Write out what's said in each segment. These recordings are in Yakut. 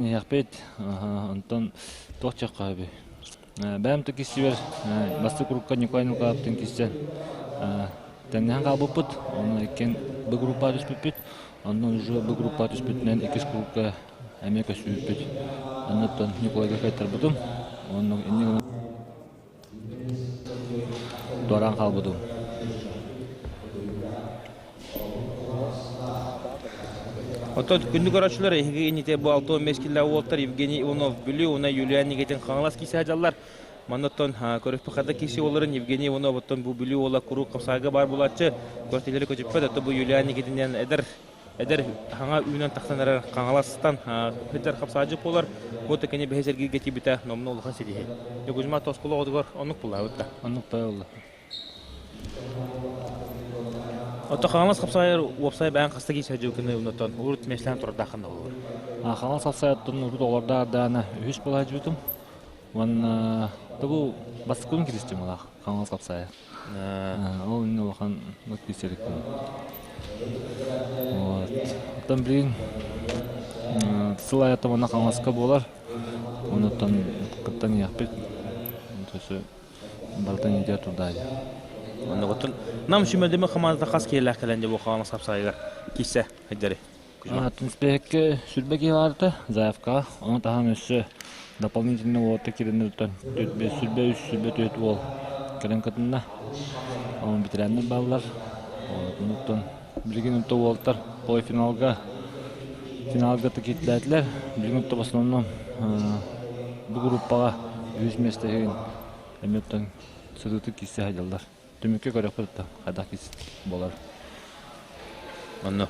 Иһиэхпит, онтон туох диэххэ сөбүй? Бэйэм да киссибэр бастакы курукка Николай Николаевтыын киссэн тэҥнэһэн хаалбыппыт. Онно иккиэн Б группаҕа түспүппүт. Онно уже Б группаҕа түспүтүнэн иккис курукка эмиэ көспүппүт. Оннуттан Николайга кыайтарбытым. Онно инньэ гынан туораан хаалбытым. Оттон күндү көрөөччүлэр, эһиги инните бу 65 киллээх уолтар Евгений Иванов Бүлүү уонна Юлиан Никитин Хаҥалас киисэ дьаллар. Манна оттон көрүспүт киси уолларын Евгений Иванов оттон бу Бүлүү уола куруук хапсаайга баар буолааччы көртилери көтүппэт, оттон бу Юлиан Никитинэн эдэр эдэр хаҥа үүнэн тахсан эрэр Хаҥаластан сылдьар хапсаадьык буолар. Бу кини бэһис эргииргэ тиийбитэ номнуо улахан ситиһи. Кузьма Тоскула оҕотугар оннук булаабыт да. Оннук да Ото Хаҥалас хапсаайар уопсай бэйэн хаста киисэ дьылкыны оннуттан урут миэстээн турардааххын да болор. Хаҥалас хапсаайаттан урут олордаардаана үһүс булаадьыбытым. Уонна бу бастакыбын киристим улаах Хаҥалас хапсаайа. Ол иннинэ улахан киирсэрикпин. Вот. Оттон билигин сыл аайы уонна Хаҥаласка буолар. Онуттан кыттан иһиэхпит. Өссө барытын иитэ турдаайа. Оннугуттан Нам сүмэдими хамаандата хас киһилээх кэлэн дьэ бу Хаҥалас хапсаайыгар киирсэ сылдьары? Түнспэһиккэ сүрбэ киһи баарта заявкаҕа. Ону таһынан өссө дополнительный уолаттар киирэннэр сүрбэ үс, сүрбэ түөрт уол кэлэн кытынна. Онон ветераннар бааллар. Онуттан билигин онто уолаттар полуфиналга финалга киирдээтилэр. Билигин онто в основном бу группаҕа үһүс миэстэ иһин эмиэ оттон сытыытык киирсэ сылдьаллар. Түмүккэ көрөхпүт да хайдах буолар. Онно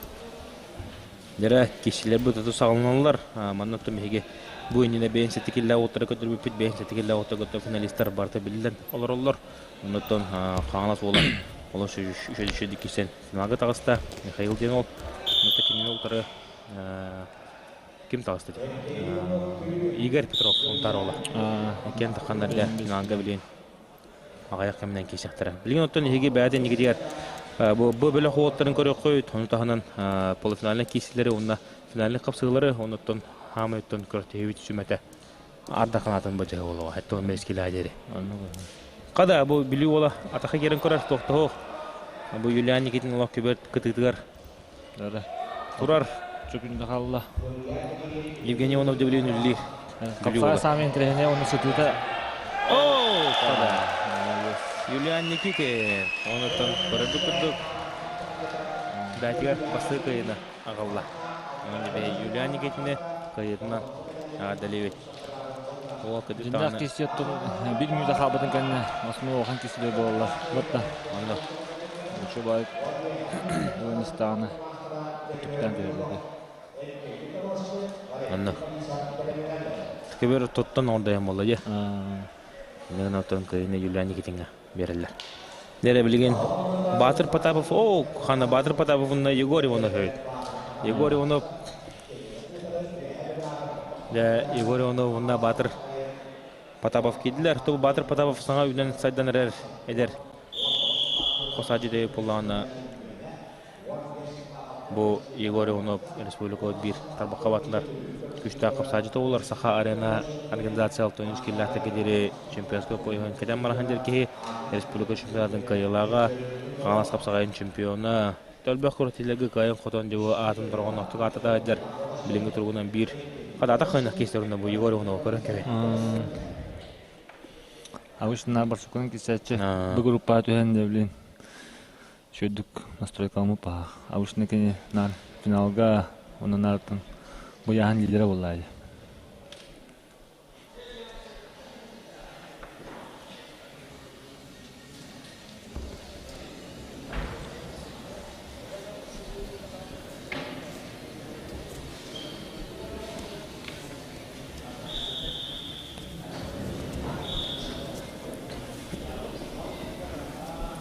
дьэрэ киһилэр бу саҕаланаллар. Манна оттон биһиги бу иннинэ бэйэн сэтикиллээх уоттары көрдөрбүппүт, бэйэн сэтикиллээх уоттары көрдөр финалистар барыта биллэн олороллор. Оннуттан Хаҥалас уола олус үчүгэй кисэн финалга таҕыста. Михаил диэн уол. Онно кинини утары ким таҕыста Игорь Петров Унтаар уола. Иккиэн тахханнар дьэ финалга билин аҕыйах кэминэн киирсэхтэрэ. Билигин оттон эһиги бэйэтин иннигитигэр бу бу бөлөх уолаттарын көрүөххүт, ону таһынан полуфинальнай киирсиилэри уонна финальнай хапсыһыылары, оннуттан хаамай оттон күрэхтэһиибит сүмэтэ арда канаатын бадьаһы буолуоҕа. Эттон бэскилээ диэри. Хада бу Бүлүү уола атаха киирэн көрөр туохтоһуох. Бу Юлиан Никитин олох күбэт кытыытыгар турар. Чөкүндэ хаалла. Евгений Иванов Дөбүлүүн үллиир. Капсаа саамай интэриэһинэй уонна сытыыта. Оо, хада. Юлиан Никитин. Онуттан көрөрбүт курдук бээтигэр бастакы кыайыыны аҕалла. Юлиан Никитини кыайыытынан эҕэрдэлиибит. Дьиҥнээх киһи биир мүнүүтэ хаалбытын кэннэ основной улахан киһилэр буолаллар. Батта. Онно. Учубай ылан истэҕинэ түптээн түһэрбитэ. Онно. Кебер туттан оҥордойон буолла дии. Иннин оттон кыайыыны Юлиан Никитиҥҥа биэрэллэр. Дэрэ билигин Баатыр Потапов, оо, хана Баатыр Потапов уонна Егор Иванов эбит. Егор Иванов Дьэ, Егор Иванов уонна Баатыр Потапов киирдилэр. Ту Баатыр Потапов саҥа үүнэн сайдан эрэр эдэр хосаадьы буоллаҕына бу Егор Иванов республика биир тарбахха батылар күүстээх хапсаадьыта буолар. Саха арена организация 63 киллээхтэргэ диэри чемпионскай пояһын кэтэн баран сылдьар киһи республика чемпионатын кыайыылааҕа, Хаҥалас хапсаҕайын чемпиона, Элбэх куратилерга кыайан-хотон дьыбы аатын торҕонноохтук ааттата сылдьар билиҥҥи туругунан биир хатаатах ханнах киэстэринэ бу Егор Иванова көрөн кэбин. Обычно барсукунан кисээччи бу группаҕа түһэн да блин үчүгэйдик настройкаламмыт паһаах. Обычно кини наар финалга уонна наартан бу яһан лидера буоллаа дии.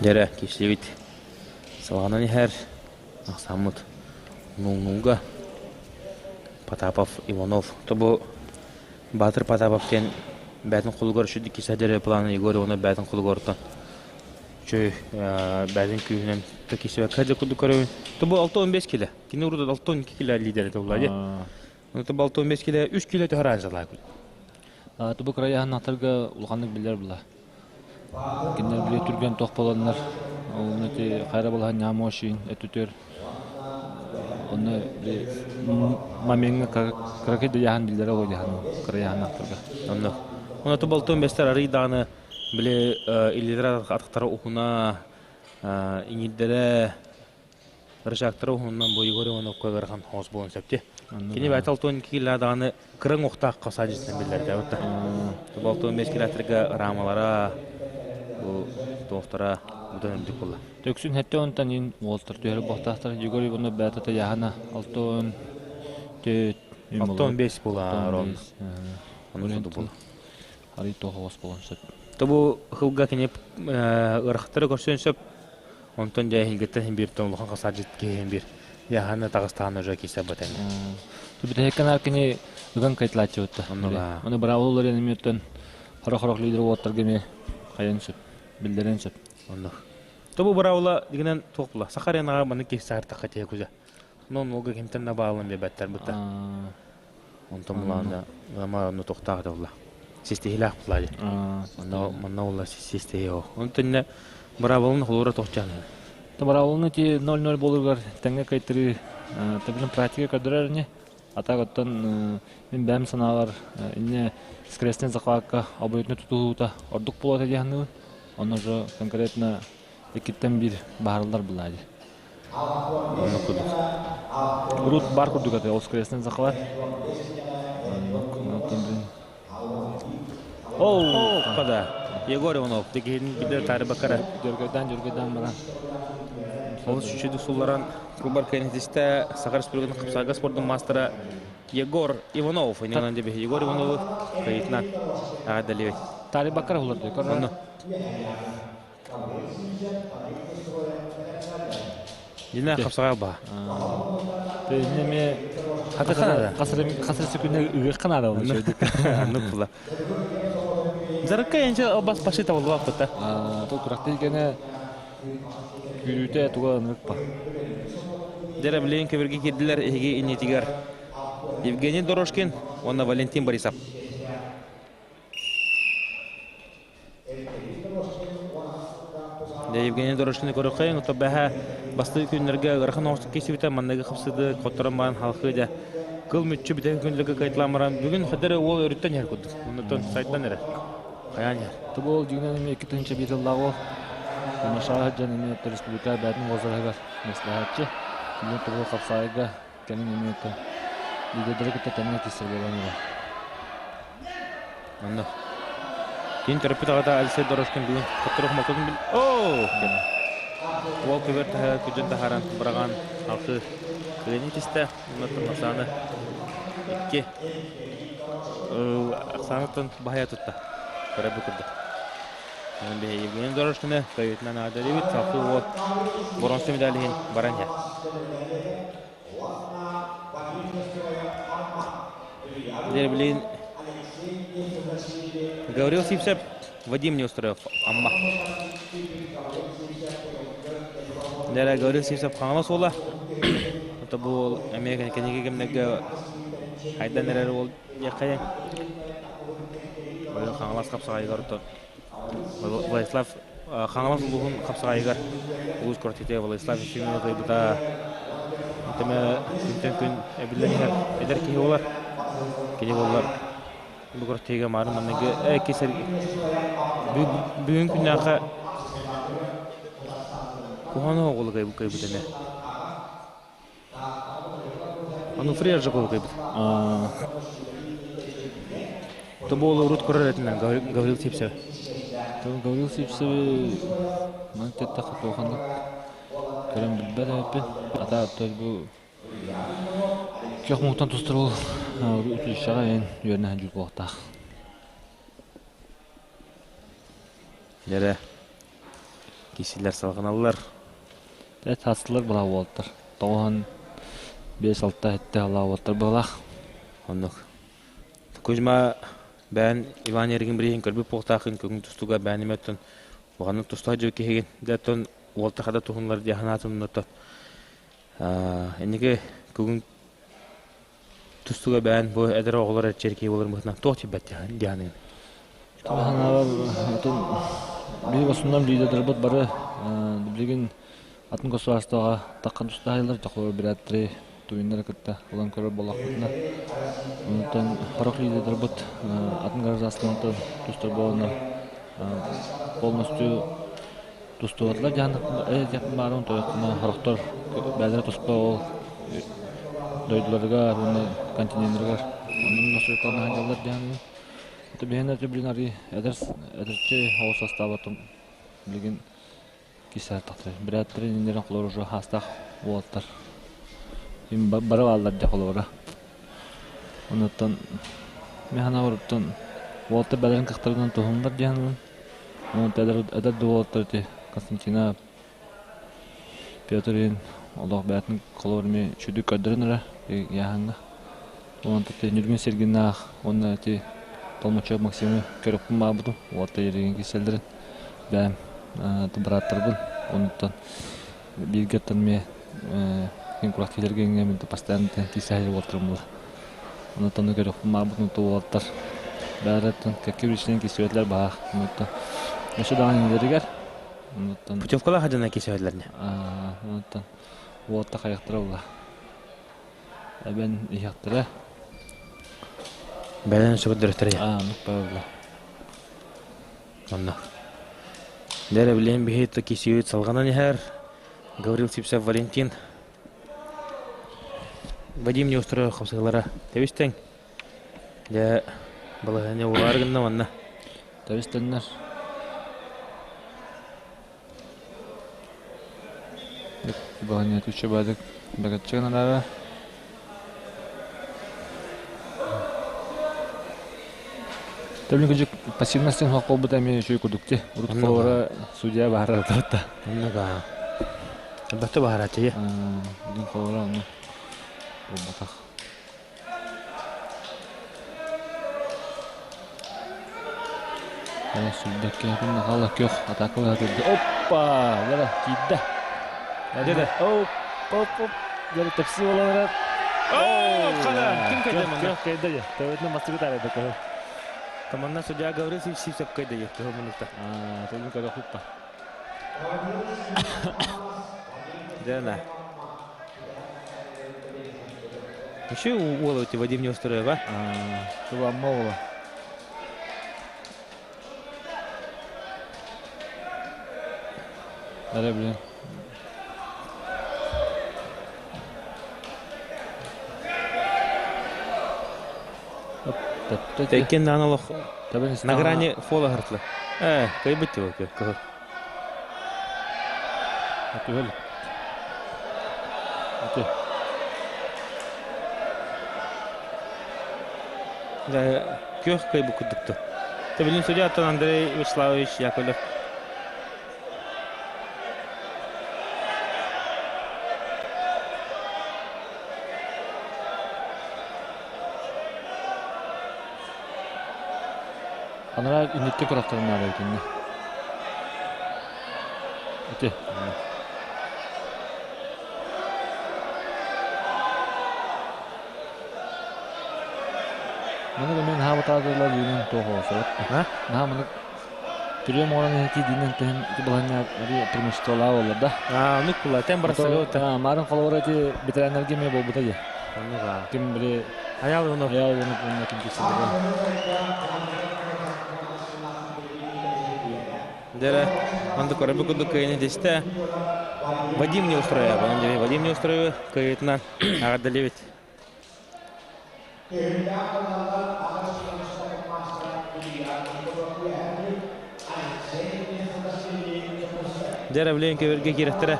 Дьэрэ, киирсибит салҕанан иһэр ахсааммыт нуҥнууга Потапов, Иванов. То бу Баатыр Потапов диэн бээтин холугар үчүгэй киһи плана Егор Иванов бээтин холугартан үчүгэй бээтин күүһүнэн киһи курдук көрөбүн. То бу 65 кило. Кини урут 62 кило лидер этэ буолла дии. Онто балтон 5 киле 3 киле төһөр анжалаа күл. Тубу кырайаһын атарга улаханнык билэр була. Кинилэр били түргэн тох боланнар, ол эти хайра балаһан нямошин этүтөр. Онно били моментҥа кыракый да яһан биллэрэ ол яһан кырайаһын ахтарга. Онно. Онно тубалтон бестер арый дааны били илилер атахтара ухуна иҥирдэрэ рычагтара уһуннан бу Егор Ивановка ыарахан хоос буолан сөптү. Кини бэйэтэ алтон киилэ даҕаны кыраҥ охтаах саадьытынан биллэрдэ бутта. Тубалтон бес километрга рамалара бу туохтара бутан үрдүк буолла. Төксүн хэттэ онтон ин уолтар түһэр буохтаахтар Егор Иванов бэйэтэ таяһана алтон төт Алтон бес була рон. Ону суду була. Арый туох буолан сөп. Тобу хылга кини ырахтары көрсөн сөп. Онтон дьэ эһиилгиттэн биир улахан хасаадьыт киһи биир яһаны таҕыстаан уже кисе батэн. Түбүтэһикканаар кини ыган кайтылааччыбытта. Оны быраабылалар эмиэттэн хорох-хорох лидер уоттарга эмиэ хайан сөп, биллэрэн сөп. Онно. Тобу быраабыла дигинен туох була. Саха аренаҕа маны киһи саартахха тиһэ куза. Нон олга кимтэн да баалын бэбэттэр бутта. Онтон булаанда ама онно тохтаах да була. Систиһилээх була дии. Онно манна була систиһи о. Онтон быраабылын холура тохчаан. Быраабылын ити 0-0 болугар тэҥҥэ кайтырыы табилин практика көрдөрөр ини. А так оттон мин бэйэм санаабар инне скоростной захватка обоюдно тутуһуута ордук буолуо этэ диэн Онно же конкретно иккиттэн биир баһарыллар была дии. Оннук курдук. Урут бар курдук этэ, ол скоростной захват. Оо, када. Егор Иванов, дигин бидер тары бакара. Дөргөдөн дөргөдөн баран. Ол сүчүдү сулларан Кубар кэнэтистэ Саха Республикатын хапсаага спордун мастера Егор Иванов. Иннан дебе Егор Ивановы кайытынан аҕадалибет. Тары бакара уларды. Онно. Дина хапсаҕа ба. Неме хасыр сүкүнэ ыгыахха наада ол үчүгэй. Аннык була. Зарыкка энче бас башы табылбак быта. Тол куракты гене күүрүүтэ туга ынык ба. Дәрә билен көберге кирдилер эһиги иннитигер. Евгений Дорожкин, уонна Валентин Борисов. Евгений Дорожкины көрөххөйүн, ото бэһэ бастыы күннэргэ ыарахан оҕустук кисибитэ манныгы хапсыды хотторон баран халхыы дьэ кыл мүччү бүтэн күнлэргэ кайтылаан баран бүгүн хадары уол өрүттэн иһэр курдук. Оннуттан сайдан эрэ. Хайаан иһэр. Тобу ол дьиҥинэн эмиэ 2001 сыллаах уол. Тамашаҕа сылдьан эмиэ республика бээтин возраһыгар маслаһааччы. Билин тобу хапсаайга кэлин эмиэ лидердары кытта тэҥҥэ киирсэр буолан эрэ. Онно. Кин төрөппүт аҕата Алексей Дорожкин бүгүн хотторох малтатын бил... Оо! Уол көбөр таһа күдьүн таһааран быраҕан алты кыайын тистэ. Оннуттан Оксана икки Оксанаттан баһайа тутта. Көрө бу курдук. Онон биһи Евгений Дорожкины кыайыытынан аадалыбыт. Салхы уол боронсу медаль иһин баран иһэр. Дьэ, билигин Гаврил Сивцев, Вадим Неустроев, Амма. Дьэ, Гаврил Сивцев Хаҥалас уола. Это бу эмиэ кэнники кэмнэргэ хайдан эрэр уол диэххэ Быйыл Хаҥалас хапсаҕайыгар Владислав Хаҥалас улууһун хапсаҕайыгар улуус куоратитэ Владислав Ефимов ыйбыта Итэмэ күнтэн күн эбиллэн иһэр эдэр киһи буолар. Кини буоллар бу куоратига маарын манныгы кисер бүгүн күннээххэ куһаҕан оҕолу кыайбыт эмэ. Онуфрий Аржаков кыайбыт. Тобоолу урут көрөр этинэн Гаврил Сивцев. Гаврил Сивцеви ман теттахха туоханнык көрөн билбэт эбиппин. Ата бу көх муҥтан тустар ол училищеҕа эн үөрэнэ сылдьар буолуохтаах. Дьэрэ кисилэр салҕаналлар. Эт хастылар былаа уолаттар. Тоҕуһан биэс алта сэттэ алаа уолаттар быһалаах. Оннук. Кузьма бэйэн Иван Еригин билигин көрбүт буолтаахын көҥүл тустууга бэйэн эмэ оттон улаханнык туста дьыл киһигин дэ оттон уолта хада туһунлар дии санаатым оттон инники бүгүн Тустууга бэйэн бу эдэр оҕолор эрчийэр киһи буоларын быһыытынан туох тиийбэт диэханыгын? Санаабар, отон биһиги основном лидердарбыт бары билигин атын государствоҕа таххан тустаһыылар дьохлор бирээттери туйуннары кытта ылан көрөр буоллахпытына онтон сорох лидердарбыт атын гражданствоттан тустар буоланнар полностью тустубатылар дьаһаннахпын баарын тойохпуна сорохтор бэйэлэрэ туспа ол дойдуларыгар уонна континеннарыгар онон настройкалана сылдьаллар дьаһанныы Это биһиэнэ блин арый эдэр эдэрчи оҕус састаабатым билигин кисээр тахсар. Бүрээттэрин иннилэрин холобур уже хаастаах уолаттар им бары бааллар дьэ холобура. Онуттан мин санаабар уолаттар бэлэрин кыахтарынан туһуннар диэн саныыбын. Онон эдэр эдэр да уолаттар ити Константина Петр Ильин олох бэйэтин холобур эмиэ үчүгдүк көрдөрөн эрэр ыйааһыҥҥа. Онон Ньургун Сергиннаах уонна ити Толмачев Максимы көрүөхпүн баҕарбытым. Уолаттар Ерегин кисэллэрин бэйэм бырааттарбын. Онуттан бииргэ оттон эмиэ ким курактыыларга мин постоянно киисэһэр уолаттарым буолар. Онуттан көрүөхпүн баҕарбытым уолаттар бэйэлэриттэн кэккэ причинэн киирсибэтилэр баһаах. Онуттан өссө даҕаны иннилэригэр онуттан Путевкалаах дьоно киирсибэтилэр онуттан уолаттар хайахтара буолла. Эбэн иһиэхтэрэ. Бэлэн сөбүдөрөттөрө. Аа, оннук буолла. Онно. Дэрэ билэн биһи кисиют салганан иһэр. Гаврил Сипсев Валентин. Вадим Неустроев хапсыгалара тэбистең. Дьэ балаһыанньа улаар гынна манна. Тэбистэннэр. Балаһыанньа түччэ баадык бэгэччэ гынарара. Тэбилин күдьүк пассивность суох буолбута эмиэ үчүгэй курдук дии. Урут холобура судья баһарар да. Оннуга. Элбэхтэ баһарааччы. Билин холобура онно буолбатах. Сүүрбэккэ хаалла күөх атаакалаһа турда. Оппа! Дьэ киирдэ. Дьэ Оп, оп, оп. Дьэ тэпси буолан эрэр. Оо, хана, ким кэйдэ манна? Күөх кэйдэ дьэ. Төбөтүнэн бастакы таарыйда кыһыл. Таманна судья Гаврил Сивцев кэйдэ дьэ, кыһыл муннукта. Аа, төлүн көрө хуппа. Дьэ, на. Еще уола у Вадим Неустроева. Туламма уола. Эрэ блин. Теккен даан олох на грани фола хартла. Э, кайбыт тибок кыһыл. Түһэл. Ити. Да, күөх кыйбы курдукту. Тэбилин судья аттан Андрей Вячеславович Яковлев. Анараа инникки курахтарын наада итиннэ. Ити. Маны мен хаабытаадылар диинен туох оҕособут. Наһаа маны прием оҥорон иһити диинен тэһин ити балаһанньа преимуществолаа буоллар да. Аа, оннук була. Тэн барсага Марын холобура ити ветераннарга эмиэ буолбута дии. Оннук аа. Ким били Аял Иванов. Аял Иванов уонна ким киирсэллэрэ. Дэрэ, онду көрөбү курдук кыайыны дистэ. Вадим не устроил. Вадим не устроил кыайытынан аҕардалебит. Дэрэ билен көбөргө киирехтере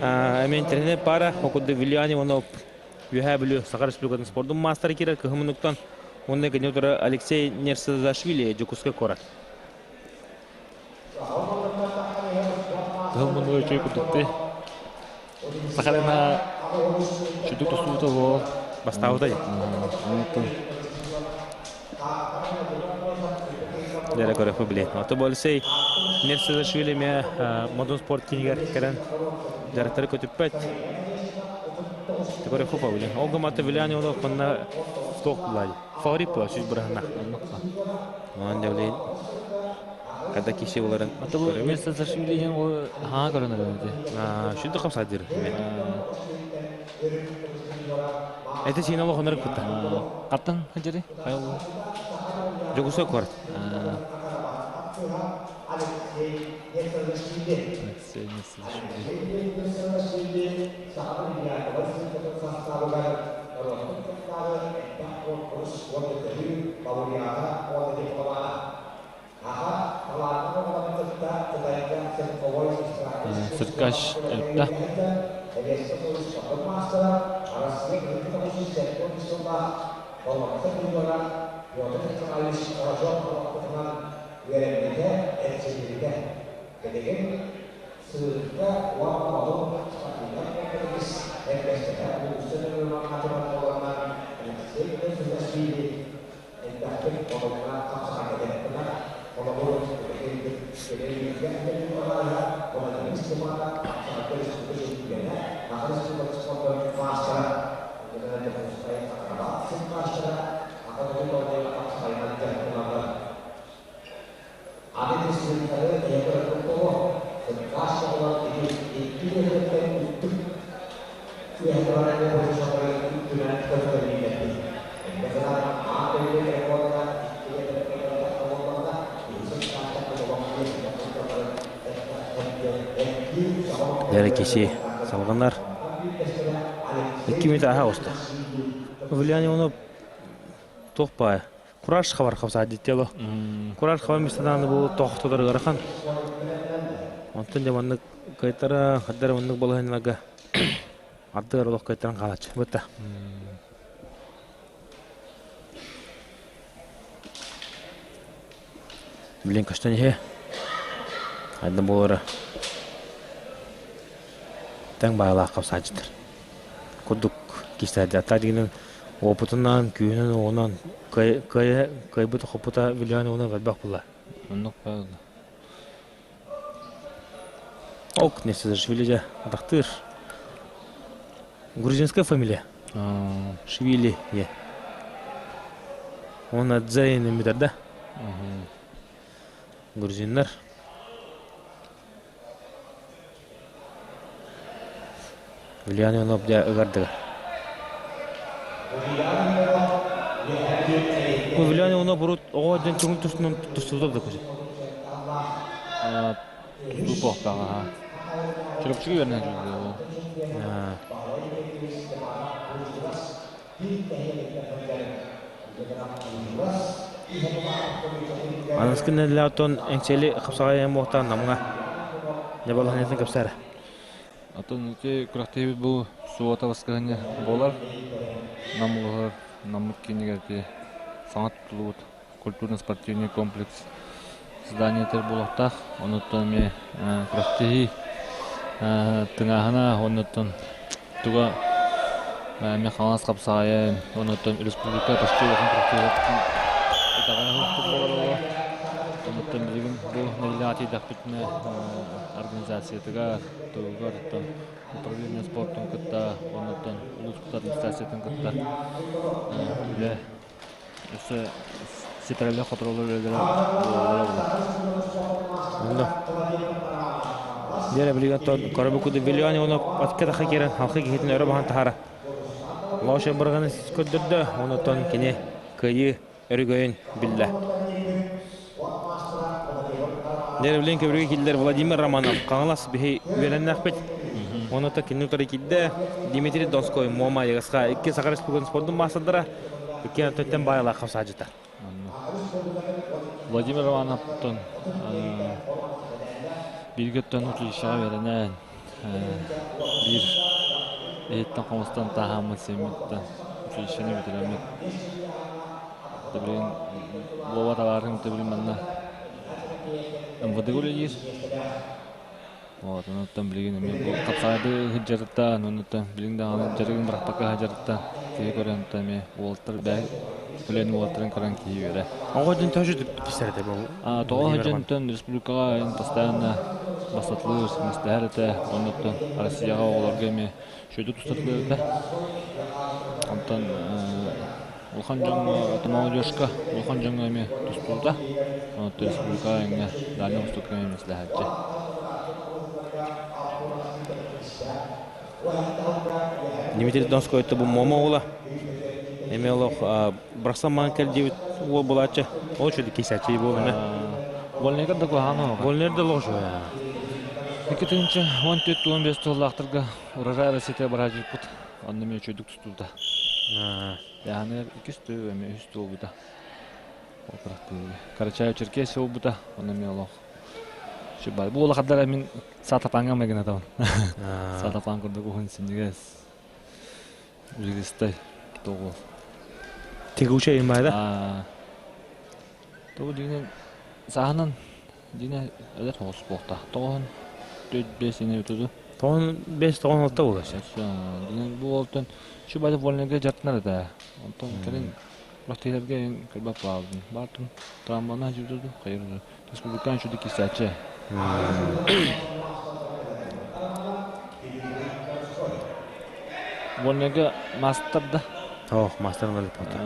эмен пара окудду Вильян Иванов Үөһээ Бүлүү Саха Республикатын спордун маастара киирэр кыһымынныктан уонна кини утары Алексей Нерсезашвили Дьокуускай куорат. Кыһыл муннуга үчүгэй курдук дии. Сахалина чудук тустубута буол. Бастаабыта дии. Онтон Дэрэ көрөкпү билиэн. Ото бу Алексей Нерсезашвили эмиэ Модун спорт киинигэр кэлэн дьарыктары көтүппэт. Теперь хопа биле. Ол гымата Виляни олох манна тох булай. Фаворит була сүз бырахна. Онон дәвлейн когда киши боларын. Ата бу место зашивлением ол хаа көрөнөр эти. Шүнді қапсадыр. Это син олох онор кутта. Каттан хажары хайыл. Жогусой корт. Сыркаш элбэх. Дәрі кеше салғандар. 2 минут аха осты. Влияние оны тоқпай. Кураж хабар қапса әдеттелі. Кураж хабар местадан бұл тоқтыдар ғарахан. Онтон де маннык кайтара, хаддар маннык балахынлага. Ардыгар олох кайтаран қалач. Бұтта. Блин, каштан хе. Айдан болары. Таң бағала қапсажытыр. Курдук кистәде. Ата дегенен опытынан, күйінен, онан кайбыт хопута вилияны онан вәлбәк була. Оннук баар. Ок, Несезашвили же атактыр. Грузинская фамилия. Швили, е. Он Адзайн эмитер да? Грузиннар. Влияние он обдя ыгардыгар. Бу влияние он бурут оҕо ден чугун тустунан тустубут да көже. Тустуу буохтаҕа. Чурапчыга үөрэнэ сылдьар. Аныскы нэдилэҕэ эҥсиэли хапсаҕай муохтаан намҥа дьабалаһынньатын кэпсээрэ. Оттон ити күрэхтэһиибит бу субуота баскыһынньа буолар. Нам улуһугар Наммыт киинигэр ити саҥа тутуллубут культурно-спортивный комплекс зданиетыгар буолуохтаах. Онуттан эмиэ күрэхтэһии тыҥааһына оннуттан туга эмиэ Хаҥалас хапсаҕайын, онуттан республика почти улахан күрэхтэһиилэрин итэҕэйэ суохтук буолар буолуо. Онуттан билигин бу нэдиэлэҕэ тиийдэхпитинэ организациятыгар, тугугар оттон управление спортун кытта, онуттан улууспут администрациятын кытта үлэ өссө ситэрэллэр хотороллор үлэлэрэ буолаллара буолар. Онно Диэре билигин көрөбү Виллиани оны атка таха киирэн халқы киһитин өрө баһан таһара. Лоша бырганы көрдөрдө, онотон кини кыйыы өрүгөйүн биллэ. Диэре билин көбүрүгө киллер Владимир Романов Хаҥалас биһи үөрэннэхпит. Оното кини утары киирдэ Дмитрий Донской Муома Ягасха икки Саха Республикатын спордун маастардара икки өттүттэн баайалаах хамсаажыта. Владимир Романовтан бииргэ оттон училищеҕа үөрэнэн биир иһиттэн хомустан тааһааммыт сиэммиттэн училищены бүтэрэммит билигин Вова табаарым билигин манна МВД-га үлэлиир. Вот, онуттан билигин эмиэ бу хапсаҕайды сылдьарыттан, онуттан билигин даҕаны дьарыгын бырахпакка сылдьарыттан киһи көрөн эмиэ уолаттар бээ үлэни уолаттарын көрөн киһи үөрэ. Оҕо дьон төһө кисэрэтэ бу? Тоҕо дьонтон республикаҕа постоянно бастатылыыр, мэстэһэр этэ. Оннуттан Россияҕа оҕолорго эмиэ үчүгэйдик тустатылыыр этэ. Онтон улахан дьоҥҥо, молодежка улахан дьоҥҥо эмиэ тустуута. Онтон республикаҕа эҥҥэ Дальнай Востокка эмиэ мэстэһээччи. Дмитрий Донской это бу Момо уола. Эми олох бырахсан маан кэл диэбит уол булааччы. Ол үчүгэй кисээччи буолуна. Вольнайгар да куһаҕан Вольнер да лош. 2014-15 сыллаахтарга урожай Россия бараажыппыт. Онно эмиэ үчүгэйдик тустубута. Яһаны иккис тыы эмиэ үһүс туолбута. Карачаево-Черкесия буолбута. Онно эмиэ олох Бу улахаттара мин саатапааҥҥа майгынатабын. Саатапаан курдук уһун синньигэс жилистай тоҕу. Тягучая имба да? Тоҕу дьиҥинэн сааһынан дьиҥэ эдэр соҕус буолта. Тоҕуһун төрт бес ини утуду. Тоҕун бес тоҕун алта буолар. Дьиҥин бу уолтан чубайда вольныйга дьарыктанар этэ. Онтон кэлин Бахтыйдарга көрбөт баалдым. Баартым трамвайна дьүдү хайыр республикан чуду кисачы. Вольныйга мастер да. Ох, мастер надо пота.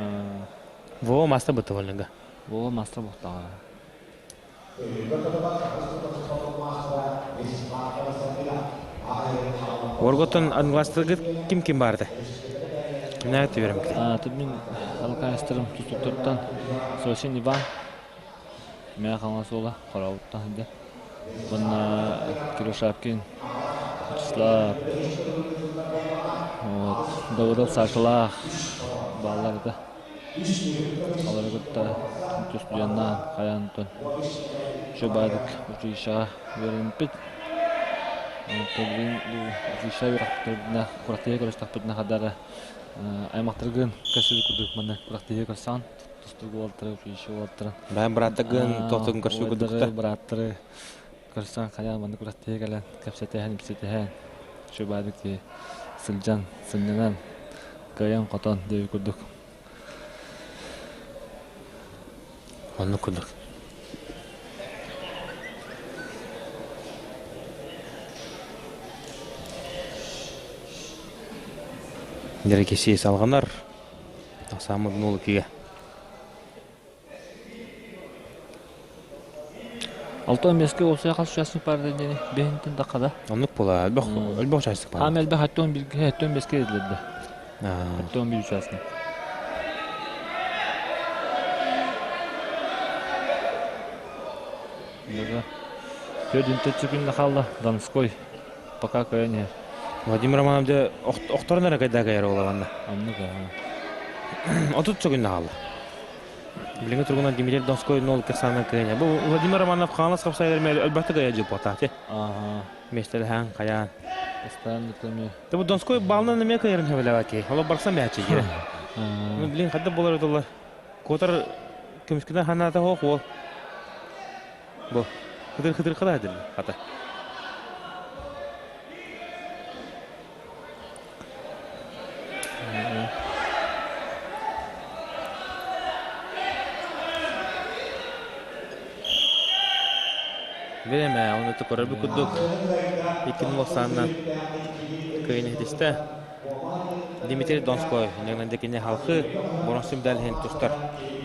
Во, мастер быта вольныйга. Во, мастер бухтаҕа. Орготтон англастыргыт ким ким барды? Кимнәге түбәрем кити? Мин алкаастарым тустуктартан Сосин Иван Мээ Хаҥас уола Хорообуттан сылдьар. Уонна Кирилл Шапкин, Вячеслав, вот, Давыдов Сашалаах бааллар этэ. Олору кытта студеннаан хайаан онтон үчүгэй училищеҕа үөрэммиппит. Онтон билигин бу училище үөрэхтэрбитинэ куораттыыга көрүстэхпитинэ хардары аймахтаргын көрсүбүт курдук манна куораттыыга көрсөҕүн тустуук уолаттары училище уолаттарын Бэйэм бырааттаргын тохтугун көрсүү курдукта. Бырааттары көрсөн хайаан манна куораттыыга кэлэн кэпсэтиһэн ипсэтиһэн үчүгэй сылдьан сынньанан кыайан-хотон диэбит курдук. Оннук курдук. Дьэрикэсии салҕанар. Саамы нулыкига. Алтан меске уопсай хас участник баар диэни бэһинтэн таххада. Оннук була. Элбэх элбэх участник бар. Хаам элбэх хаттон бирге хаттон беске едилерде. Хаттон bir участник. Төрдүнтөччү күн хаалла Донской пока көйөн Владимир Романов дьэ охторон эрэ кайда кайар ола Оннук Отут күн хаалла. Билиҥҥи туругунан Дмитрий Донской нол кырсаанан кыайа. Бу Владимир Романов хаалас хапсайдар мэл өлбөттө кыайа дьуппатаати. Миэстэлэһэн хайаан. Бастаан эми. Бу Донской баалынан эмиэ кыайарын хэбэлэбэки. Оло барсан бэчи кире. Ну блин хадда болар этолар. Котар көмүскүнэ ханаата хоох уол. Бу хытыр хытыр хата хата. Биремэ, оны көрөрбүт курдук иккин лосаннан кыйын иһитистэ. Дмитрий Донской ньыҥнандекини халқы боронсум дәлһин тустар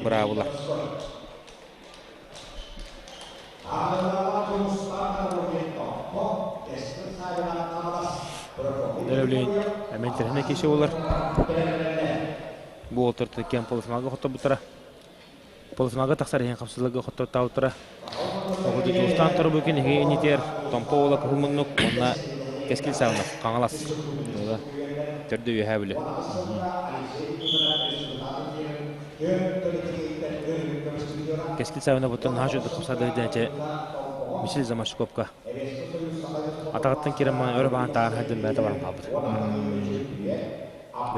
быраабыла. Дөрөвлөйн әментэрхне киши болар. Бу олтор кем полусмага хоттобутара. Полусмага тахсар иһин хапсылыгы хоттоттаабыттара. Оҕото Дьулустаан Торбукин иһи инитиэр Томпо уола кыһыл муннук уонна Кэскил Савнов Хаҥалас төрдө үөһээ бүлүү. Кэскил Савнов оттон наһаа үчүгэй хапсаадырдээчи Мисил Замашковка атаҕыттан киирэн маҥан өрө баһан таҕан сылдьан бэйэтэ баран хаалбыт.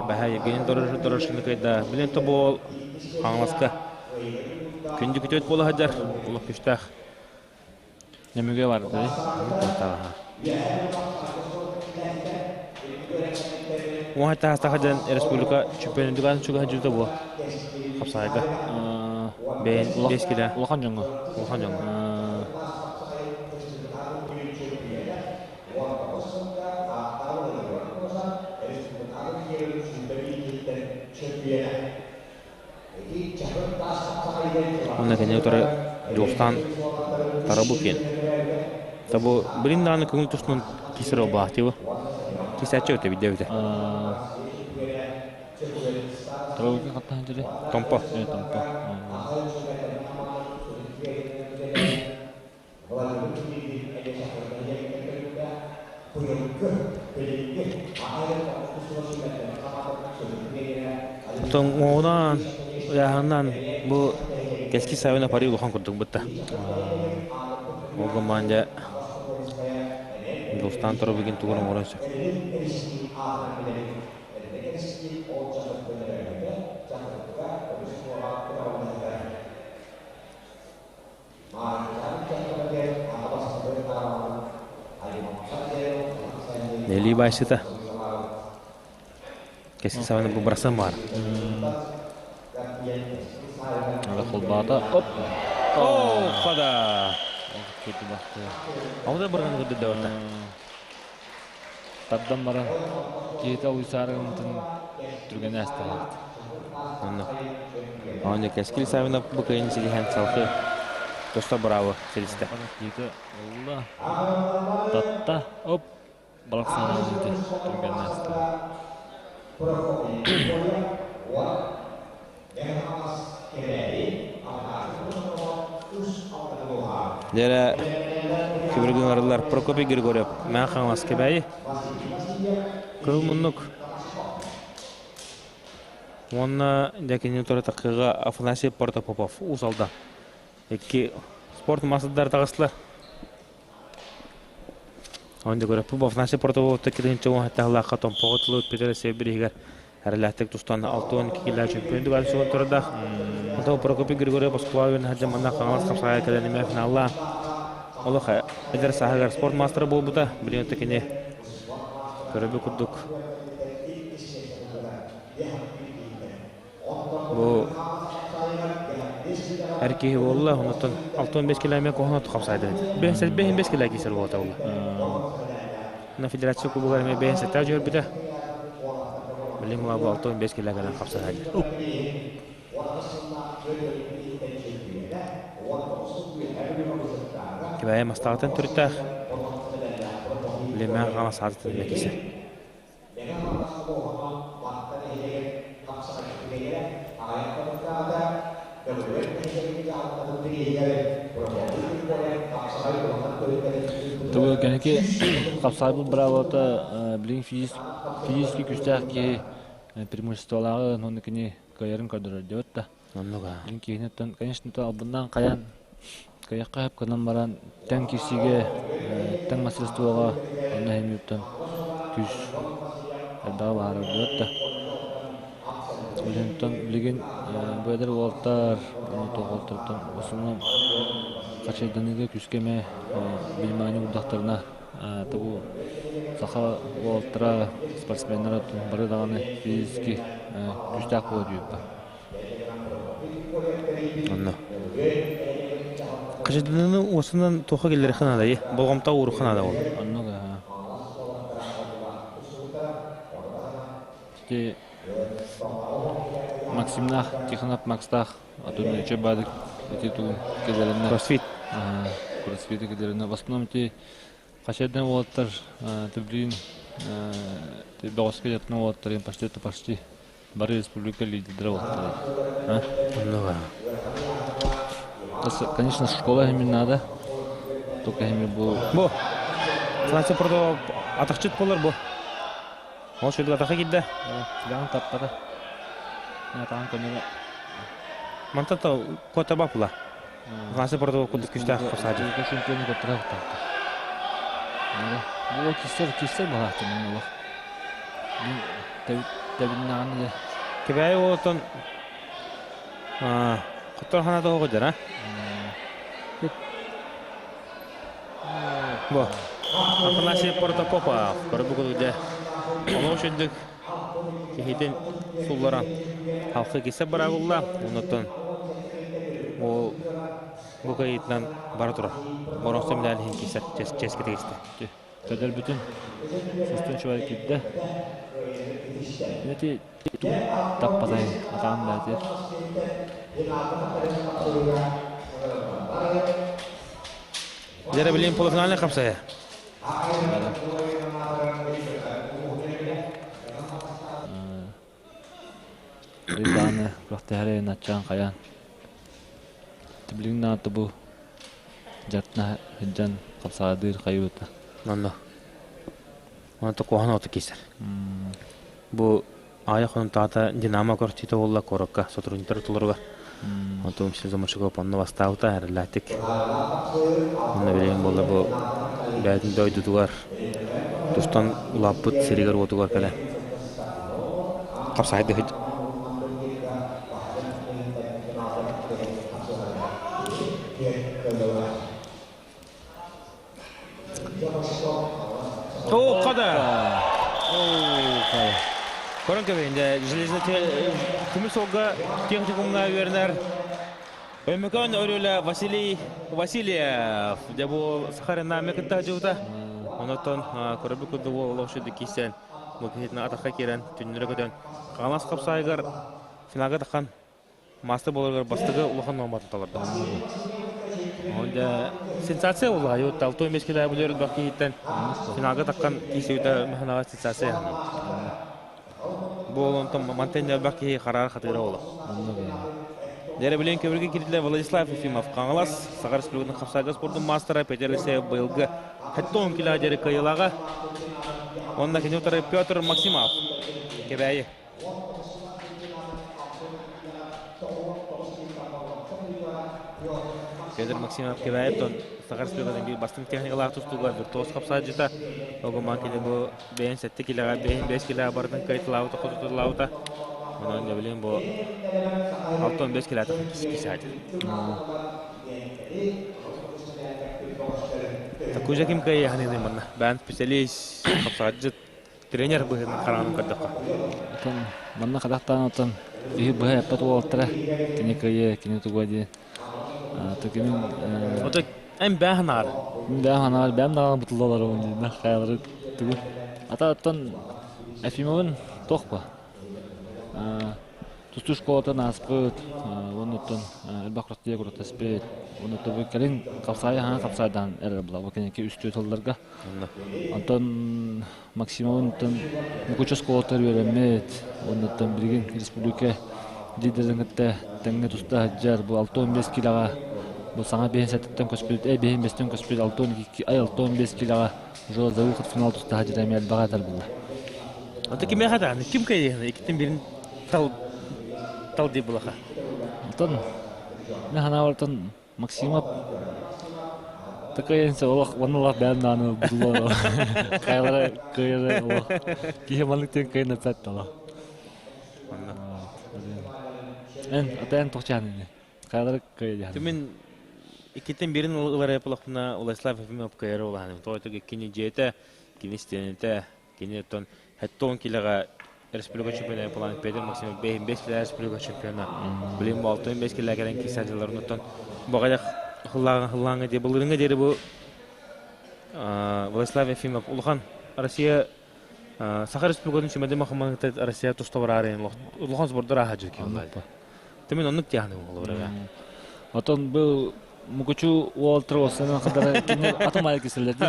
Бэһэ Евгений Дорошины кыайда. Билин тобуол Хаҥаласка күндү күтүөт буола сылдьар олох күштээх. Нөмүгэ барды. Уон таастаха дьон республика чемпионатыгар чугаһа дьүтэ буо. Хапсаайга. Бэйэн бес килэ. Улахан дьоҥҥо. Улахан дьоҥҥо. Онно кини утары Дьулустаан Тарабукин. Табу билин даҕаны көҥүл тустунан кисер обаатива. Кисээччи өтө бидэ бүтэ. Тарабукин хаттаан дьири? Томпо. Томпо. Оттон уҥуоҕунан, ыйааһынынан бу кэскил Савина пари улахан курдук бытта. Ол гынан дьэ Дьулустаан Торобыгин тугун оҥорон сөп. Нелли баайсыта. Кэскил саҕана бу бырахсан баар. Холбаата. Оп. О, хада. Ол да бырган кырды да Тардан баран киһитэ уйсаарыгымытын түргэнэ астаһаат. Онно. Оонньо Кэскил Савинов бу кыайын ситиһэн салгыы тосто браво силистэ. Киһитэ ылла, татта, оп, балаксанаан түргэнэ астаһаат. Дьэрэ күбүргүн Прокопий Григорьев Мэҥэ Хаҥалас Кэбээйи Кыһыл муннук уонна дьэ кинини такыыга Афанасий Протопопов Уус Алдан икки спорт маастардара таҕыстылар. Онно көрөппүт Афанасий Протопопов 2017 сыллаахха Томпоҕо тылы Питер Север эрэлээхтик тустан 62 килэ чемпион дуган суон турдаах. Онтон Прокопий Григорьев Москва үөн сылдьан манна Хаҥалас хапсаҕайа кэлэн эмиэ финаллаан олох эдэр сааһыгар спорт маастара буолбута. Билигин кини көрөбү курдук бу эр киһи буолла, онтон 65 километр куһаҕан хапсаайда. 5 кило кисер буолта буолла. На федерация кубогар эмиэ бэйэн сэттээх дьүөрбүтэ. Билин бу 65 кило кэлэн хапсаһа Кибэйэ мастаҕытын түрүттээх. Билимээн хаама саатытын мекисе. Тугу кэнники хапсаайбыт быраабылата билигин физически күүстээх киһи преимуществолааҕы уонна кини кыайарын көрдөрөр диэбит да. Оннуга. Билигин киһини конечно албыннаан хайаан кыайахха сөп гынан баран тэҥ киирсиигэ тэҥ мастерствоҕа онно иһин күүс элбэҕи баһаарар диэбит да. Онтон билигин бу эдэр уолаттар туох уолаттартан в основном хачайданыыга күүскэ эмэ внимание уурдахтарына бу саха уолаттара спортсменнара бары даҕаны физически күүстээх буолуо диэбиппин. Онно. Хачайданыыны уосунан туохха киллэриэххэ наадайый? Болҕомто ууруохха наада ол. Оннук Ити Максимнаах, Тихонов Макстаах, атын үчүгэй баадык ити тугун киллэриннэ. Кроссфит. Кроссфиты киллэриннэ. В основном ити хачайдан уолаттар тибилиин бөҕөскө дьаттан уолаттар почти это почти бары республика лидердэрэ уолаттар. Конечно, школа иһин надо. Только иһин бу... Бу. Франция Порто атахчыт болар бу. Ол сүрдүк атаха киирдэ. Силэҕин таппата. Атаҕын көнөрө. Мантан то куота бапыла. Франция Порто курдук күүстээх хапсаачы. Чемпиону көттөрө тахта. Бу кистер кистер балаахтын олох. Тэбиннаҕын да. Кэбээйи уолуттан хоттор ханата оҕо дьара. Бу Афанасий Протопопов көрбүт дьэ олох үчүгдүк киһитин сулларан халқы кисе бырагылла оннуттан ол бу кыйытынан бара турар боронсо медаль иһин кисер чэскэ тигистэ Көдөрбүтүн сустун чугай киирдэ. Эти таппатай атаан баатыр. Дьэрэ билин полуфинальный хапсайа. Дааны күрэхтэһэр наччаан хайаан. Тибилигин наата бу дьартына сылдьан хапсаадыыр хайыбыта. Онно. Онто куһаҕан оту киирсэр. Бу аайа хонтаата Динамо көрсүүтэ буолла куоракка сотрудниктар ортолоругар. Онтон Заморщиков онно бастаабыта эрэллээхтик. Онно билигин буолла бу бэйэтин дойдутугар тустан улааппыт сиригэр-уотугар кэлэн хапсаһайды Тоққада. Көрөн кэбиһинде железный тимир суолга техникумҥа үөрэнэр Өймөкөөн өрүөлэ Василий Васильев дьэ бу Сахаринаме кытта дьыбыта. Онотон көрөбү курдук уол олох киирсэн бу киһитин атахха киирэн түннүрэ көтөн Хаҥалас хапсаайыгар финалга таххан Маастар буоларыгар бастакы улахан нуорматын толордо. Онда сенсация буолла. Айы алты мескеле булер бак киһиттен финалга таккан киисеута маханаға сенсация. Бу онтон мантен бак киһи хараар хатыра буолла. Дәрі билен көбірге кирдилер Владислав Ефимов Қаңылас, Саха Республикасының хапсайга спордун мастера Петр Алексеев быйылгы 70 кило дері кыйылаға. Онна кини Петр Максимов. Кебәйі. Петр Максимов Кебаевтон Саха Республикатын биир бастыҥ техникалаах тустууга виртуоз хапсаадьыта. Огуман кини бу бэйэн сэттэ килэҕэ, бэйэн бэс килэҕэ барытын кайтылаабыта, хотутулаабыта. Онон дьэ бу 65 килэҕэ кисаадьы. Такужа ким кыайыаһын манна. Бэйэн специалист, хапсаадьыт тренер быһыытынан хараҕынан көрдөххө. Отон манна хадахтаан отон биһи быһа эппэт уолаттара кини кыайыа, кини тугуа диэн. Токимин Ото эн бээһин аар. Мин бээһин аар, бэм даҕаны бутуллалар ол диин хайалары тугу. Ата оттон Ефимовын туох ба? Тустуу школатын ааспыт, уонна элбэх кураттыйа куратаспыт, уонна бу кэлин хапсаайы хаҥа хапсаайдаан эрэр була бу кэнники үстүү сылларга. Онтон Максимовын Мукучу оскуолатыгар үөрэммит, уонна билигин республика лидерин кытта тэҥҥэ туста сылдьар. Бу 65 килоҕа бу саҥа биэһин көспүт, биэһин көспүт 62 ай 65 килоҕа уже за выход в финал туста сылдьар эмиэ элбэҕи этэр буолла. Ото кимиэхэ даҕаны ким кыайыаһына иккитин бирин тал тал дии булаха. Онтон мин санаабар Максимов такой олох оннулах бэйэм даҕаны бутуллар хайалара кыайара олох киһи маннык диэн кыайан эппэт олох эн ата эн тохчаан ини хайалара кыайа Мин иккитин бирин ылар эполохпуна Владислав Ефимов кыайара улахан. Тоҕо кини дьиэтэ, кини стенете, кини оттон 70 килоҕа республика чемпиона план Петр Максимов 5 кило республика чемпиона. Билин бу 65 кило кэлэн киирсээччилэрин оттон баҕайах хыллааҥы дии былырыҥҥы диэри бу Владислав Ефимов улахан Россия Саха Республикатын сүмэдэ махаманыгыта Россия туста бараарын улахан сбордар ааһа дьүкки Тимин оннук тиһаны буолар Отон бу Мукучу уолтар уоссанан хадара кини атым айы кисэллэр дии.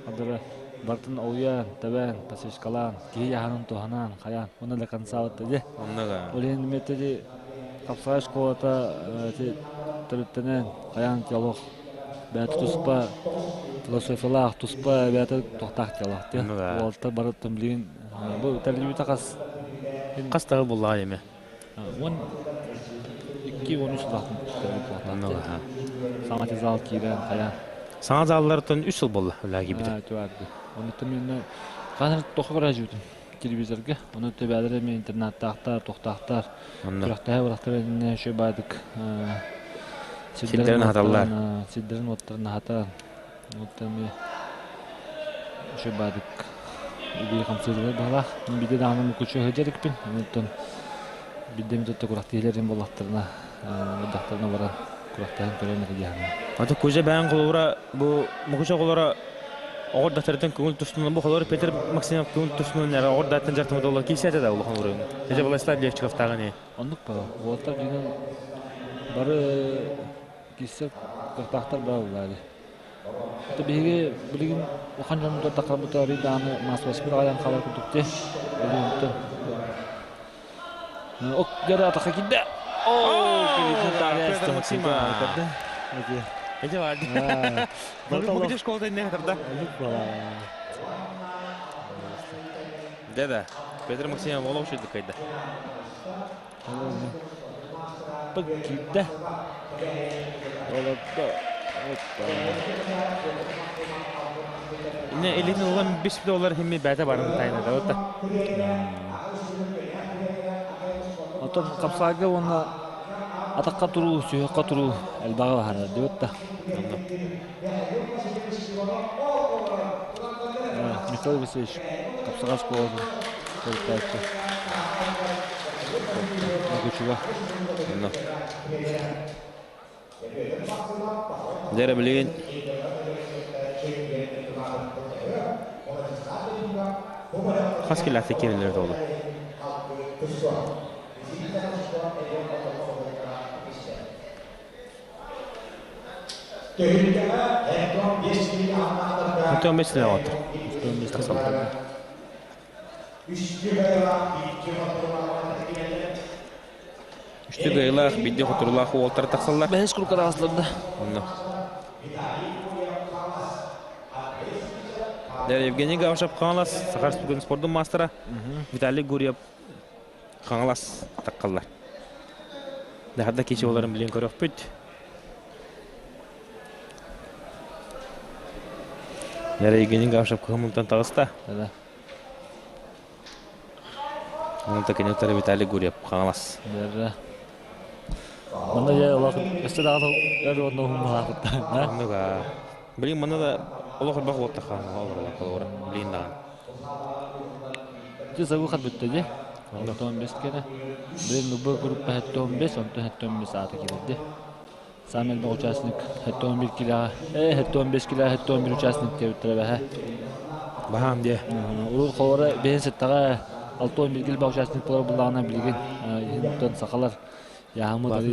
Хадара бартын олуйан, тэбэн, пасечкалаан, киһи яһанын туһанан, хайаан, уонна до конца вот ди. Оннуга. Ол иһин методи хапсаҕай школата төрүттэнэн, хайаан диалог бэйэтэ туспа философиялаах, туспа бэйэтэ туохтаах диалог дии. Уолтар барыттан билигин бу тэриллибитэ хас Хас тағы буллаҕа эми? 12 13 сыллаах Саҥа зал киирэн хайа. Саҥа заллартан үс сыл буолла үлэҕэ киирбитэ. Түөрдү. Онуттан мен ханар тоха көрө телевизорга. Ону төбөлөр эми интернаттаахтар, тохтаахтар. Күрэхтэһэ барахтар инне шө баадык. Сирдэрин хаталлар. Сирдэрин оттарын хата. Оттан эми шө баадык илии хамсыылар баалаах. Мин биирдэ даҕаны мукучу сылдьар иликпин. Онтон биирдэ эмит отто курахтыылар буоллахтарына, бардахтарына баран курахтаһан көрөн эрэ диэххэ. Аты кужа бэйэн холобура бу мукучу оҕолоро оҕор даттарыттан көҥүл тустунан бу холобура Петр Максимов көҥүл тустунан эрэ оҕор даттан дьартымыт олор киирсээтэ да улахан уруйун. Эже Владислав Левчиковтааҕы не. Оннук ба. Уолаттар дьиҥинэн Бары киирсэр кыахтаахтар бааллар. Ото биһиги билигин улахан дьоммутугар таххарбыта арый даҕаны маассабаспыт аҕайан хаалар курдук дии. Өлүөнтэн. Ок дьара атахха киирдэ. Оо, Петр Максима. Эти бар. Бу школда не хатырда. Да да. Петр Максимов олох шүйдік кайда. Киирдэ. Олордо. Оппа. Инне илин улам бис доллар химми бәтэ барын тайна да ота. Отон хапсаага уонна атахха туруу, сүһүөххэ туруу элбэҕи баһарар диэбит да. Михаил Васильевич хапсаҕа школатын төрүттээччи. Мукучуга. Онно. Дьэ билигин хас килэхтик киирэллэр толу? Антон бэс оҕотор. Үстүү кыайыылаах, биирдэ хотуруулаах уолтар тахсаллар. Бэһис курукка таҕыстылар да. Онно. Евгений Гавшев Хаҥалас, Саха Республикатын спордун маастара, Виталий Гурьев Хаҥалас таххаллар. Дахарда кичи оларын билин көрөхпүт. Евгений Гавшев кыһымылтан таҕыста. Да. Онон кини Виталий Гурьев Хаҥалас. Дьэ. Манна дьэ олох өссө даҕаны өр уонна уһун балаахыттан. Оннуга. Блин, манна да олох элбэх уоттаха олорор Блин даҕаны. Ити сабы хат бүттэ дии. 15 кэнэ. Блин, бу группа 75, онтон 75 аата киирди. Самый элбэх участник 71 килоҕа, 75 килоҕа 71 участник диэбиттэрэ бэһэ. Баһаам диэ. Урут холоро бэһин сыттаҕа 61 килбэх участник болар буллаҕына билигин иһин сахалар яһаммыт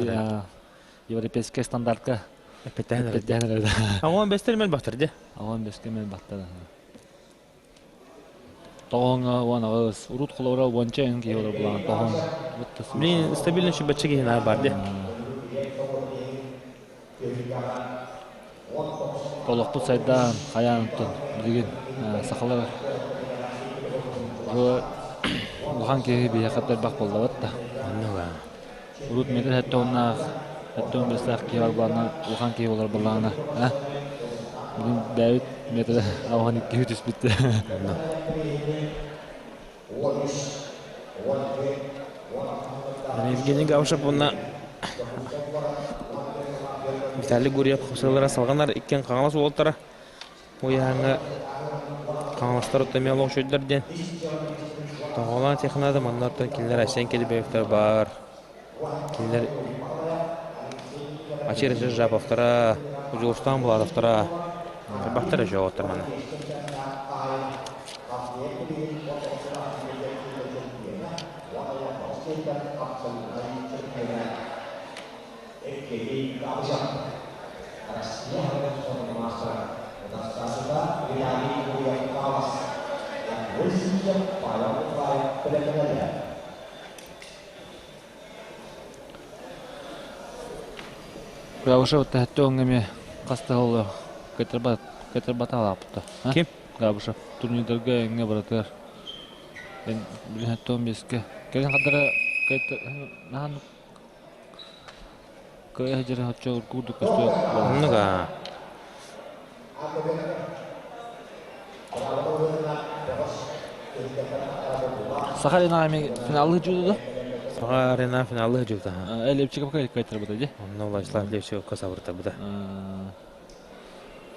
европейскай стандартка Эппэттээн эппэттээн эрэр. Аҕон бэстер мел бахтар дии. Аҕон бэске мел бахтар. Тоҕоҥо уон аҕыс урут холоро уонча эн киһи олор булаҕын тоҕоҥ. Блин, стабильно шибаччы киһи наар бар дии. Олохпут сайдаан, хайаан оттон билигин сахалар бу улахан киһи биһиэхэ элбэх буоллабат да. Оннуга. Урут метр сэттэ уоннаах, 75 киһи бар буолаана улахан киһи буолар буоллаҕына, а? Билигин бэйэбит метр аҕыс иккиһи түспүт. Онно. Евгений Гавшев уонна Виталий Гурьев хапсыылара салҕанар иккиэн Хаҥалас уолаттара уйаһаҥҥа Хаҥаластар оттон олохсуйдар диэн тоҕолоон технада манна оттон кинилэр Айсен Келебеевтэр баар кинилэр Ачир Жаповтара Дьулустаан Булатовтара элбэхтэр өсөҕөттөр манна. Габышев тэһэттэ эмиэ хаста ол кытырбата алааппыта. Ким? Габышев турнирдарга эҥҥэ барытыгар билин 75-кэ кэлин хадара наһан кыайа сылдьар оччо курдук көстүө Оннуга. Саха Арена эми финаллыы дьууда да? Саха Арена финаллыы дьууда. Левчиков кайтарбыта дии. Онно Владислав Левчиковка сабыртабыта.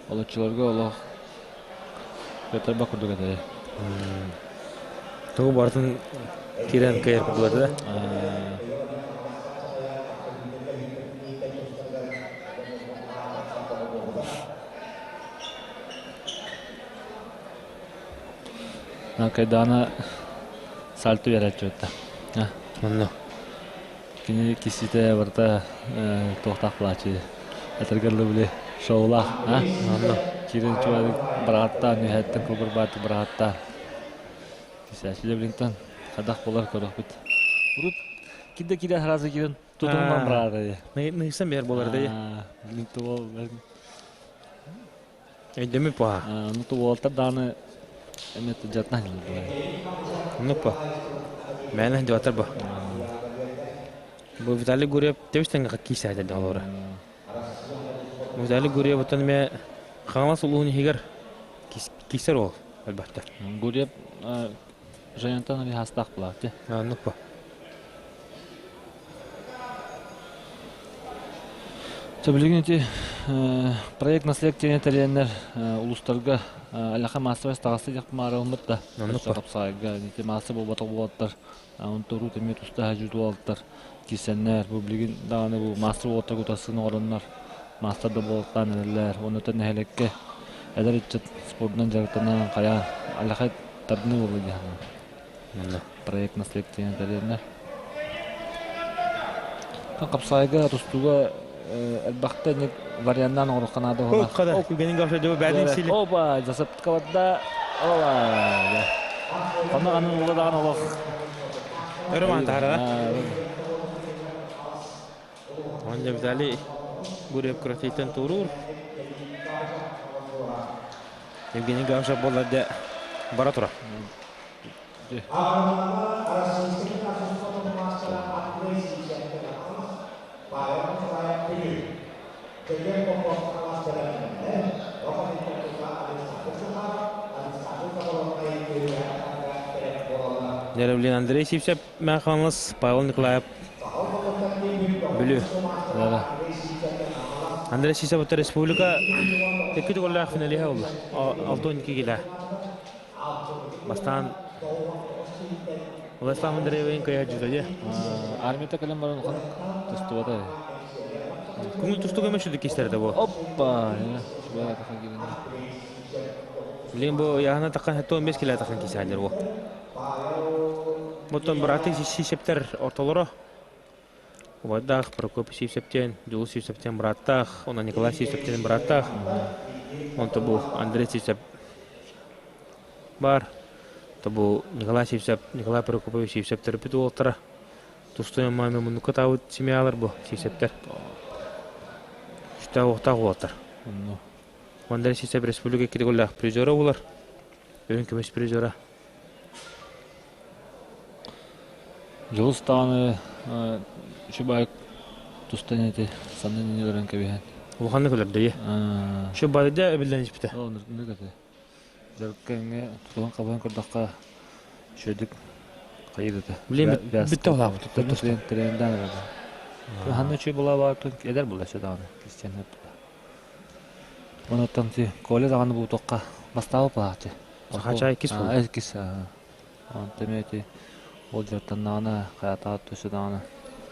Олоччуларга олох кайтарба курдук этэ. Тугу барытын киирэн кыайар курдук этэ да? Кайдана сальто береччи. Онно. Кини киситэ барыта туохтаах плачы этэргэр били шоулаах а Онно. кирин чугаһык бырааттаан үһэттэн кулгур бааты бырааттаан кисээчилэ билинтэн хадах болар көрөхпүт урут кирде кире сразу кирин тутунан быраата Мыйсан бер болар да. Билин туол Өйдөмү паа. Ну туолтар дааны эме жатна Ну па. Мээнэ дьуатар ба. Бу Виталий Гурьев тэбистен киисээдэ долора. Виталий Гурьев оттон ме Хаҥалас улууһун иһигэр киисэр ол элбэхтэр. Гурьев Женятан хастаах булааты. Ну па. Билигин ити проект наследие тэрийэннэр улуустарга алаха массовай таҕаста диэх маарылмыт да тапсаайга ити маасса буолбатах буолаттар онтору эмиэ тустаах дьутуолтар киирсэннэр бу билигин даҕаны бу маастар уолаттар утарсын оҥороннор маастар да буолтаан эрэллэр оннуттан нэһилиэккэ эдэр ыччат спордунан дьарыктанан хайаан алаха тардыныы буолла дии саныыбын. Проект наследие тэрийэннэр. Хапсаайга тустууга элбэхтэ ник варианнаан оҥоруохха наада Ол хада күгэнин гавша дьо бэдин сили. Опа, засыпкаларда. Ола. Онно анын ула даҕан олох. Өрө таһара. Онно Виталий Гурьев күрэхтэһииттэн туоруур. Евгений Гавшев буолла дэ бара тура. Деревлин Андрей Сивцев Мэханлас Павел Николаев Бүлүү. Андрей Сивцев республика икки төгүллээх финалиһа буолла. 6-12 килэ. Бастаан Владислав Андреевин кыйа дьүдэйэ. Армията кэлэн баран улахан тустубата. Көҥүл тустууга эмэ сүдү кистэрдэ бу. Оппа! Билигин бу яһана таххан 75 килэ таххан кисээлер бу. Оттон бырааты Сисептер ортолоро убайдаах Прокопий Сивцевтен, Дьулус Сивцевтен бырааттаах, онон Николай Сивцевтен бырааттаах. Онто бу Андрей Сивцев баар. То бу Николай Сивцев, Николай Прокопович Сивцев төрөппүт уолаттара. Тустуйан маами муннукка таабыт семьялар бу Сивцевтер. Үстээх уохтаах уолаттар. Андрей Сивцев республика икки төгүллээх призера буолар. Үрүҥ көмүс призера. Дьулус даҕаны үчүгэй тустан ити саннын өлөрөн кэбиһэн. Улаханнык өлөрдөйө. Şu барыда эбиллэн испитэ. Оннук этэ. Дьарыккаҥҥа тутулан хабан көрдөххө үчүгэйдик хайыр этэ. Билем бүтте олаабыт. Трендан эрэ. Ханна үчүгэй була эдэр була өссө даҕаны Кристиан Онуттан ти Коля даҕаны буутуохха бастаабыт былааччы. Сахача иккис буолла. Иккис. Онтон эмиэ ити ол дьарыктаннаҕына хайатаҕа төссө даҕаны.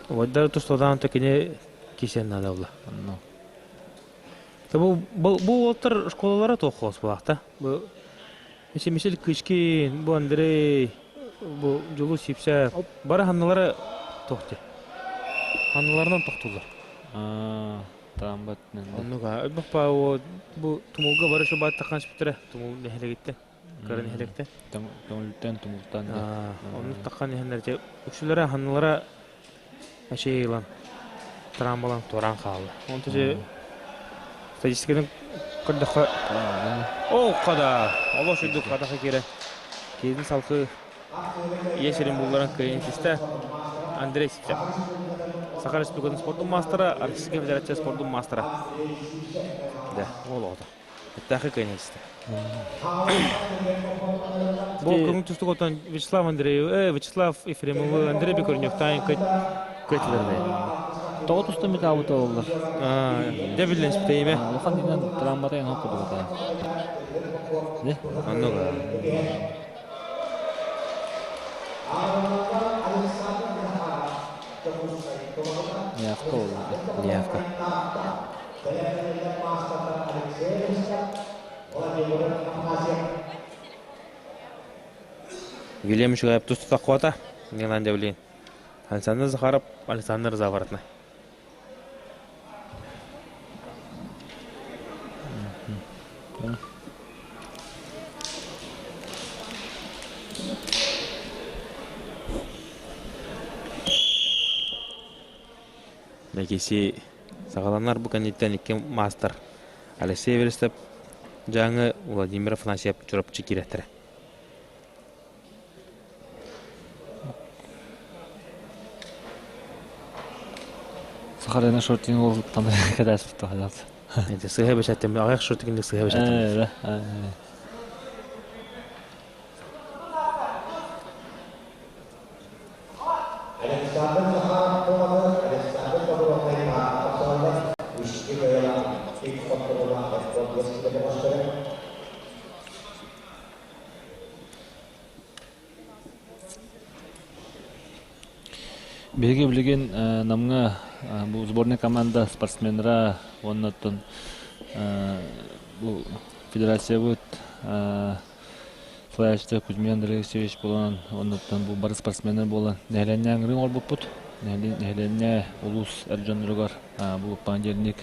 Убайдары тустадаан то кини кисен наада буолла. Онно. Бу бу уолаттар школалара туох хос буолаахта. Бу Мисил Кычкин, бу Андрей, бу Дьулус Сипсэ бары ханналара тохти. Ханналарынан тохтуллар. Таамбат Оннук баппа бу тумулга бары шу бааттахан сүптэрэ тумул нэһилигиттен кыра нэһиликтен Төҥүлүттэн тумултан оннук таххан иһэннэр те үксүлэрэ ханналара эчей ылан трамбалан туоран хаалла онто же статистиканы көрдөххө о қада олох үрдүк хадаха кире киһитин салкы Ийэ сирин булларан кыайан ситистэ Андрей Сивцев. Саха Республикатын спордун маастара, Российскай Федерация спордун маастара. Да, ол оҕото. Эттээхи кыайан ситистэ. Бу көҥүл тустук отон Вячеслав Андреев, Вячеслав Ефремовы, Андрей Бекорневтаан көтүлэрдэ. Тоҕо тустан битаабыта оллар. Дэ биллэн спитейме. Улахан динен травмата эн хоккудугата. Не? Оннуга. Неявка буолла. Неявка. Вильям Шугаев тусту таххуата. Нелан Девлин. Александр Захаров, Александр Заворотный. Бэкиси саҕаланар бу кэнниттэн икки маастар Алексей Верестов Дьааҥы Владимир Афанасьев Чурапчы киирэттэрэ. Сахалина шортинг уолуттан кэдээспит туһалаат. Эти сыһа бэчэттим, аҕыйах шортингник сыһа бэчэттим. Александр Захаров туһаны Александр Добровнай таахталлар икки кыайан икки хотторуулаах спорт бөҕөстөрө. Биһиги билигин Намҥа бу сборная команда спортсменнара уонна оттон бу федерациябыт салайааччыта Кузьмин Андрей Алексеевич буолан оннуттан бу бары спортсменнар буолан нэһилиэнньэ ыҥырыы оҥорбуппут. Нэһилиэнньэ улуус эр дьонноругар бу понедельник,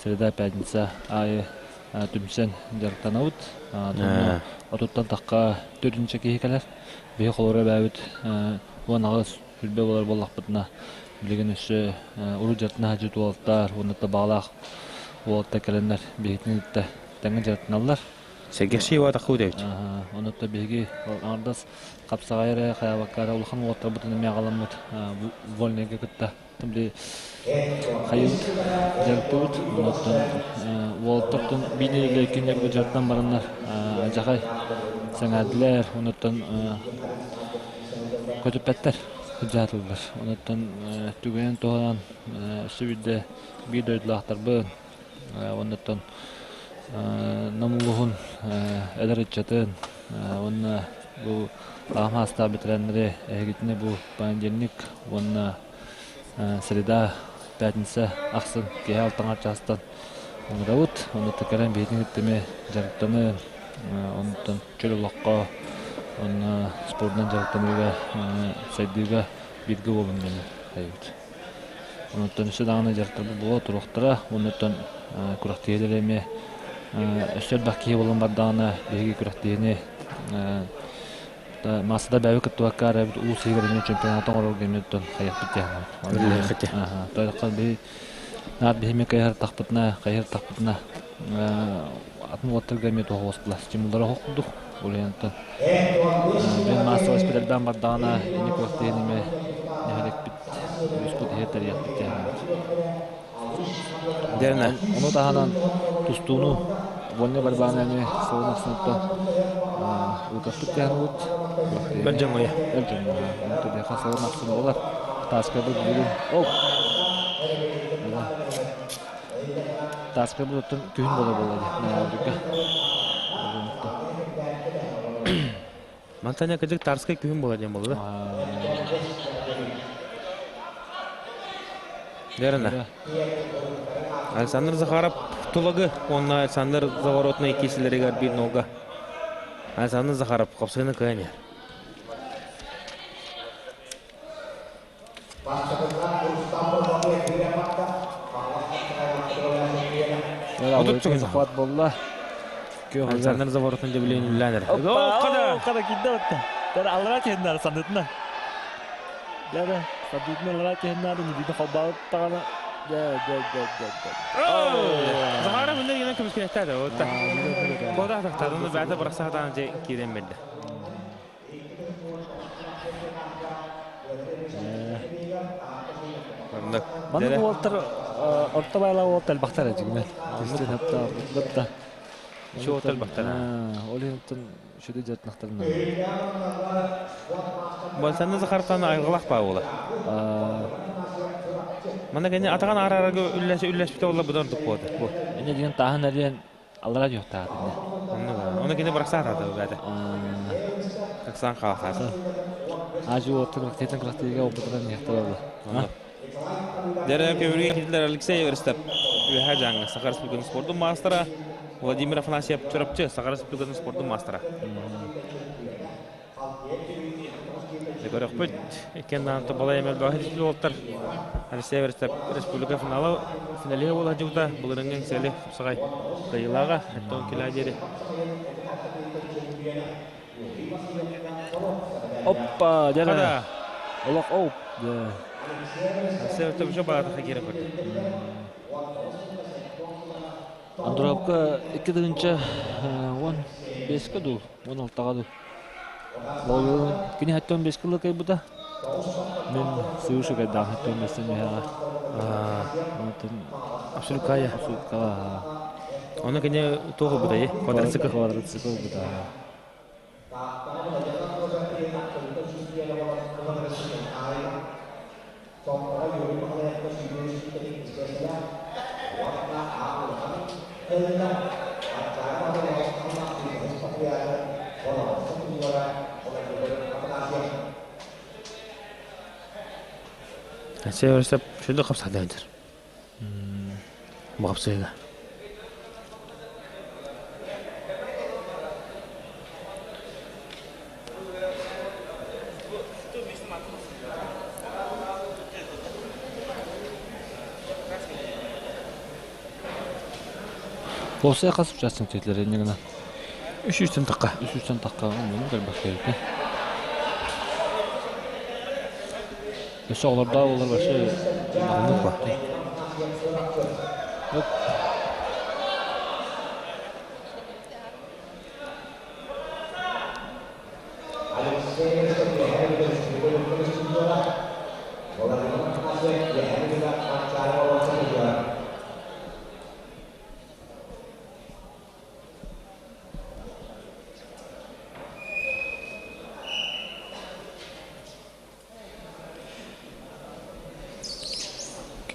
среда, пятница аайы түмсэн дьарыктанабыт. Отуттан тахха төрүнчэ киһи кэлэр. Биһи холоро эбээбит 18 сүрбэ буолар буоллахпытына билигин өссө урут дьарыктана сылдьыбыт уолаттар уонна баҕалаах уолаттар кэлэннэр биһигитин кытта тэҥҥэ дьарыктаналлар. Сэргэхсийэ уотаххы дэбит. Онуттан биһиги аҥардас хапсаҕай эрэ хайаабакка эрэ улахан уолаттарбытын эмиэ аҕаламмыт вольныйга кытта били хайыбыт дьарыктыбыт. Онуттан уолаттартан биир нэдиэлэ икки нэдиэлэ дьарыктан бараннар алдьархай сэҥээрдилэр. Онуттан көтүппэттэр сылдьаатылар. Онуттан түгэнин туһанан өссө биирдэ биир дойдулаахтарбын Оннуттан Нам улууһун эдэр ыччатын уонна бу аҕам саастаах бэтэрээннэри эһигитини бу понедельник уонна среда, пятница ахсын киэһэ алтаҥар чаастан ыҥырабыт. Оннуттан кэлэн биһигини кытта эмиэ дьарыктаныы, онтон чөл олоххо уонна спордунан дьарыктаныыга, сайдыыга бииргэ буолун диэн хайыбыт. Онуттан өссө даҕаны дьарыктарбыт буола туруохтара. Онуттан күрэхтэһиилэри эмиэ өссө элбэх киһи буолан бардаҕына биһиги күрэхтэһиини маассада бэйэбит кыттыбакка эрэ улуус иһигэр эмиэ чемпионаты оҥорорго эмиэ оттон хайыахпыт диэн. Тоойдоххо наар биһи эмиэ кыайыһар тахпытына атын уолаттарга эмиэ туох оҕустулар стимуллара оһох курдук. Ол иһин оттон мен маассабай элбээн бардаҕына ини күрэхтэһиини эмиэ нэһиликпит улууспут иһэ тэрийэхпит диэн. Дэрнэ. Ону таһынан тустууну вольнай барбааны эмиэ сылын ахсыныттан ыытыахпыт диэн Бэр дьоҥҥо. Бэр дьоҥҥо. Ону тудиэхэ сылын ахсын буолар. Тааскабыт бүгүн оп Тааскабыт оттон күһүн буола буолла дии ноябрьга. Мантан кыдык Тарскай күһүн буола диэн буолла да? Верно. Александр Захаров Тулагы уонна Александр Заворотный киселеригэр биир нолга. Александр Захаров хапсыгыны кыайан иһэр. 30 Захват буолла. Александр Заворотный дебилин үллээн эрэ. Када кидде отта. Дара алра кеннар сандытына. Дара сандытына алра кеннар нидиде холбаут тагана. Да да да да да. Захаров мында деген көмүскенеттеді. Отта. Бода тақтадыны бәті бұрақса хатан же кирен белді. Маннык уолтар орто байлаах уолтар элбэхтэр дьиҥинэн. Түстэн хапта бытта. Үчүгэй элбэхтэр. Ол иһин сүдү дьарыктанахтарына. Болсанны Захартан айылҕалаах баа буола. Манна кэнни атаҕын аарарга үллэспитэ буолла быдан ордук буолда. Бу. Инне диэн тааһын эриэн аллара дьуохтаах инне. Онно кини бырахсаатаата бээтэ. Таксан хаалхаата. Ажы уоттан рактейтен рактейге опытынан яхталалы. Дәрі көмірге кетілер Алексей Верстеп. Үһә жаңы Саха Республикасының спордун маастара Владимир Афанасьев Чурапчы Саха Республикасының спордун маастара. Көрөхпүт иккиэн даҕаны балай эмэ элбэх уолаттар Алексей Республика финала финалиһа буола сылдьыбыта. Былырыыҥҥы Эҥсиэли хапсаҕай кыайыылааҕа Антон Килядери. Оппа, дьэ Олох оп. Алексей Верстов баатаха киирэн көрдө. Андроповка 2015-кэ дуу, 16-ҕа дуу. Кини 75 кылы кыайбыта. Мин свыше кайдаах 75-тен үһэҕэ. Абсолюткая. Абсолюткаҕа. Ону кини туох ылбытай? Квадроцикл. Квадроцикл ылбыта. Северсеп шүлі қапсады әдір. Бақапсыйға. Болсай хас участник тетилер эннигина. Үш үстен таққа. Үс үстен таққа оны кэлбэх кэлбит. Өссө олордоо олор вообще Оннук ба.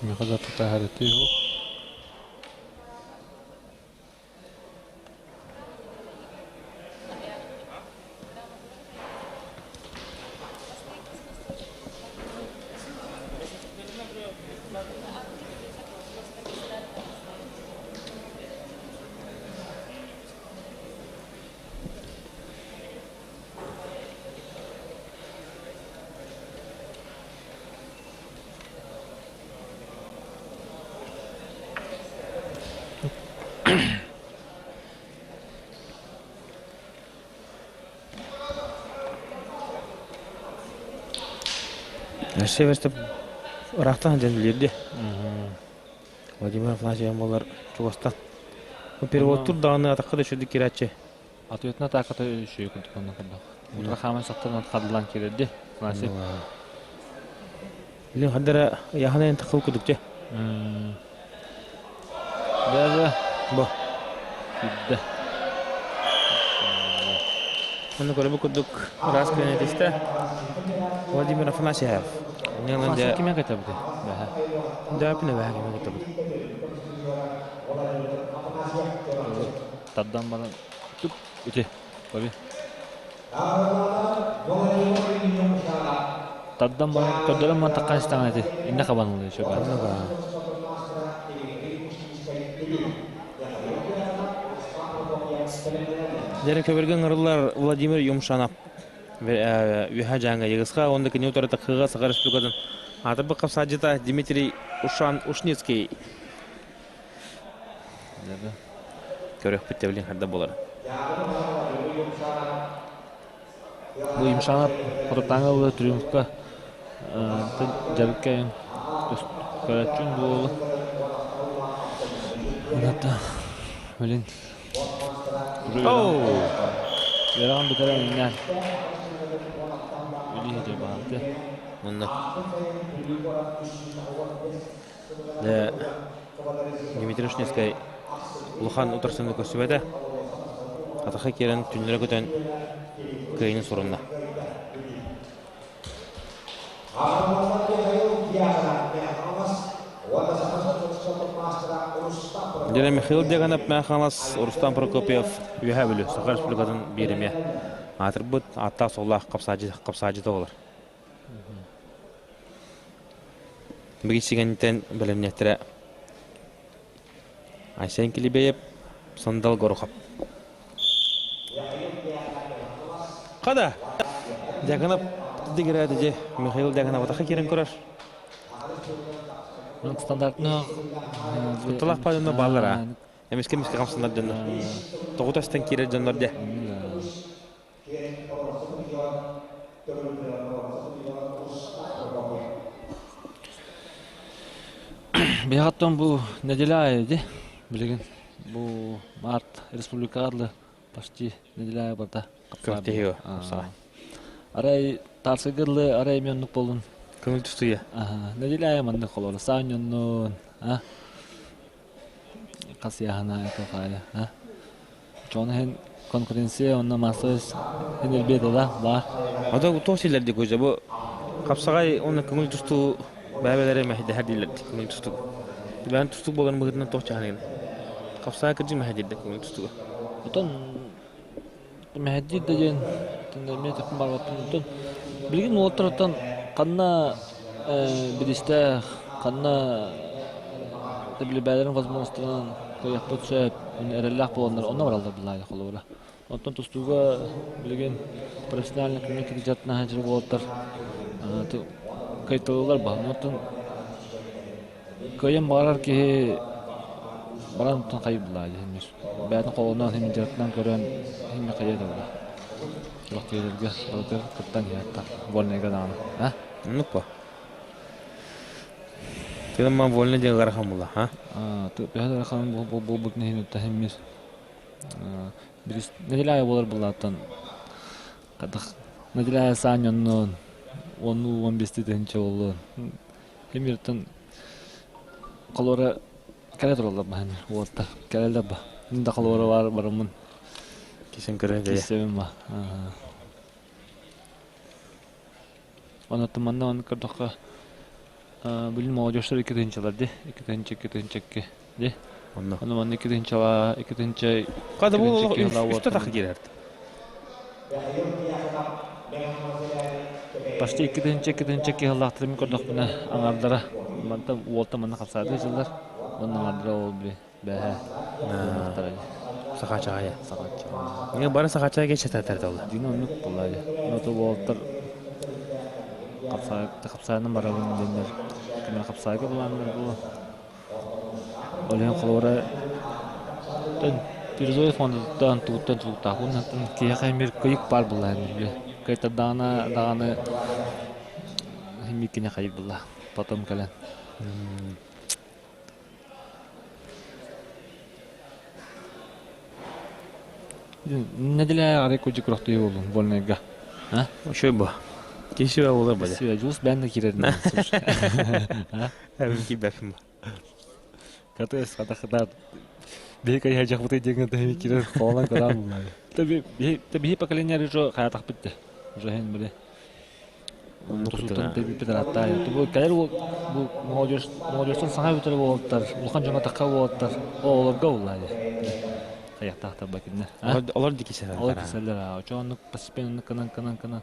Кимиэхэ да тутаһарытыы суох. Северстеп ыраахтан дьэн билиэрди. Владимир Афанасьевич буолар чугастан. Переводтур даҕаны атахха да үчүгдүк киирээччи. Ответна атааката үчүгэй курдук онно курдук. Утра хааман саттан хадылан киирэрди. Афанасьев. Билин хандара яхана тахыл кудук те. Да, Бо. киирдэ. Оны көрөбү курдук ыраас күнэтистэ. Владимир Афанасьев. Афанасьев кимэ кэтабыты? Бэһэ. Дәпіне бэһэ кимэ кэтабыты. Тардан баран туп ити. Баби. Тардан баран көрдөрөн ман таккан истаҥа ити. Инне хабанылы еще бар. Дәрі көбірген ырылар Владимир Юмшанов үһә жаңа йыгысқа онда кини утары тақыға Саха Республикатын атырбы қапсажыта Дмитрий Ушан Ушницкий көрөх бүттебилин харда болар. Бу Юмшанов хотуттааҥы триумфка дьарыкка көрөччүн буолу. Ната билин Үөрэҕин бүтэрэн иннээн үлүһүтэ баалты. Онно. Дэ Дмитрий Ушницкай улахан утарсыны көрсүбэтэ. Атаха киирэн түннэрэ көтөн кыайыны сурунна. Дьэ Михаил Дьаганов Мэхалас Рустам Прокопьев Үөһээ Бүлүү Саха Республикатын бииримиэ аатырбыт ааттаах суоллаах хапсаадьыта буолар. Бигин сигэнтэн бэлэмниэхтэрэ Айсен Килибеев, Сандал Горохов. Хада! Дьаганов Дигирээти же Михаил Дягановатаха киирэн көрөр. Стандартно Кутталаах паадьанна бааллар аа. Эмискэ эмискэ хамсанар дьоннор. Тоҕу тастан киирэр дьоннор дьэ. Биһиэхэттэн бу неделя аайы дии билигин бу март республикаҕа дылы почти неделя аайы барда. Күрэхтэһиэ Арай таарсыга дылы арай эмиэ оннук буоллун. Көҥүл тустуйа. Неделя аайы маннык холоро саанньоннун а хас яһана кахая а Чон иһин конкуренция онно массовый иһин элбиэ да баар. Ата туох силлэр дии көжө бу хапсаҕай уонна көҥүл тустуу бэйэлэрэ мэһэйдэһэр дииллэр көҥүл тустуу. Бэйэн тустуук буоларын быһыытынан туох чаһаныгын. Хапсаҕай кырдьык мэһэйдиир көҥүл тустууга. Отон мэһэйдиир да диэн эмиэ тэппин барбаппын. Отон билигин уолаттар оттон ханна биристээх, ханна бэйэлэрин возможностарынан кыайыахпыт сөп, эрэллээх буоланнар онно бараллар былаайа холобура. Оттон тустууга билигин профессиональный көмө кырдьатына сылдьар уолаттар кыайталыылар баһын. Оттон кыайан баҕарар киһи баран оттон хайы былаайа бэйэтин холонон иһин дьарыктанан көрөн иһин хайа да була. Туох киһилэргэ барытыгар кыттан иһэр вольныйга даҕаны. А? Оннук по. Тыын вольный диэн ыарахан була, а? Төһө ыарахан буолбутун иһин таһыммир нэдиэлэ аайы буолар былааттан хадах нэдиэлэ аайы саанньоннун уоннуу уон биэстии тыһыынча буоллун химиртэн холуора кэлэ тураллар баһын уоттар кэлэллэр ба мин да холуора бар бараммын Кисен көрөн киссэбин ба Онон манна ону көрдөххө билин молодежтар 2 тыһыынчалар дии 2 тыһыынча 2 тыһыынча 2 дии Онно. Ону манна 2 тыһыынчала 2 тыһыынча Када бу 2 тыһыынча үстэ тахы киирэр. Почти 2 тыһыынча 2 тыһыынча 2 сыллаахтарын көрдөхпүнэ аҥардара мантан уолта манна хапсаатыы сыллар уонна аҥардара ол били бэһэ Сахачаҕайа. Сахачаҕайа. Мне бары сахачаҕа кечетатар долла. Дин оннук буолла. Но уолаттар хапсаайынан барабын диэннэр кимэ хапсаайга булааннар буо. Ол иһин холобура призовой фондуттан тугуттан тутулуктаах уонна киһиэхэ эмиэ кыйык баар буолла эмиэ. Кыайтардаҕына даҕаны миккини хайык буолла потом кэлэн. Неделя арай кудьу күрөхтүү буоллун вольныйга. А? Ошой бу. Киши болар бу. Сүө жус бән да кирерин. Әбин кибәфим. Катыс хата Биһи кайха жахбыты диэн тэһи кирер холан көрөн булар. Таби биһи поколение уже хаятах битте. Уже хен биле. Тусуттан тэби педераттаа. Бу кэлэр бу молодежь молодежьтан саҥа бүтэр буолаттар, улахан дьоҥҥо тахха буолаттар. Оҕолорго буллаа дии. Хайахтаахтар бакиннер. Олор дикиселер. Олор киселер. Очооннук постепенно кынан кынан кынан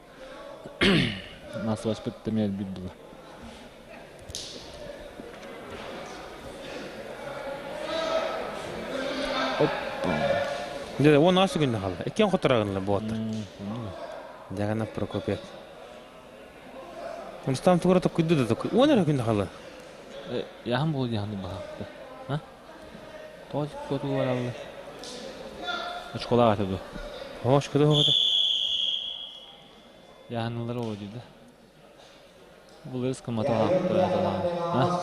насваспыт темел бит була. Дьэ, уон аас күннэ хаалла. Иккиэн хоттороҕунна буолаттар. Дьаҕана Прокопьев. Рустам тугура токкуйду да токкуй. Уон эрэ күннэ хаалла. Яһан буолу яһан баһаапта. А? Тоҕо коту бараллар? Очколаах ата ду. Очкода хоҕото. Яһанылар оо диде. Булырыс кымата аапта. А?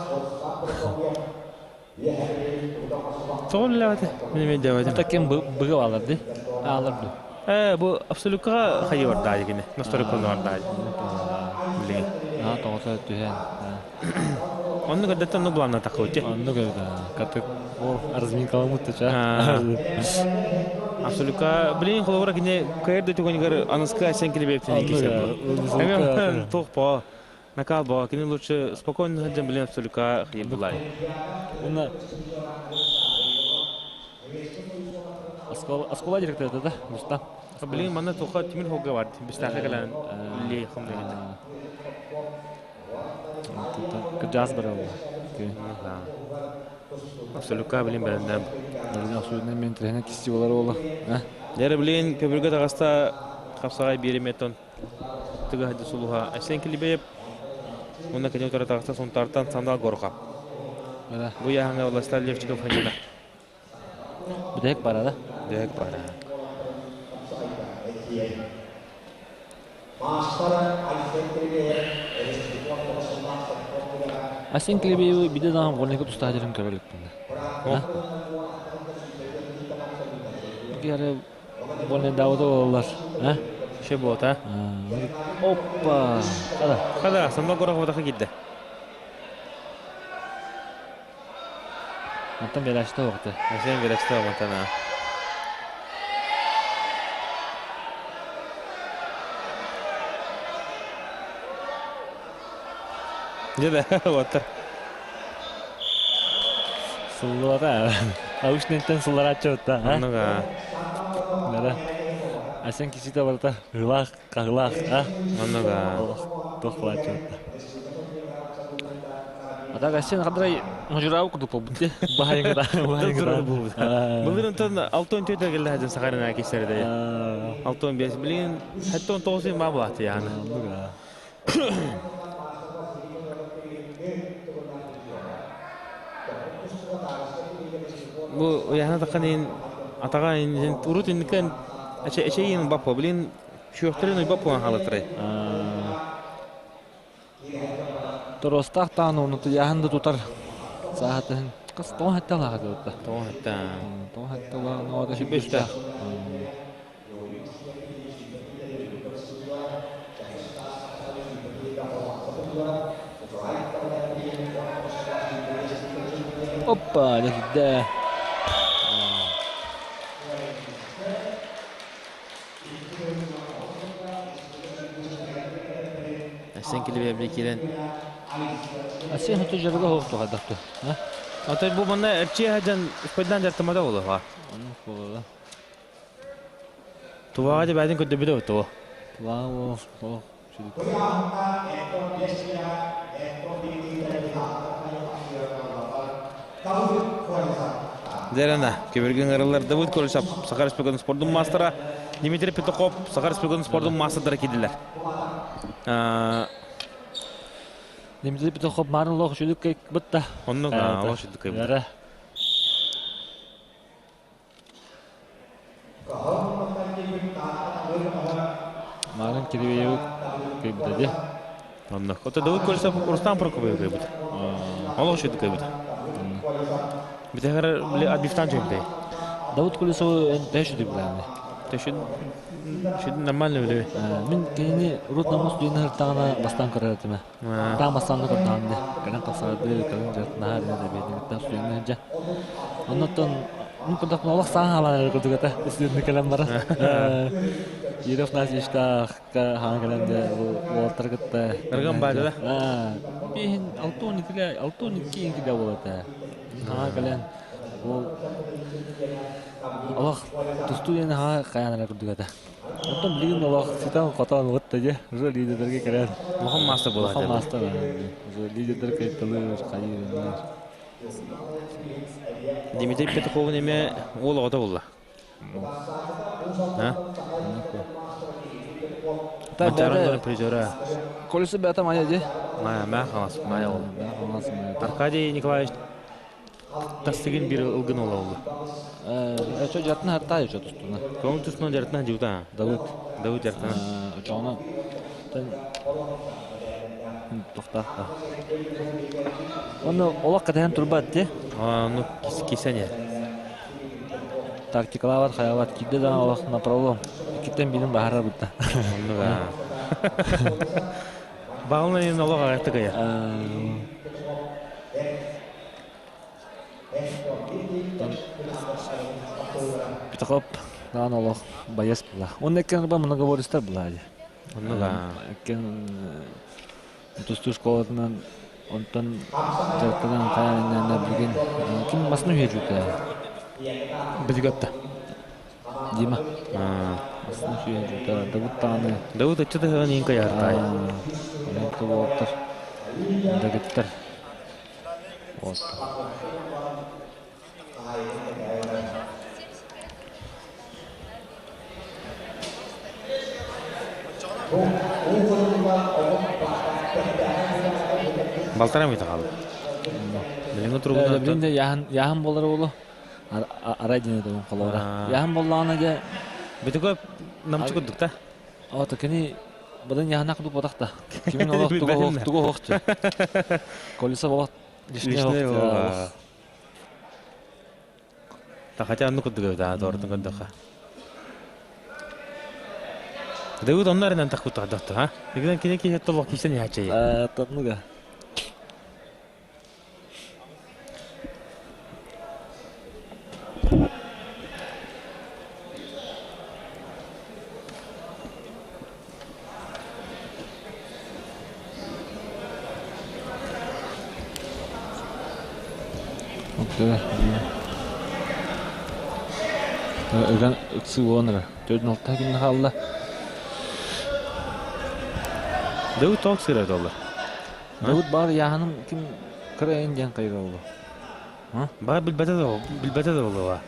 Тоҕо үлэлээбэтэ? Мин эмиэ дьээбэтим. Таким быгы алар ди. Алар ду. Ээ, бу абсолюткаҕа хайы бардаай кини. Насторойканы бардаай. Билигин. Аа, тоҕото түһэн. Оннук эрдэттэн оннук былаанна таххыбыт. Оннук эбит. Катык ол разминкаламмыт ча. Абсолютка билин холобура кини кыайар да түгэнигэр аныска Айсен Килибиевтин кисер. Туох по накал бо кини лучше спокойно сылдьан билин абсолютка хайы булай. Уна Оскола директор да, Рустам. Билин манна туха тимир хогга бар. Бистаха кэлэн ли хомнегит. Кыджаас барал. Абсолютка билин бэлэннэм. Абсолютно мен тренер кисти болар ола. Дәрі билин көбүргө таҕаста хапсаҕай биэриметон. тыга сылдьар сулуһа Айсен Килибеев уонна кини утары тахса Сунтаартан Сандал Горохов. Бу яһаҥа Владислав Левчиков ханьына. Бүтэһик бара да? Бүтэһик бара. Айсен Килибеевы биде даҕан горнайга тустаах дьэрин көрө иликпин. Геры Больнайдаабыта буолаллар. А? Ше буота. Оппа! Хада. Хада, Сандал Горохов отаха киирдэ. Онтон Белашта оҕото. Асен Белашта оҕотон а. Дьэ оттор. Сыллыбата. Аушнинтэн сылларааччы а? Оннуга. Да. Асен кисите барыта ылаах, хаһылаах, а? Оннуга. Туох кылааччы А так Асен хадрай мужурау курдук болбут де. Баһайыңда, баһайыңда. Былыр онтон алтон төтө келле хажын сахарына кисерде. Алтон бес билин хаттон тоғыз ма булаты яны. Бу яна тақанин атаға урут инкен эчейин баппа билин шүөхтерин баппа халытрай. Торостах таан оны яхында тутар саатын қыз тоң хатта лаға тутта. Тоң хатта. Тоң хатта лаға нода Шүбеште. Опа, да. Сен келіп кирен. Асен хату жарга хоқту хадақту. Ата бу манна эрчи хаҗан спайдан жартымада болу ха. Оны болу. Туваға деп бәдин көтө бите оту. Туваға о. Дерена, кеберген аралар Давыд Колесов, Сахар Республикасының спорттың мастера, Дмитрий Петухов, Сахар Республикасының спорттың мастердары кидилер. Дмитрий Петухов марын лох шүлүк кек бытта. Оннук, лох шүлүк кек бытта. Марын кирибеев кек бытта де. Оннук. Ота Давыд Колесов Рустам Прокопьев кек бытта. Олох шүлүк кек бытта. Битәгәр биле адбифтан чөйбүтэ. Давыд Колесов тэшү деп биләне. Тэшү шү нормально биле. Мин кини рут намус дүйнө хыртагына бастан көрөр этиме. Таң бастан көрдөм де. Кэлэн тахсарды, кэлэн жартына не да бедин та сүйнө жа. Оннотон ну кудак олох саң алар көрдүк ата. Сүйнө кэлэн бара. Еров нас ишта хаан кэлэн де уолтар кытта. Ырган баада да. Бихин алтон икиле, алтон икки инкиле болот. Хаан кэлэн ол Аллах тусту диэн хаҕа хайаан эрэ курдук этэ. Онтон билигин олох ситэн хотон уотта дьэ, уже лидердэргэ кэлэр. Улахан маастар буолар. Улахан маастар уже лидердэр кыайталыыр, хайыыр, Дмитрий Петуховун эмэ уол оҕото булла. А? Манчаарын призера. Колесо бэйэтэ майа дии. Майа, маа хаҥас, майа ол. Маа хаҥас майа. Аркадий Николаевич тастыгын бир ылгын ола олду. Өчө жартына хатта өчө тустуна. Көңүл тустуна жартына жута. Давыд. Давыд жартына. Очоҕуна тохта. Оны олақ катахан турбат те. Ну кисене. Тактикалар хаялат кидде да олақ направо. Киттен билин бахара бутта. Онну да. Бағылна енді олақ ағайты кая. Петухов даан олох баяс була. Он экен ба многобористар була. Онну да. Экен тустуу школатынан онтон жартадан каян билген ким масны үйрөтө? Билгатта. Дима. Масны үйрөтө. Давыд тааны. Давыд ачыты хаган инка яртай. Онто болуптар. Дагыттар. Вот. Балтара мүтэ хаалла. Билиҥҥи туругунан Билин де яһан яһан болар болу. Арай диэн этэ холоора. Яһан боллаҕына дьэ Бүтүкө намчы курдук та. Ото кини быдан яһана курдук бодах та. Кимин олох тугу ох тугу охчу. Колеса болот Лишний болот. Хотя оннук курдук эбит аа туоратын көрдөххө. Дэгут онно эрэнэн тахпыт ha? Игинэн кини киһи толох кисэн иһээччи. Тоннуга. Ыган ыксыы буолан эрэр. 4-6 күн хаалла. Дэвид тоҕо ыксыыра доллар? Дэвид баар яһаным ким кыра эн диэн кайра болу. Баар билбэтэ да билбэтэ да болуга.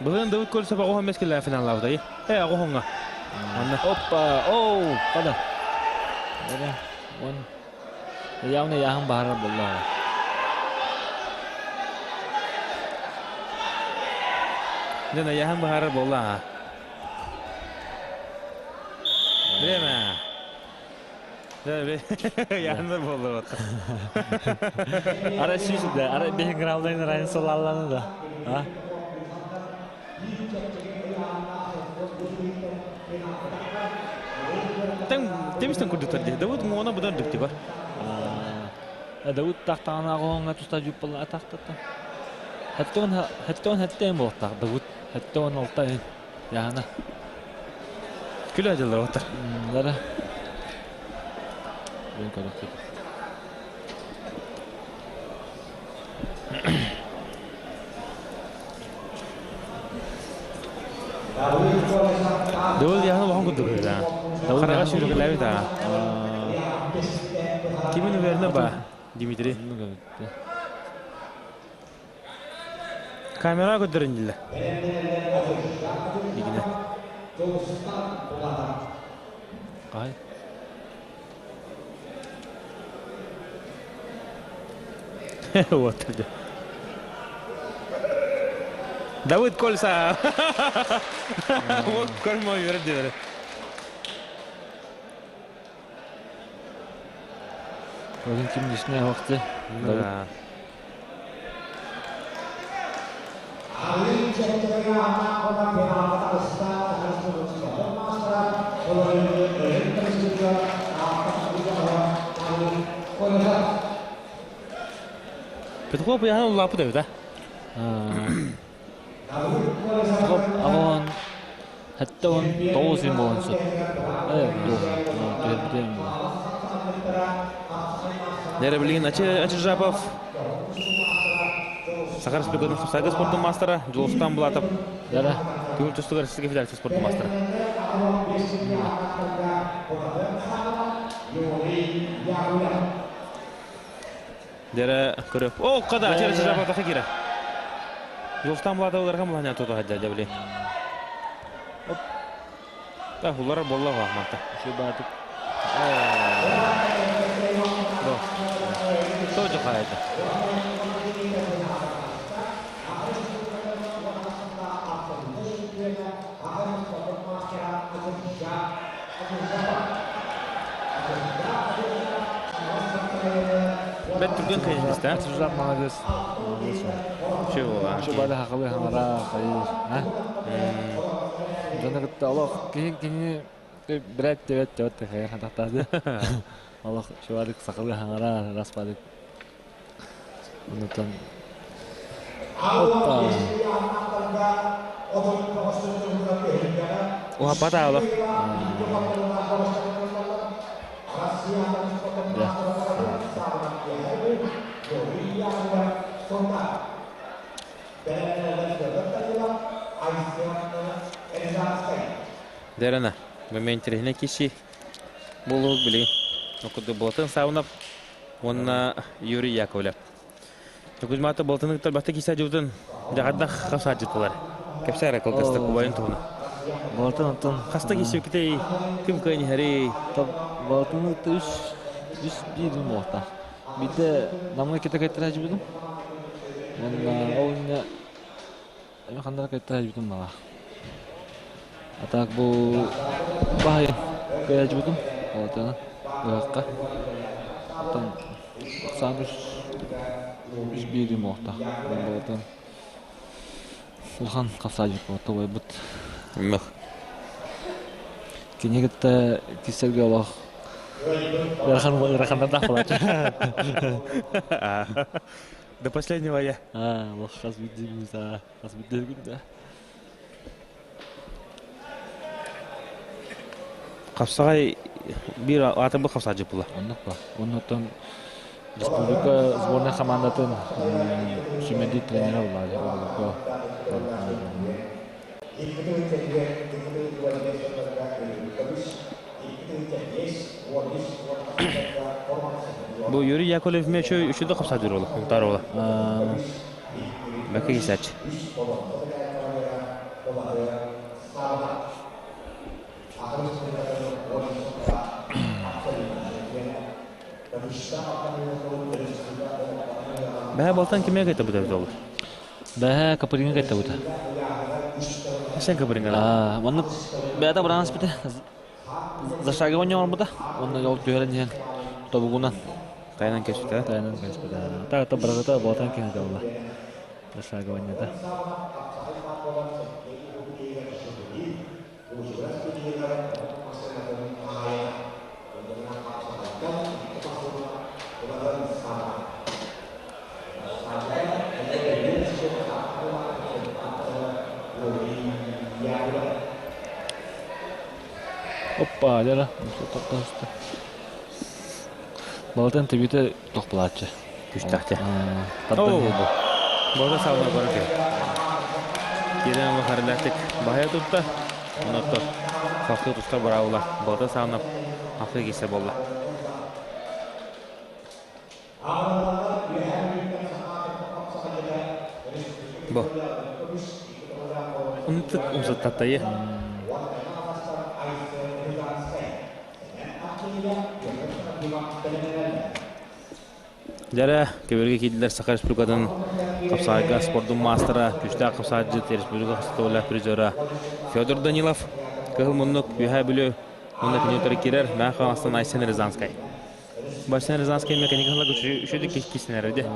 Былырын Давыд Колесов оҕоһон мескеллээн финаллаабытай. Э, оҕоһоҥҥа. Манна. Оппа, оу, пада. Он явно яһын баһарар боллаҕа. Дьэ, яһын баһарар буолла. Время. Яһындар буолла Ара сүүс да, ара бэһин грамлайын райын салалланы да. А? Темистен курдуктар дии. Давыд муона будан дүкти бар. Давыд тахтаҕына оҕоҥҥа туста жуппалла атахтата. Хэттон хэттон хэттен буолтах Давыд хэттон алта яһана. Күлэ дьыллар оттар. Лара. Мен көрөктү. Давыд яһана улахан курдук да. Хараҕа сүүрүкэлээбит аа. Кимин уверена ба, Дмитрий? Камера көрдөрөн диле. Игине. Кай? Вот. Давыд Кольса. Вот кольмо үөрдүлэр. Бүгүн ким лишний вакты? Да. Петров яһан улаапыт эбит, а? Петров аҕон 79 юм буолан сөп. Э, түһэрбитэ Нere билигин Ачы Жапов Саха Республикатын Сага спортун мастера Жолустан Булатов Да-да. Көңүл тустуга Российская Федерация спортун мастера. Дere көрөп. О, када Ачы Жапов таха кира. Жолустан Булатов уларга муланя тото хаджа жабли. Та улар болла вахмата. Şu батып. Бо. Тоже хайда. Бет түрген кайынбыз да? Ачы молодец. Молодец. Шö болған. Şu бада хақылы хаңара хайыр. А? Жана кытта Аллах кини кини брат деп деп хайыр хатактады. Аллах şu бадык сақылы хаңара распадык. Онутан Опа. Оха бата Аллах. Да. Дерена, мен интересіне киши болуық білейін. Окуды болатын саунап, онна Юрий Яковлев. Кузьмата балтыныктар баста киса дьыбытын дьаҕардах хасаадьыттылар. Кэпсээ эрэ кылгастык убайын туһуна. Балтын оттон Хаста киссибикитэй ким кыайан иһэрий? Балтыны үс үс биир буолта. Биирдэ Намҥа ките кэттэрэ дьыбытым. Уонна ол инньэ эми ханнара кэттэрэ дьыбытым баҕа. А так бу баһайын кыайа дьыбытым. Балтыны ыһахха. Оттон Ахсаан үс үс биирим уохтаах. Болотун улахан хапсаадьык буолбут. Мөх. Кини кытта киссэргэ олох ыарахан ыараханнардаах буолааччы. До последнего я. А, олох хас биирдии күн хас биирдии күн да. Хапсаҕай биир аатырбыт хапсаадьыт була. Оннук ба. Оннуттан республика сборнай хамаандатын сүүмэрдиир тренерэ буолла оҕолорго. Бу Юрий Яковлев мечу үчүдө хапсаадыр ола, унтаар ола. Бәкки кисач. Бэһэ балтан кимиэ кэтэбит эбит ол? Бэһэ Капринга кэтэбит. Сен Капринга. Маннык бэйэтэ быраан испитэ. Зашагивание оҥорбута. Уонна ол түһэрэн иһэн тобугунан Тайынан кэспитэ. Тайынан кэспитэ. Так, бырагыта болтан киһи буолла. Зашагивание Оппа, дьэ Балатын төбүтэ тохпулааччы. Күстээхтэ. Боза саалына көрөр киһи. Киирэн бахарылаахтык баһайа тутта. Онотто халқы тустар быраабыла. Балта саалына халқы кисе болла. Бу. Унтык умсаттаттайы. Дьэрэ, көбүөргэ киирдилэр Саха Республикатын хапсаҕайга спордун маастара, күүстээх хапсаҕайдьыт, республика хастатыылаах призера Федор Данилов, Кыһыл муннук, Үөһээ Бүлүү уонна кини утары киирэр Мэҥэ Хаҥаластан Айсен Рязанскай. Айсен Рязанскай механик ыла үчүгэй киснэрэ дии.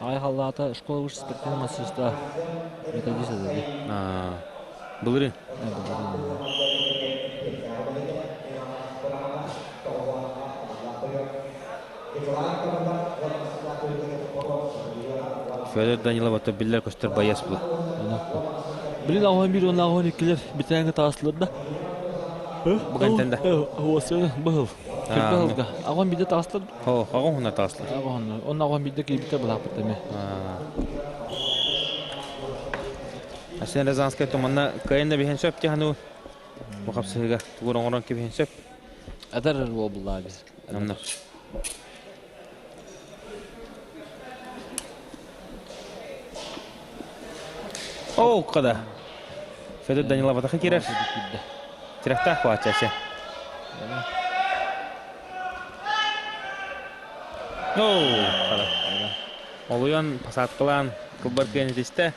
Ай халлаата школа выше спортивного мастерства методист этэ. Былырыын. Федор Данилов ото биллэр көстөр байыас була. Билин аҕыһын биир уонна аҕыһын иккилэр бүтээҥҥэ таҕыстылар да. Бүгүнтэн да. Уосыны быһыл. Быһылга. Аҕам биирдэ таҕыстар. О, аҕам хуна таҕыстылар. Аҕам онно аҕам биирдэ киирбитэ былааппыт эмиэ. Арсен Рязанскай туманна кыайан да биһэн сөп тиһану бу хапсыһыга тугур оҥорон кэбиһэн сөп. Эдэр уол буллаа биз. Онно. Оо, када. Федор Данилов атаха кирер. Тирахтаах куачашы. Оо, када. Олуйан посадкалаан кылбар кыан итистэ.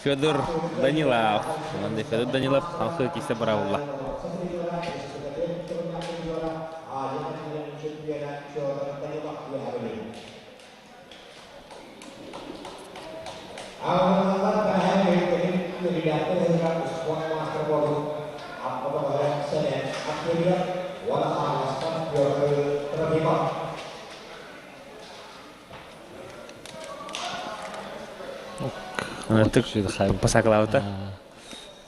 Федор Данилов. Онон Федор Данилов халқы кисе быраулла. Ыныртык пасаклаабыта.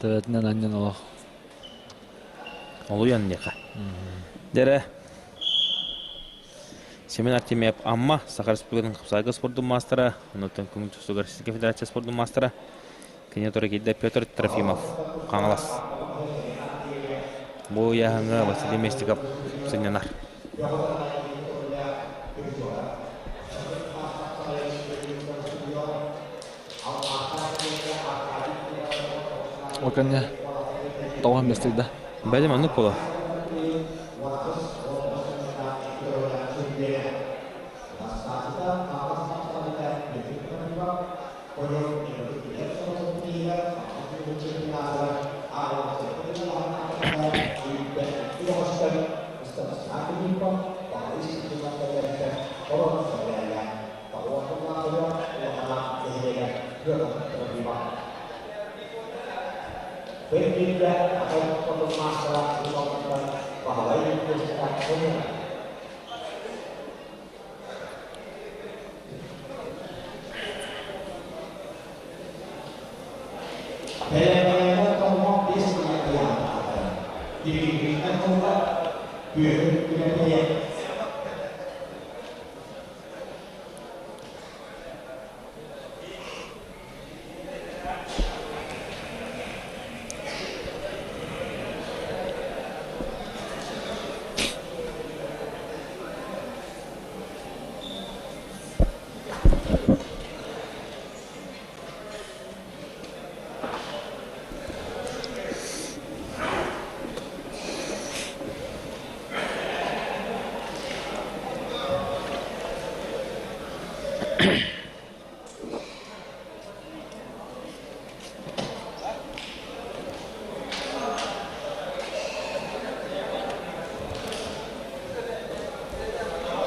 Төбөтүнэн анньан олох. Олуйан диэхэ. Дэрэ Семен Артемьев Амма Саха Республикатын хапсаайга спордун маастара, онтон Көҥүл тустууга Российскай Федерация спордун маастара, кини киирдэ Петр Трофимов, Хаҥалас. Бу ыйааһыҥҥа Василий Местиков сынньанар. Ол кэннэ тоҕо местигда. Бэдим оннук буолуо.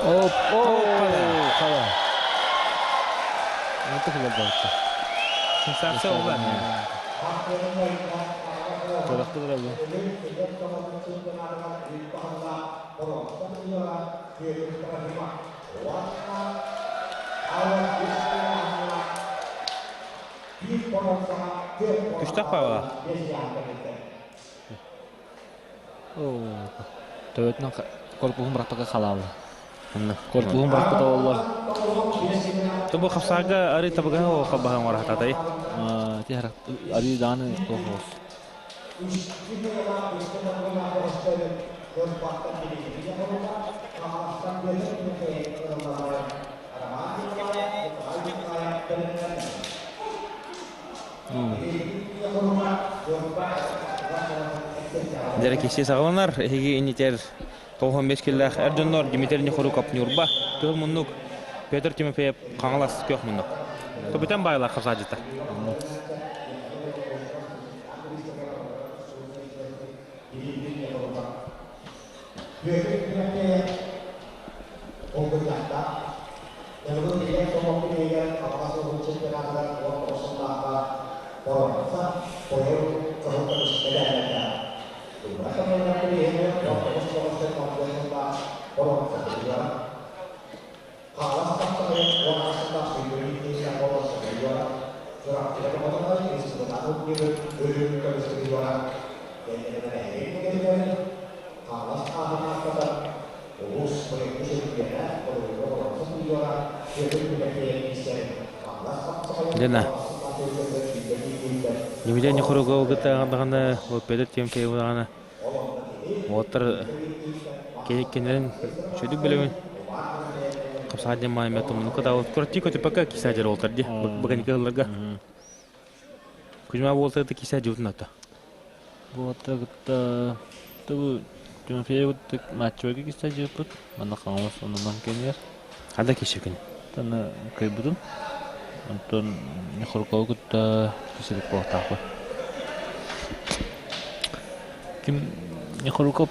Оп, о, хала. Это хлебалка. Сенсация буолла. Көрөхтө дөрөбү. Күстэх паава. Оо. Төбөтүнэн корпуһун бырахпакка халаалы. Онно. Корпуһун бырахпыта оллор. Тобу хапсаага ары табыгаһы о хабаһын оҥорохтаатай. Ти ари дааны туох Дьэрэ киси саҕаланар, эһиги инитер 95 киллээх эр дьоннор Дмитрий Нехоруков Ньурба, Кыһыл муннук, Петр Тимофеев Хаҥалас Күөх муннук. Тобүтэн баайлаах хапсаадьыта. Дена. Дмитрий Нехорукову кытта даҕаны Петр Тимофееву даҕаны уолаттар кинилэрин үчүгүйдүк билэбин. Хапсаҕай диэн маайма тумнукка даҕа кураттыы көтүппэккэ киисэ дьэр уолтар дии быганикы ылларга. Кузьма уолтар киисэ дьыбытын ата. Буолаттары кытта тубу Тимофееву кытта матчевойга киисэ дьыбыппыт. Манна Хаҥалас оннунан кэнигэр. Хада киисэ күн. Таны кыайбытым. Онтон Нехорукову кытта киисэлик буолуохтаахпын. Ким Нехоруков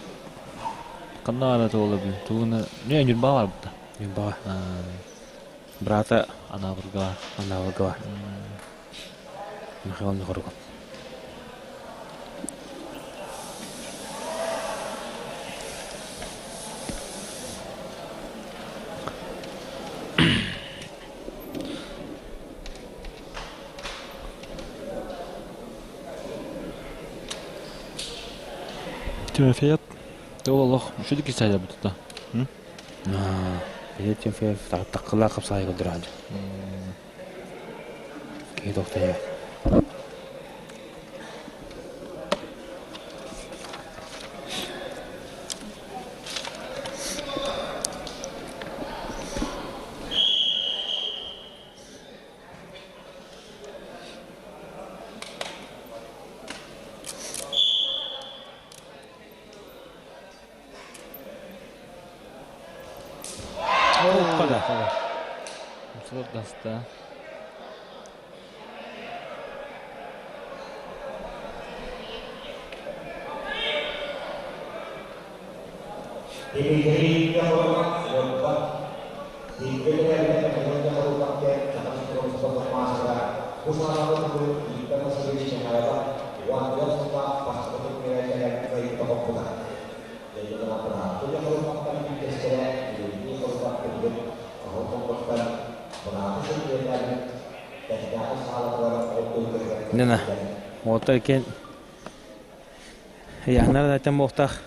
ханна баара туолабын тугуна не Ньурбаҕа барбыта. Ньурбаҕа. Брата Анаабырга. Анаабырга бар. Михаил Нехоруков. Тимофеев ол олох үчүгэй киһи бутта. Петр Тимофеев таққылаах хапсаайы көрдөрөөчү. Киһи тохтойо. Даста. Нена, уолаттар иккиэн ыйааһыннара да буолтаах.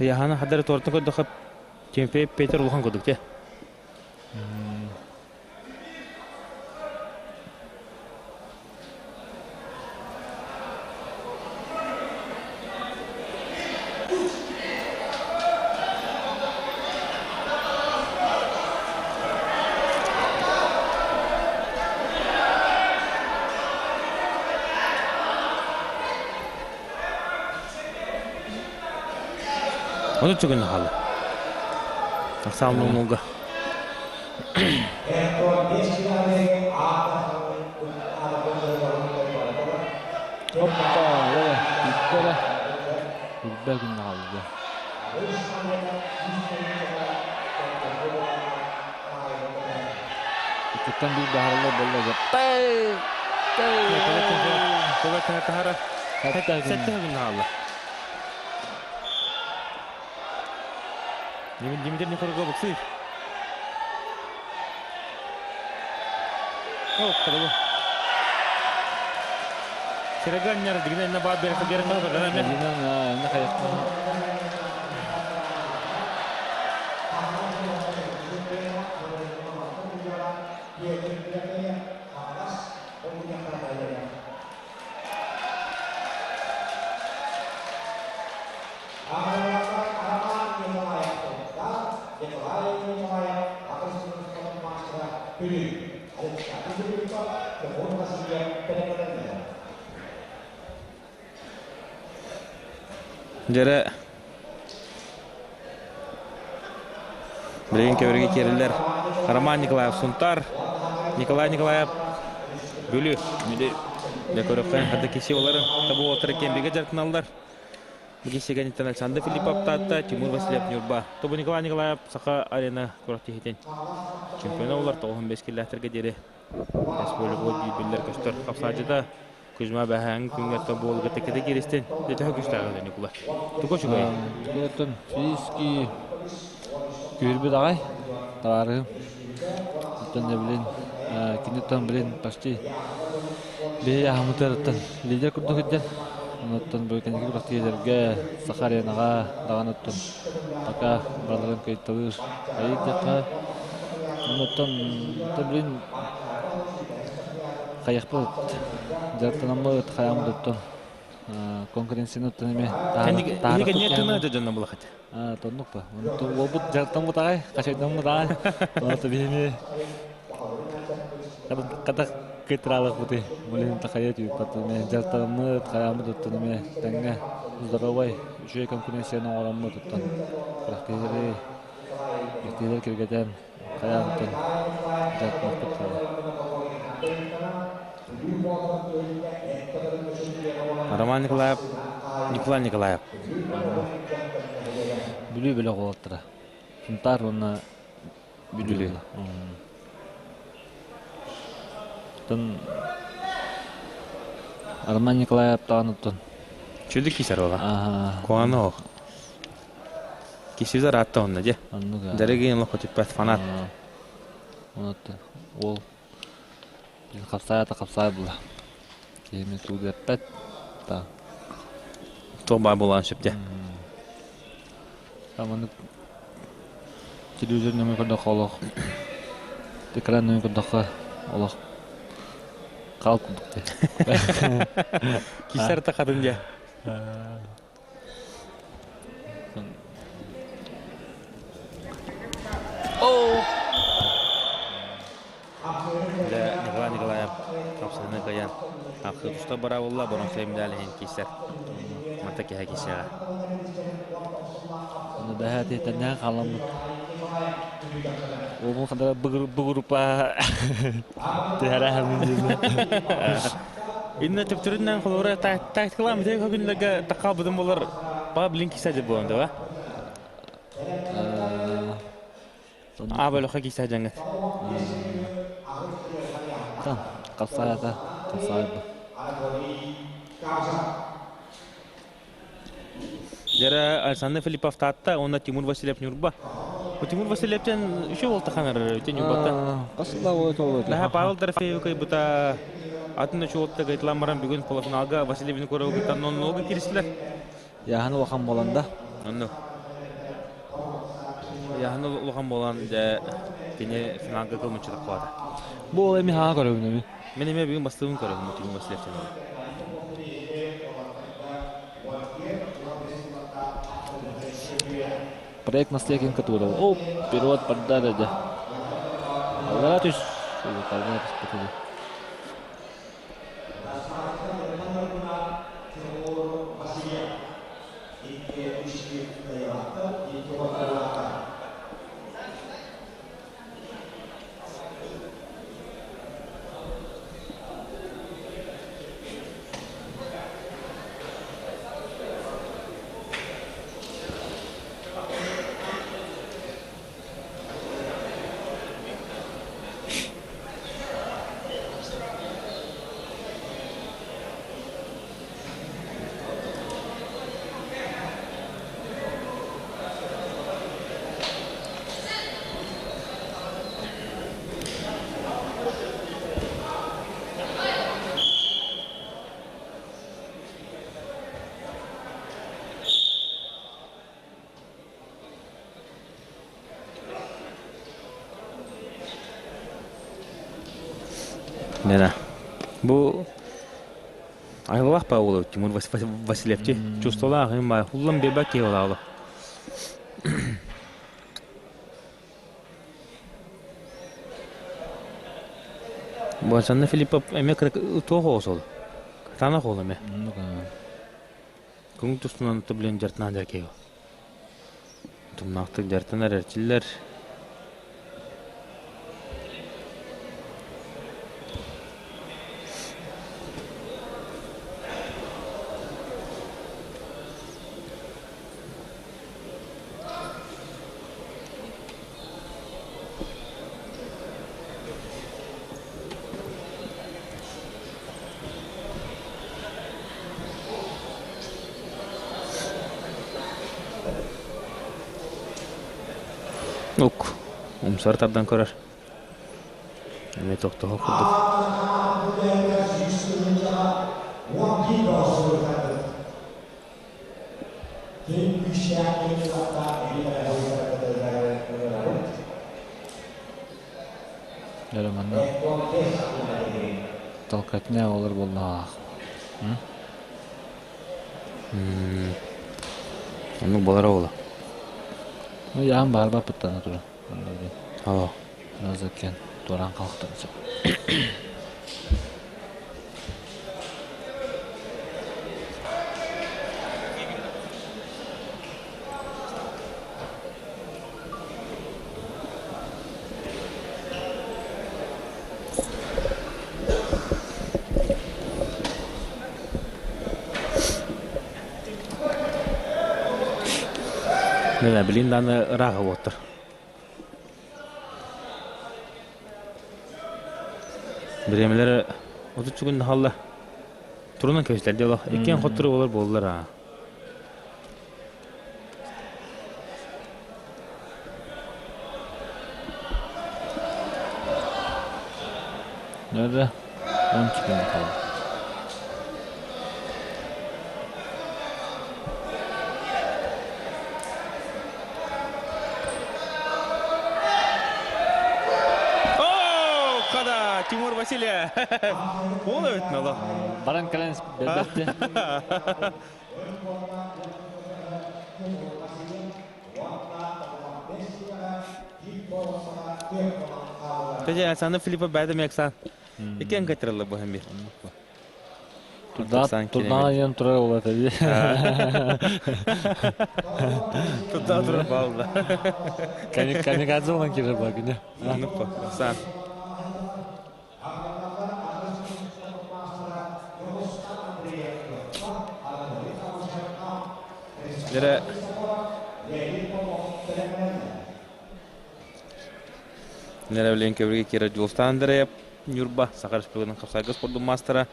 Ыйааһына хадары туоратын көрдөххө Тимофей Петр улахан курдук те. Ону чугун хаалла. Тахсаал нуҥнууга. Оппа, илбэ илбэ күн хаалла. Иккиттэн биир баһарылар буолла дьэ. Тахара. Сэттэ күн хаалла. Дмитрий Нехорго буксуй. Оп, Сереганнер дигинен баа бере бере Дьэрэ билигин көбүргэ киирэллэр Роман Николаев Сунтар, Николай Николаев Бүлүү. Бүлүү. Дьэ көрөххө хата киси оларын табу уолтара кембигэ дьарыктаналлар. Бу Александр Филиппов Таатта, Тимур Васильев Ньурба. Тобу Николай Николаев Саха арена күрэхтэһиитин чемпиона болар 95 киллэхтэргэ диэри республика биир биллэр көстөр хапсааччыта Кузьма бэһээҥ күҥҥэ тобуолга тэккэтэ кииристин дьэ төһө күстээҕин Никула тугу үчүгэй Оттон физически күүрбүт аҕай табаарыһым. Оттон дьэ билин киниттэн билин почти биһи аһаммытыттан лидер курдук ирдэн. Онуттан бу кэнники күрэхтэһиилэргэ Саха аренаҕа даҕаны оттон пока барыларын кыайталыыр айыы диэххэ. Онуттан билин хайахпыт дьарыктанаммыт хайааммыт оттон конкуренцияны оттон эмиэ Кэнники тына дьонно булахат. Тоннук па. Уолбут дьарыктаммыт аҕай, хачайдаммыт аҕай. Онто биһини катах кыттыраалахпыты. Блин, тахайа түйүппат. Дьарыктанаммыт, хайааммыт оттон эмиэ тэҥҥэ здоровай, үчүгэй конкуренцияны оҥороммут оттон күрэхтэһиилэри күрэхтэһиилэри киргэтэн хайаан дьарыктанахпыт Роман Николаев, Николай Николаев. Бүлүү бөлөх уолаттара. Сунтаар уонна Бүлүү. Оттон Роман Николаев даҕаны оттон. Чүлүк кисэр ола. Куана ох. Кисизер атта онна же. Дэрэгин лохо түппэт фанат. Онотто уол хапсаата хапсаай була. Киһими туугаппат. Та. Туох баа булаан сөптө. Таманы телевизор нөҥүө көрдөххө олох экран нөҥүө көрдөххө олох хаал курдук дии. Кисэр тахатын дьэ. Дьэ, Николай Николаев хапсыһыны кыайан ахсы туста быраабылла боронсой медаль иһин киирсэр. Манта киһэ киирсиэҕэ. Аны бэһээ тиэтэннээн халаммыт. Ол хадара бу группа түһэрэ Инна төптөрүнэн холобура тактикалаан битэ күнлэргэ таххаалбытым болар ба блин киса болон да А бөлөхө киса дьаҥыт. Қасаята, қасайба. Дьэрэ Александр Филиппов Таатта уонна Тимур Васильев Ньурба. Бу Тимур Васильевтен үчү уол таханар үтэ Ньурбата. Қасла ой толы. Наһа Павел Дорофеев кыйбыта атын үчү уолта гайтылан баран бүгүн полуфиналга Василий Винокуровы кытта нон-нолга киристилэр. Яһан улахан боланда. Онно. Яһан улахан болан дьэ кини финалга кылмыччы таххаата. Бу ол эми хаа көрөбүн эми. Мен эме бүгүн бастыбын көрөбүн Тимур Васильевтен. Проект наследие которого. О, перевод поддали, да. Аллара түс. Аллара түс. Нена. Бу айыллах па болу Тимур Васильевти чувстволаах им хуллан беба кеолаалы. Бу Санна Филиппов эме туох оосол. Катана хоол эме. Күң тустунан тублен жартынан жаркео. Тумнаахтык жартанар эрчиллер. Ук. Умсар тардан көрөр. Эме тохтоһо курдук. Дөрө манна толкотня олар боллаах. Оннук болара ола. Ну яан бар ба пыттана тура. Ало. Назакен туран қалықтан Нена билин даны ырааҕа буоттар. Бириэмэлэр 30 күн халла турунан көстөр дело. Иккен хоттуру болар боллар а. Nerede? 12 gün kaldı. О, када Тимур Васильев. Ол өтін ала. Баран кэлэн бэлбэтти. Тэжэ Александр Филиппов бәді мексан. Иккен кайтырылы бу хәм бир. Турдаан диэн турар буолла дии. Турдаан турар баалла. Камикадзе болан кирер ба күнү. Оннук Сан. Дere Неревлен көбүргэ киирэр Дьулустаан Андреев Ньурба Саха Республикатын хапсайга спордун маастара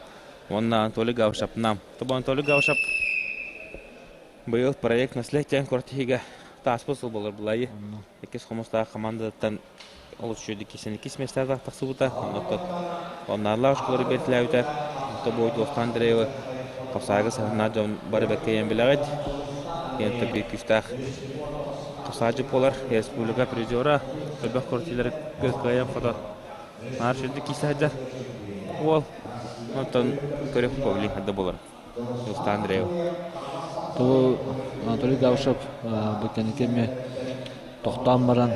уонна Анатолий Гавшап Нам. Тобо Анатолий Гавшап быйыл проект наследие квартирига тааспыт сыл болар булайы. Иккис хомустаах командаттан олус үчүгэй кисен иккис миэстэҕэ тахсыбыта. Оннуктан оннаарлаах оскуолары биэртэлээбитэ. Тобо Дьулустаан Андреевы хапсаайга саһыннаах дьон бары бэркэ ийэн билэҕит. Киэн биир күүстээх хапсаайдьыт буолар. Республика призера элбэх квартиралары кыайан хотон наар сүрдүк киирсэ сылдьар уол. Онтон көрүөх павлин хадда буолар. Дьулустаан Андреев. Ту Анатолий Гавшев бу кэнники эмиэ тохтоон баран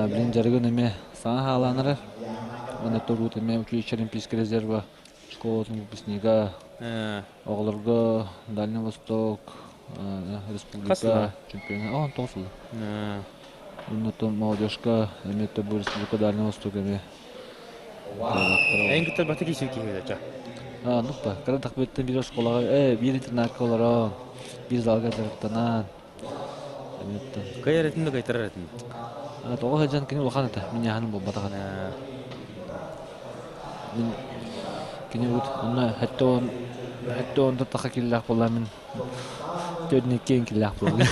билин дьарыгын эмиэ саҥа хаалаан эрэр. Уонна туруут эмиэ училище Олимпийский резерва школатын выпускнига оҕолорго Дальний Восток республика чемпиона 19 сыл. Оннуттан молодежка эмиэ бу республика Дальний Восток эмиэ Эн кытта баты киһи киһи Нуппа, кыра тахбыттан биир оскуолаҕа, э, биир интернатка олорон, биир залга дьарыктанан, эмиэттэн. Кый эрэтин да кайтарар этин. Тоҕо сылдьан кини улахан этэ, миньяһаным буолбатаҕын. Мин кини урут онно 72 таха киллээх буолла мин 42 киллээх буолла.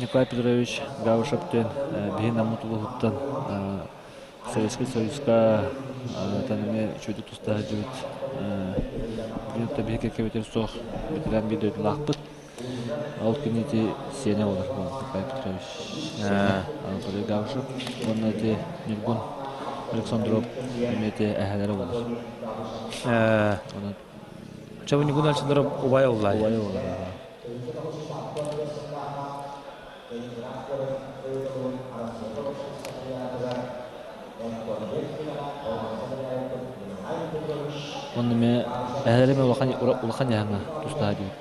Николай Петрович Гавышев диэн биһи Наммыт улууһуттан Советскай Союзка эмиэ үчүгэйдик туста сылдьыбыт биһи кэккэбитигэр суох ветеран биир дойдулаахпыт. Ол кини ити сиэнэ буолар Николай Петрович сиэнэ Анатолий Гавышев уонна ити Ньургун Александров эмиэ ити эһэлэрэ буолар. Онон Чабы Ньургун Александров убай оллай. Убай буолар. Онно эмиэ эһэлэрэ эмиэ улахан улахан яһаҥа тустаһа диэбит.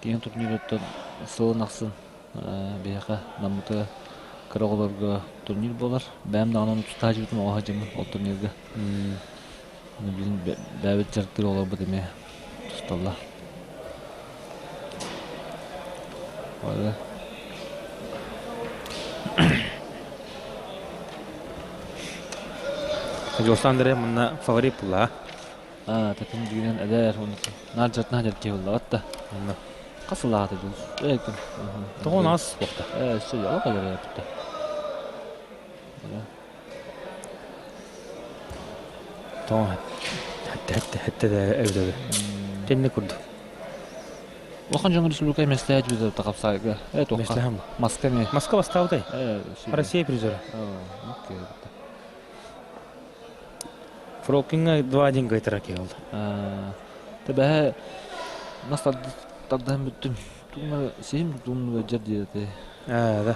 Киэҥ турнируттан сылын ахсын биһиэхэ Наммыта кыра оҕолорго турнир буолар. Бэйэм даҕаны ону тустаһа дьыбытым оҕо сылдьаммын ол турнирга. Билин бэйэбит дьарыктыыр оҕолорбут эмиэ тусталлар. Дьулустаан Андреев манна фаворит буолла. Такым дьигинэн эдэр наар дьарытына сылдьар киһи буоллаҕыт да. Онно. Хас сыллааҕыта дьулус? Ээ Тоҕо нас буолта? Ээ өссө олох эдэр эбит. Тоҕо хэтте хэтте да эбитэ Тэнне курдук. Улахан дьоҥҥо республика миэстэ дьүдэ тахапсайга. Э туохха? Москва ме. Москва бастаабытай. Россия призера. Окей. Фролкиҥҥа 2-1 кыайтара киһи Тэбэһэ нас тардаһан бүттүм. Тугуна сиһим тугуна дьэр диэти. Аа, да.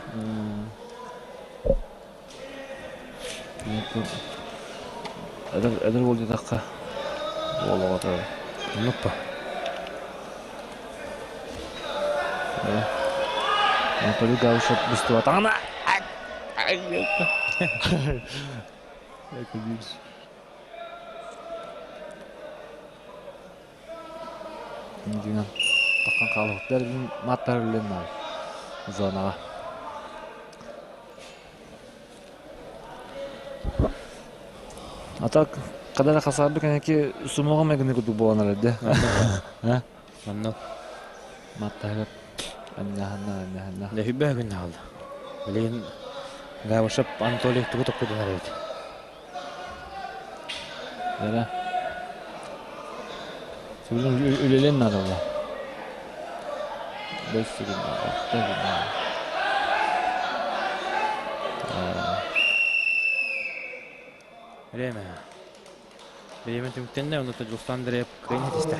Эдэр эдэр уол диэтэххэ уол оҕото Оннук Анатолий Гавришев быстыбатаҕына Дьиҥэр таххан хаалбыттар мааттар үллэн зонаҕа. А так когда хасаабы кэнэки сумоҕа майгыны курдук буолан эрэр дэ. Онно Маттаһыгар анньаһанна анньаһанна. Лэһибэ күн хаалла. Билигин Гавашев Анатолий тугу токкудунар эбит. Дара. Сүрүн үлэлэн наадалла. Бэс сүрүн Время. Время түмүктэннэ, онно Дьулустаан Андреев кыайан этистэ.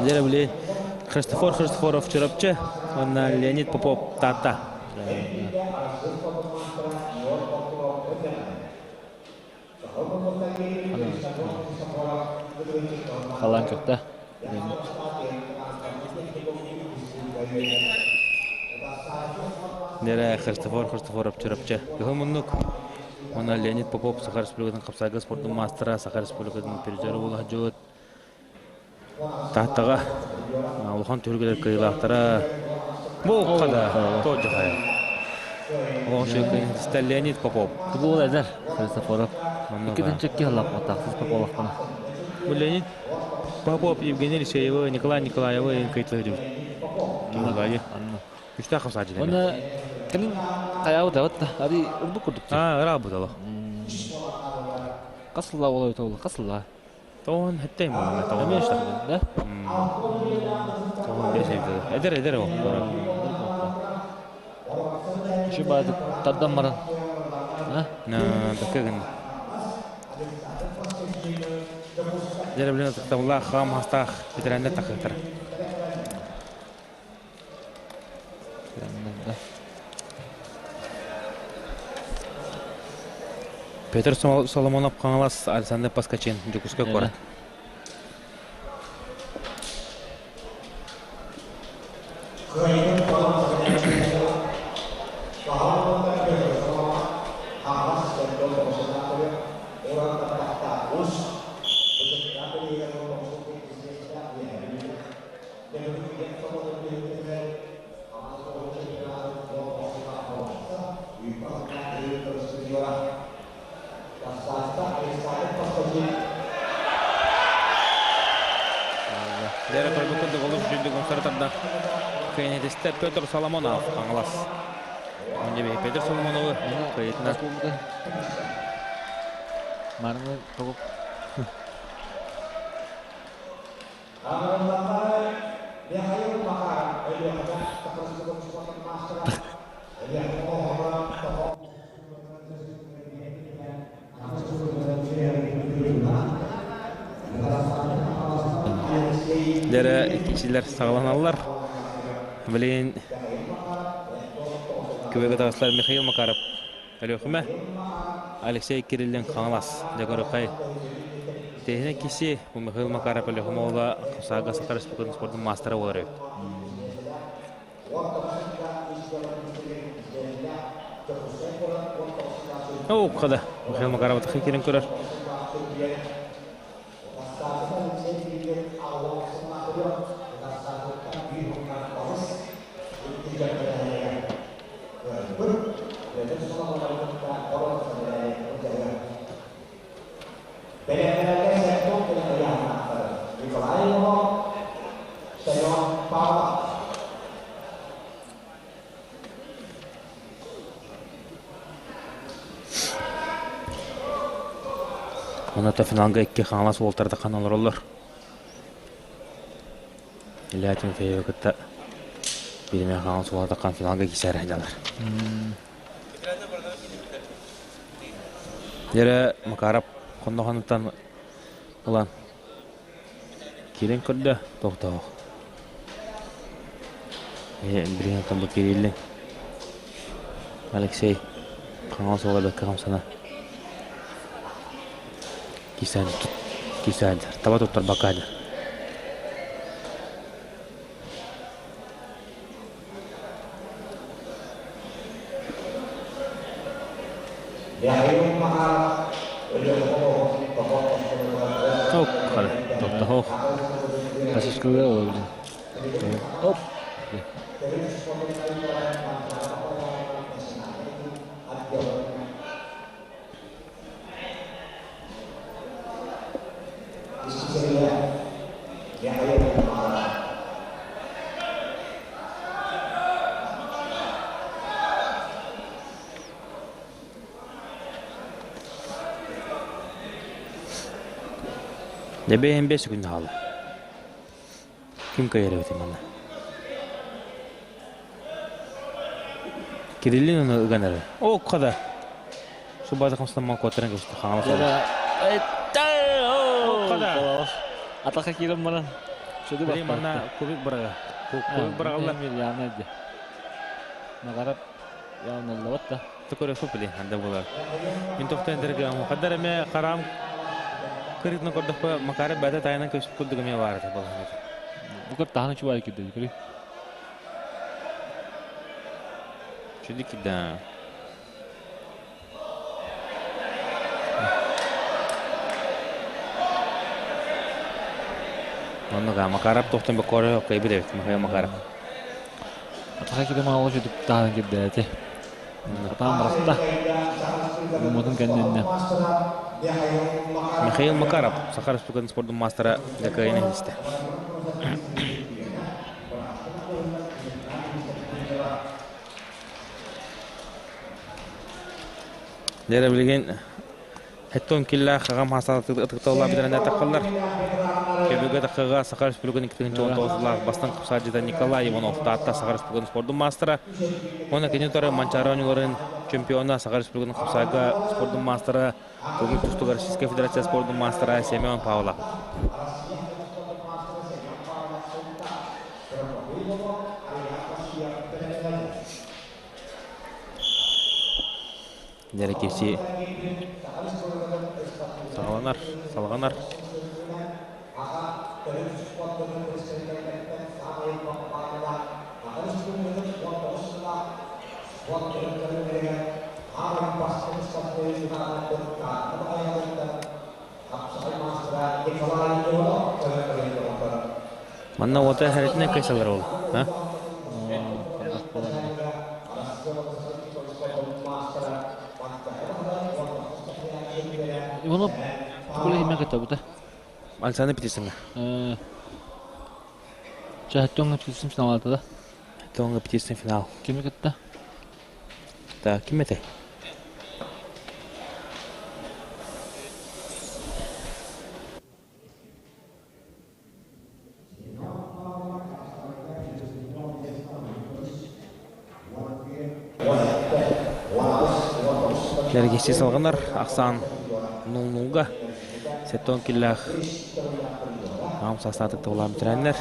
Дьэ били Христофор Христофоров Чурапчы уонна Леонид Попов Таатта. Халаан кытта. Дьэ Христофор Христофоров Чурапчы. Кыһыл муннук уонна Леонид Попов Саха Республикатын хапсаҕайга спордун маастара, Саха Республикатын призера буола сылдьыбыт. Тааттаҕа улахан түһүлгэлэр кыайыылаахтара бу хада тоодьохайа. Олоҕун Леонид Попов. Бу эдэр Христофоров. Иккитин чекки халлаппатах Поповахпана. Бу Леонид Попов Евгений Алексеевы, Николай Николаевы кыйтылы Николай. Күстээх хамсааччы. Оны кэлин хайаабыт абат да ари урбук курдук. Аа, ыраах бутало. Хас сылла олой тоолу, хас сылла? Тоон хеттей муна тоон. Эмиэ да? Тоон бес эдер эдер ол. Şu баады тардан баран. На, бакыгын. Дere билен тахтабылла хам хастах ветерандар тахтар. Петр Соломонов Хаҥалас, Александр Паскачин, Дьокуускай куорат. Дere көрбүт курдук олус үчүгдүк умсары тарда. Кыайнетистер Петр Соломонов Хаҥалас. Онне Петр Соломоновы кыйытына. Марны тоҕуп. Дere иккичилэр саҕаланаллар. Билигин Күбэгэ таҕыстылар Михаил Макаров Өлүөхүмэ, Алексей Кириллин Хаҥалас, Дьөгөрөхөй. Тэһинэ киси бу Михаил Макаров Өлүөхүмэ уола Саага Саха Республикатын спордун маастара буолар эбит. Оо, хада. Михаил Макаров тахы кирин көрөр. Онно финалга икки Хаҥалас уолтарда хан олороллор. Илья Тимофеева кытта бириме Хаҥалас уола таххан финалга киисээр сылдьаллар. Дьэрэ Макаров хоннохонуттан ылан киирэн көрдө, тохтоох. Билигин бу Кириллин Алексей Хаҥалас уола бэккэ хамсана киисээн таба туттарбакка сылдьар. Токтохох. Басыскылы олорду. Оп. Дебейин 5 күн хаалла. Ким кыайар эбитий манна? Кириллин ону ыган эрэр. О, хада. Субата хамсанман куоттаран кэбистэ хаҥалас олох. Хада. Атака киирэн баран. Били манна кубик быраҕа. Кубик быраҕаллар. Явно ди. Нагарап явно да. Токорефу били анда булар. Мин тохтон дэргэ хаддар эме харам кырытна көрдөхпө Макаров бәтэ тайынан көспүт курдук эмиэ баар этэ балаһан. Бу көр таһына чубай кирде көрүй. Чүдү кидда. Оннуга Макаров тохтон боккоро кайбыт эбит Михаил Макаров. Атаха киде маалы чүдүк таһына кирде эти. Атаан барахта. Умутун кэннинне. Михаил Макаров, Саха Республикатын спордун маастара дакайын иһистэ. Дэрэ билигин Хэттон киллаах аҕам хаасаатык ытыкталлаах бүтэрэнэ таххаллар. Көбүгэ таххыга Саха Республикатын 2019 бастан купсаадьыта Николай Иванов Таатта Саха Республикатын спордун маастара. Уонна кини утары Манчаары оонньууларын чемпиона Саха Республикатын хапсаайга спордун маастара, көҥүл тустууга Российскай Федерация спордун маастара Семен Павлов. Дьэрэ саҕаланар, салҕанар. Манна уота хэрэтинэн кайсалар ол, а? Иванов тугу иһимэ кытабыта. Александр Птицына. Чаһаттоҥ Птицын финалата да? Тоҥ Птицын финал. Кими кытта? Так, ким этэй? Кэргиси салҕанар ахсаан нул-нулга сеттон киллээх аҕам саастаатык тыллаан бүтэрэннэр.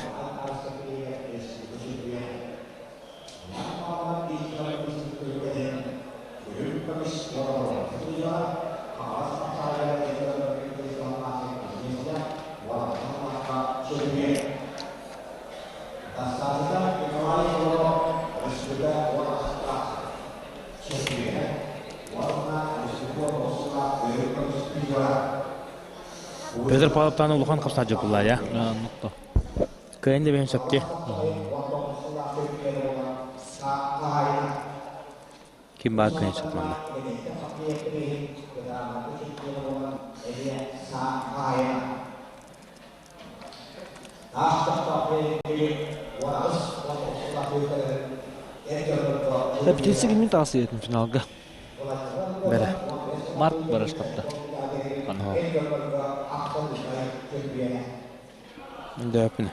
Петр Павловтан улахан хапсааччы булла я. Нукта. Кыайын да бэйэн сөпти. Ким баар кыайын сөп манна. Птицы кимин таҕысыйатын финалга? Бэрэ. Марк барыштапта. Дөпүнэ.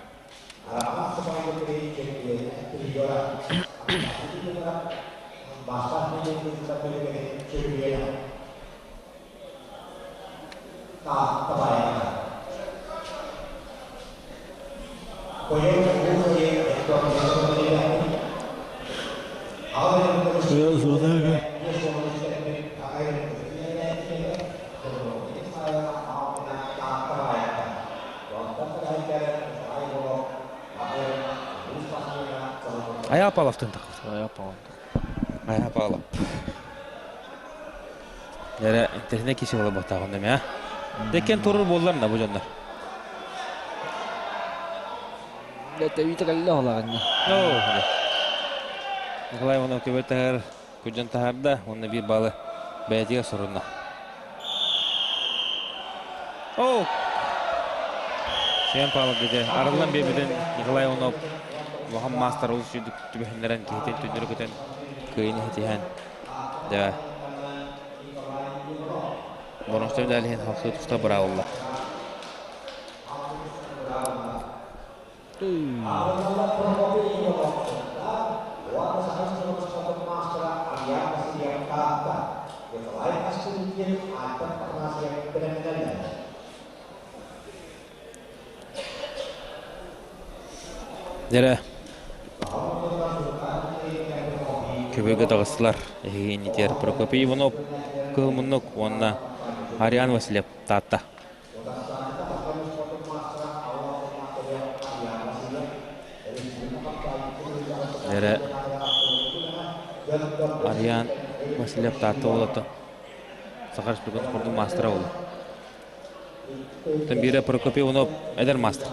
Аяа Павловтын тахсар. Аяа Павлов. Аяа Павлов. Дәрә интернет кисе була баттагын деме, а? Декен турur боллар да бу дьоннор. Тэбиитэ кэллэ олаганна. Николай Иванов көбө таһар, күдьэн таһарда, уонна биир балы бэйэтигэр сорунна. Оо! Семен Павлов дede арыллан биэрбитин Николай Иванов улахан маастар олус үрдүк түбэһиннэрэн киһитин түннүрү көтөн кыайын иһитиһэн дьэ Боронстой медалиһин халқыы туста быраабылла. Дьэрэ көбүөргэ таҕыстылар эһиги иннитигэр Прокопий Иванов Кыһыл Муннук уонна Ариан Васильев Таатта. Дьэрэ Ариан Васильев Таатта уолата Саха Республикатын спордун маастара буолар. Оттон биирэ Прокопий Иванов эдэр маастар.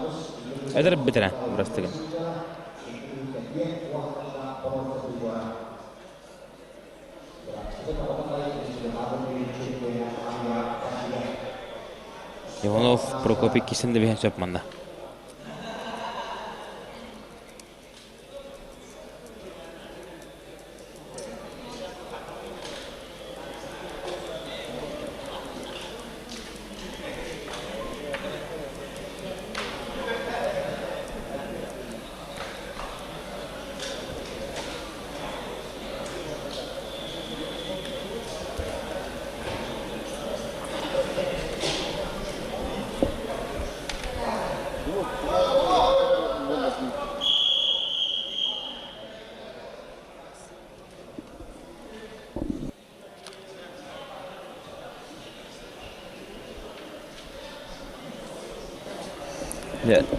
Эдэр бэтэрээн бырастыгын. Иванов Прокопий кисэн да биһэн сөп манна.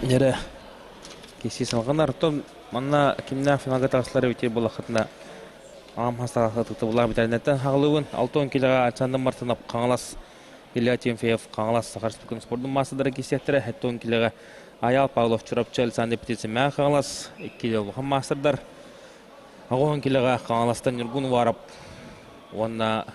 Дьэ, киси салҕанар. Оттон манна кимнээх финалга тахсалар эбитий буоллаххытына, аҕам хастаах ытыктабыллаах бэтэринэртэн хаҕылыбын. 60 килоҕа Александр Мартынов Хаҥалас Илья Тимофеев Хаҥалас Саха Республикатын спордун маастардара киирсиэхтэрэ. 70 килоҕа Айаал Павлов Чурапчы Александр Птицын Хаҥалас икки улахан маастардар. 80 килоҕа Хаҥаластан Ньургун Уваров уонна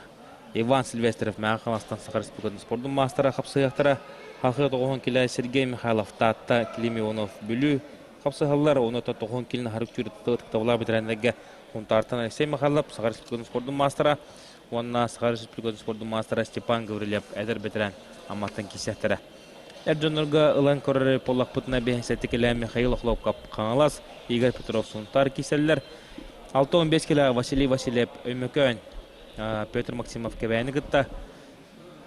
Иван Сильвестров Мэҥэ Хаҥаластан Саха Республикатын спордун маастара хапсыһыахтара. Халхыы 90 кило Сергей Михайлов Таатта, Клим Иванов Бүлүү хапсыһаллар. Уонна 90 килоны харык түүр ытыктабылаах бэтэрээннэргэ Хунтаартан Алексей Михайлов Саха Республикатын спордун маастара уонна Саха Республикатын спордун маастара Степан Гаврильев эдэр бэтэрээн Амматтан киирсиэхтэрэ. Эр дьоннорго ылан көрөр буоллахпытына биэһэсэти килэ Михаил Охлопков Хаҥалас, Игорь Петров Сунтаар киирсэллэр. 65 килэ Василий Васильев Өймөкөөн, Петр Максимов Кэбээни кытта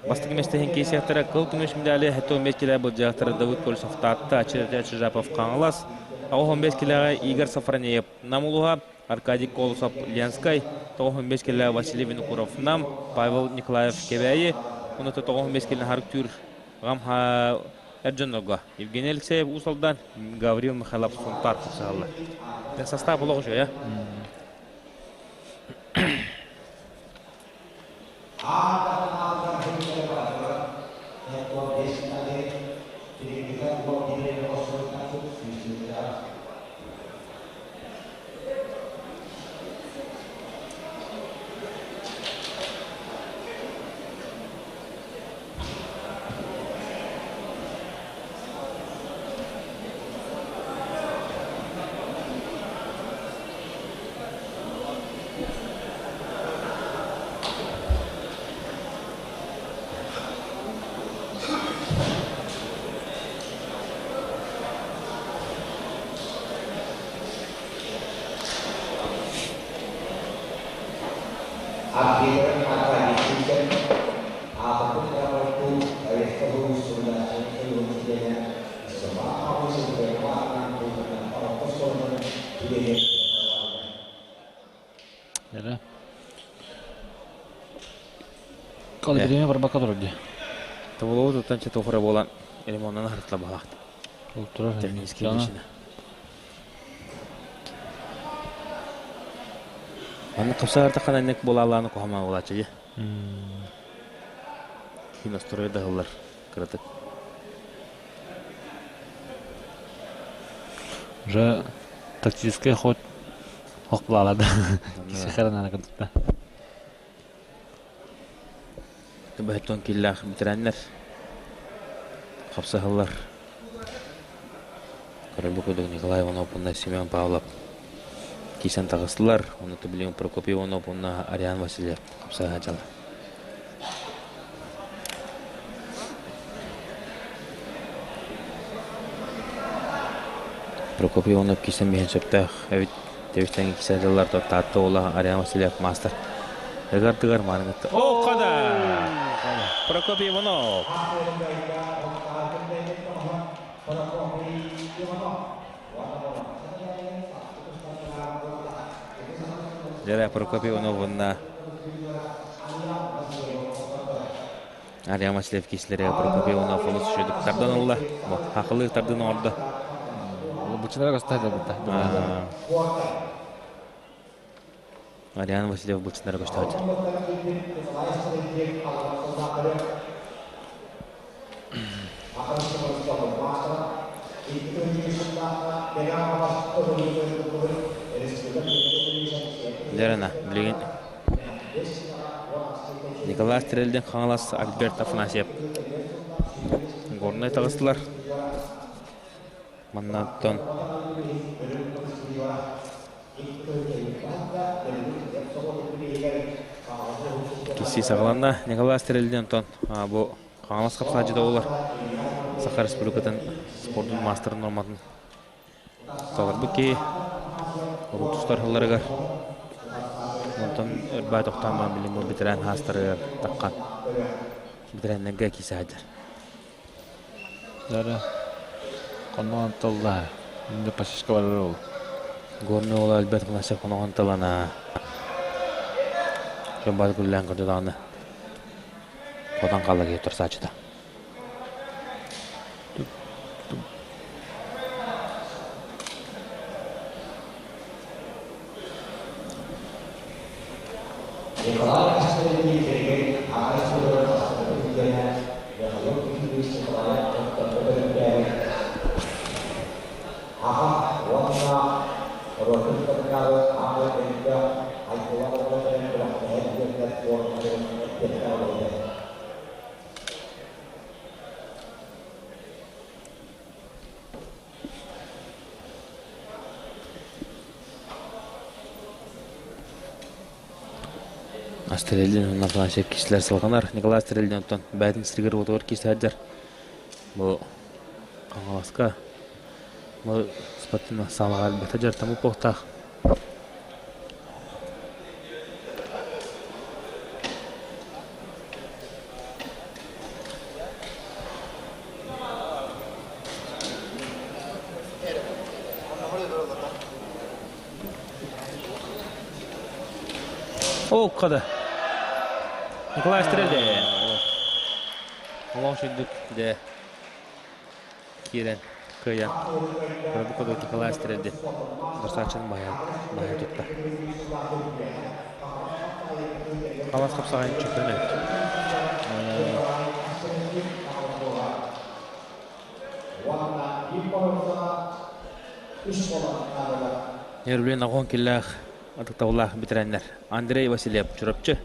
бастакы миэстэһин киирсиэхтэрэ. Кыл көмүс медали 75 килэ былдьаахтара Давыд Колесов Таатта, Чирятя Чижапов Хаҥалас, 95 килэҕэ Игорь Сафронеев Нам улууһа, Аркадий Колосов Ленскай, 95 килэ Василий Винокуров Нам, Павел Николаев Кэбээйи, уонна 95 килэ Харыктүүр Аҕам эр дьоннорго Евгений Алексеев Уус Алдан, Гаврил Михайлов Сунтаар тупсаһаллар. Состав олох үчүгэй. Арбитр Аркадий Сюткин аатырбыт аэропортуу Орехово суруйааччы Иван чилиэнэ Степан Павлович Ефремов аатынан тылланан орто оскуолатын үлэһит Эрэ. Калибриме барбакка турар дии. Тобулуу туттан чэ буолан лимоннан аһарытла баһаахт. Ол турар. Технический причина. Маннык хапсаҕар инник буолаалааны куһаҕан буолааччы дии. Киин остуруой да ыһыллар кыратык. Уже тактический ход ох булаалады. Кисихерин кытта. Бөһөттөн киллээх бэтэрээннэр хапсыһаллар. Көрөрбүт курдук Николай Иванов уонна Семен Павлов киирсэн таҕыстылар. Онно билигин Прокопий Иванов уонна Ариан Васильев хапсыһа сылдьаллар. Прокопий Иванов киирсэн биһэн сөптөөх эбит Тэбистэн киирсэн сылдьаллар Таатта уола Ариан Васильев маастар. Ыгар-тыгар мааныгытта. О, кода! Прокопий Иванов! Дьэрэ Прокопий Иванов уонна Ариан Васильев киислэри Прокопий Иванов олус үчүгдүк тардан ылла. Хахылыы тардын оҥордо. Бучунара көстө да. Ариан Васильев бучунара көстө Дьэрэнэ, билигин Николай Стрельдин Хаҥалас Альберт Афанасьев Горнай таҕыстылар. Маннаттан Киси саҕаланна. Николай Стрельдин онтон бу Хаҥалас хапсааччыта буолар. Саха Республикатын спордун маастарын норматын Саларбыт киһи урут тустар онтон өрбаа тохтоон баран билим бу бэтэрээн хаастарыгар таххан бэтэрээннэргэ киирсэ сылдьар. Дара хонноҕон тыллаһа инде пасечка барар ол. Горный уола Альберт Афанасьев хоноҕон тылана дьон бары күллээн көрдө даҕаны хотон хаалла киһи турсааччыта. Астреллин уонна Афанасьев киһилэр салҕанар. Николай Астреллин оттон бэйэтин сиригэр уотугар киирсэ сылдьар. Бу Хаҥаласка бу спортивнай саалаҕа элбэхтэ дьарыктаммыт буолуохтаах. О, када. Николай Стрельде. Олох сүрдүк де киирэн кыайан. Бу кодо Николай Стрельде. Дорсаачын баһа баһа тутта. Халас хапсаҕайын чөкөн эбит. Нервлен оҕон киллээх ытыктабыллаах бэтэрээннэр Андрей Васильев Чурапчы,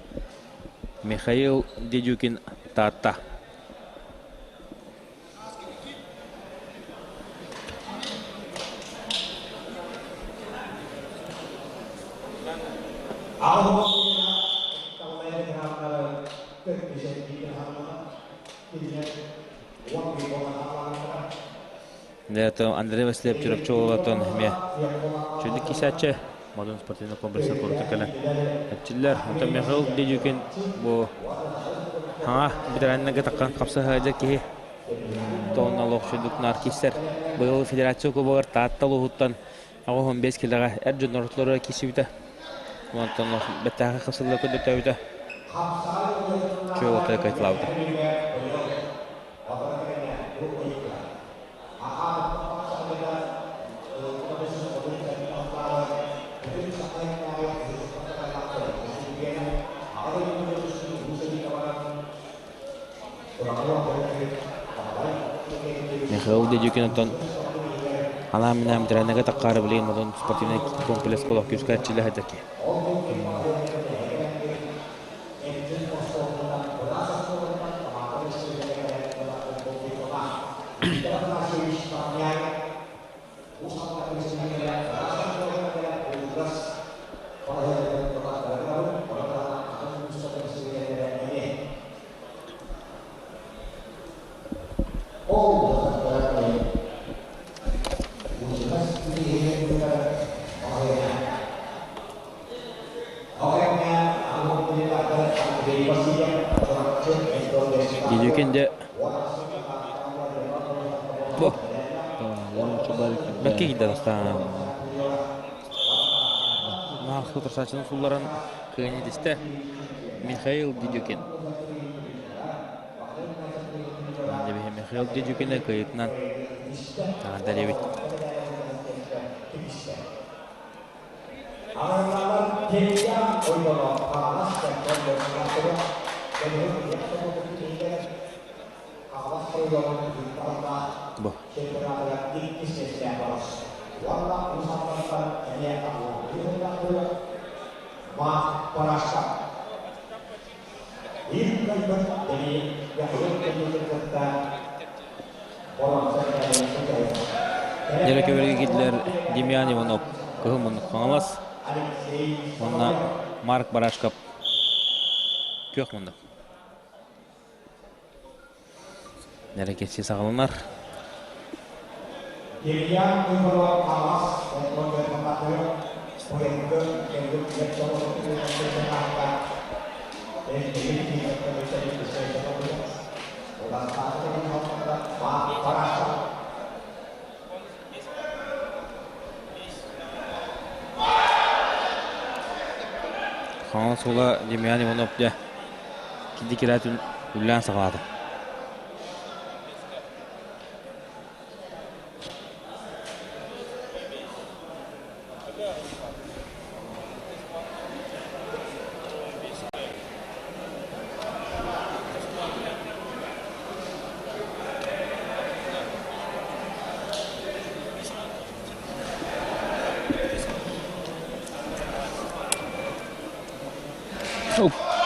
Михаил Дедюкин Таатта. Андрей Васильев Чурапчы уолаттан эмиэ чөллүк кисээччи Модун спортивный комплекса курдук кэлэн эпчиллэр. Онтон Михаил Дедюкин бу хаҥа ветераннарга таххан хапсаһыадьа киһи тоҕунна олох чөллүк киссэр. Быйыл федерация кубогар Таатта улууһуттан 85 килоҕа эр дьон ортолоругар киирсибитэ. Онтон бэттээхи хапсылла көрдөтөөбүтэ. Чуолатай кайталаабыта. Михаил Дедюкин оттон анаан-минээн ветераннарга таххаары билигин онон спортивнай комплекс олох күүскэ эрчиллэ сылдьар киһи. Дедюкин дьэ бу бэккэ киирдэ бастаан. Бастакы утарсааччыны сулларан кыайан итистэ Михаил Дедюкин. Михаил Дедюкины кыайыытынан эҕэрдэлиибит. Бу. Дьэрэ көбөргө киирдилэр Демьян Иванов, Кыһыл Муннук Хаҥалас уонна Марк Барашков, Күөх Муннук. Нэрэ саҕаланар. Хаҥалас уола Демьян Иванов дьэ киди кирээтин үллээн саҕалаата.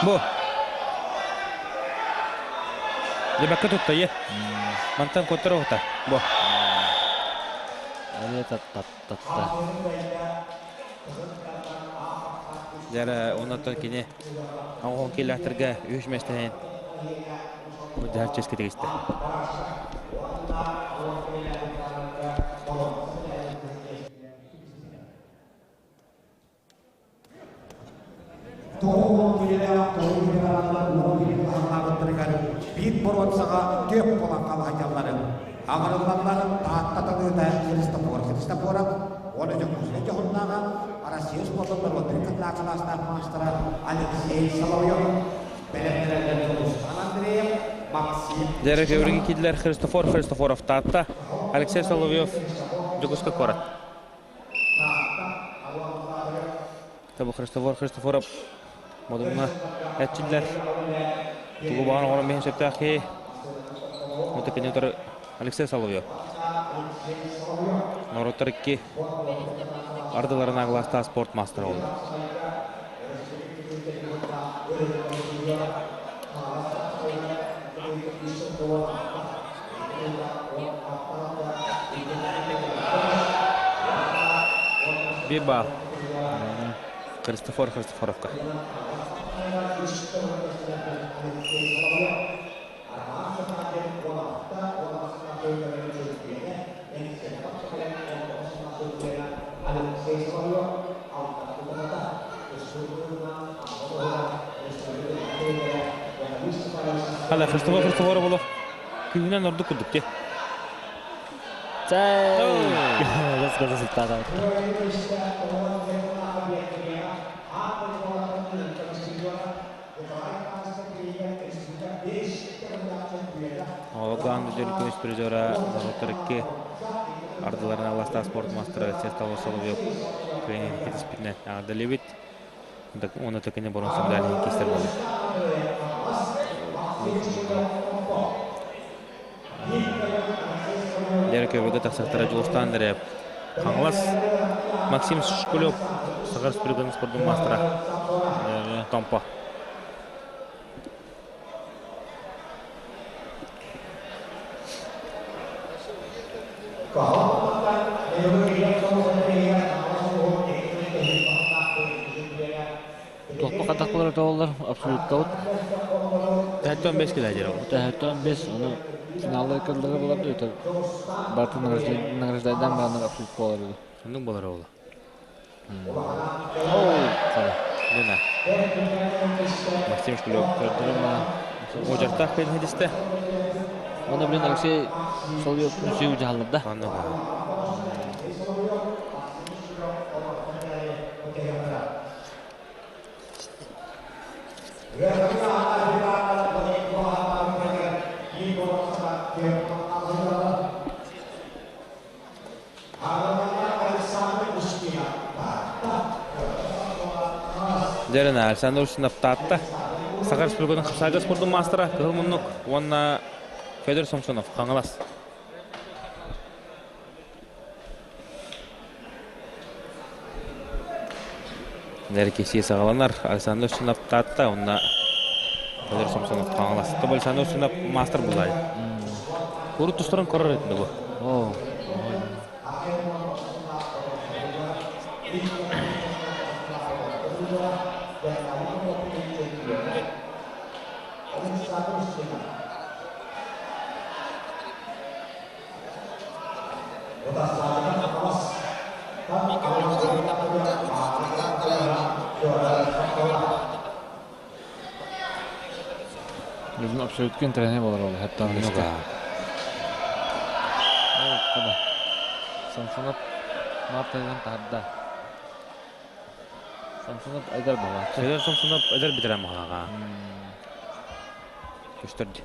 Бу. Дебакка тутта е. Мантан коттар оҕута. Бу. Татта. Дьара оннотон кини оҕон киллэхтэргэ үһүс миэстэһин бу чэскэ тигистэ. Биир боруонсаҕа түөрт буолан халаһыйалларын аҕырыллаллар Таатта талыыта Христофор Христофоров уонна Дьокуускай дьоһуннааҕа Россия спордун норуоттарын кылаастаах маастара Алексей Соловьев бэлэмнэрэллэр Дьулустан Андреев Максим Дьэрэ көбүрүгү киирдилэр Христофор Христофоров Таатта, Алексей Соловьев Дьокуускай куорат. Табы Христофор Христофоров модунна этчиллэр. Тугу баҕан оҥорон биһин сөптөөх киһи. Ота кини утары Алексей Соловьев. Норуоттар икки ардыларына гластаах спорт мастера олор. Биба Христофор Христофоровка. Хала Христофор Христофоров олох Күһүнэн ордук курдук дии. Оҕогаан дүл көмүс призера норуоттар икки ардыларына аластаах спорт мастера Алексей Соловьев күөн хитиспитинэн эҕэрдэлиибит. Уонна төкүнү боруонса медаль кистер буолла. Дьэрэ көбөкө тахсахтара Дьулустаан Дэрээп, Хаҥалас Максим Шкулев, Саха Республикатын спордун маастара Томпо. Туохпа хатахлара тоҕоллор абсолюткабыт. Тэһэттэн 5 килэ ол. Тэһэттэн 5 ону финалга кыллары булар да барытын награждайдан баранар абсолют буолар edi. Оннук болар ола. Оу, қара. Лена. Максим Шкулев. Көрдөрүм мана. Ожартаах кэлин хедисте. Оны блин Алексей Соловьев үсүү жаһалларда. Анна. Дьэрин Александр Устинов Таатта Саха Республикатын хапсаайга спордун маастара Кыһыл Муннук уонна Федор Сомсонов Хаҥалас. Дьэр киһи саҕаланар Александр Устинов Таатта уонна Федор Сомсонов Хаҥалас. Тобо Александр Устинов маастар буллай. Урут тустарын көрөр этин бу. Оо. Бүгүн абсолютно тренер болар ол хатта Самсонов Мартайдан таһарда. Самсонов эдэр буолааччы. Эдэр Самсонов эдэр битэрэн маһаҕа. Көстөр дии.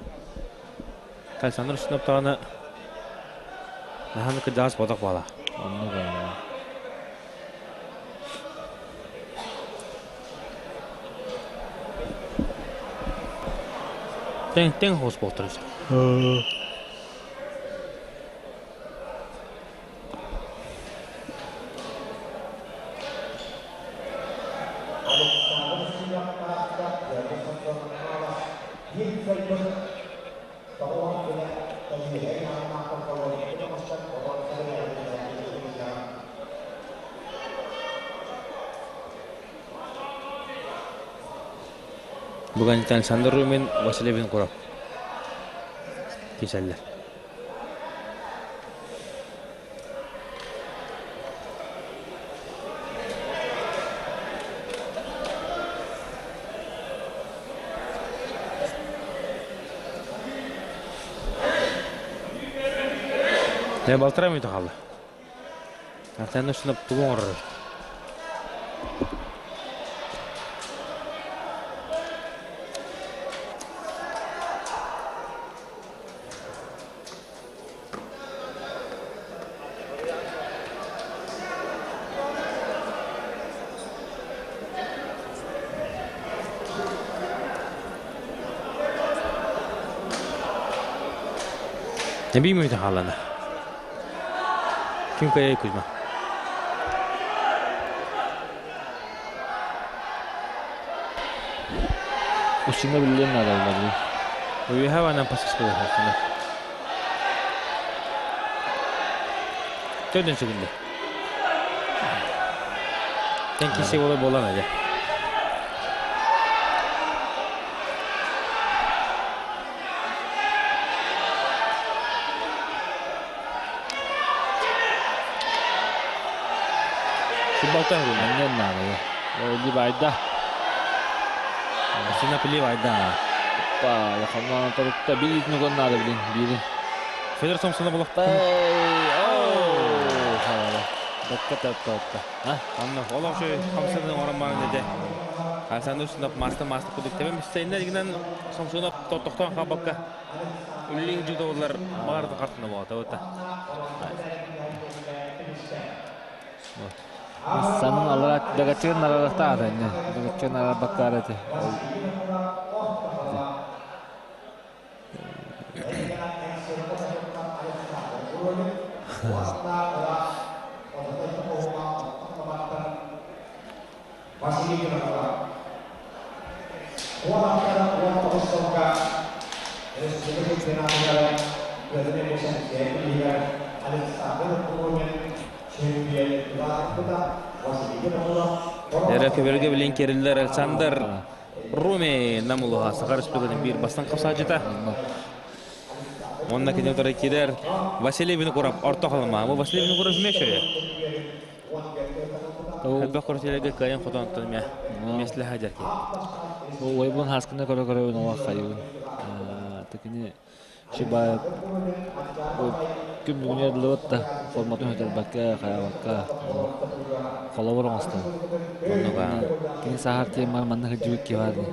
Александр Устинов даҕаны наһаа кырдьаҕас буолбатах буолла. Оннук ээ. Тэҥ тэҥ хоһус буолтар Бүгүн Александр Румин, Василий Винокуров кисэллэр. Дьэ балтараа мүнүүтэ хаалла. Артан устунап тугу оҥорор? Эбии мүнүүтэ хааллана. Ким кыайай Кузьма? Устина биллиэн наада буолла. Уйуһа ванан пасыспылар. Төрдүн сүгүндэ. Тэн кисе бола болан ада. Суббалта Анньан наада. Оли байда. Сина пили байда. Па, яхамнан торутта бир нугон наада билин бири. Федор Сомсона булахта. Оу, халала. Дакка тапта. А? Анна, олох şu хамсаны ораман деде. Александр Устинов маста кудук тебем сеннер дигинен Сомсонов тоттохтон хабакка. Үллин жудолар барды картына болот ота. Санын алара дагачын арарахта ата инне. Дагачын арар баккар эти. Эре көбөргө билин кериллер Александр Руми намулуха Саха Республикатын бир бастан капсаажыта. Онна кини утары кирер Василий Винокуров орто халыма. Бу Василий Винокуров мешөйө. Элбэх көрсөлөргө кыайан хотон мэ. Месле хажар ки. Ойбун хаскына көрө көрө уна хайын. Текини Шибаев күн бүгүнүгэр дылыбыт да форматын көтөрбөккө, хайаабакка холобур оҥостон. Оннук аа. Кини саһар тиэммэр манна сылдьыбыт киһи баар дии.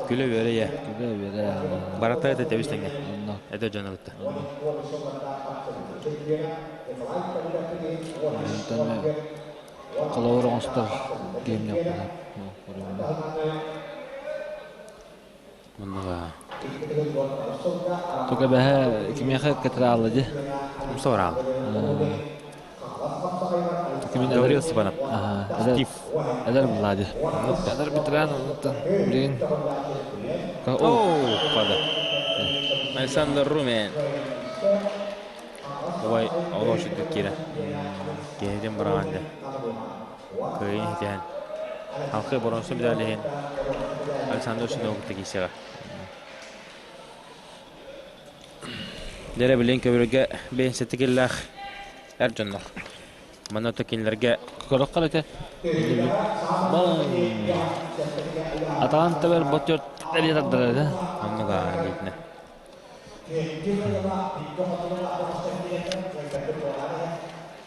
Күлэ-үөрэ ийэ. Күлэ-үөрэ. Барата это тэбис тэҥэ. Онно. Это дьоно кытта. Онтон холобур оҥостор киһим дьоппуна. Оннуга. Туга бэһэ кимиэхэ кэтираалла дии? Умса Гаврил Степанов. Стив. Эдэр буллаа дии. Эдэр ветеран оннуттан билигин О, пада. Александр Румен. Ой, олох сүрдүк киирэ. Киһитин быраҕан дьэ. Кыайын иһитиһэн. Халқы боронсу медалиһин Александр Шиновы киисэҕэ. Дэрэ билин көбүргэ бэйэнсэтикиллээх эр дьоннор. Манна то кинилэргэ Көрөххө этэ. Атаан тэбэр ботёр эле тардара этэ. Оннуга диитинэ.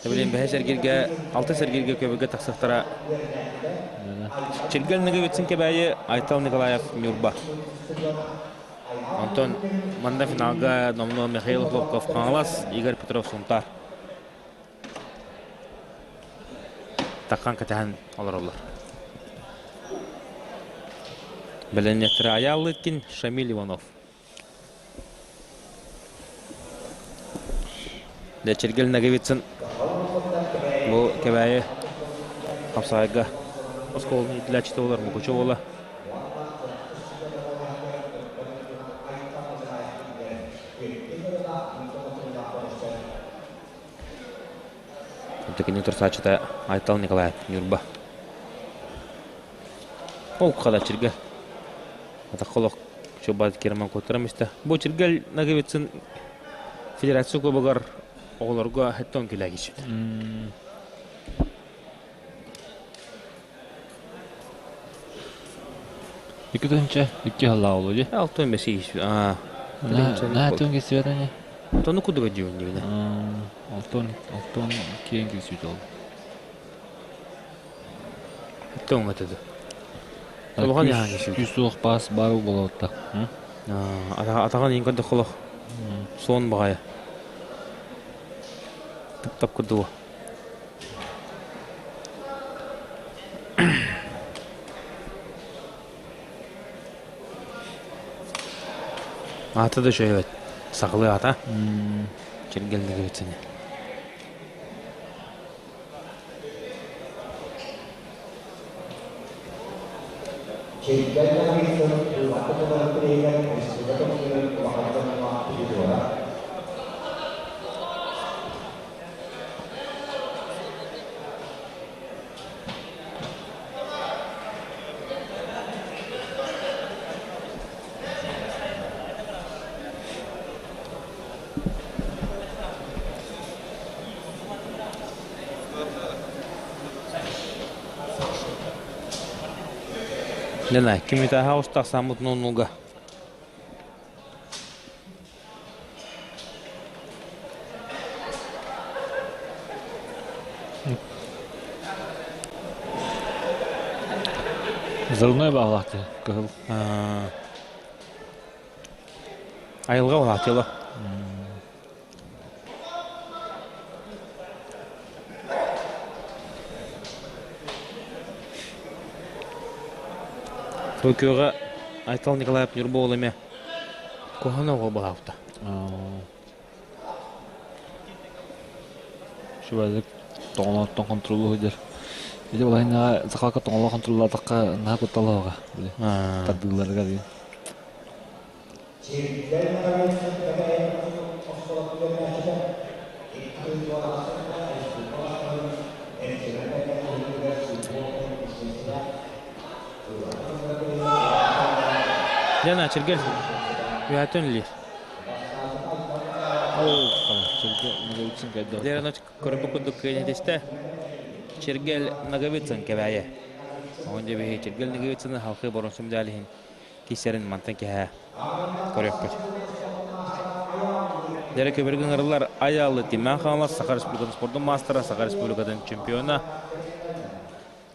Билин бэһэ сэргиргэ, алта сэргиргэ көбүргэ тахсыахтара. Чиргэл Ныгыбытсын Кэбээйи, Айтал Николаев Ньурба. Онтон манна финалга номнуо Михаил Охлопков Хаҥалас, Игорь Петров Сунтаар. Такхан кэтэһэн олороллор. Бэлэнньэттэрэ Айаал Лыткин, Шамиль Иванов. Чиргэл Ноговицын бу Кэбээйи хапсаҕайга оскуоланы иитиллээччитэ буолар Мукучу уола. Кини турсааччыта Айтал Николаев Ньурба. Ол хада Чиргэл. Атахха олох чуобаат киирэмэн куоттарам истэ. Бу Чиргэл Ноговицын федерация кубогар оҕолорго хэттон килээгичит. Икки тыһыынча икки сыллаах олуо дии. Алтын бэси аа. Наһаа түн кисибэт ини. Тону кудуга дьиун дибинэ. Алтын алтын киэн кисибит ол. Тоҥ этэ. Улахан яһан кисибит. Күүс суох паас баар буолуотта. Атаҕын иин көрдөх холох. Суон баҕайы. Тып-тап курдуга. Аата да үчүгэй эбит. Сахалыы аата. Чиргэллик эбит сини. Лена, кимитаха устахсаммыт ноннуга. Взрывной баҕалаах дии кыһыл. Айылҕа улаатыла. Токиоҕа Айтал Николаев Ньурба уола эмиэ куһаҕан оҕо баһаабыта. Үчүгэйдик тоҥолооттон хонтуруоллуу сылдьар. Ити балаһыанньаҕа сахаларга тоҥолоо хонтуруоллаатахха наһаа кутталлаах били тардыыларыгар диэн. Лена, Чиргел, үһәтөн лир. Лена көрбү курдук кыайан Чиргел Ноговицын кэбээйэ. Оҕон дьэбиһи Чиргел Ноговицыны халқы боронсум дьаалиһин кисэрин мантан кэһэ көрүөхпүт. Дьэрэ көбөргө ыҥырыллар Айаалы Тимэн Хаҥалас Саха Республикатын спордун маастара, Саха Республикатын чемпиона,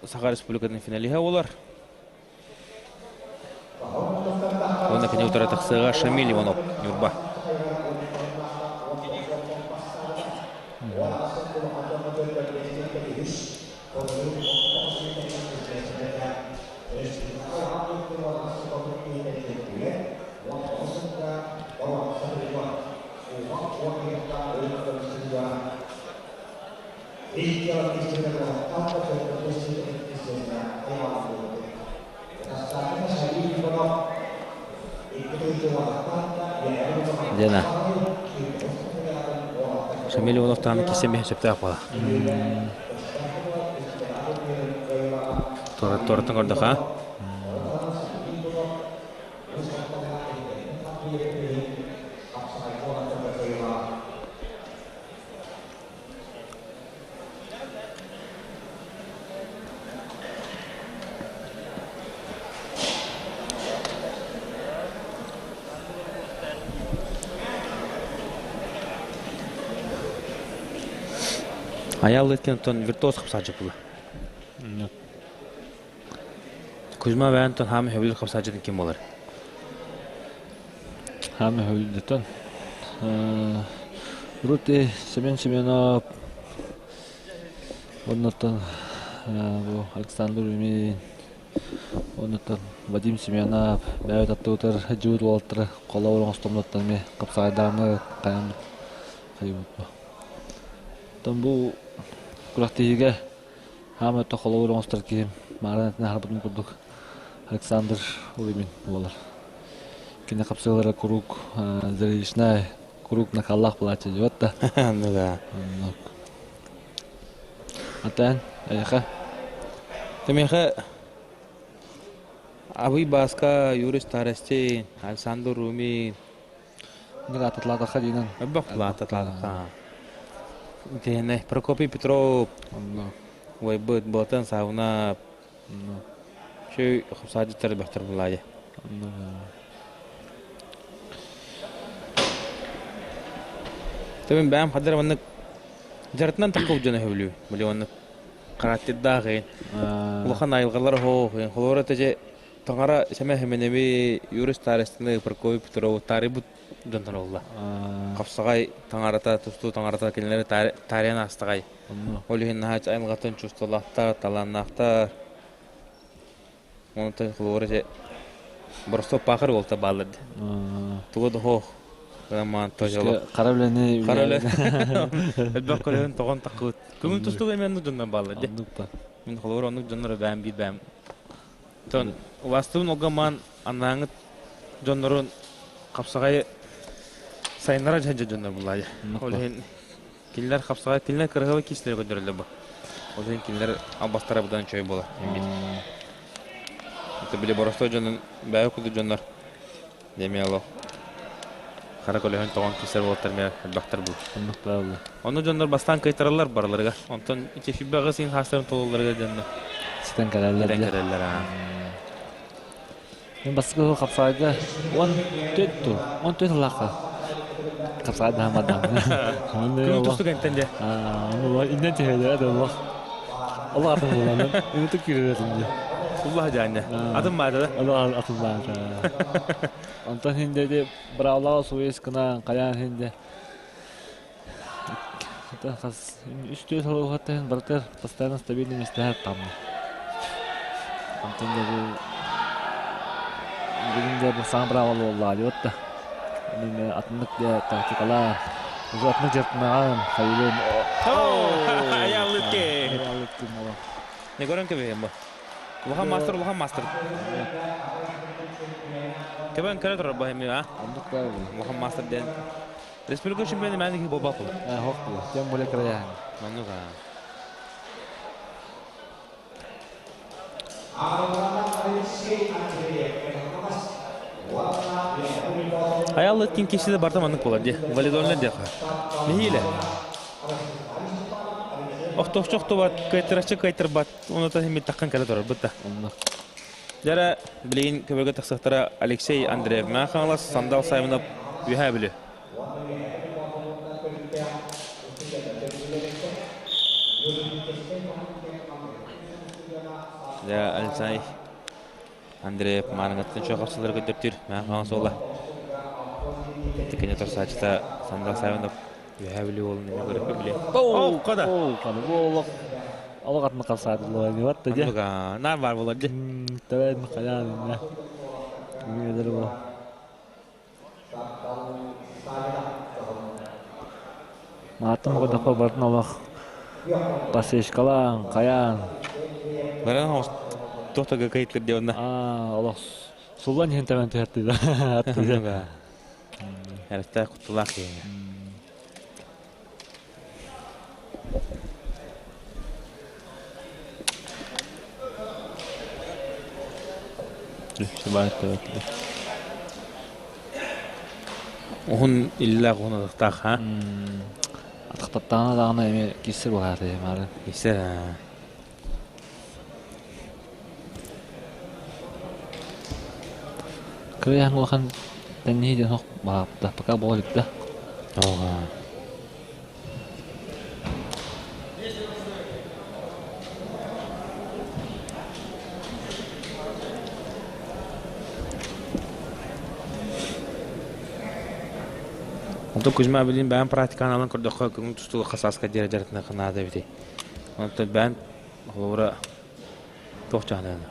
Саха Республикатын финалиһа буолар. Уонна кини утары тахсыаҕа Шамиль Иванов, Ньурба. Дена. Шамиль Иванов тааны киссе миһэ сөптөөх буола. Туораттан көрдөх, а? Айаал ыттан виртуоз хапсааччы була. Кузьма бэйэн хаамы хөбүлүр хапсааччытын ким буолар? Хаамы хөбүлүртэн урут Семен Семенов оннуттан бу Александр Юмин оннуттан Вадим Семенов бэйэбит аттыбытыгар сылдьыбыт уолаттары холобур оҥостоммуттан эмиэ хапсаҕайдааммыт хайаммыт хайыбыт бу. Оттон бу күрэхтэһиигэ Хаама өттө холобур оҥостор киһим мааран этинэ аһарбытым курдук Александр Улыбин буолар. Кини хапсыалара куруук зрелищная, куруук накаллаах буолааччы дьыбат да. Ну да. Атаан, эйиэхэ? Миэхэ Абый Бааска, Юрий Старостин, Александр Румин. Аататлаатахха диинэн. Элбэх аататлаатахха. Итиэннэ Прокопий Петров, Уойбут, Болтан Саавына, Шөй хапсаадьыттар элбэхтэр булаайа. Төбүн бэйэм хаддар маннык дьарытынан таххыбыт дьоно сөбүлүү. Били оннук характердаах улахан айылҕалар оһох, холобура тэже Таҥара сэмэ Хименеви, Юрий Старостины, Прокопий Петрову таарыйбыт дьонтон олла. Хапсаҕай таҥарата, тустуу таҥарата кинилэри таарыйан аастаҕай. Ол иһин наһаа айылҕаттан чувстволаахтар, талааннаахтар. Онтон холобура ити Боростуоп Паахар уолта бааллар дии. Туга да суох. Роман Тожолов. Хара үлэни Хара үлэ. Элбэх көлөһүн тоҕон таххыбыт. Көҥүл тустууга эмиэ оннук дьоннор бааллар дии. Мин холобура оннук дьоннор бэйэм биир бэйэм Оттон убаастыбын олгомаан анааҥыт дьоннорун хапсаҕайы сайыннара дьэ дьоннор буллаайа. Ол иһин кинилэр хапсаҕай кинилэр кыраһыабай киистэрэ көрдөрөллөр бу. Ол иһин кинилэр албастара быдан чөй буолар. Это били боростой дьонун бэйэ курдук дьоннор демиало хара көлөһөн тоҕон киисэр буолтар мэ элбэхтэр бу. Оннук бааллар. Ону дьоннор бастаан кыайтараллар барыларыгар. Онтон ити фибаҕа син хаастарын тололларыгар дьонно. Ситэн кэлэллэр. Ситэн кэлэллэр аа. Мен бастакы хапсаайга 14 тур, 14 ылаахха хапсаайда хамадам. Күн тусту кэнтэн де. Аа, иннен түһэлэр да олох. Олох атын буланын. Үнүтүк киирэрэтин дии. Уллаһа дьаанньа. Атын баата да? Олох атын баата. Онтон хинде де браалаҕа суйас гынан хайаан хинде хас үс-түөрт сыл уһаттаһын барытыгар постоянно стабильный миэстэһэр таммы. Онтон да бу бүгүн да бу саҥа браавал буоллаҕа диэбит да. Мин атыннык да тактикалаа уже атыннык дьарыктанаҕын хайылын Аяллыкки. Аяллыкки Не көрөн кэбиһиэм бу. Улахан мастер, улахан мастер. Кэбэн көрө турар бу эми а. Оннук да Улахан мастер диэн. Республика чемпионы мээнэ буолбат була. Хох була. Тем более краян. Оннук а. Аяллы кин киши барда маннык болар ди. Валидольна диэхэ. Нэһиилэ. Охтохчу охтубат, кыайтараччы кыайтарбат, онута химит таххан кэлэ турар бытта. Дьэрэ билигин көбөгэ тахсыахтара Алексей Андреев Мэҥэ Хаҥалас, Сандал Саймонов Үөһээ Бүлүү. Дьэ, Алексей Андреев мааныҥҥаттан чуо хапсылары көрдөртүүр. Мээн хаҥас суола. Ити кини торсааччыта Сандал Савинов Үөһээ Бүлүү уолун эмиэ көрөппү билиэ. Оо, када. Оо, када. Бу олох олох атын хапсаатылар бар да дьэ. Наар бар буолар дьэ. Тэбэн хайаан иннэ. Мүөлөр бу. Мааттым көрдөххө бартын олох подсечкалаан, хайаан. Баран туох да кыйыттыр диэ онно. Аа, олох суллан иһин тэбэн түһэртилэр. Эрэттээх кутталаах киһи. Уһун иллээх уһун атахтаах ха? Атахтаттаҕына даҕаны эмиэ киирсэр буолааты маары. Киирсэр Кырыйаһын улахан тэнниһи диэн суох баҕарбыта, пока буола илик да. Онтон Кузьма билин бэйэм практиканы алан көрдөххө көҥүл тустууга хасааска диэри дьарыктаныахха наада эбитий. Онтон бэйэм Холобура, туох дьаһаныгын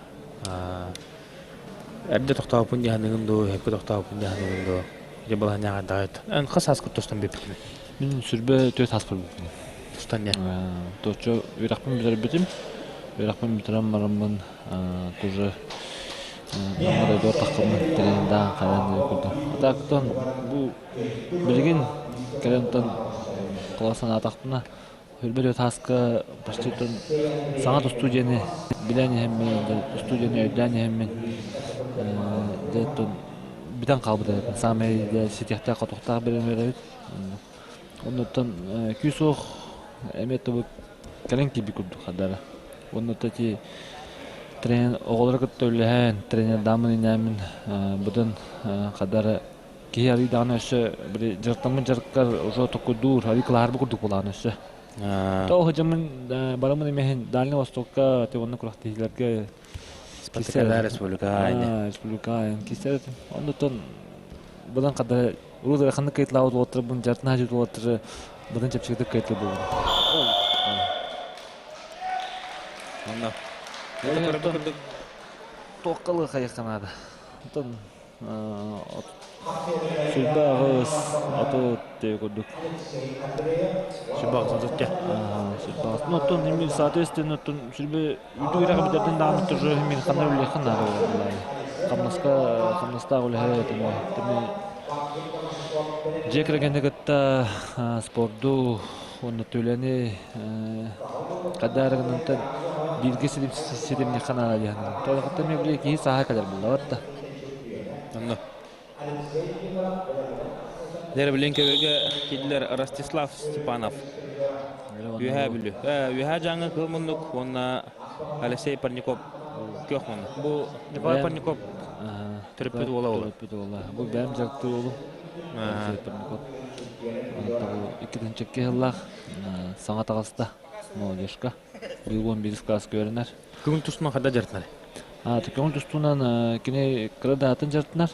эрдэ тохтообуппун дьаһаныгын дуу, өһөккө тохтообуппун дьаһаныгын дуу, ити балаһанньаҕа даҕайт. Эн хас сааскар тустан бүппүтүн? Мин сүрбэ түөрт сааспар бүппүтүм. Тустан диэн? Туоччу үөрэхпин бүтэрбитим. Үөрэхпин бүтэрэн бараммын тоже Намҥа дойдубар таххаммын тренердаан хайаан диэри курдук. А так бу билигин кэлэн холо санаатахпына Өлбөт тааска почти саҥа тустуу диэни билэн иһэммин, тустуу диэни өйдөөн иһэммин дьэ бүтэн хаалбыт эбиппин. Саамай дьэ ситиэхтээх-хотуохтаах бириэмэ эбит. Оннуттан күүс-уох эмиэ тобу кэлин киирбит курдук хардара. Оннуттан ити тренер оҕолору кытта үлэлэһэн, тренердааммын инээммин быдан хардара Киһи арый даҕаны өссө били дьарыктаммыт дьарыккар уже токуйдуур, арый кылаһарбыт курдук буолаҕын өссө. То сылдьаммын бараммын эмиэ Дальний Востокка ты онно күрэхтэһиилэргэ Спартакиада республика республика кисэр оннуттан быдан хадда урут ыараханнык кыайтылаабыт уолаттарбын дьартына сылдьыбыт уолаттары быдан чэпчэкитик кыайтылар буолбут. Онно. Туохха лыхайыахха наада. Онтон Сүүрбэ аҕыс 30 диэ курдук. Сүүрбэ аҕыс 30 дьэ. 28. Ну, оттон именно соответственно, оттон сүүрбэ үрдүк үрэҕи бүтэрдин даҕаны тоже мин ханна үлэлиэххин наада буолар. Хамнаска хамнастаах үлэһит эми эми дьиэ кэргэни кытта спорду уонна үлэни хадаарыгынантан бииргэ ситимниэххэ наада диэн. Тоҕо эмиэ били киһи сааһа кэлэр буолла да. Онно. Дьэ, билин көбөгэ киллэр Ростислав Степанов. Үөһээ Бүлүү. Үөһээ Дьааҥы кыл муннук уонна Алексей Парников күөх муннук. Бу Николай Парников төрөппүт уола буолар. Төрөппүт уола. Бу бэйэм дьарыктыыр уолум. Алексей Парников. Иккитинчи сыллаах саҥа таҕыста молодежка. Быйыл 11 класска үөрэнэр. Көҥүл тустунан хайдах дьарыктанар? Көҥүл тустуунан кини кыра даатын дьарыктанар.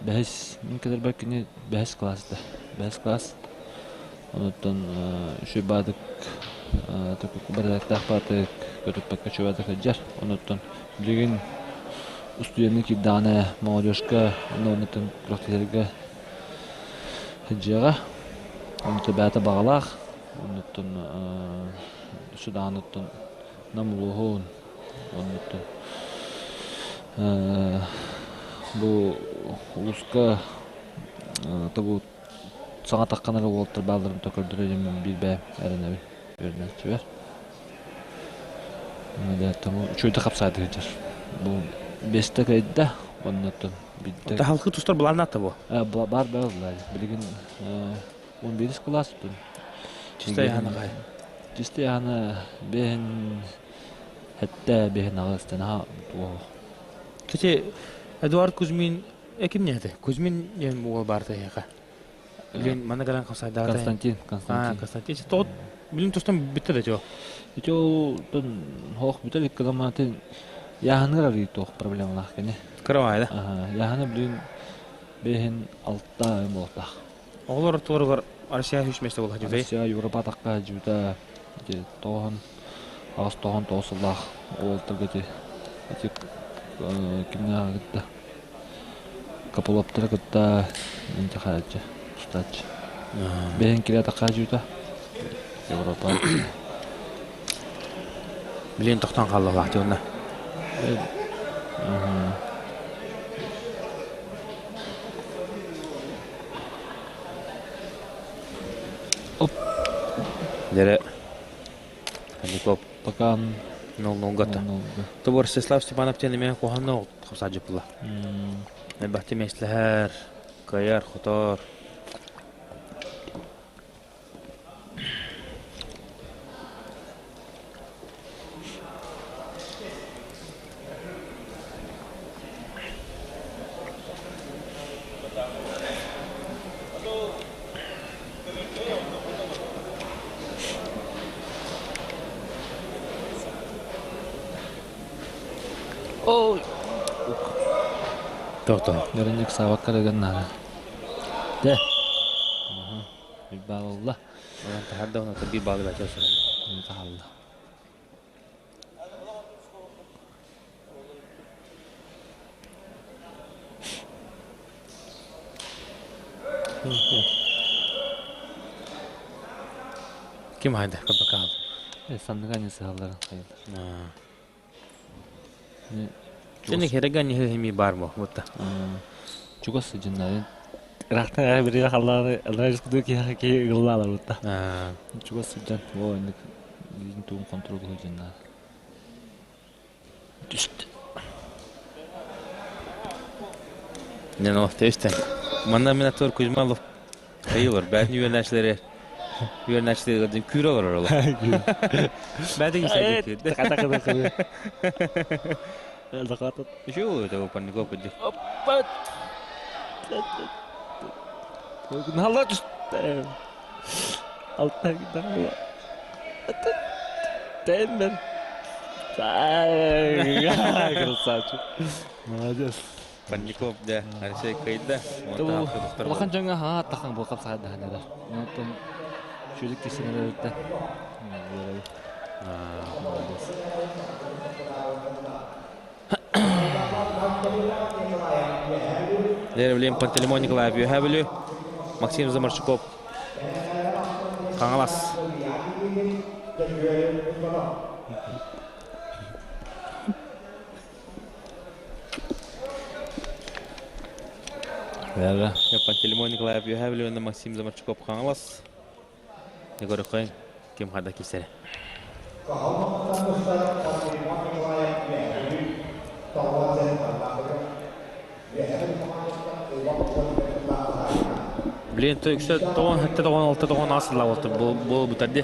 Бэһис, мин кэлэрбэр кини бэһис класс да. Бэһис класс. Онуттан үчүгэй баадык бэрээдэктээх баатык көтүппэккэ үчүгэй сылдьар. Онуттан билигин устудьуоннуу киирдэҕинэ молодежка онно оннуттан күрэхтэһэргэ сылдьыаҕа. Онуттан бэйэтэ баҕалаах. Оннуттан Суданыттан Нам улууһун оннуттан бу улууска тобу саҥа таххан эрэ уолаттар баалларын то көрдөрө диэммин биир бэйэм эрэнэбин үөрэнээччибэр. Үчүгэйдик хапсаайдык сылдьар. Бу биэстэ кыайда оннуттан биирдэ Таһалкы тустар былааннаата бу? Баар баар билигин 11 кылаас Чистай аһана Чистай аһана бэһин хэттэ бэһин аҕыс наһаа туох. Кстати, Эдуард Кузьмин ким не Кузьмин диэн уол баар эһиэхэ. Билин манна кэлэн хасайдаата. Константин, Константин. Константин. Тоҕо билин тустан бүттэ да чо. Ити ол хоох бүтэр иккыламатын яһаныгар арыый туох проблемалаах кини. Кыра да? Яһаны билин бэһин алта буолтах. Оҕолор туоругар Россия үс месте буолла дьүбэй. Россия Европа таққа жута тоғын ағыс тоғын тоғыз сыллаах уолтарга ити ити кимнээҕи кытта Копылоптары кытта инчэ хааччы тустааччы. Бэһин килэ таққа жута Европа. Билин тохтон хааллалаах дьонна. Оп. Дere Никоп Пока 0-0 Тобор Ростислав Степанов тен куханна хапсаджыпла. Бахти месләһәр, каяр, хотор. Ой. Тоқта. Görünecek сабакка деген нара. Де. Bir bağlı. Тахарда оны bir bağlı бәтер Тахалла. Ким хайда кабакал? Санныга не сахаллар хайылар. Сeni хереган не хеми бар мо бутта. Чугас жиннары. Рахтан бир халлары, алар куду ки ки гыллалар бутта. Чугас жан. О, инде туум контрол жиннар. Түштү. Не но тештен. Манна мен актер Кузьмалов кайылар. Бәтни юнәшләре. Юнәшләре күр алар ола. Бәтни исәп. Ката ката ката. Закатат. Еще это паников иди. Опа. Нала түштү. Алта гидала. Тембер. Красавчик. Молодец. Панников да, Алексей Кайда. Улахан дьоҥҥо хаҥа аттахан буолхап саҕардаһаннар. Онтон шүрүк кисинэрэртэ. Молодец. Деревлен Пантелеймон Николаев Юхабелю, Максим Замарчуков, Қаңалас. Бәрі. Пантелеймон Николаев Юхабелю, Максим Замарчуков, Қаңалас. Егор Қойын, кем қада кесері. Блин, то үксө тоғын, хәтті тоғын, алты тоғын асыла олты. Бұл бұтарды.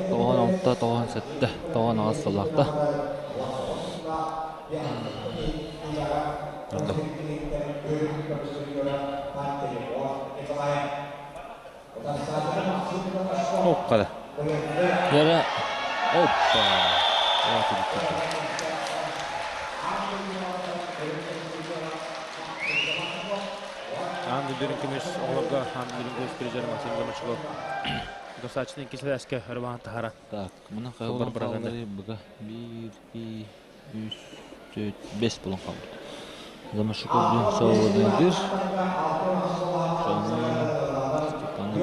Тоғын алты, тоғын сәтті, тоғын асылақты. Опқада. Yere оппа. Анды дүрін күміс оғларға, анды дүрін көз призері Максим Замарчуков. Достаточно киселәске Рван Тахара. Так, мына Бар кайгылан бараганда. калдыры буга 1 2 3 4 5 болон калды. Замашуков ден свободный бир. Соны Степанов.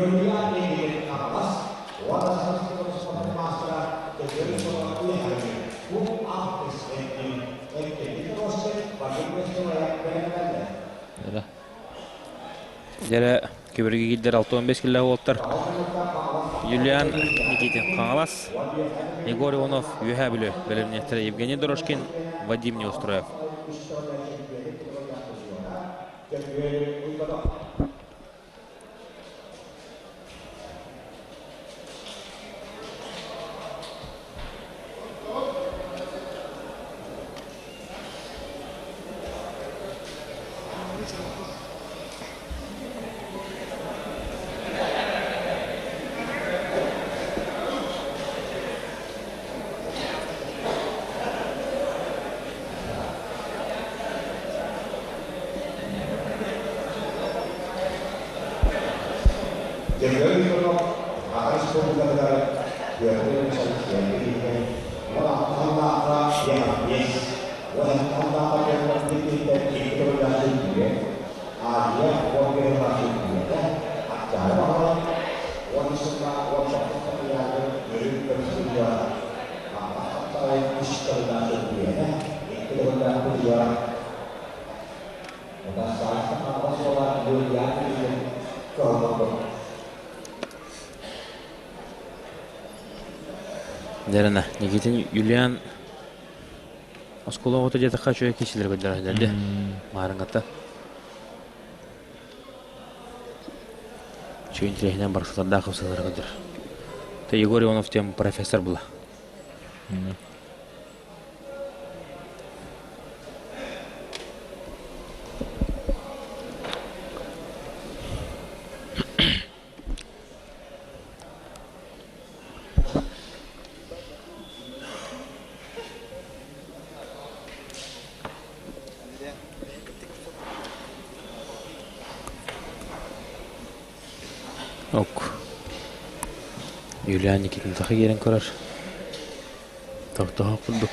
Эре. Дәрі көбірге келдер 6-15 келі олттар. Юлиан Никитин Қаңалас, Егор Иванов Юхә білі білімнеттері Евгений Дорожкин, Вадим Неустроев. Дэрэнэ, Никитин Юлиан оскуола оҕото диэтэххэ үчүгэй киһилэр көрдөрөллөр дии. Маарыҥҥата. Үчүгэй интэриэһинэн барсалардаах хапсалары көрдөр. Тэ Егор Иванов диэн профессор була. Ок. Юлиан Никитин саха киирэн көрөр. Тохтоһо курдук.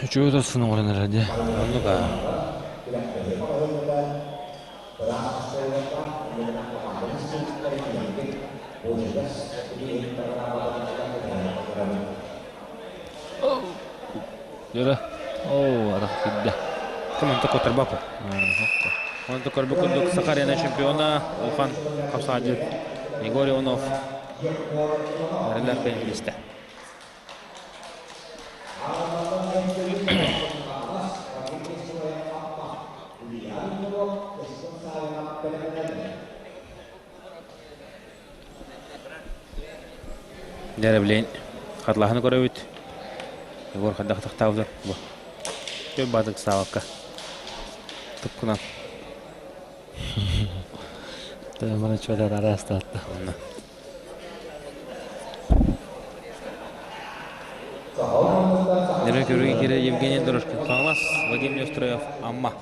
Үчүгэй тахсан оҥорон эрэр дии. Оннук аа. Дьөрө. Оо, атах киирдэ. Ким онто Котарбако. Онто көрбүт курдук Саха арена чемпиона улахан хапсаҕайдьыт Егор Иванов эрэллээх билистэ. Дьэ билигин хатлааһыны көрөбүт. Егор хайдах тахтаабыта бу. Көп баатык саабакка. Тупкунан. Маны чуолар араастаатта. Онно. Нөрө көрүүгэ киирэр Евгений Дорожкин Хаҥалас, Владимир Неустроев Амма.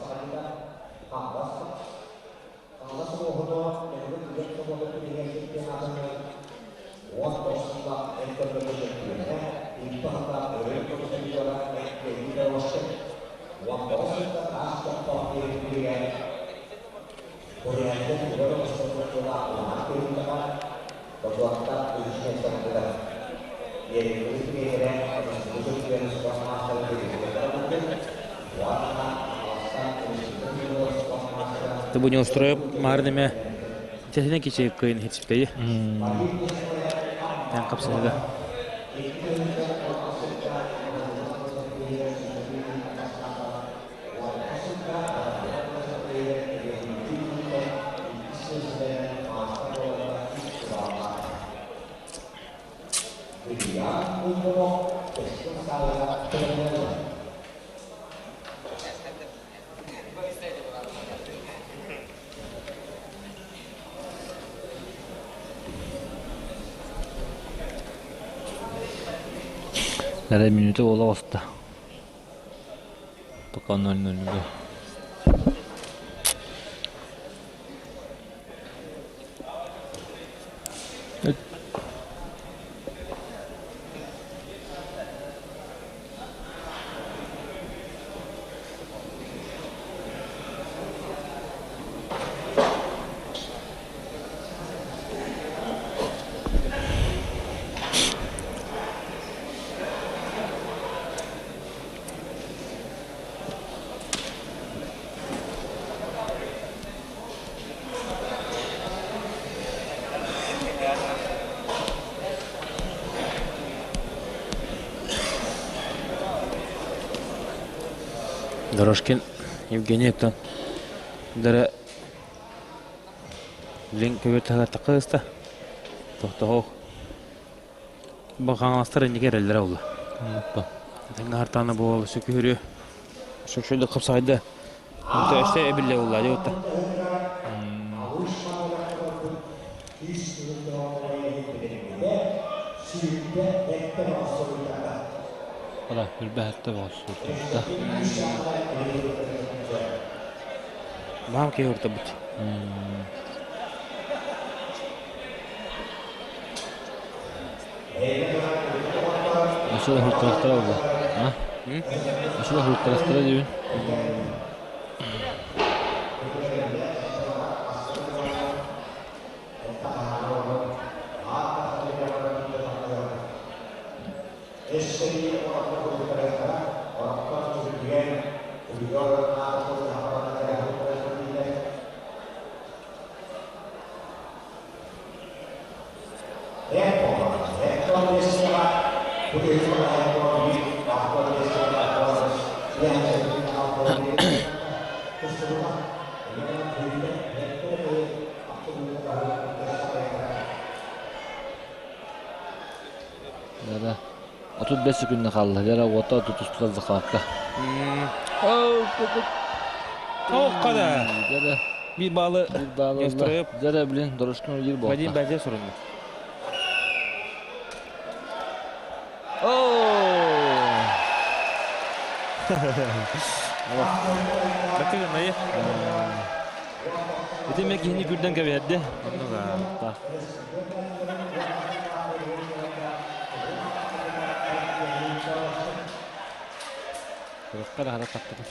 Ты бу Неустроев маар неме Тесine кичи кыйын хитсиппеyi. Тэн қапсыһыга. Эрэ мүнүүтэ буола оҕуста. Пока 0-0-га. Дорожкин Евгений оттон дара Лин көбүт тахыста. Тохтоһо. Бу хаҥаластар инники эрэллэрэ буолла. Тэҥҥэ буол сөкүһүрү сөкшөйдө хапсаҕайда. Онто өссө эбиллэ буолла дии отта. Ала үрбэһэтте боҕус Маам киһи уртабыт. Өссө да хуртарахтара буолла. А? Өссө да хуртарахтара диибин. Дьэ, 35 секунда хаалла. Дьэ, уота тутустулар захватка. Тоққада. Дьэ, Bir балы bir баалы Нестройып. Дьэ, блин, дорожканы үлір Вадим буолта. Бәже сұрынды. Бәкке гынайы. Ити мен киһини күрден кэбиһэрди. Оннуга. Кырыкка да хара таттыбыт.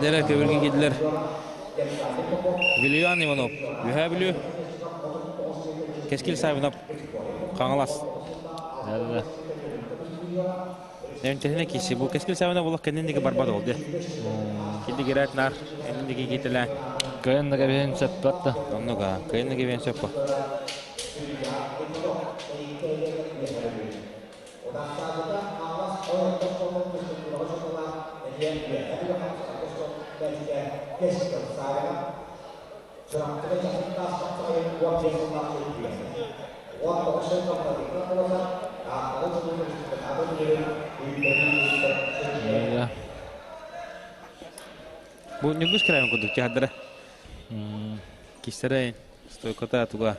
Дәрә көбірге келділер. Вильян Иванов. Үһә білу. Кескил Савинов. Қаңылас. Дьэ, Нәмтесіне киси. Бұл Кескил Савинов бұл кәнендегі барбад oldu. Килди керәт нар. Энендеги кетелә. Кыйын да кэбиһин сөп батта. Оннуга. Кәнендеги бен сөп. Дьэ. Бу нүгүс кирәмен кудук тиһаддара. Кистере стойкота туга.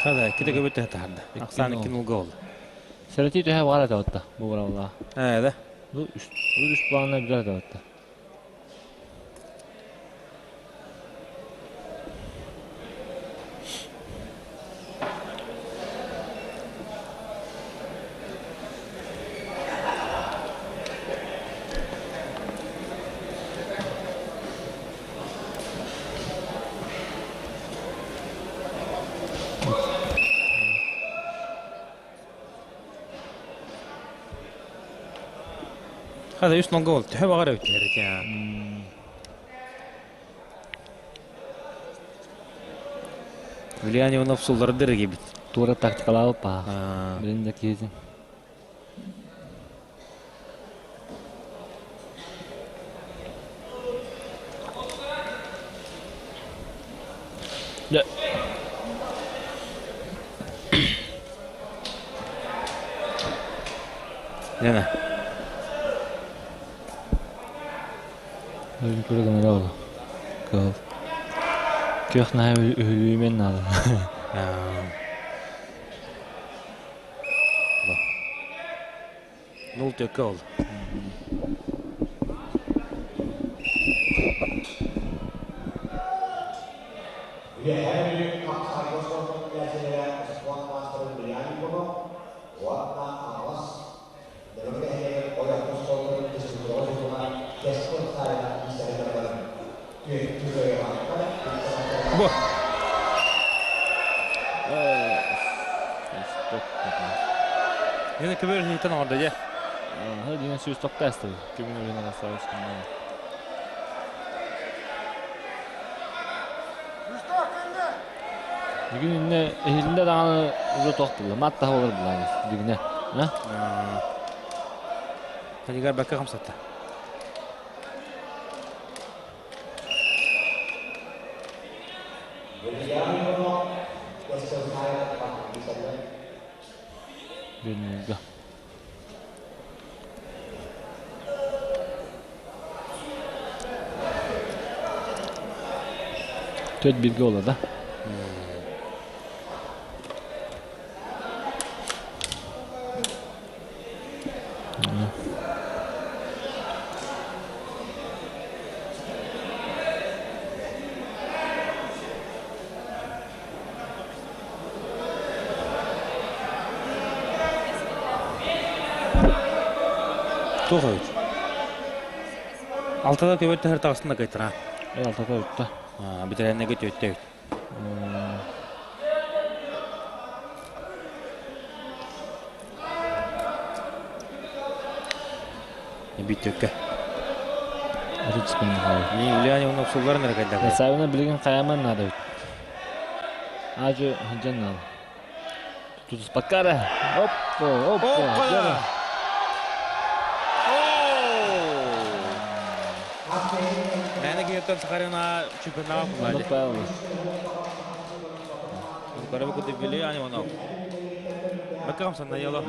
Хада, ките көбөтө тахарда. Аксаны кин гол. Сәрәти төһә баҕара табатта. Бу баралла. Ә, да. Бу үс бу үс баҕана билэр табатта. Хада үс нол гол. Төһә багара бит я. Вильян Иванов суллары дерге бит. Тура тактикалаабы паа. Аа. Билин да киһитин. Дьэ. Нена. Өзүн көрө гына олу. Кыл. Күөх наһаа үһүлүүмэн наада. Нул төккө ол. Бу. Yine көбөр хитен орда же. Дина сүүс топтаасты. Күмүн өлүнэн асаабыс күннэн. Бүгүн инне эһилинде даҕаны уже туох булла. Мат таһа болар булааны. Бүгүнэ. Ханигар бакка хамсатта. Бүгүнүгө. Төрт бирге ола да. Туох эбит? Алтада көбөт төһөр таҕыстын да кыйтара. Алтата үттэ. Бүтэрээннэгэ түөттэ эбит. Бүттөккө. 30 секунд хаалла. Ни Ульяна Ивановна сулларын эрэ кэллэ. Савина билигин хаяман наада эбит. Ажы ханжан наада. Тутуспаккара. Оппо, оппо. Мээнэ киһиттэн Сахарина чемпионаға куллаады. Көрөбү куту били ани онок. Бакам санна яло.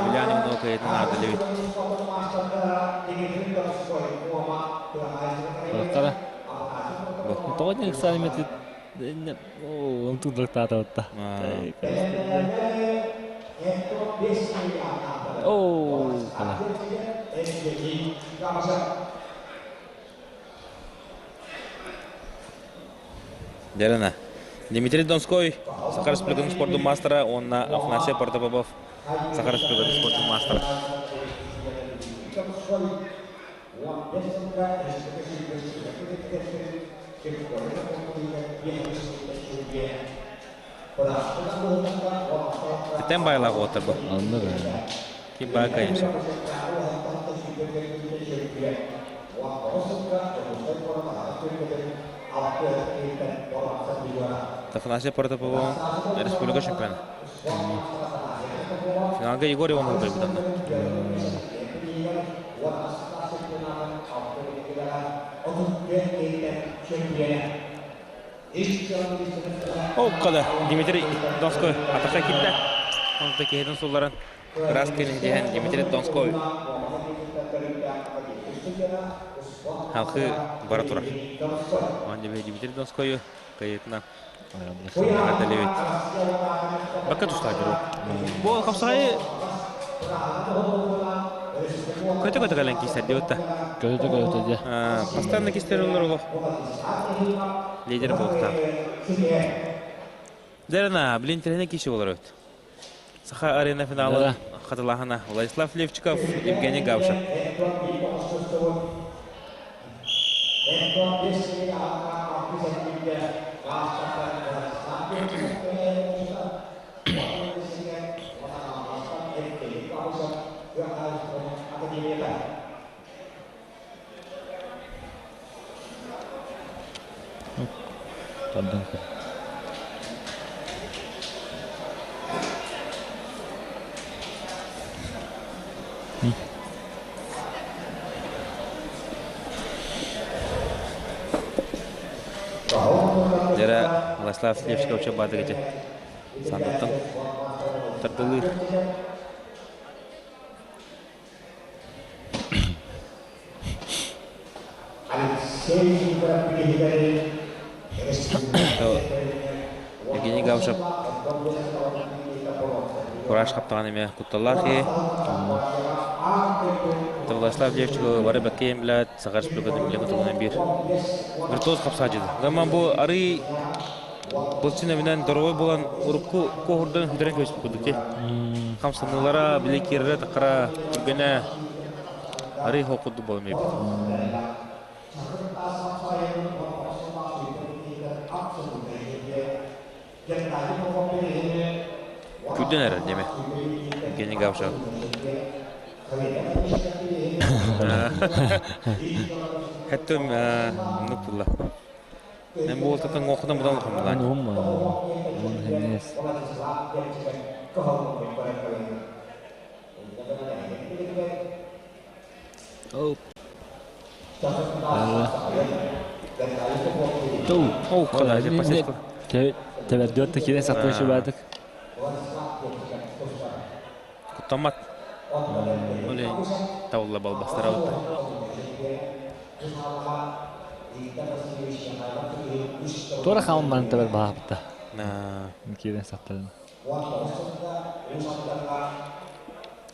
Юлиан Иванов кайытын ардылыбит. Бактара. Тоҕо диэн эксперимент тутуктаатабытта. Оо, Дерена. Дмитрий Донской, Саха Республикатын спордун маастара, уонна Афанасий Протопопов, Саха Республикатын спордун маастара. Тен байлаах уоттар бу. Анны да. Ким баа кайымса. Афанасий Протопопов республика чемпиона. Финалга Егор Иванов кайбытанна. Оккада Дмитрий Донской атака киирдэ. Онто киһитин сулларан ыраас киһин Дмитрий Донской халхы бара турар. Он Дмитрий Донскойу кайытынан эҕэрдэлиибит. Бакка тустааччы Бу хапсаҕайы көтө-көтө кэлэн киистэр диэбит да. Көтө-көтө дьэ. Постоянно кистер олор олох. Лидер буолуохтаах. Дэрена, блин, тренер киши болар эбит. Саха арена финалы хатылаһына Владислав Левчиков, Евгений Гавшев. Тардан Дьэрэ Владислав Левчиков чабаатык ити сандаттан тардылыыр. Евгений Гавшев кураж хаптаҕан эмиэ кутталлаах киһи. Владислав Левчиков бары бэккэйэн билээт, Саха Республикатын билэ кутугунан биир виртуоз хапсааччыта. Гаман бу арый былчын эбинэн доровой буолан урукку куоһурдан хүтэрэн кэбиспит курдук дии. Хамсаныылара, били киирэрэ тахара түргэнэ арый хоқ курдук буолан биэрбит. Күрдөн эрэр диэме. Евгений Гавшев. Хэттüm нук булла. Мен бу олтатын ngохудан будан лохом Нум он хенес. Оп. Ту. О, када же пасечка. Тебердиот кире сатты шубадык. Куттаммат. Оле тавулла балбастар алта. Тора хаун ман тебер баапта. На Кире саттын.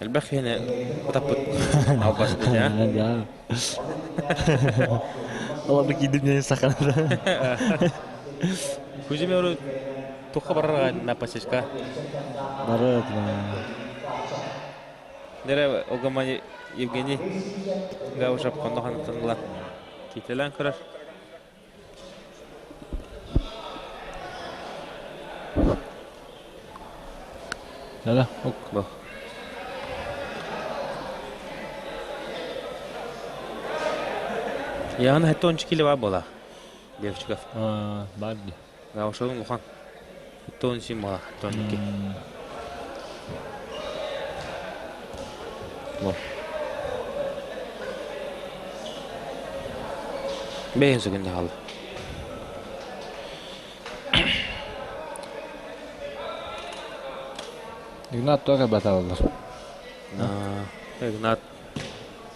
Элбэх хene утаппыт албас бит, а? Да. Ола бы кидим не сахана. Күзүмө ору тухха барарга на пасечка. Барыт. Нере огамани Евгений Гаушап кондохан тыңла. Кителен көрөр. Да, ок. Бу. Яғын хәтта 12 кило бар була. Левчиков. А, бар ди. Гаушабын улахан. Хәтта 13 була, хәтта 12. Бу. Бейін сүгінде қалды. Игнат тоже баталдар. Игнат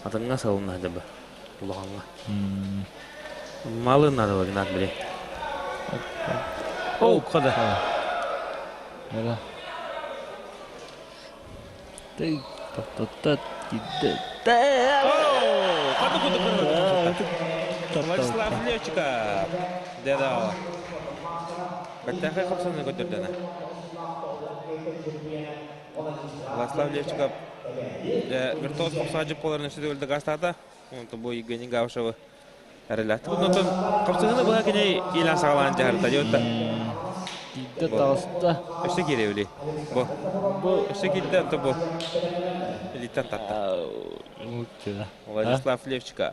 атыңа салынна деп. Улаханга. Малы надо Игнат биле. О, када. Да. Ты та та та О, када куда када. Владислав Левчиков. Дедо. Бәттәхе хапсаны көтөрдөнө. Владислав Левчиков виртуоз хапсаажы боларын өсөдө өлдө гастата. Онто бу Евгений Гавшевы әреләтті. Бұны қапсығыны бұға кене илан сағалан жарыта жөтті. Кидде таста. Өсі кере өлі. Бу. Бу Өсі кидде онто бу. Элиттен тартты. Мутча. Владислав Левчиков.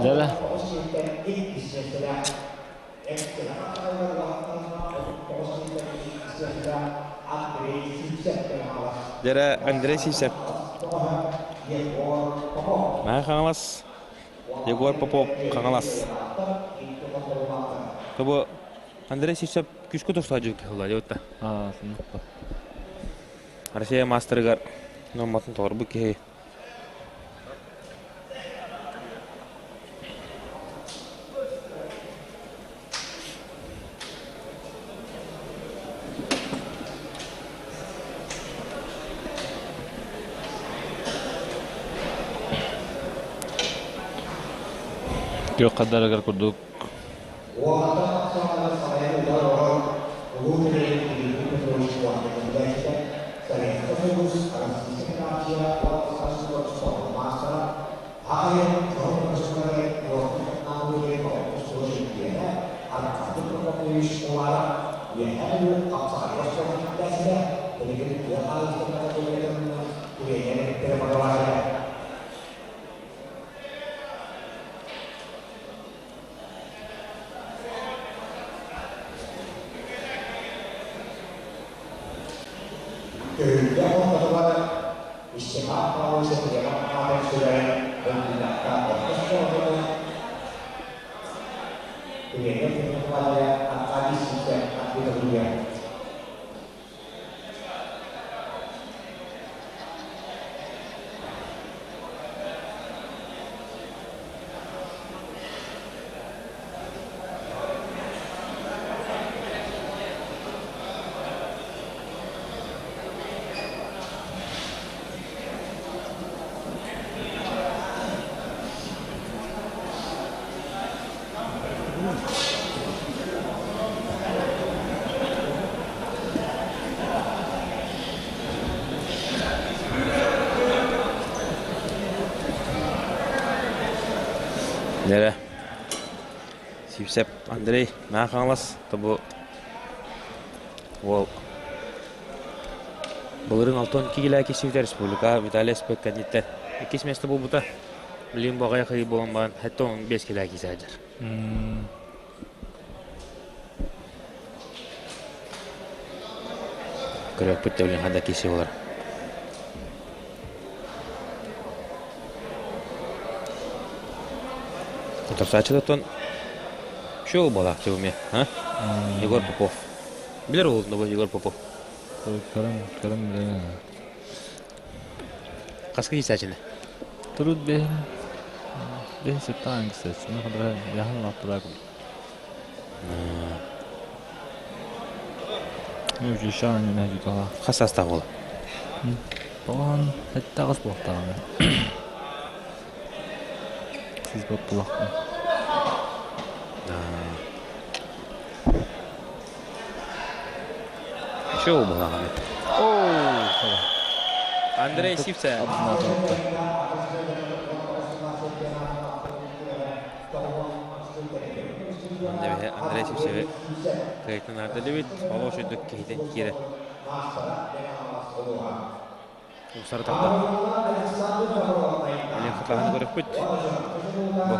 Да. Дәрі Андрей Сисеп. Мә қаңалас. Егор Попов қаңалас. Тобы Андрей Сисеп күшкі тұрса жүр кехула деутта. А, сынықпа. Россия мастерыгар номатын торбу кехи. Yok kadar agar kurduk. Нэрэ Сивцев Андрей Мэҥэ Хаҥалас тобу уол былырыын 62 килэ киирсибитэ республика Виталий Спек кэнниттэн иккис миэстэ буолбута. Билигин бу аҕыйах ый буолан баран 75 килэ киирсэ сылдьар. Көрөкпүт да билин ханна киирсии буолар. Утарсааччылартан шоу буолаахчы бу а? Егор Попов. Билэр уолун бу Егор Попов. Көрөн, көрөн билэн. Хаска киирсээччини? Турут бэһин бэһин сыттаан киирсээччини хадара яһын лапталаа курдук. Хас саастаах буола? Тоҕон 78 буолтаҕына. Сиз боттулахпын. Шоу буолаҕын. Андрей Сивцев. Андрей Сивцеви кыайтын ардылыбыт. Олох үрдүк киһитин киирэ. Усары тарда. Илин хатаһын көрөппүт. Бу.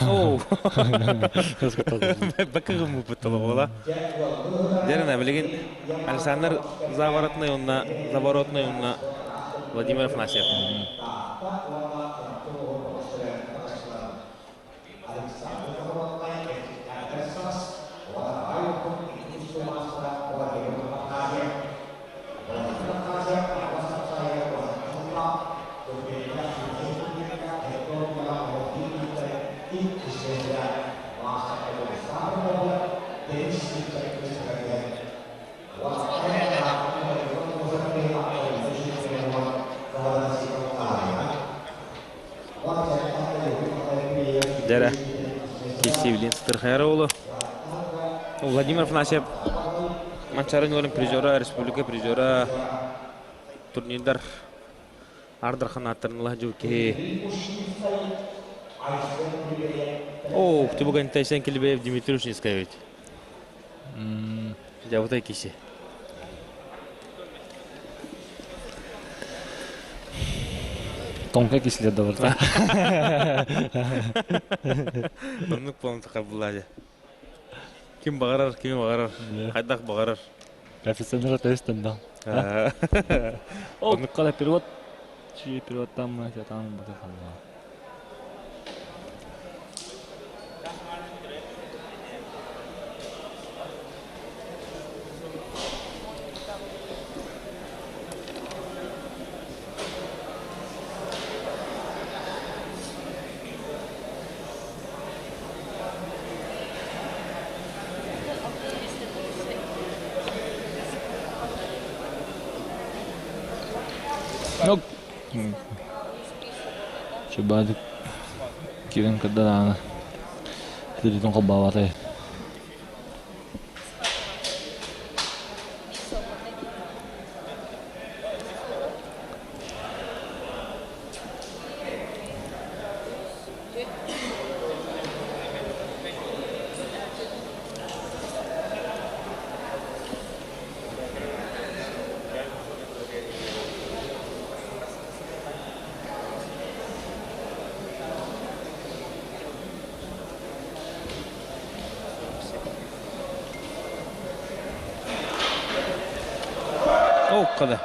Оу. Бакыгым була. Дерена билигин Александр Заворотный уонна Заворотный уонна Владимир Афанасьев. Дэрэ Киссивлин Сытырхайар оҕолу. Владимир Афанасьев Манчаары ньуорун призера, республика призера, турнирдар Ардархан ааттарын дьыл киһи. О, ты бүгін Тайсен Килибеев Дмитрий Ушницкий Дьабытай киси. Тоҥка кисилер да барда. Оннук буолан булаадьа. Ким баҕарар, ким баҕарар, хайдах баҕарар. Профессионал төстөн да. Оннук кала перевод, чи перевод там, там бата халла. Ну, Чубадык кирен кырдарааны тиритин холбообатай. О, kada.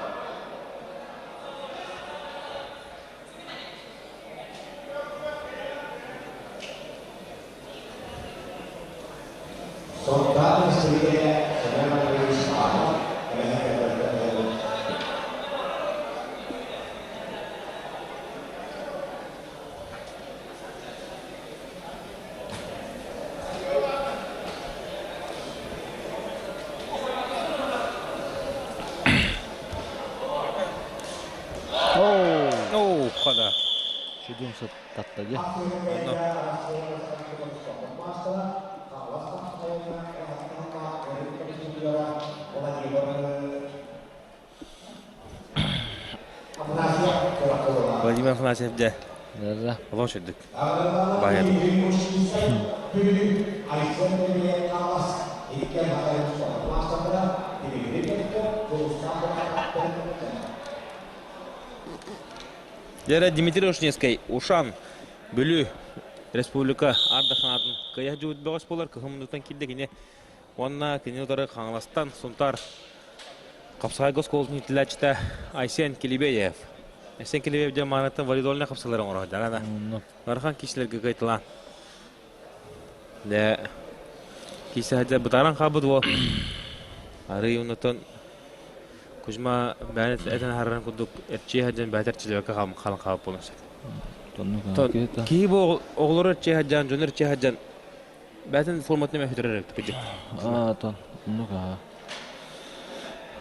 О, kada. Чудун татта дии. Онно. Владимир Афанасьев дьэ олох үчүгдүк баайадык. Дьэ Дмитрий Ушнецкай Ушан Бүлүү Республика Ардаханатын кыайа дьуут бөҕөс буолар кыһымнытан киирдэ кини уонна кини утары Хаҥаластан Сунтаар Хапсаҕайга оскуолатын иитиллээччитэ Айсен Килибеев. Айсен Килибеев дьэ маанаттан волейбольнай хапсалары оҥоро сылдьар. Ыарахан киисэлэргэ кыайталаан. Дьэ киисэ сылдьар бытааран хаалбыт уол. Арый оннуттан Кузьма бэйэн этэн аһарарын курдук эрчийэ сылдьан бэйэтэ эрчиллибэккэ хаалан хаалбыт буолуон сөп. Киһи бу оҕолору эрчийэ сылдьан, дьону эрчийэ сылдьан бэйэтин форматын эмэ сүтэрэр эбит кырдьык. Аатан оннук аа.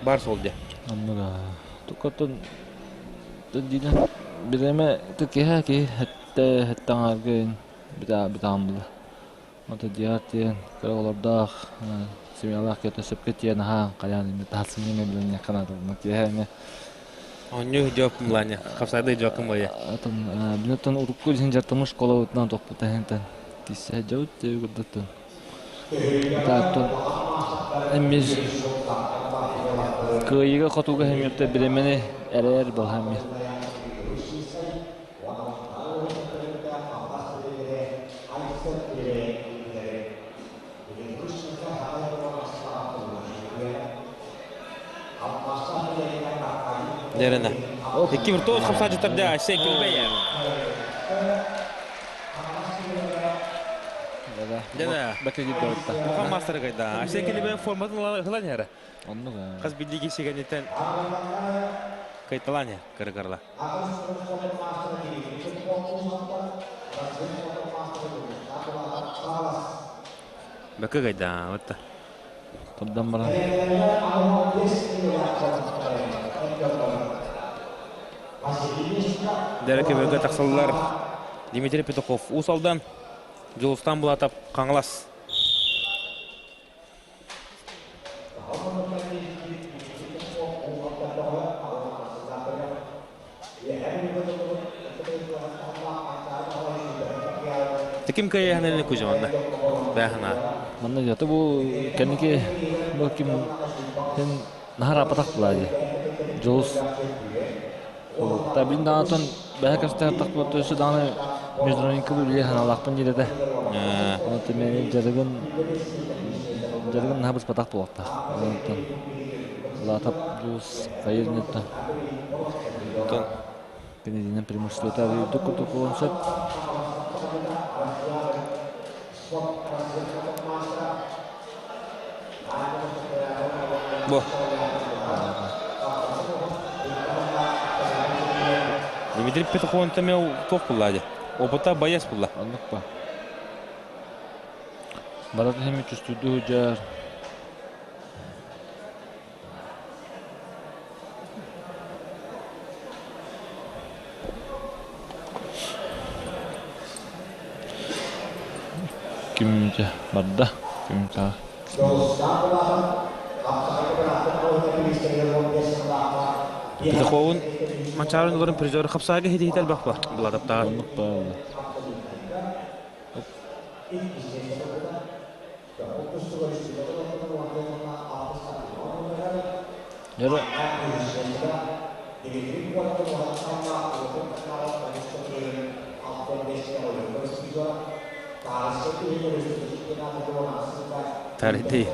Бар сол дьэ. Оннук аа. Туккаттан диинэн бирэме киһи киһи хэтте хэттэҥаргын бита битаамбыла. Ото диар тиэн кыра олордоох семьялаах киһи сөпкө тиэн аһаан хайаан ими таһсыҥҥа билэн канаатылна киһи эми Онньу жоп мланя хапсайды жокум бойа. Атон бинеттен урукку дин жартымыш школабытынан тохпута хентен киссе жаут те гурдаттан. Тааттон эммиз кыайыга хотуга хеммепте биремени эрэр балхамми. Дэрэнэ. Икки виртуоз хапсааччытар Айсен Килбэйэ. Дэнэ. Улахан маастары кайда. Айсен Килбэйэ форматын ылан иһэрэ. Оннук. Хас билдиги сигэнитен кайталаан иһэр кырыгарла. Бэкэ кайда, вот. Тардан баран. Дәрі көбөге тахсаллар Дмитрий Петухов Уус Алдан, Дьулустан Булатов Хаҥалас. Ким кыайыһан кузьманна бээхана. Манна дьата бу кэнники бу ким эн наһар апатах була дии. Дьулус Табин даҕатан бэһэ көстөөхтөхпүт өссө даҕаны международникка үлэлиэ санаалаахпын диир этэ. Онон мени дьарыгын дьарыгын наһаа быспатах буолуохтаах. Онтон Латап Дьулус хайыр инниттэн Онтон кинилинэн преимуществота үрдүк курдук буолуон сөп. Бу. Дмитрий Петуховын тэме туох булла дии. Опыта боец булла. Оннук ба. Баратын хеми чувствуйду жар. Кимче барда. Кимче. Петуховун Манчаарын олорун призер хапсаага хити хител бахпа буладаптаар. Оннук ба. Яра Тарити.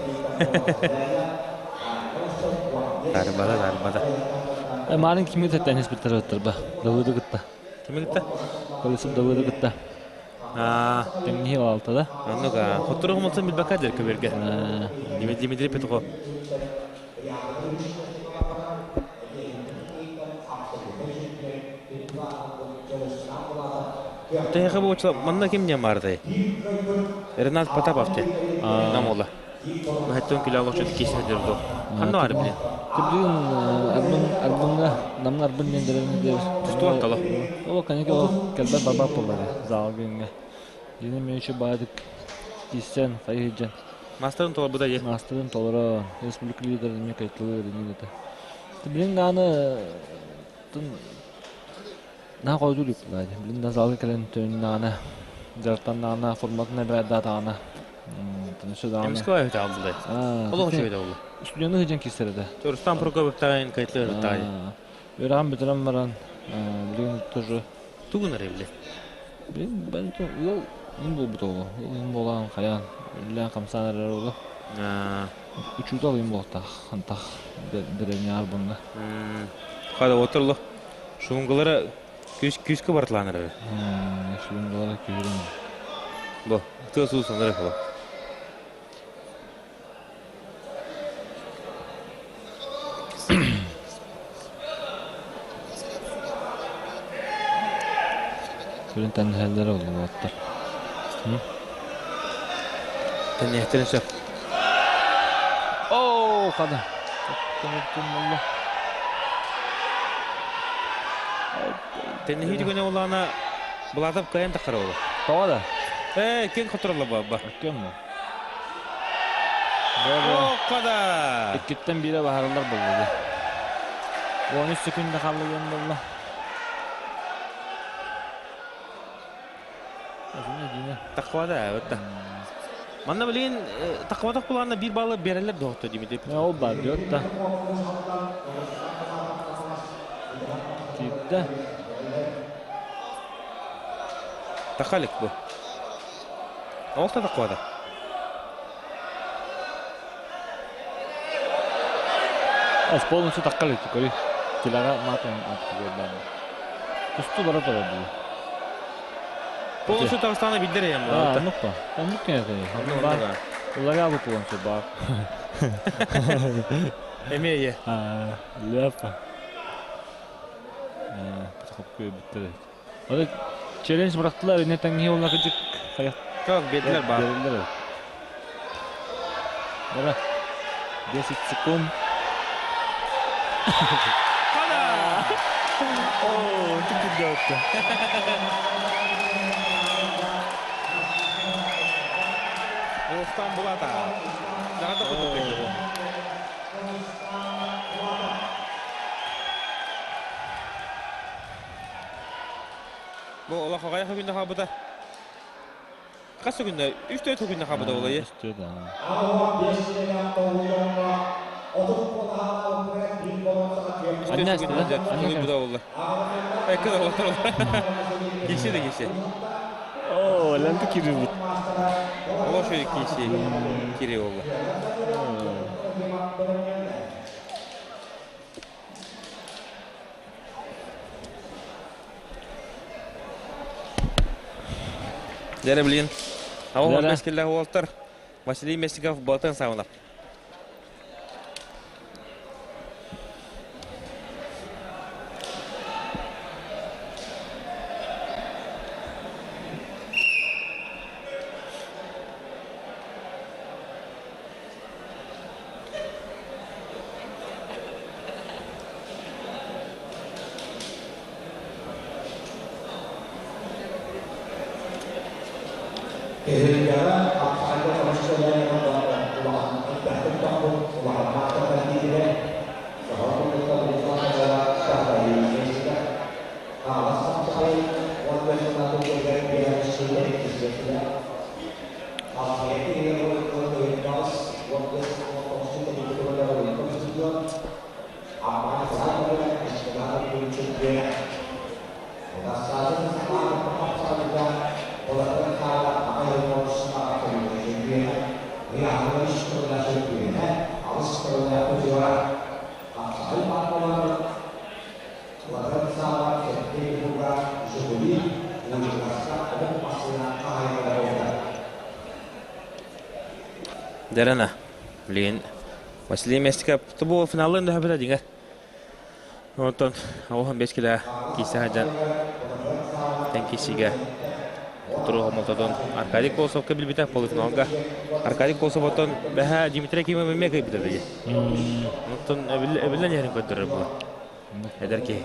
Тарбада, тарбада. Маарын кими тэттэн испиттер өттөр ба. Давыды кытта. Кими кытта? Колесов Давыды кытта. Тэҥниһи алта да. Оннук хоттору хомолсон билбакка дэр көбөргө. Дмитрий Петухов. Тэһэ бу манна ким не маардай? Ренат Потапов те. Намола. Маһаттон кило алочут кисе дердо. Ханна бар биле. Тибдин арбын арбынга намна арбын мендерин дер. Тустуан тало. О, канеке о келбер барбап болар. Залгынга. Дини мен үші бадык киссен хайыджан. Мастерын толор буда же. Мастерын толоро республика лидерин мен кайтылы дини дете. Тибдин аны тун Наһаа хойутуу илик Билин да залга кэлэн төнүннэҕинэ, дьарыктаннаҕына, форматын эбэрдээтаҕына, өссө даҕаны Эмискэ баайы тааллы. Олох үчүгэй да буолла. Студияны сылдьан киирсэр этэ. Рустам Прокопьевтаайын кайтлы Үөрэҕин бүтэрэн баран, билигин тоже Тугун эрэ биле. Билин бэн ыал ин буолбут оҕо. Ыал буолан хайаан үлэлээн хамсаан эрэр оҕо. Учуутал им буолтах, антах дэриэбинэҕэр бунна. Хада оторло. Шунгалара күс күскө бартлаан эрэр. Шунгалара күһүрэн. Бу, тыа суусанара хала. Сүрүн тэнниһэллэрэ уллубаттар. Тэнниһэттэрин сөп. Оо, хана. Тумнулла. Тэнниһии түгэнэ улаана Булатов кыайан таххар оҕо. Тоҕо да? Ээ, кин хоторолло баба. Өккөм му. О, Иккиттэн биирэ баһарыллар буолла. 13 секунда хаалла диэн буолла. Тахвада, вот. Манна билигин тахватах булаанна биир баллы берелер доҕотто Дмитрий. Ол бар диот да. Киирдэ. Тахалик бу. Ол та тахвада. Ас полностью таххалик көрүй. Тилаға матын аттыгерден. Тусту бара турар дии. Полностью Татарстана билдер ем. Аа, оннук ба. Оннук кенете. Бар. Улага бу полностью бар. Эмие. Аа, ляпа. Аа, хопкой биттер. Аны челлендж бырахтылар, не таңги олла кыжык хая. Çok бедилер бар. Берилер. Бара. 10 секунд. Оо, түкүрдө. Рустам Булата. Дагата кутуп Бу олох аҕыйах күннэ хаалбыта. Хас күннэ? Үс-төрт күннэ хаалбыта буолуо. Үс-төрт Аннаас да буолла. Экки да буолла. Киси да киси. Оо, ланты кирибит. Олох шөй киси кири буолла. Дәрі білін. Ауыл мәскелі уолтар. Василий Местиков Балтан сауна. Дәрәна. Билигин Василий Местиков бу финалын да хөбөтө диңе. Онтон оһон бес киле кисе хаҗан тен кисиге туру хомотодон Аркадий Колосовка билбите полуфиналга. Аркадий Колосов отон бәһә Дмитрий Кимов мега бите ди. Онтон эбилен ярын көтөрөр бу. Эдер ки.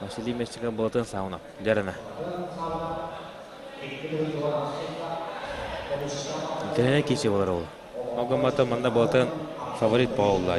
Василий Местиков болатын сауна. Дәрәна. Тренер кисе болар ол. Огамата манда болатын фаворит болду.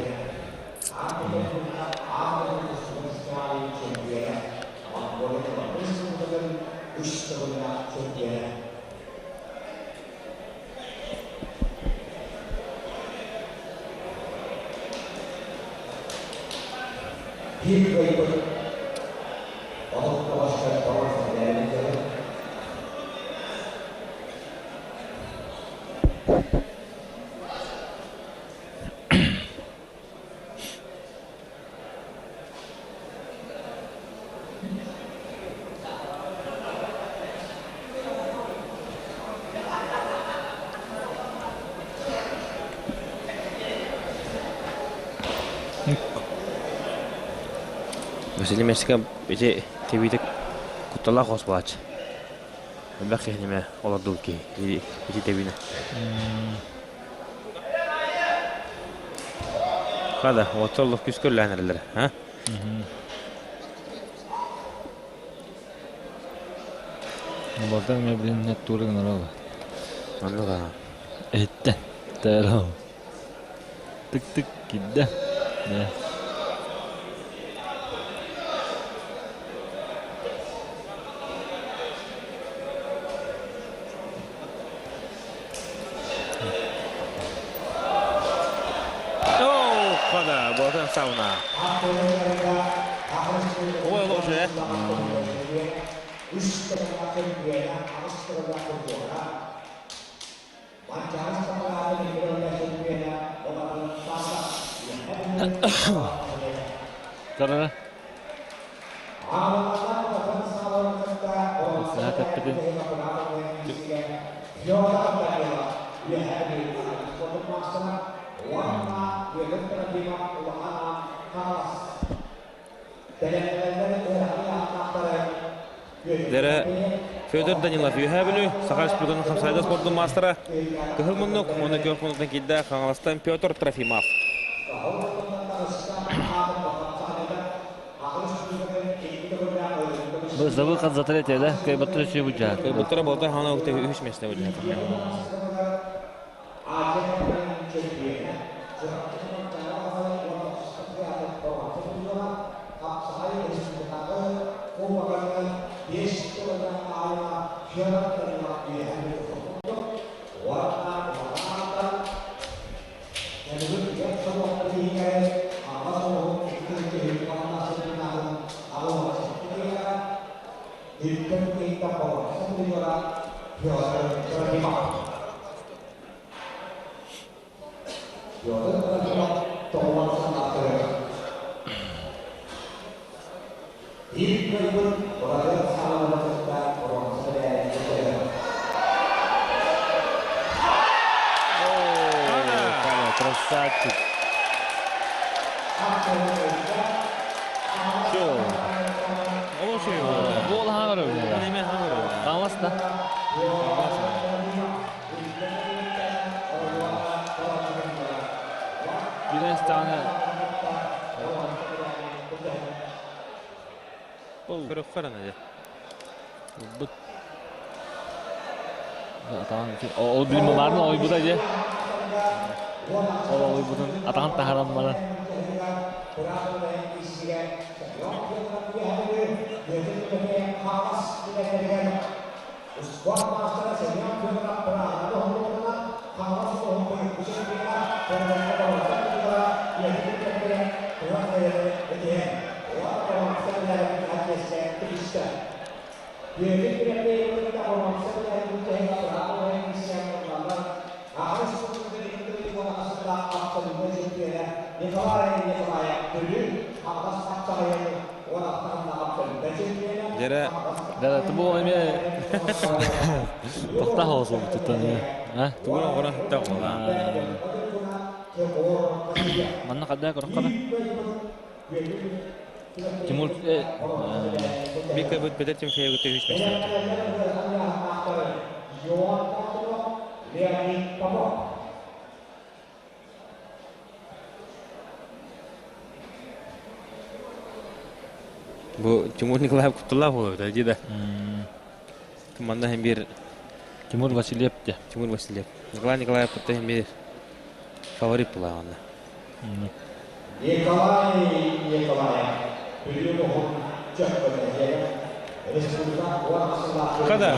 Василий Мессика ити тэбиитэ кутталаах хос буолааччы. Элбэх киһини эмэ олордубут киһи ити тэбиини. Хада, оттон олох күс көрүлээн эрэллэр, а? Болтан эмэ блин нет тууры гынар Оннук аа. Эһиттэн. Тээро. Тык-тык киирдэ. Дьэ. Оо, хада, болтан сауна. Ой, олох үчүгэй. Көрөрө. Наһаа тэппитин. Дэрэ Федор Данилов Үөһээ Бүлүү, Саха Республикатын хамсайда спордун маастара, Кыһыл муннук уонна күөх муннуктан киирдэ Хаҥаластан Петр Трофимов. Бу за выход за третье, да? Кайбаттара сүйе бұджа. Кайбаттара болта хана укте үһүс месте бұджа. Красавчик. Все. Бол хаңыр. Неме хаңыр. Қаңлас да. Birens tane. Көрөххөрөн эде. Бут. Атаан ол билим барын ой буда же. Ол ой будун атаан тахаран бара. Дere Да, да, бу эме тохта хоосул туттан. А? тугун оҕорон хатта оҕола. Манна кадда көрөккө. Тимур Бика бут бетер Тимофеев көтө үһүс месте. Бу Тимур Николаев кутталаах буолуо дии да. Манна hem bir Тимур Васильев де. Тимур Васильев. Николай Николаев кытта hem bir фаворит буолаҕына. Николай Николаев Хада.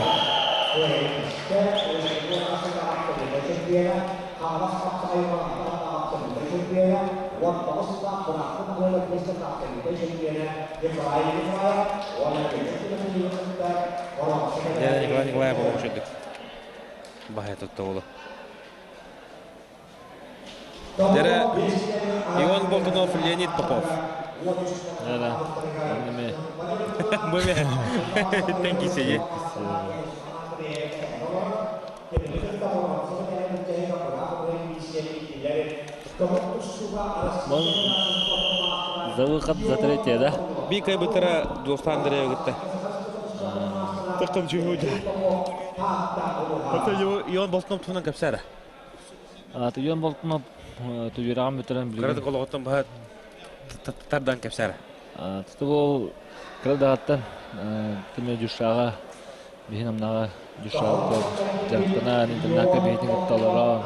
Николай Николаев олох үчүгдүк баһа тутта олу. Дэрэ Ион Болтунов, Леонид Попов. Да-да. Оннуме. Бу ме. Тен кисеyi. Мон за выход за третье, да? Би кайбытара Дуостан Андреева кытта. Тахтам чугуйда. Ата Ион Болтунов туһунан кэпсээрэ. Ион Болтунов түбүрэҕин бүтэрэн билигин. Кыратык олоҕуттан баһа тардан кэпсээрэ. Туту кыра даҕаттан тиме дюшаҕа биһин амнаҕа дюшаҕа дьарыктанан интернакка биһитин кытта олорон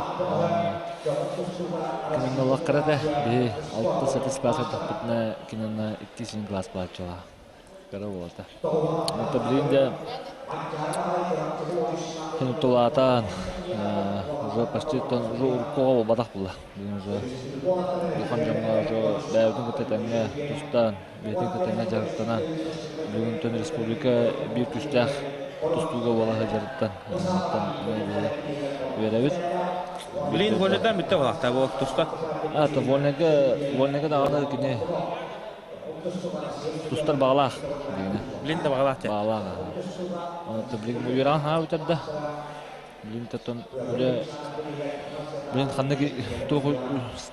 кинин олох кырата биһи алта сатыс класс ардахпытына кинина икки син класс бааччыла кыра буолта. Это билигин дьэ Кини тулаатаан уже почти уже уруккуга буолбатах буолла. Билигин уже улахан дьоҥҥо уже бэйэбитин кытта тэҥҥэ тустан, бэйэтин кытта тэҥҥэ дьарыктанан, бүгүнтэн республика биир күүстээх тустууга буола сылдьарыттан үөрэбит. Билигин вольнайдан бүттэ буолаахтаа бу туста. А, то вольнайга, вольнайга даҕаны кини Тустар баҕалаах билигин. Билин да баҕалаах дьэ. Баҕалаах. Онон билигин бу үөрэҕин хаһан бүтэрдэ? Билигин тотон үлэ билин ханнык туох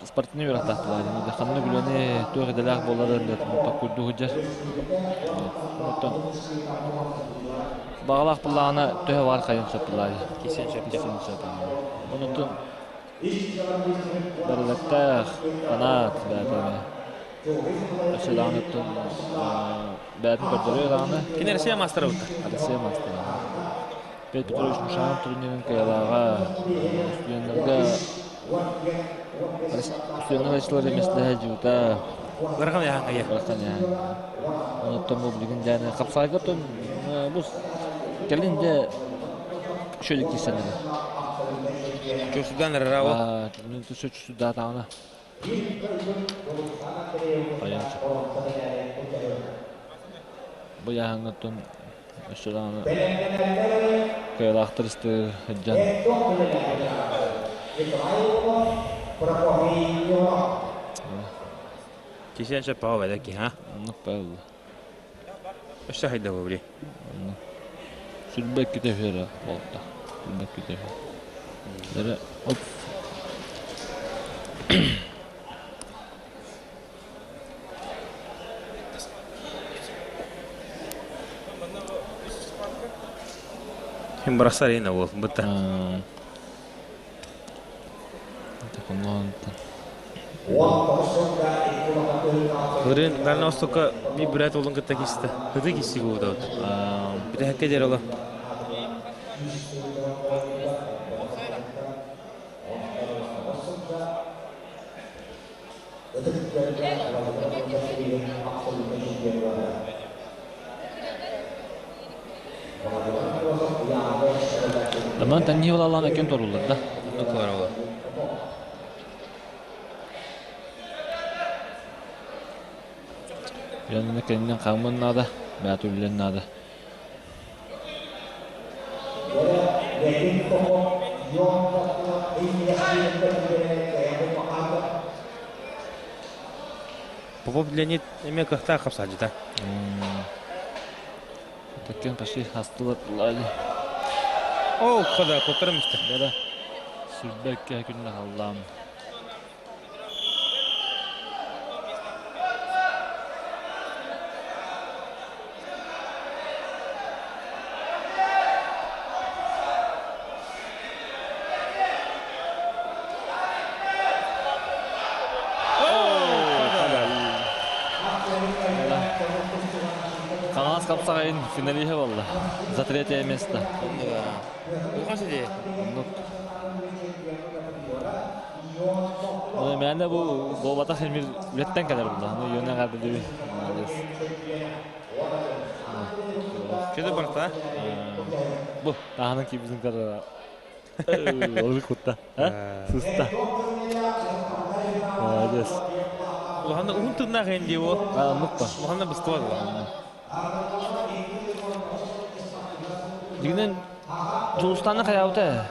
спортивный үөрэхтээх буолар ханнык үлэни туох идэлээх буоларын токкуйдуу сылдьар. Оттон баҕалаах буоллаҕына төһө баар хайын сөп буоллаа Кисен сөп. Кисен сөп. Онон Барылыктаах фанат бэйэтэ Өссө даҕаны оттон бэйэтин көрдөрүө даҕаны. Кини Россия маастара бутта. Россия маастара. Петр Петрович Мушанов турнирын кыайалааҕа студеннарга студеннар ачылар эмэслэһэ дьуута. Ыарахан яһаҥ Ыарахан яһаҥ. Онуттан бу билигин дьааны хапсаайга оттон бу кэлин дьэ Шөлүк киирсэннэрэ. Чурсудан эрэ Чурсудаатаҕына. Хайан Бу яһаҥҥыттан өссө даҕаны кыайалаахтар истэр сылдьан Кисен сөп паҕа бэдэ ки, ха? Оннук паҕа Өссө хайда бу били? Сүрбэ иккитэ үһү эрэ буолта. Сүрбэ иккитэ үһү. Эрэ оп. Хим барахсар ина бол бытта. Хырын Дальнай Востокка би бүрээт уолун кытта киистэ. Хыты киисси куутабыт. Бүтэһиккэ диэри ола. Таман тэннии булалаан экин торуллар да. Оннук олор. Янына кэннин хаамын наада, бэйэ үллэн наада. Попов Леонид эмиэ кыахтаах хапсааччыта. Таккен почти астылар лади. О, кода, куттарым истэ. Да-да. Сүрбэккэ күннэ халлаам. Хаҥалас хапсаҕайын финалиһа буолла. За третье место. Улахан сиди. Оннук. Мээнэ бу буолбатах эмир үлэттэн кэлэр буолла. Ну, юна гадылы. Молодец. Чөдө барта. Бу таһынан кийбитин кытары Олук кутта. Сыста. Молодец. Улахан уһун тыыннаах эн дии ол. Ааннык ба. Улаханна быстыбат ула. Дигинен Дьулустааны хайаабыта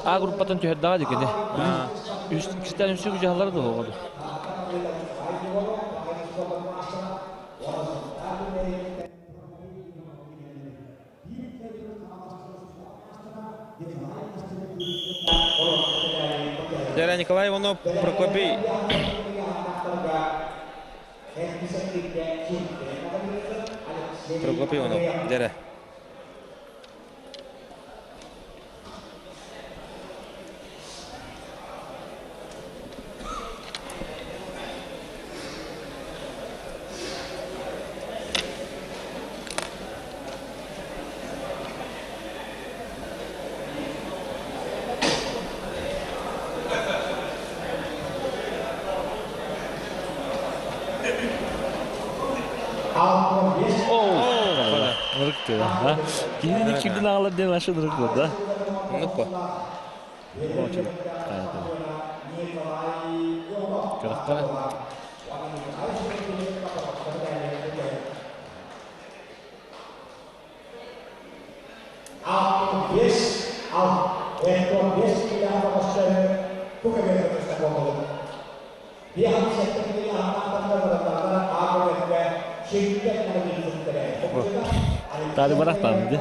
А группатын түһэрдэҕэ дикини. Үс кистэн үсүк дьаһаллары да оҕоду. Дьэ, Николай Иванов, Прокопий Прокопий Иванов, дьэрэ. Киһини кирдин аҕалар диэн ашы ынырык да. Оннук по. Кырахтара. Тары барахтаан ди.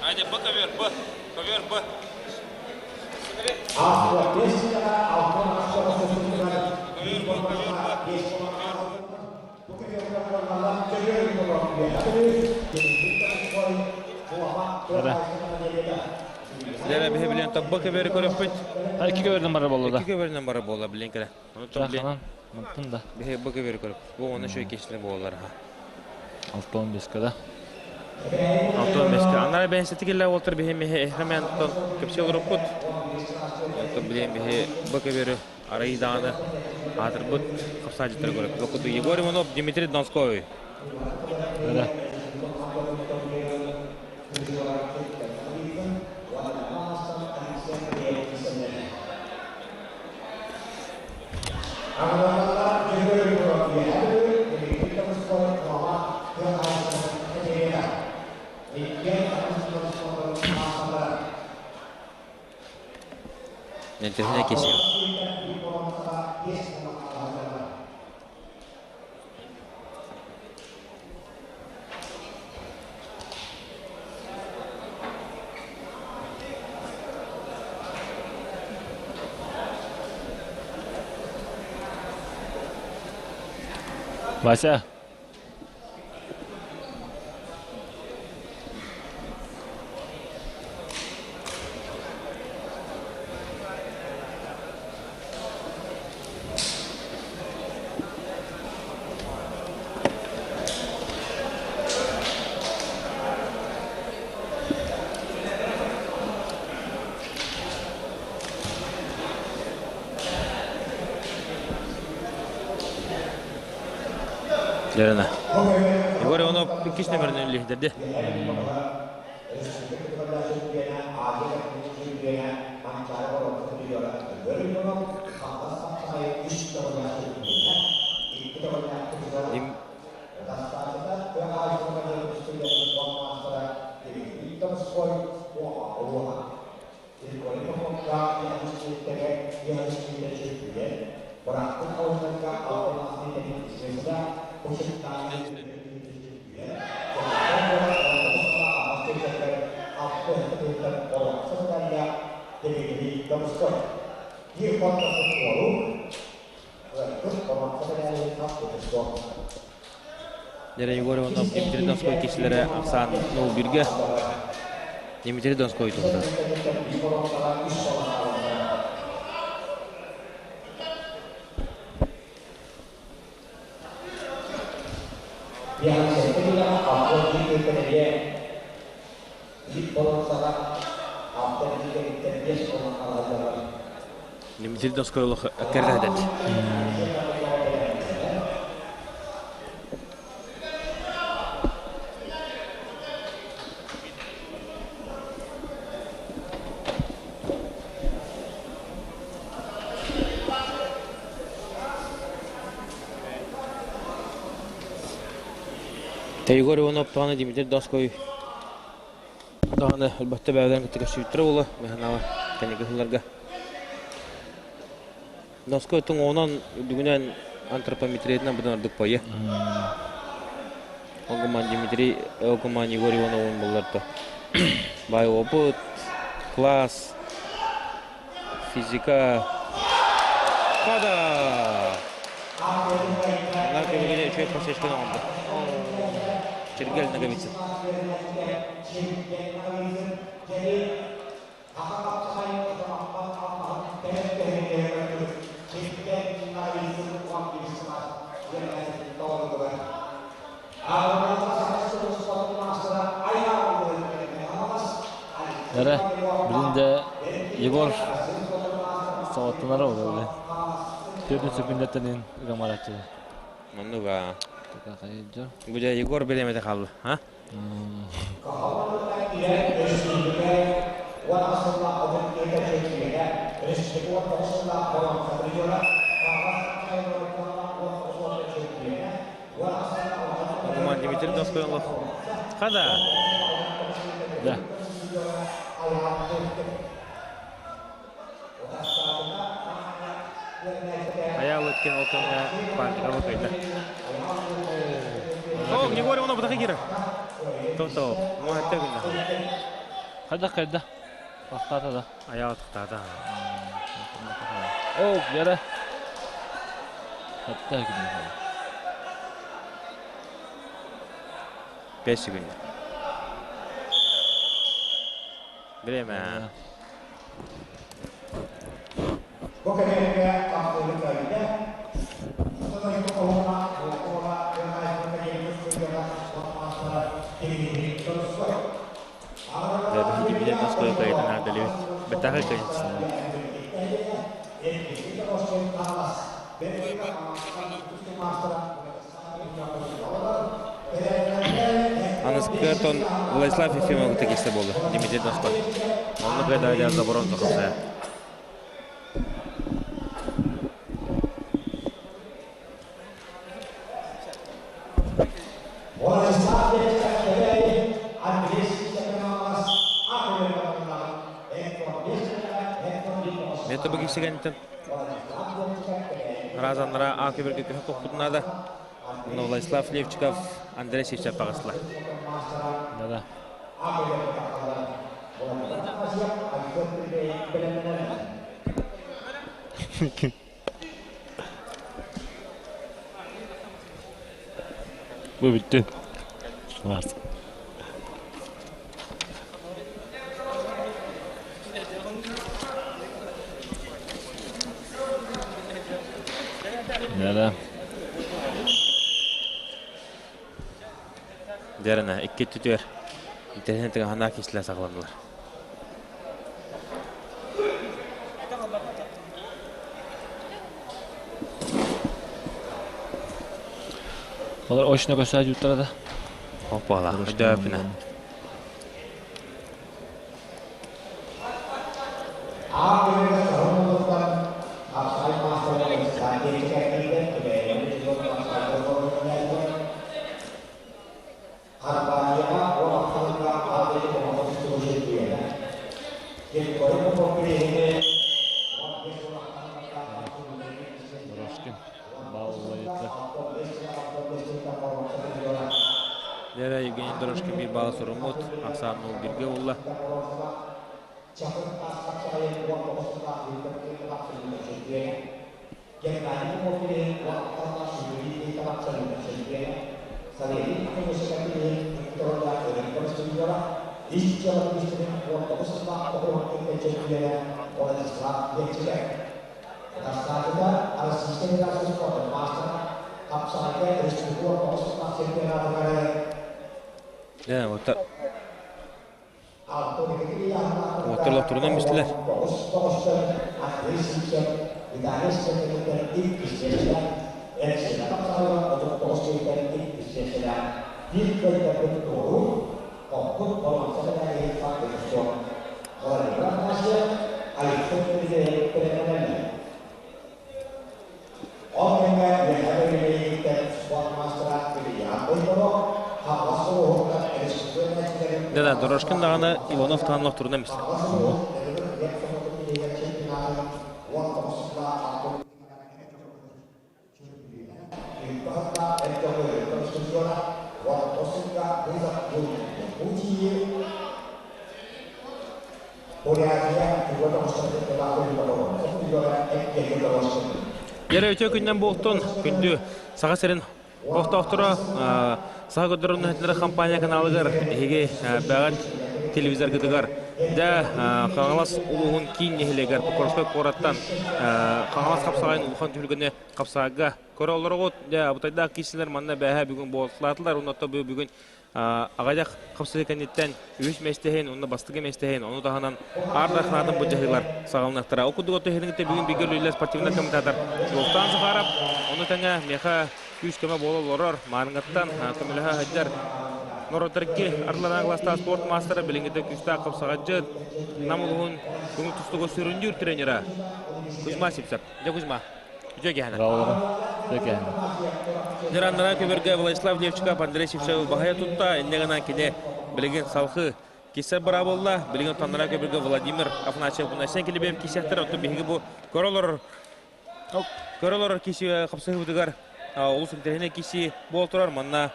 Айде, Б ковер, Б. Ковер, Б. Лера биһи билен табба көбөрү көрөппүт. Икки көбөрдөн барар болла да. Икки көбөрүнөн барар болла билен кere. Онтон билен. Мантын да. Биһи бу көбөрү көрөп. Бу оны шөй кешле боллар ха. 6-15 да. 6-15 Анара бәһсети киллә олтыр биһи меһе эхремен тон көпсе олоруппут. Онтон билен биһи бу көбөрү арайдааны атырбыт капсажыттар көрөп. Локуду Егор Иванов, Дмитрий Донской. Да. Нәтижесіне кесем. Вася. Лерена. Егор Иванов иккис нөмеринен үллэһитэрдэ. Дere Егор Иванов Дмитрий Донской кишилere ахсаан 0-1-ге Дмитрий Донской туһунан. Дмитрий Донской олох кэррэһдэн. Егор Иванов даҕаны Дмитрий Донской даҕаны өлбөттө бэйэлэрин кытта көрсүбүттэрэ буолуо Миханава кэнники сылларга. Донской туҥуонан үрдүгүнэн антропометриятынан быдан ордук пойа. Ол гынан Дмитрий, ол гынан Егор Ивановын булларда. Бай опыт, класс, физика. Хада! Ана көмөгүнэ үчүгэй подсечканы оҥордо. Чиргэл Ноговицын. Эрэ, билин да Егор саҕаттанара буолар. Төрдүн сөкүндэттэнин ыгамараччы. Манныга. Бу дьэ Егор бириэмэтэ хаалла, а? Окуман Дмитрий Донскойлов. Хада. Да. Аял өткен ол кэмҥэ Панкова кыайда. О, Григорий Иванов бытахы киирэр. То-то, муһатта күннэ. Хайда хайда. Тохтаата да. Аял тохтаата. О, Вера. Хатта күннэ. 5 секунд. Время. Аныскы Владислав Ефимов кисе болды. Дмитрий Донской. Онны кайда заборон захопсая. Мето бу кисигэнтэн Разаннара А көбірге көһө коппутунада. Оны Владислав Левчиков, Андрей Севчев тағысыла. Да-да. Бу бүттүн. Варс. Да-да. Дәріна, икки түтүөр. Интернет хана кисле сағландылар. Олар очно көсө жуттара да. Опала, өдөпүнэ. Дорожкин. Баллайыты. Дәрі Евгений Дорожкин bir бала сорумут, Аксан ол бирге олла. Дә, ота. Уолаттар олохторунан мистилэр. Ол кэмҥэ Үөһээ Бүлүүлэйииттэн спорт маастара Илья Бойторов Хаҥалас улууһуттан республика Да, Дорожкин даҕаны Иванов таһан олохторунан мистилэр. Дьэрэ үтүө күннэн буолтун, күндү Саха сирин олохтоохторо Саха көрдөрөр үлэһиттэрэ компания каналыгар эһиги бэҕэт телевизоргытыгар дьэ Хаҥалас улууһун киин нэһилиэгэр Покровскай куораттан Хаҥалас хапсаҕайын улахан түһүлгэни хапсаҕайга көрө олороҕут. Дьэ абытайдаах киирсилэр манна бээһэ бүгүн буолталаатылар. Онно бүгүн аҕыйах хапсыһыы кэнниттэн үһүс миэстэһин уонна бастакы миэстэһин, ону таһынан аар ханаатын былдьаһыылар саҕаланыахтара. Ол курдук отто бүгүн бииргэ үлэлиир спортивнай комментатор Дьулустаан Захаров, ону тэҥэ миэхэ күүс-көмө буола олорор, Маарыҥҥаттан көмөлөһө сылдьар норуоттарги арлараа класстаах спорт маастара, билиҥҥитэ күүстээх хапсаҕайдьыт, Нам улууһун көҥүл тустууга сүрүннүүр тренера Кузьма Сивцев. Дьэ, Кузьма, үтүө киэһэнэ. Үтүө киэһэнэ. Дьараннара көбөргө Владислав Левчиков Андрей Сивцев баһайа тутта, инньэ гынан кини билигин салхы киссэр бара буолла. Билигин Таннара көбөргө Владимир Афанасьев Унасен килибиэм киссэхтэр, оттон биһиги бу көрө олорор көрө олорор киси хапсыһыбытыгар олус интэриэһинэй киси буол турар. Манна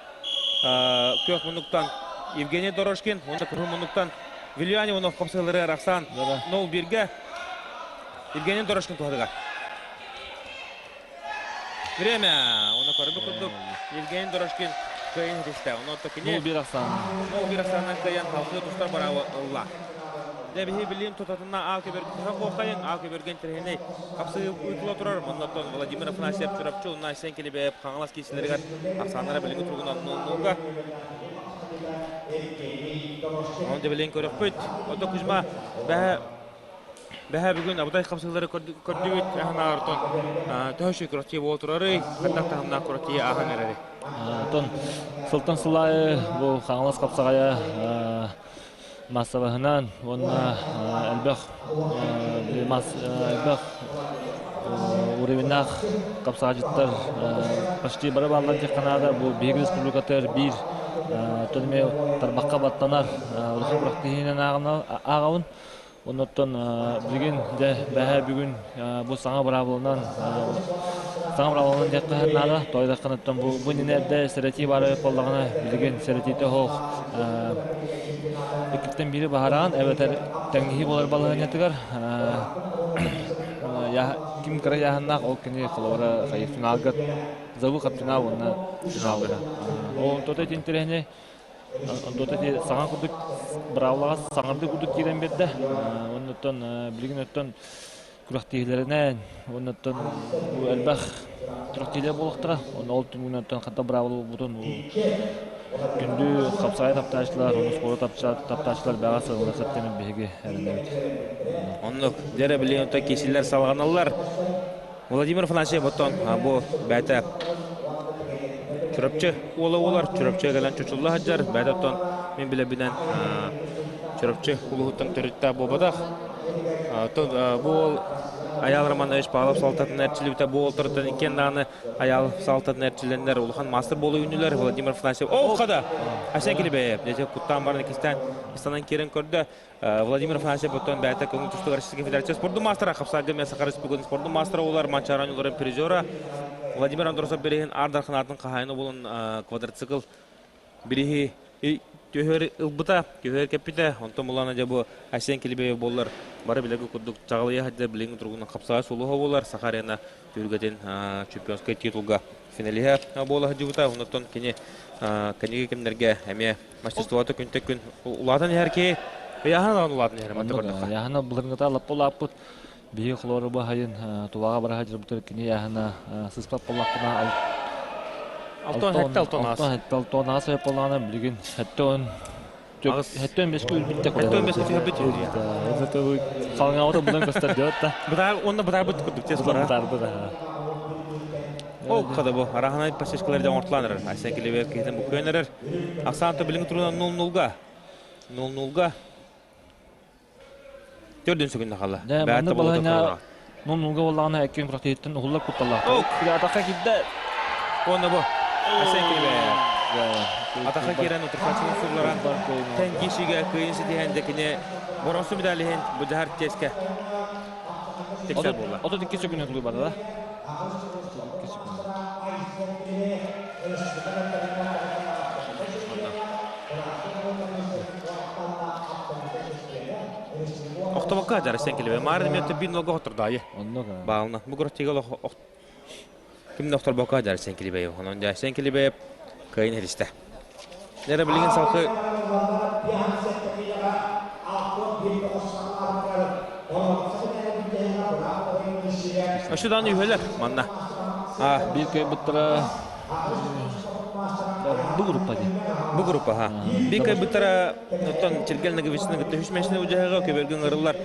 күөх муннуктан Евгений Дорожкин, уонна кыһыл муннуктан Вильян Иванов хапсыһылары арахсан 0-1-ге Евгений Дорожкин туһатыгар. Время! Оны көрбүт курдук Евгений Дорожкин кыайын ситистэ. Онон кини 0-1 ахсаан. 0-1 ахсаанынан кыайан халқы тустар барабы ылла. Дьэ биһи билин тутатына аал көбөргүтүһэ куохайын, аал көбөргөн тирэһинэй хапсыы ыытыла турар. Оннотон Владимир Афанасьев Чурапчы уонна Айсен Килибеев Хаҥалас киисилэригэр ахсааннара билиҥҥи туругунан нолга. Онон дьэ билин көрөхпүт. Ото Кузьма бэһэ Бэһэ бүгүн абытай хапсыһыылары көрдүбүт аһынаартон төһө үчүгэй күрэхтэһии буола турарый, хайдах таһымнаах күрэхтэһии ааһан эрэрий? Оттон сылтан сыл аайы бу Хаҥалас хапсаҕайа маассабаһынан уонна элбэх элбэх уровеннаах хапсаҕайдьыттар почти бары бааллар диэххэ наада. Бу биһиги республикатыгар биир оттон эмиэ тарбахха баттанар улахан күрэхтэһиинэн ааҕабын. Оннуттан билигин дьэ бэһээ бүгүн бу саҥа быраабыланан саҥа быраабыланан диэххэ наада. Тоойдоххуттан бу бу иннинэ эрдэ сэрэтии баар эбит буоллаҕына билигин сэрэтиитэ суох иккиттэн биири баһараан эбэтэр тэҥниһии буолар балаһыанньатыгар ким кыра ыйааһыннаах ол кини холобура хайы финалга за выход финал уонна финалга. Ол онтото ити интэриэһинэй Онтуота ити саҥа курдук быраабылаҕа саҥардыы курдук киирэн биэрдэ. Оннуттан билигин оттон күрэхтэһиилэринэн уоннаттан бу элбэх күрэхтэһиилэр буолуохтара. Онно ол түмүгүнэн оттон хата быраабыла буолбутун күндү хапсаҕай таптааччылар, уонна спорду таптааччылар бэҕэ сыаналыаххыт диэн биһиги эрэнэбит. Оннук. Дьэ билигин оттон киирсиилэр салҕаналлар. Владимир Афанасьев оттон бу бэйэтэ Чурапчы уола буолар, Чурапчыга кэлэн чочулла сылдьар, бэйэтэ оттон мин билэрбинэн Чурапчы улууһуттан төрүттээх буолбатах. Оттон бу уол Айаал Романович Павлов салалтатын эрчиллибитэ бу уолтарыттан иккиэн даҕаны Айаал салалтатын эрчиллэннэр улахан маастар буола үүннүлэр. Владимир Афанасьев оо хада! Айсен Килибеев дьэ куттаан баран иккистээн ыстанан киирэн көрдө. Владимир Афанасьев оттон бэйэтэ көҥүл тустууга Российскай Федерация спордун маастара, хапсаҕайга эмиэ Саха Республикатын спордун маастара буолар, Манчаары оонньууларын призера Владимир Андросов бирииһин Аар Дархан хаһаайына буолан квадроцикл бирииһи түһэр ылбыта, түһэр кэппитэ. Онтон булана дьэ бу Айсен Килибеев буоллар бары билэргэ курдук чаҕылыйа сылдьар билиҥҥи туругунан хапсаҕай сулуһа буолар. Саха арена түһүлгэтин чемпионскай титулга финалиһа буола сылдьыбыта. Онтон кини кэнники кэмнэргэ эмиэ Мастерствота күнтэн күн улаатан иһэр киһи ыйааһына даҕаны улаатан иһэр манна көрдөххө. Ыйааһына былырыҥҥыта лаппа улааппыт. Биһиги холоору баһайын тулаҕа бара сылдьарбытыгар кини ыйааһына сыспат буоллахпына алтан сэттэ алтан аас. Алтан сэттэ алтан аас буоллаҕына билигин 70. Хэттэн беске үрбүттэ. Хэттэн беске түһэрбит. Халыңаабыта будан көстөр диэт да. Бытаар онно бытаарбыт курдук тез бара. Бытаарбыт. Ол када бу араханай пасечкалар дьон ортоланар. Айсен Килибер киһитин бу көнөрөр. Ахсаан билиҥ туруна 0-0-га. 0-0-га. Төрдүн сүгүннэ хала. Маннык балаһыҥа 0-0-га буоллаҕына эккин күрэхтэһииттэн уһуллар кутталлаах. Атахха киирдэ. Уонна бу Айсен Килибер. Атахха киирэн утарсааччыны сулларан тэн киишигэ кыайын ситиһэн дьэкини боронсу медалиһин бу дьаһар чиэскэ тиксэр буолла. 32 секунд тулуйбата да. Охтобокка дьара сен келебе. Маар мөттө бин нолго хотордаайы. Онно Баална. Бу көрөттиге олох ким охторбокка дьара сен келебе. Онон дьа сен келебе кыайын херисте. Нere билигин салкы Ошудан үйөлөр манна. Бир көй буттара бу группа ди. Бу группа ха. Бир көй буттара оттон Чиргел Наговичны кытта үс мәшіне үжәһәгә көбөргөн ырыллар.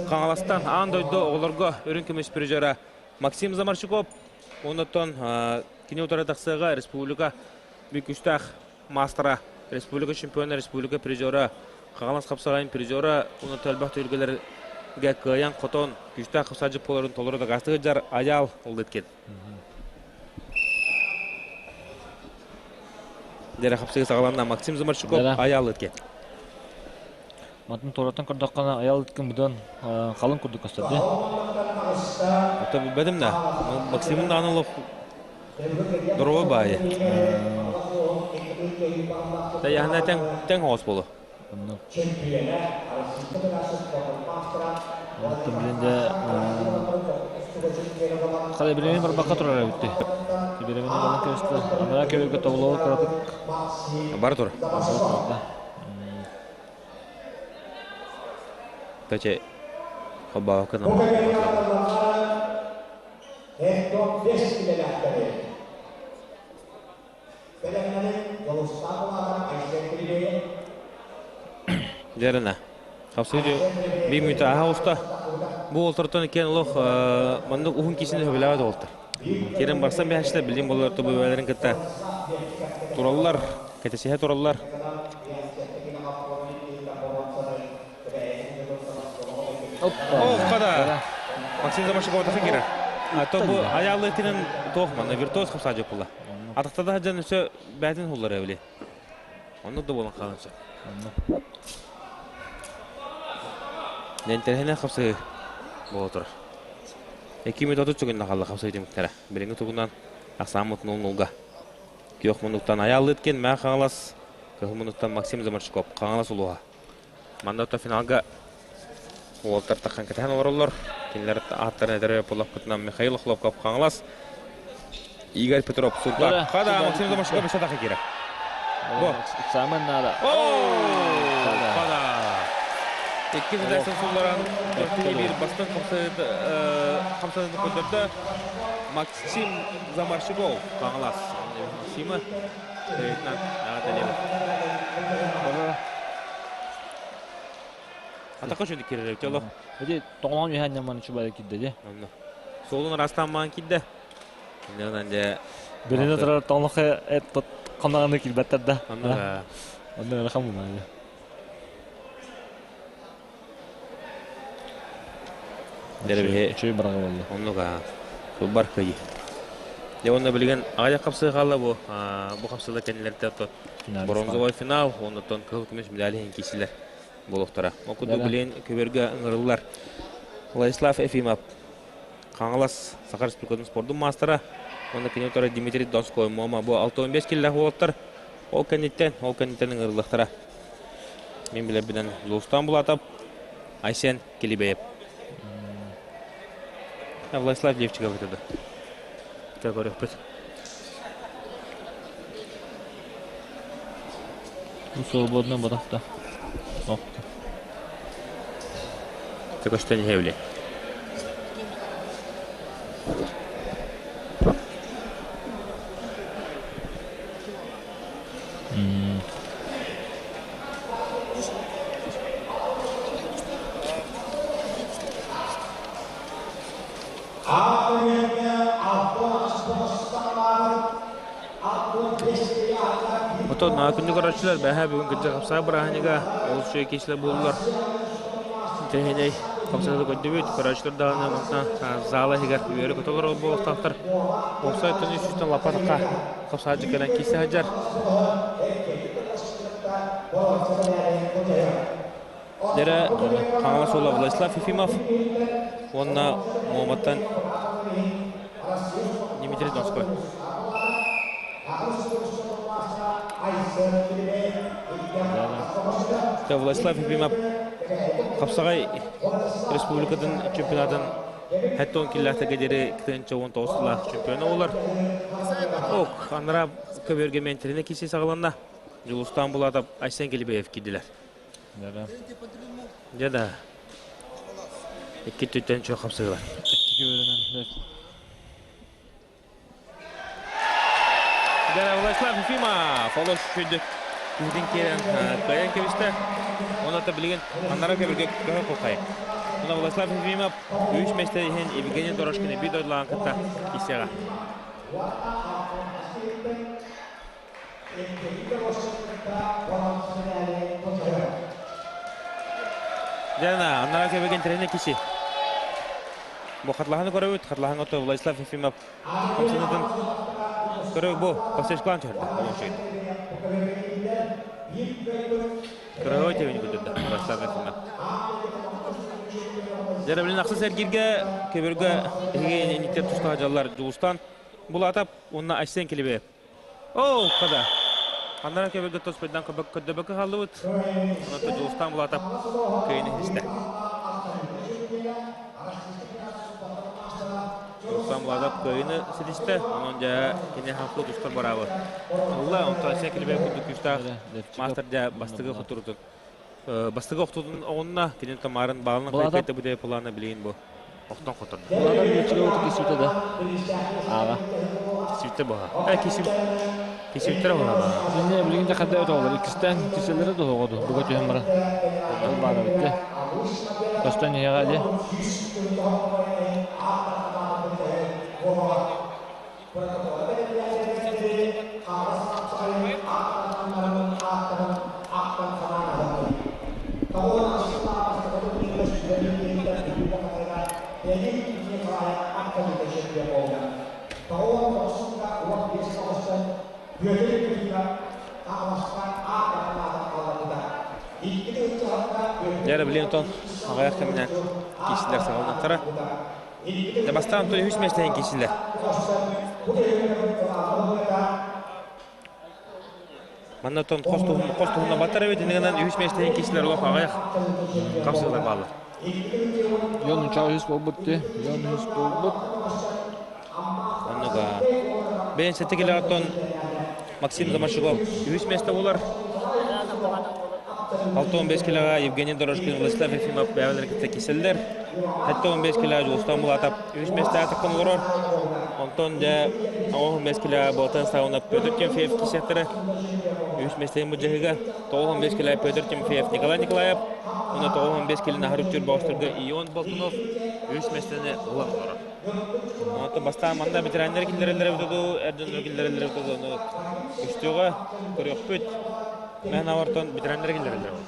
Қаңаластан аан дойду оҕолорго үрүн көмүс призера Максим Замарчуков оннотон кини утары тахсыга республика бүкүстах мастера, республика чемпиона, республика призера, Қаңалас қапсағайын призера, оны тәлбақ түйілгелерге кыян хотон күстах қапсажы поларын толыры да гастығы жар аял олдеткен. Дәрі қапсығы сағаланна Максим Замарчуков аял еткен. Матын тораттан көрдаққана аял еткен бұдан қалың күрдік көстірді. Ата бәдім да. Максимның анылық дұры байы. Та яхна тең тең хоос болу. Аттым биленде Қалай біремен бір баққа тұрар өтті. Біремен балын көсті. Ана көбірге тобылуы қыратып. Бар тұр. Таче хабаа кына. Жарына. Хапсыды бир мүтә аха уста. Бу олтортон кен лох мандык ухун кисин хөбүләбәт олтор. Керен барсам бәһәшләр билим болар тобы бәләрен кытта. Тураллар, кетесиһә тураллар. О, када. Максим Замашиков та кира. А то бу аялы тинен тохман, виртуоз хапсажы була. Атактада хаҗан өсө бәтин хуллар эвли. Онны да болан калынча. Нентерхене хапсы болотур. Эки минут отут чүгүн нахалла хапсы димктера. Билиңи тугунан асамыт нул-нулга. Күйөх мунуктан аялы etкен мә қаңалас. Көхү мунуктан Максим Замарчуков қаңалас улуға. Мандатта финалга уолтар таққан кәтән олороллор. Кинилер аттарын эдер болап кытынан Михаил Хлопков қаңалас. Игорь Петров Султан. Қада Максим Замарчуков беші тақы керек. Бо. Самын нада. Қада. Икки дәсен сулларан bir бастын қамсыды көтөрдө Максим Замарчуков қаңалас. Максима Ағадалева. Атака шүнді керерек жолы. Эти тоңлон үйән яман чубай кидде де. Солун растан кидде. Иннан де Бирине турар тоңлохе эт қонағаны килбеттер да. Онда. Онда рахам булмайды. Дербе Чүй барага болду. Оннуга бар кыйы. Де онда билген ая капсы хала бу. Бу капсыда кенилерде то бронзовый финал, оннотон кыл күмүш медали кисилер болуктара. Окуду билен көбөргө ыңырылар. Владислав Ефимов Қаңалас Саха Республикасының спорттун мастера. Онда кенетора Дмитрий Донской мома бу 6-15 киллах болуктар. Ол кенеттен, ол кенеттен ыңырылыктара. Мен биле биден Лустан Булатов, Айсен Келибеев. Владислав Левчиков өтөдү. Көрөкпүт. Бу свободно бодахта. Төкөштөн хевли. Отон күндү көрөөччүлэр бэһэ бүгүн кырдьык хапсаҕай бырааһынньыга олус үчүгэй киһилэр буоллулар. Интэриэһинэй хапсаҕайы көрдүбүт. Көрөөччүлэр даҕаны манна зала иһигэр үөрэ-көтө олорор буолуохтаахтар. Уопсай өттүн үс сүүстэн лаппа тахха хапсаҕайдьыт кэлэн киирсэ сылдьар. Дьэрэ Хаҥалас уола Владислав Ефимов уонна Муоматтан Дмитрий Донской. Владислав Ефимов Хапсаҕай республикатын чемпионатын 70 киллээхтэргэ диэри 19 сыллаах чемпиона буолар. Ок, анараа көбүөргэ мэнтэринэ киси саҕаланна. Дьулустаан Булатов, Айсен Килибеев киирдилэр. Дьэ да. Икки өттүттэн чуох хапсыылар. Икки көбүөрүнэн Дьэ, Владислав Ефимов олус үчүгэйдик киһитин киирэн кыайан кэбистэ. Онон билигин аннара көбүргэ көһө кухай. Онон Владислав Ефимов үс миэстэ иһин Евгений Дорошкины биир дойдулааҕын кытта киирсиэҕэ. Дьэ, аннара көбүгэн тренер киси. Бу хатлаһаны көрөбүт, хатлаһан ото Владислав Ефимов хамсанытын көрө бу подсечкалаан түһэрдэ. Кырыһы тебини күтүрдэ Владислав Ефимов. Дьэ, билин ахсыс эргиргэ көбүргэ эһиги иниттер тустаха дьаллар Дьулустан Булатап уонна Айсен Килибеев. Оо, хада. Аннара көбүргэ тоспойдан көрдөбөккө хааллыбыт. Онон Дьулустаан Булатов кыайыны истэ. Дьулустаан Булатов кыайыны ситистэ. Онон дьэ кини хахлы тустар бараабы. Ылла, онтон Айсен Килибеев курдук күүстээх мастер дьэ бастыгы хотурутун. Бастыгы охтутун оҕунна, кини тамарын баалынан кайпайта бүтэ плана билигин бу. Охтон хотордо. Булатов үөчүгэ уту кисүүтэ да. Аага. Кисүүтэ баха. Э кисүү кисүүттэрэ баха. Билигин билигин да хадда өтө Иккистээн киселлere да оҕоду. Буга түһэн баран. Ол баара битте. Көстөн иһэҕэ дии. Дьэ, билигин отон аҕыйах кэминэн киирсилэр саҕаланыахтара. Дьэ, бастаан туй үһүс миэстэһин киирсилэр. Манна оттон хос туһунна батар эбит, иннигинэн үһүс миэстэһин киирсилэр олох аҕыйах хапсыылар бааллар. Йон унчаа үһүс буолбут дии. Йон үһүс буолбут. Оннуга. Бэйэн сэттэ килоттон Максим Замашуков үһүс миэстэ буолар. 65 килоҕа Евгений Дорожкин, Владислав Ефимов бэйэлэрин кытта киирсэллэр. 75 килоҕа Дьулустан Булатов үһүс миэстэҕэ тахсан олорор. Онтон дьэ 15 килоҕа Болтан Саунов Петр Тимофеев киирсиэхтэрэ. Үһүс миэстэни былдьаһыыга 95 килоҕа Петр Тимофеев, Николай Николаев уонна 95 килоны аһар үктүүр бөҕөстөргө Ион Болтунов үһүс миэстэни ылан олорор. Онтон бастаан манна ветераннар киллэрэллэрэ эбитэ дуу, эр дьоннор киллэрэллэрэ эбитэ дуу, ону көстүөҕэ, көрүөхпүт. Мэһэн авартон ветераннар киллэрэллэр эбит.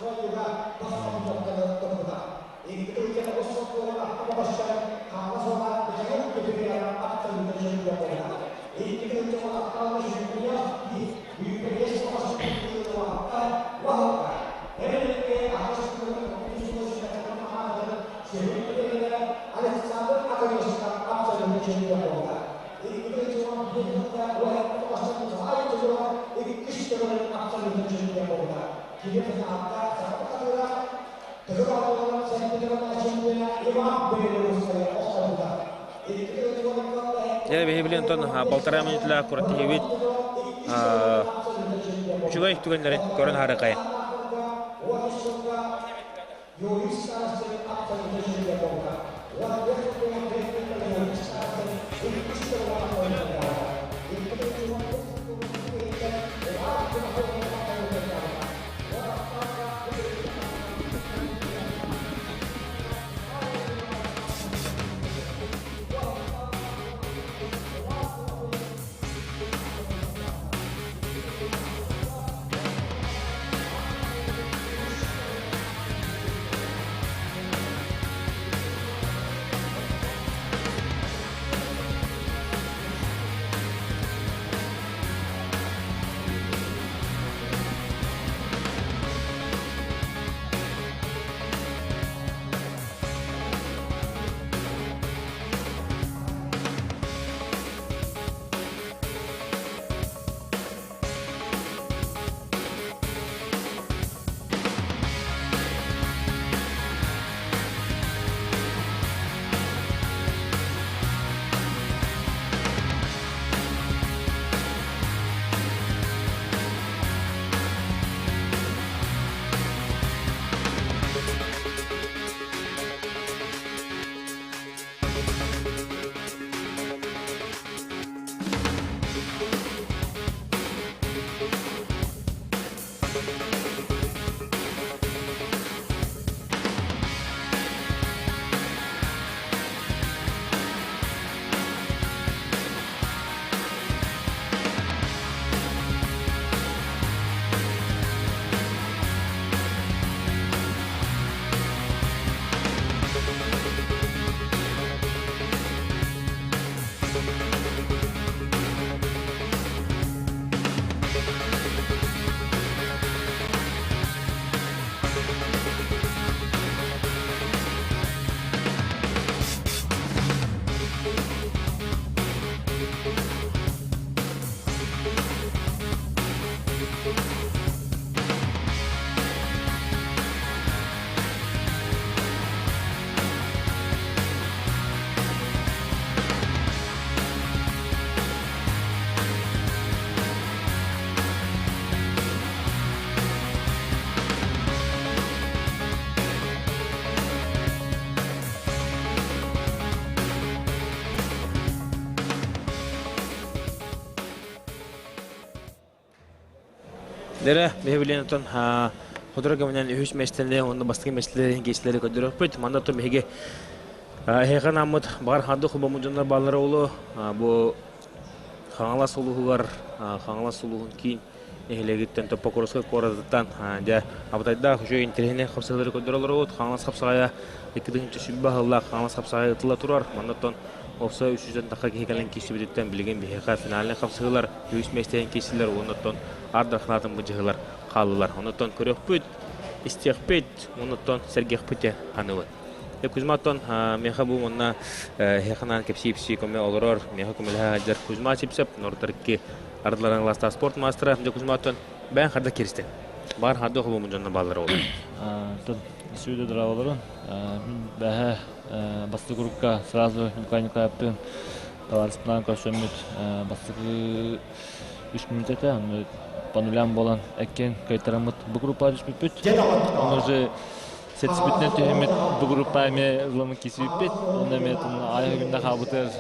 Дьэ, биһи билин онтон полтора минутлаах куратиһибит үчүгэй түгэннэри көрөн харакай. Дэрэ, биһи билэн отон хотура кэминэн үһүс миэстэлэри уонна бастакы миэстэлэри киисилэри көрдөрүөхпүт. Манна оттон биһиги эһиэхэ анааммыт баҕар ханды хубаммыт дьоннор бааллара буолуо. Бу Хаҥалас улууһугар Хаҥалас улууһун киин нэһилиэгиттэн Топпокуровскай куоратыттан дьэ абытайдаах үчүгэй интэриэһинэй хапсыһыылары көрдөрө олоробут. Хаҥалас хапсаҕайа 2020 сыллаах Хаҥалас хапсаҕайа ытылла турар. Манна оттон уопсай 300 тахха киһи кэлэн киирсибититтэн билигин биһиэхэ финальнай хапсыһыылар үһүс миэстэһин киирсилэр уонна оттон ардарханаатын быдьаһыылар хааллылар. Онуттан көрүөхпүт, истиэхпит, онуттан сэргиэхпит саныыбын. Кузьма оттон миэхэ бу уонна эһиэхэ кэпсии-ипсии көмө олорор, миэхэ көмөлөһө сылдьар Кузьма Сипсеп, норуттар ардыларын ласта спорт маастара. Дьэ Кузьма оттон бэйэн харда киристин. Баар харды холуомун дьонно бааллар ол. Тон сүйдө драваларын бэһэ бастакы группа сразу Николай Николаевтыын товарищпынаан көрсөммүт бастакы үс мүнүүтэ этэ по нулям буолан эккен кыайтараммыт бу группаҕа түспүппүт. Ону уже сетсипитинэн түһэммит бу группа эмиэ ыламмыт киирсибиппит. Онно эмиэ айа күннэ хаалбытыгар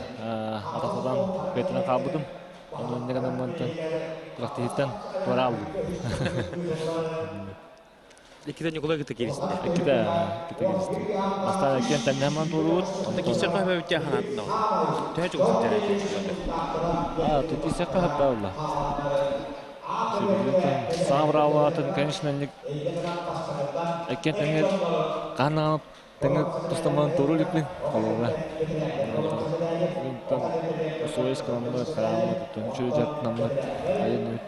атахтатан кыайтаран хаалбытым. Онно инньэ гынан күрэхтэһииттэн туора алдым. Иккитэ Ньукулай кытта кииристэ. Иккитэ иккитэ кииристи. Бастаан иккиэн тэннэһэн баран туоруубут. Онто киирсэххэ хөбүттэ ханаатын да. Төһө чугас А, тут киирсэххэ хөп буолла. Саҥа быраабылатын, конечно, иккиэн тэҥҥэ хаһан тэҥҥэ тустамман туоруу иликпин холобура. Онтон усуойус кыламмыт, харааммыт, оттон үчүгэй дьарыктанаммыт, айан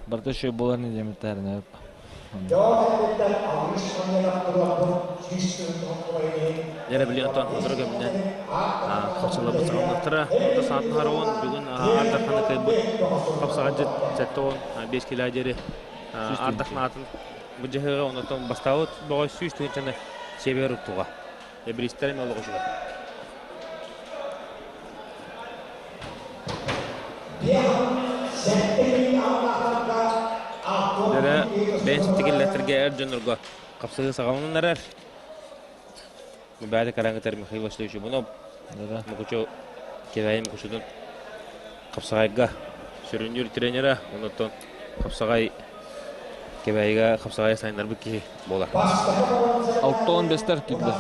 Барыта үчүгэй буолар ини диэммиттээринэ Дьэрэ били оттон сотору кэминэн хапсалларбыт саҕаланыахтара. Орто саатын хараҕын бүгүн Ардахханы кыайбыт хапсаҕайдьыт 75 кило диэри Ардаххан аатын бу дьаһыыга онтон бастаабыт бөҕө 100 тыһыынчаны сиэбигэр уктуга. Эбиристэр эмиэ олох үчүгэй. Дьэрэ бэйэн ситигиллэтэргэ эр дьоннорго хапсыһыы саҕаланан эрэр. Бэйэтэ караҥытар Михаил Васильевич Чубунов Мукучу Кэбээйи Мукучутун хапсаҕайга сүрүннүүр тренера, онуттан хапсаҕай Кэбээйигэ хапсаҕай сайыннарбыт киһи буолар. Алтон бестер киирдэ.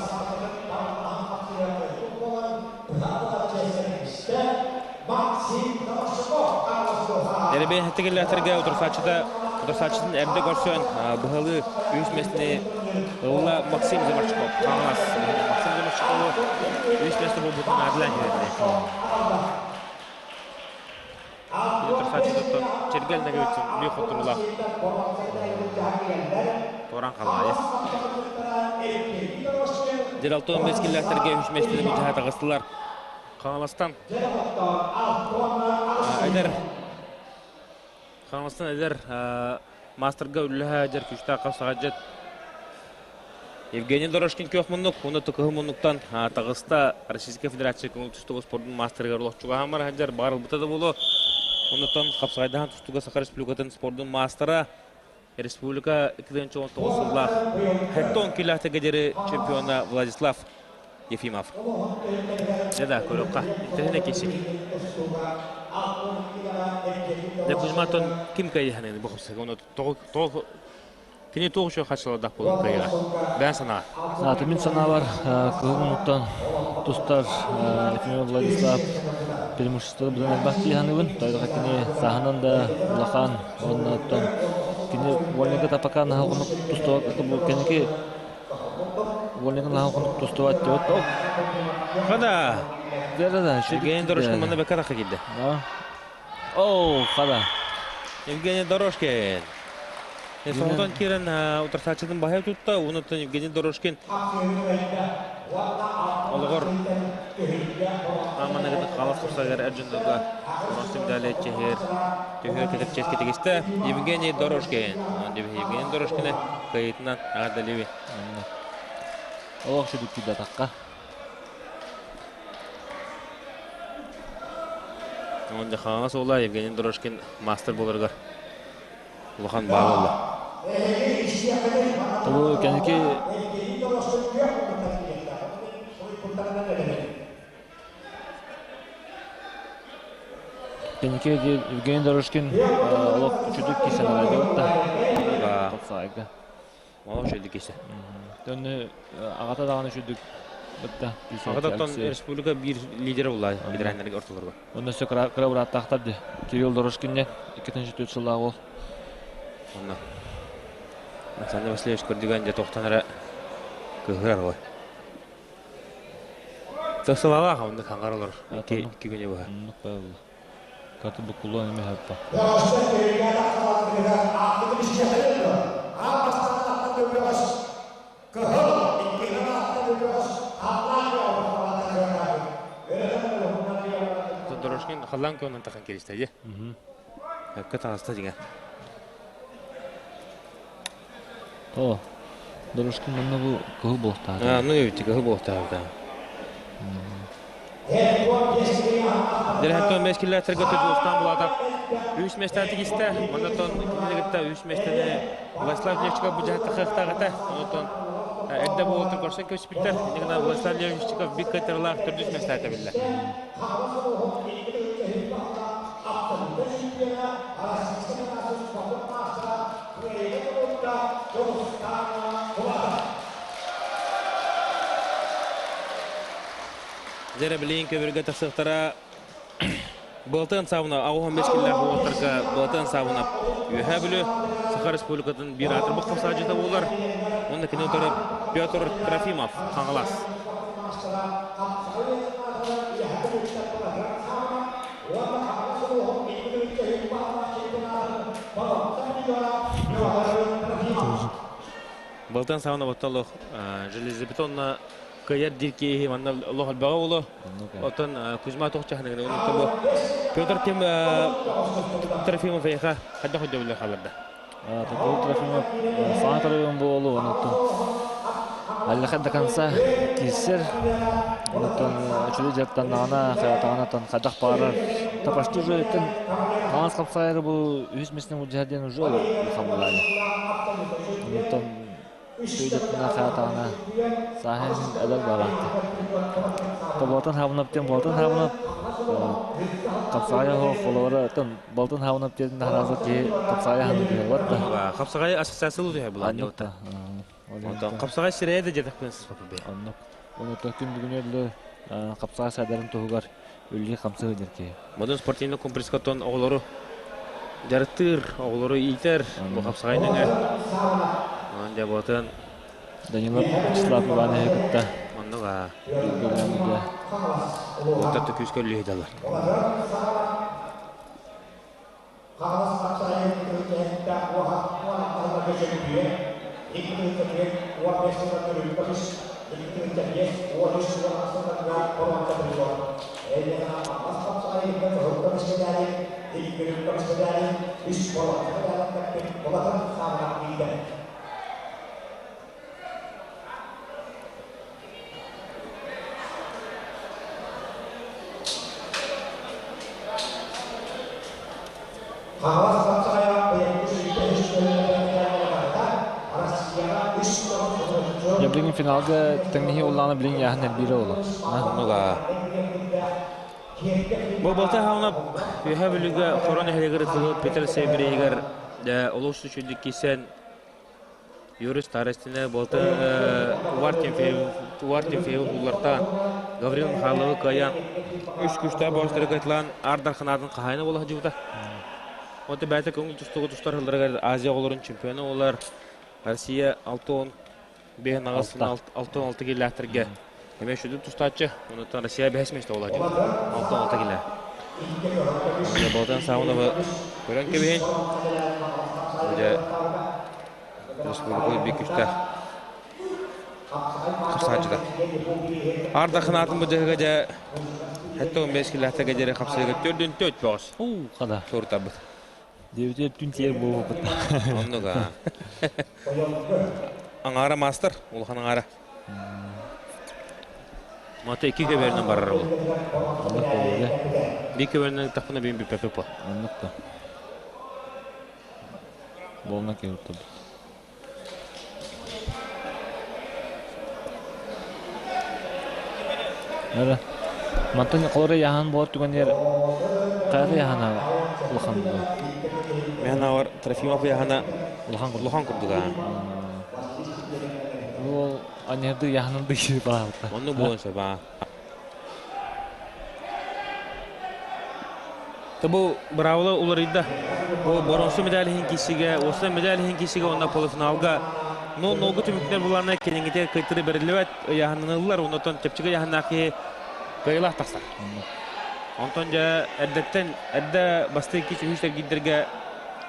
Эребей хаттыгиллаатарга утарсааччыта утарсааччытын эрдэ көрсөн быһалыы үс миэстэни ылла Максим Заморчуков. Хаҥалас Максим Заморчукову үс миэстэ буолбутун аадылаан киирдэ. Утарсааччытыттан Чергел Наговицын бү хотурулаах туоран халаайы. Диралтон бэскиллээхтэргэ үс миэстэни былдьаһа таҕыстылар. Хаҥаластан эдэр Хаҥаластан эдэр маастарга үллэһэ дьэр күүстээх хапсаҕайдьыт Евгений Дорожкин күөх муннук уонна тыкыһы муннуктан таҕыста Российскай Федерация көҥүл тустууга спордун маастарыгар олохчуга хаамар сылдьар баар ылбыта да буолуо. Оннуттан хапсаҕайдаһан тустууга Саха Республикатын спордун маастара республика 2019 сыллаах Хеттон килаатыга диэри чемпиона Владислав Ефимов. Дьэ да, көрүөххэ. Интэриэһинэй киирсик. Дьэ, Кузьматон ким кыайыһаныны бу хапсыга? Оны тоҕо кини туох үчүгэй хаччылардаах буолан кыайыга? Бэйэн санаа. Аты мин санаабар кыһыл муннуктан тустар Ефимов Владислав преимущество быдан элбэх дии саныыбын. Тойдоха кини сааһынан да улахан уонна оттон кини вольнайга тапака наһаа хонук тустубат бу кэнники вольнайга наһаа хонук тустубат диэбит. Хада! Да-да-да. Евгений Дорожкин манна бэккэ тахха киирдэ. Да. Оу, хада. Евгений Дорожкин. Соҕотон киирэн утарсааччытын баһа тутта, уонуттан Евгений Дорожкин олоҕор Аманыгыны халас тупсагар эр дьоннорго бронза медали чэһир төһөр кэтэр чэски тигистэ Евгений Дорожкин. Евгений Дорожкины кыайыытынан аҕардалиби. Олох сүдүк кидатаққа. Онда хаҥас уола Евгений Дорожкин мастер буоларыгар улахан баал ылла. Бу кэнники Кэнники Евгений Дорожкин олох үчүдүк кисэн да. Топсайга. Олох үчүдүк кисе. Төннү аҕата даҕаны үчүдүк бытта. Аҕататтан республика биир лидері була ветераннарга ортолорго. Онно өссө кыра кыра бырааттаахтар дии. Кирилл Дорожкин 2-4 сыллаах уол. Онно Александр Васильевич көрдүгэн дьэ тохтон эрэ кыһырар ой. Тосылалаах онно хаңар олор икки күнү быһа. Оннук баалла. Каты букулуон эме хаппа. Дорожкин халлаан көөнөн тахан киристэ дии. Өккө таҕыста дьиҥэ. О, Дорожкин манна бу кыһыл буолуохтаах. Ну эбит кыһыл буолуохтаах да. Дэрһэттон бэс киллээтэргэ Тудьуустаан Булатов үс миэстэни тигистэ. Оннотон кинини кытта үс миэстэни Владислав Левчиков бу дьаһаттахыахтаах этэ. Оннотон эрдэ буолтар көрсөн көспүттэр. Иннигина Владислав Левчиков бик кыттырлаах төрдүс миэстээтэ биллэ. Дьэрэ билигин көбүргэ тахсыахтара Былтыан саабына 85 киллээх уолаттарга Былтыан саабына Үөһээ Бүлүү Саха Республикатын биир аатырбыт хамсааччыта буолар. Уонна кини утары Петр Трофимов Хаҥалас. Былтыан саабына боттолох железобетонна кыайар диир киһи манна олох элбэҕэ буолуо. Оттон Кузьма туох чаһыныгын оннук бу Петр Тим Трофимов эйиэхэ хайдах өйдөбүллэр хаалларда? Петр Трофимов саҥа тарыйын буолу онуттан аллаха до конца киирсэр онуттан үчүгэй дьарыктаннаҕына хайатаҕына хайдах баҕарар та почти уже таҥас хапсайары бу үһүс миэстэни былдьаһар диэн уже улахан буолаайы онуттан Сүйдэтинэ хаатаҕына сааһын иһин эдэр баҕалаахтар. Тобоотон хаабынап диэн болтон хаабынап хапсаҕайа оһох холобура тон болтон хаабынап диэн наһарааса киһи хапсаҕайа хаһан билбэт да. Хапсаҕай ассоциациялыы түһэ булан Оннук да. Онтон хапсаҕай сирэйэ да дьэтэхпин сыспаппын бэйэ. Оннук. Онуттан күн бүгүнү өллө хапсаҕай сайдарын туһугар үллүү хамсыы сылдьар киһи. Модун спортивный комплекска тон оҕолору дьарыктыыр, оҕолору иитэр, бу хапсаҕай нөҥө. Онон дьэ буотун Данилов Вячеслав Ивановиһы кытта оннук аа. бииргэ Уоттар күүскэ үллүһүдэллэр. Дьэ билигин финалга тэҥнэһии буоллаҕына билигин яһын элбиирэ буолуо. Оннуга. Бу Балтай хаҕына Үөһээ Бүлүүгэ Хоро нэһилиэгэр ытыллыбыт Петр Сэмирийигэр олус үчүгдүк киирсэн Юрий Старостина Балтай Увар Тимофеев Увар Тимофеевы буллартаан Гаврил Михайловы кыайан үс күүстээх бөҕөстөрү кытылаан Аар Дархан аатын хаһаайына буола сылдьыбыта. Онтон бэйэтэ көҥүл тустууга тустар сылларыгар Азия оҕолорун чемпиона буолар. Россия 6 5 6 киллээхтэргэ эмиэ сүдү тустааччы. Онуттан Россия бэһис миэстэ буолар 6 килэ. Болтан Саунова көрөн кэбиһин. Дьэ, республика биир күүстээх. Хапсааччыта. Ардахын атын быдьаһыга дьэ 75 килэхтэгэ дьэри хапсыыга төрдүн төрт бөҕөс. Уу, хада. Тууртарбыт. Диэбитигэр түн тиэр буолбуппут. Оннуга. Аҥаара маастар, улахан аҥаара. Мата икки көбөрүнэн барар ол. Оннук буолуо. Биир көбөрүнэн тахпына биин бүппэппит по. Оннук да. Буолна киһи Эрэ. Мантан холоро яһан буолар түгэнигэр хайата яһана улахан буолуо? Мен авар Трофимов яһана Улахан курдук. улахан курдук аа. Ол аньырды яһанын да киһи баалта. Онну буолан сөп аа. Бу быраабыла уларыйда. Бу боронсу медаль иһин киирсиигэ, уоста медаль иһин киирсиигэ уонна полуфиналга нол-нолга түмүктэр булаанна кэлиҥҥитэ кыайтары бэриллибэт ыйааһыннаныллар. Онтон чэпчэки ыйааһыннаах киһи кыайыылаах тахсар. Онтон дьэ эрдэттэн эрдэ бастакы икки үһүс эргиирдэргэ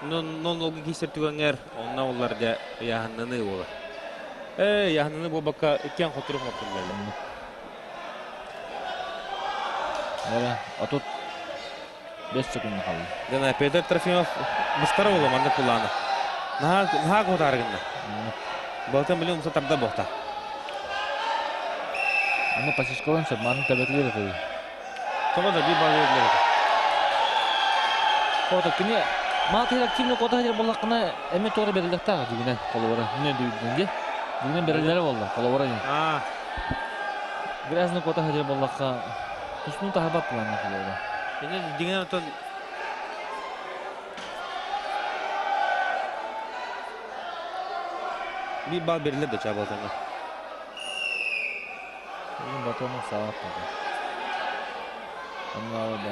нол-нолга киирсэр түгэҥҥэр онно улар дьэ ыйааһыннаныы буолар. Ээ, ыйааһыннаныы буолбакка иккиэн хотурук оҥортуллар. Эрэ, 35 секунда хаалла. Дана Петр Трофимов быстара буолла маннык кулаана. Наһаа наһаа куотаары гынна. Балтан билин умса тарда буолта. Аны Пасечковын сөп, маннык төбөтүгэр этэ. Тоҕо да биир баҕа берилер этэ. Кото кини маатыр активно кота хадыр боллаққына эме туора берилэхтаах дигинен холобура. Не дүйдүн ди. Дигинен берилere болла холобура. Аа. Грязный кота хадыр боллаққа тусну тахабат планы холобура. Кини дигинен отон биир бал берилер да чабалтанга. Батонун саат.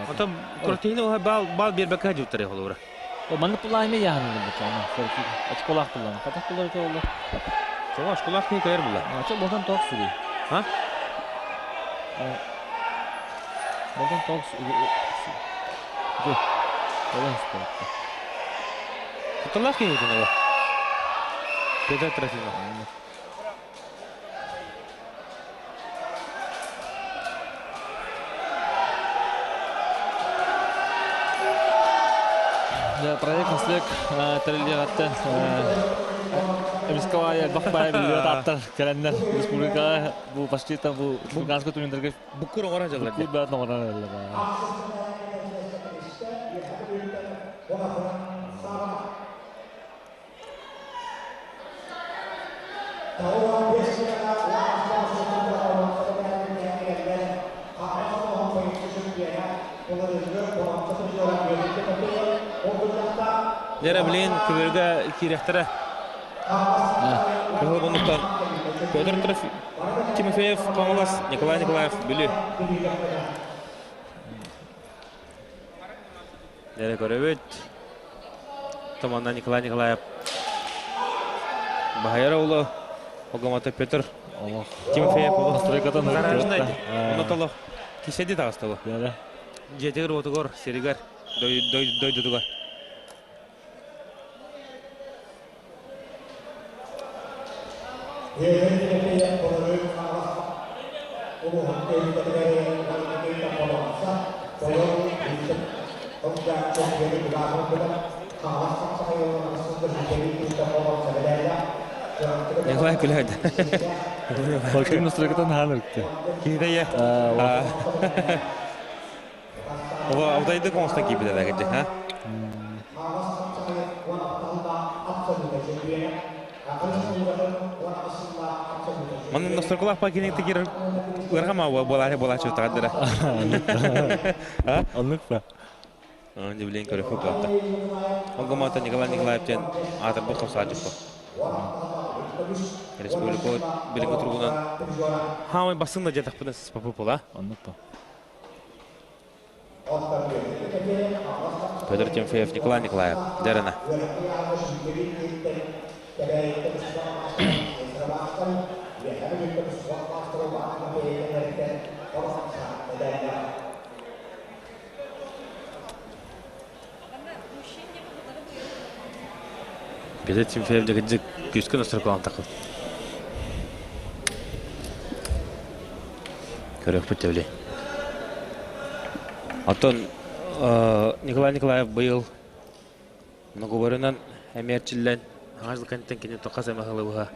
Онтон Куртихин бал бал биэрбэккэ дьуттары холобура. Маннык пулаайме яһанын бутана. Очколаах пуллана. Хатах пуллар өтө олла. Тоҕо очколаах киһи кыайар булла. Ача болтан тоқ сүри. А? Болтан тоқ сүри. Болан спортта. Куталаах киһи утунуга. Петр Трофимов. Проект наследник тэрилиэҕиттэн эмискэ элбэх баай биллибэт ааттар кэлэннэр республикаҕа бу почти там бу республиканскай турнирдарга Буккур оҥорон дьаллар. Буккур бэйэтин оҥорон эрэллэр. Дьэ билигин көбүөргэ киириэхтэрэ. Кыһыл муннуктан Петр Тимофеев Хаҥалас, Николай Николаев Бүлүү. Дьэ көрөбүт. Томанна Николай Николаев баһайар оҕоло Огомото Петр Тимофеев олох Стройкатан гаражнай ону толох кисэди таҕыстыбы. Дьиэтигэр уотугар, сиригэр, дойдутугар. Николай күлэд. Холкин настройкатан хаан ырыкты. Киһитэйэ. Утайды коҥостон киирбитэ да кырдьык, ha? Манна настройкалаах паркинг киирэр ыарахама буолаачы буолаачы таҕардара. Оннук ба. Дьэ билигин көрүөхпүт буолта. Ол гомоото Николай Николаев диэн аатырбыт хапсааччыппыт. Республика билиҥҥи туругунан хаамай бастыҥ да дьиэтэхпинэ сыспаппыт буола. Оннук ба. Петр Тимофеев, Николай Николаев, Дьарына. Петр Тимофеев дьэ кырдьык күүскэ настройкалаан таххыт. Көрөхпүт тэбили. Оттон Николай Николаев быйыл многоборынан эмиэ эрчиллэн, хаҥас кэнниттэн кини хас эмэ сылы быһа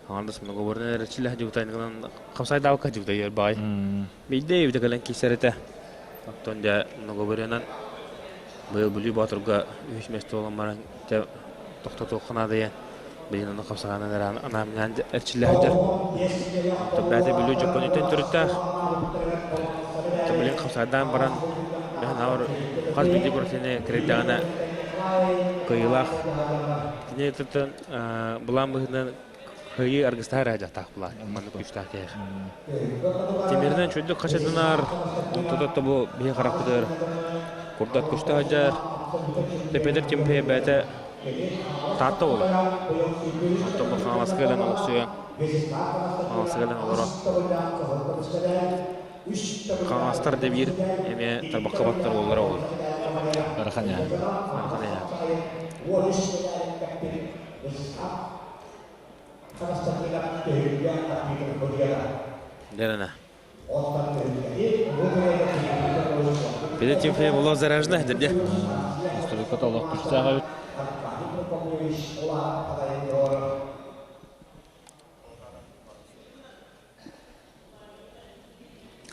хаҥардас многоборынан эрчиллэ сылдьыбыта, хапсайдаабакка сылдьыбыта үөр баҕай. Биирдэ эбитэ кэлэн киирсэр этэ. Оттон дьэ многоборынан быйыл Бүлүү Боотурга үһүс миэстэ буолан баран дьэ тохтотуохха наадыйан билигин ону хапсаҕаанан эрэ анаан эрчиллэ сылдьар. Оттон бэйэтэ Бүлүү Дьоппонуттан төрүттээх. Оттон билигин хапсаҕайдаан баран бэһин хас биирдии куротины киридэҕинэ кыайыылаах. Кини тутан былаан быһыытынан Кыайыы аргыстаһар эрэ дьахтаах булаа, маннык күүстээх киһи. Тимиринэн чүддүк хачытынар, онтото бу биһи харахпытыгар курдат көстө сылдьар. Петр Тимофеев бэйэтэ Таатта уола. Оттон бу Хаҥаласка кэлэн олохсуйан, Хаҥаласка кэлэн олорон Хаҥаластар да биир эмиэ тарбахха баттар уоллара ол. Ыарахан яа. Ыарахан яа. Дэрэнэ. Петр Тимофеев олох заряженный дерде. Стройката олох күстээх эбит.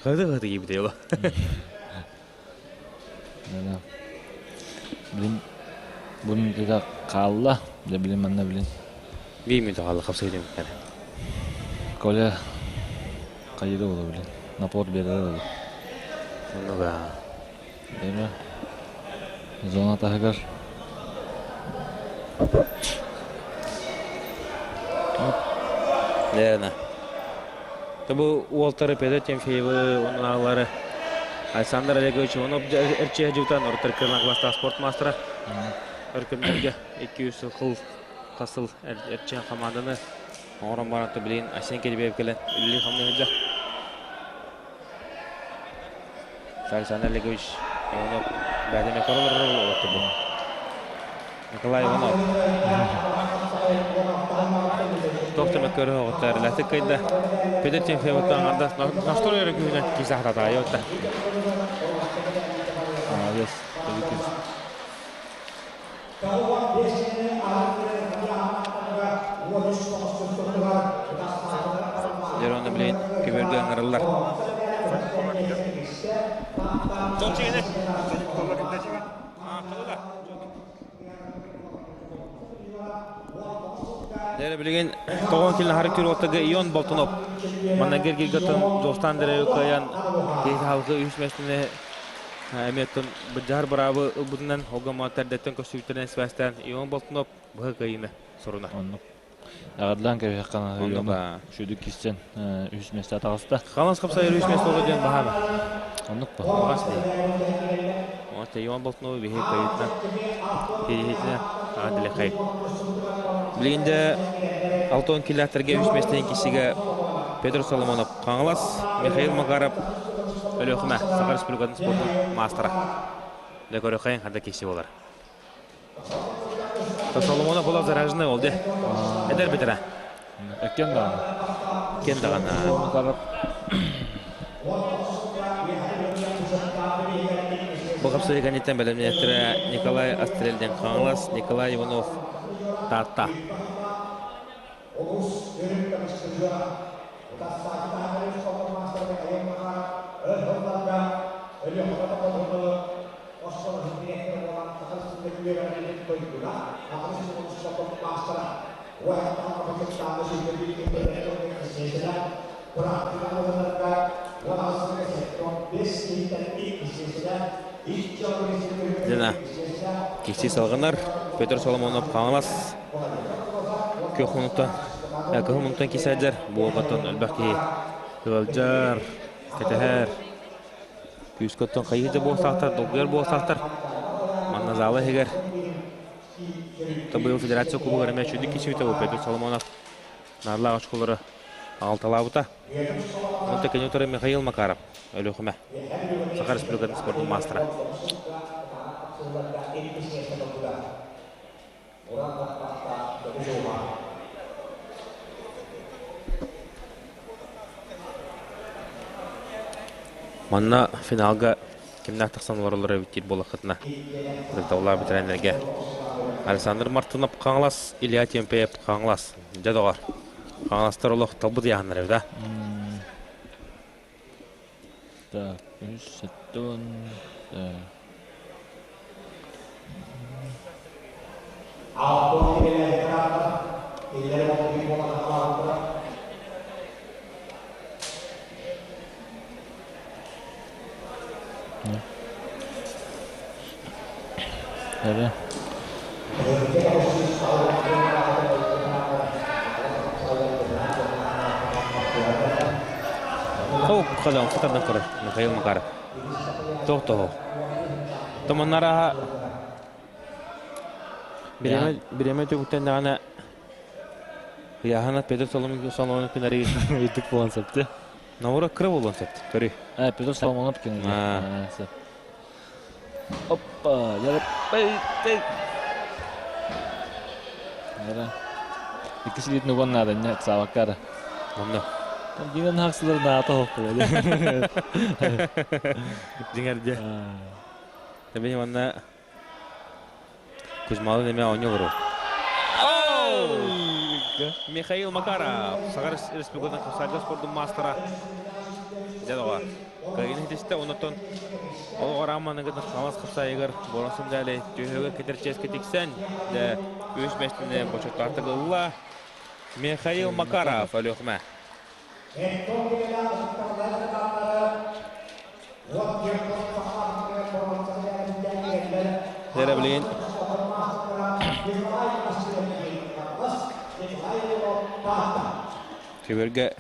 Хады-хады киирбитэ йола. Билин бу мүнүүтэ хаалла. Дьэ билин манна билин. Биир мүнүүтэ хаалла хапсыы түмүктэр. Коля хайыда буола билин. Напор биэрэр буолла. Оннуга. Эме зона таһыгар. Лена. Бу уолтары Петр Тимофеевы, онун аҕалары Александр Олегович Иванов эрчийэ дьутан ортор кылаастаах спорт маастара. Өркөмнөргө 200 сыл хасыл эрчийэн хамаанданы оҥорон баран билигин Айсен Кирбиев кэлэн үлэлии хамныы сылдьар. Александр Олегович Иванов бэйэтэ олорор бу. Николай Иванов. Туох да көрө оҕуттар латык кыйда. Петр Тимофеевтан аңардас настрой эрэ күүһүнэн киирсэ хататаайы отта. Молодец. Дьэ, билин көбүөргэ ыҥырыллар. Дьэ, билигин тоҕон килин хары күр Ион Болтунов манна гергигатын Жостан дэрэ кыайан киһи халқы үс местини Эмиэттэн быдьаһар быраабы ылбытынан Холгомо тэрдэттэн көстүүтүнэн сибээстээн Ион Болтунов быһа кыайыыны сорунар. Оннук. Аҕадлаан кэбиһэххэ шүдүк кистен үс месте таҕыста. Халас хапсайыр үс месте оло диэн баһаама. Оннук ба. Оҕас дии. Ота Ион Болтунов биһи кыайыытынан тириһитинэ аҕадилэхэй. Билигин де алтон километрге үс местен кисиге Петр Соломонов Хаҥалас, Михаил Макаров Өлүөхүмэ, Саха Республикатын спордун маастара. Дэ көрөхөйн хада киси болар. Соломонов була зараженный ол де. Эдер битера. Эккен даҕаны. Кен даҕаны. Макаров Бу хапсыһыы кэнниттэн бэлэмнээхтэрэ Николай Астрельдин Хаҥалас, Николай Иванов Таатта. Дина кикси салғанар Петр Соломонов Хаҥалас күөх мунуттан кыһыл мунуттан кисээдэр буолбаттан элбэх киһи ыалдьар кэтэһэр күүскэ оттон хайыы да буолсаахтар долгуйар буолсаахтар манна зала иһигэр быйыл федерация кубогар эмиэ үчүгдүк кисибитэ бу Петр Соломонов наарлаах очколору аҕалталаабыта онто кини утары Михаил Макаров Өлүөхүмэ Саха Республикатын спордун маастара. Манна финалга кимнээх тахсан олороллор эбит диир буоллаххытына, ытыктабыллаах бэтэрээннэргэ Александр Мартынов Хаҥалас, Илья Тимофеев Хаҥалас. Дьэ доҕор, Хаҥаластар олох талбыт ыйааһыннар эбит а? Так, үс, сэттэ Эрэ. Ол хадан кытардан көрөр Михаил Макаров. Туох тоһо. Томоннара биреме биреме түгүттэннэҕинэ ыйааһына Петр Соломонов күнэри Өйдүк буолан сөптө. Навара кыра буолуон сөп. Көрүй. Петр Соломонов кинигэ. Сөп. Оппа, Яра. Иккис илиитин уган наада, не саабакка Онно. Динен хаксылар наата хоппула. Дьиҥэр дьэ. Тэбини манна Кузьмалын эмэ оонньуу олорор. Михаил Макаров, Саха Республикатын хапсаайга спордун маастара. Дьэ доҕор, кыайыыны ситистэ, оннуттан олоҕор ааманыгын хаҥас хапсаайыгар буолан сымдьаалай түһүгэр кэтэр чиэскэ тиксэн, дьэ, үс миэстэни бочуоттаахтык ылла. Михаил Макаров, Өлүөхүмэ. Эрэ билигин Көбөргө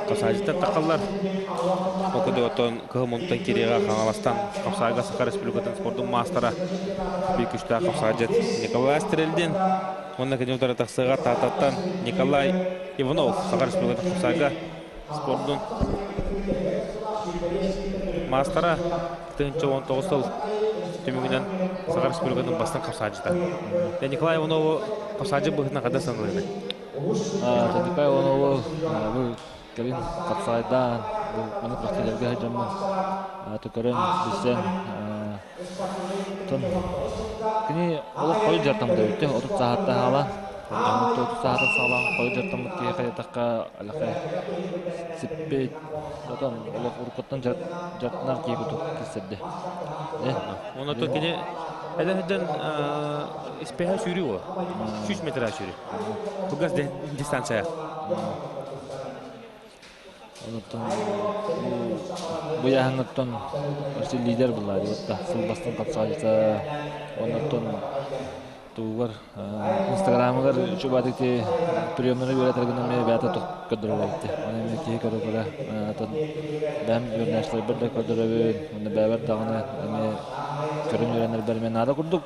хасаажыттар тахаллар. Окудуоттон кыһыл мунтан кириэҕэ Хаҥаластан Хапсаайга Саха Республикатын спордун маастара биир күчтээх хапсаайдьыт Николай Стрельдин уонна кини утары тахсыаҕа Тааттаттан Николай Иванов Саха Республикатын хапсаайга спордун маастара 1019 сыл түмүгүнэн Саха Республикатын бастыҥ хапсаайдьыта. Николай Иванову хапсаайдьыт быһыытынан хайдах саныырый? Николай Иванову бу кэлин хапсаайдаан бу маны күрэхтэһиилэргэ сылдьаммын көрөн билсэн кини олох хойут дьарыктаммыт эбит 30 сааһыттан хаалан 30 сааһыттан саҕалаан хойут дьарыктаммыт киһиэхэ диэтэххэ аллахай сиппит отон олох уруккуттан дьарыктанар киһи курдук киирсэрдэ. Онон кини эдэр сылдьан испэһэ сүүрүү буолар. 100 метр сүүрүү. Кылгас дистанция. Онуттан бу ыйааһыҥҥыттан өссө лидер буллаа диэбит сыл бастыҥ хапсаҕайдьыта оннуттан тугугар инстаграмыгар үчүгэй ити приемнары үөрэтэр гына эмиэ бэйэтэ көрдөрөр эбит оны эмиэ киһи көрө-көрө бэйэм үөрэнээччилэрбэр да көрдөрөбүн уонна бэйэбэр даҕаны эмиэ көрөн үөрэнэрбэр эмиэ наада курдук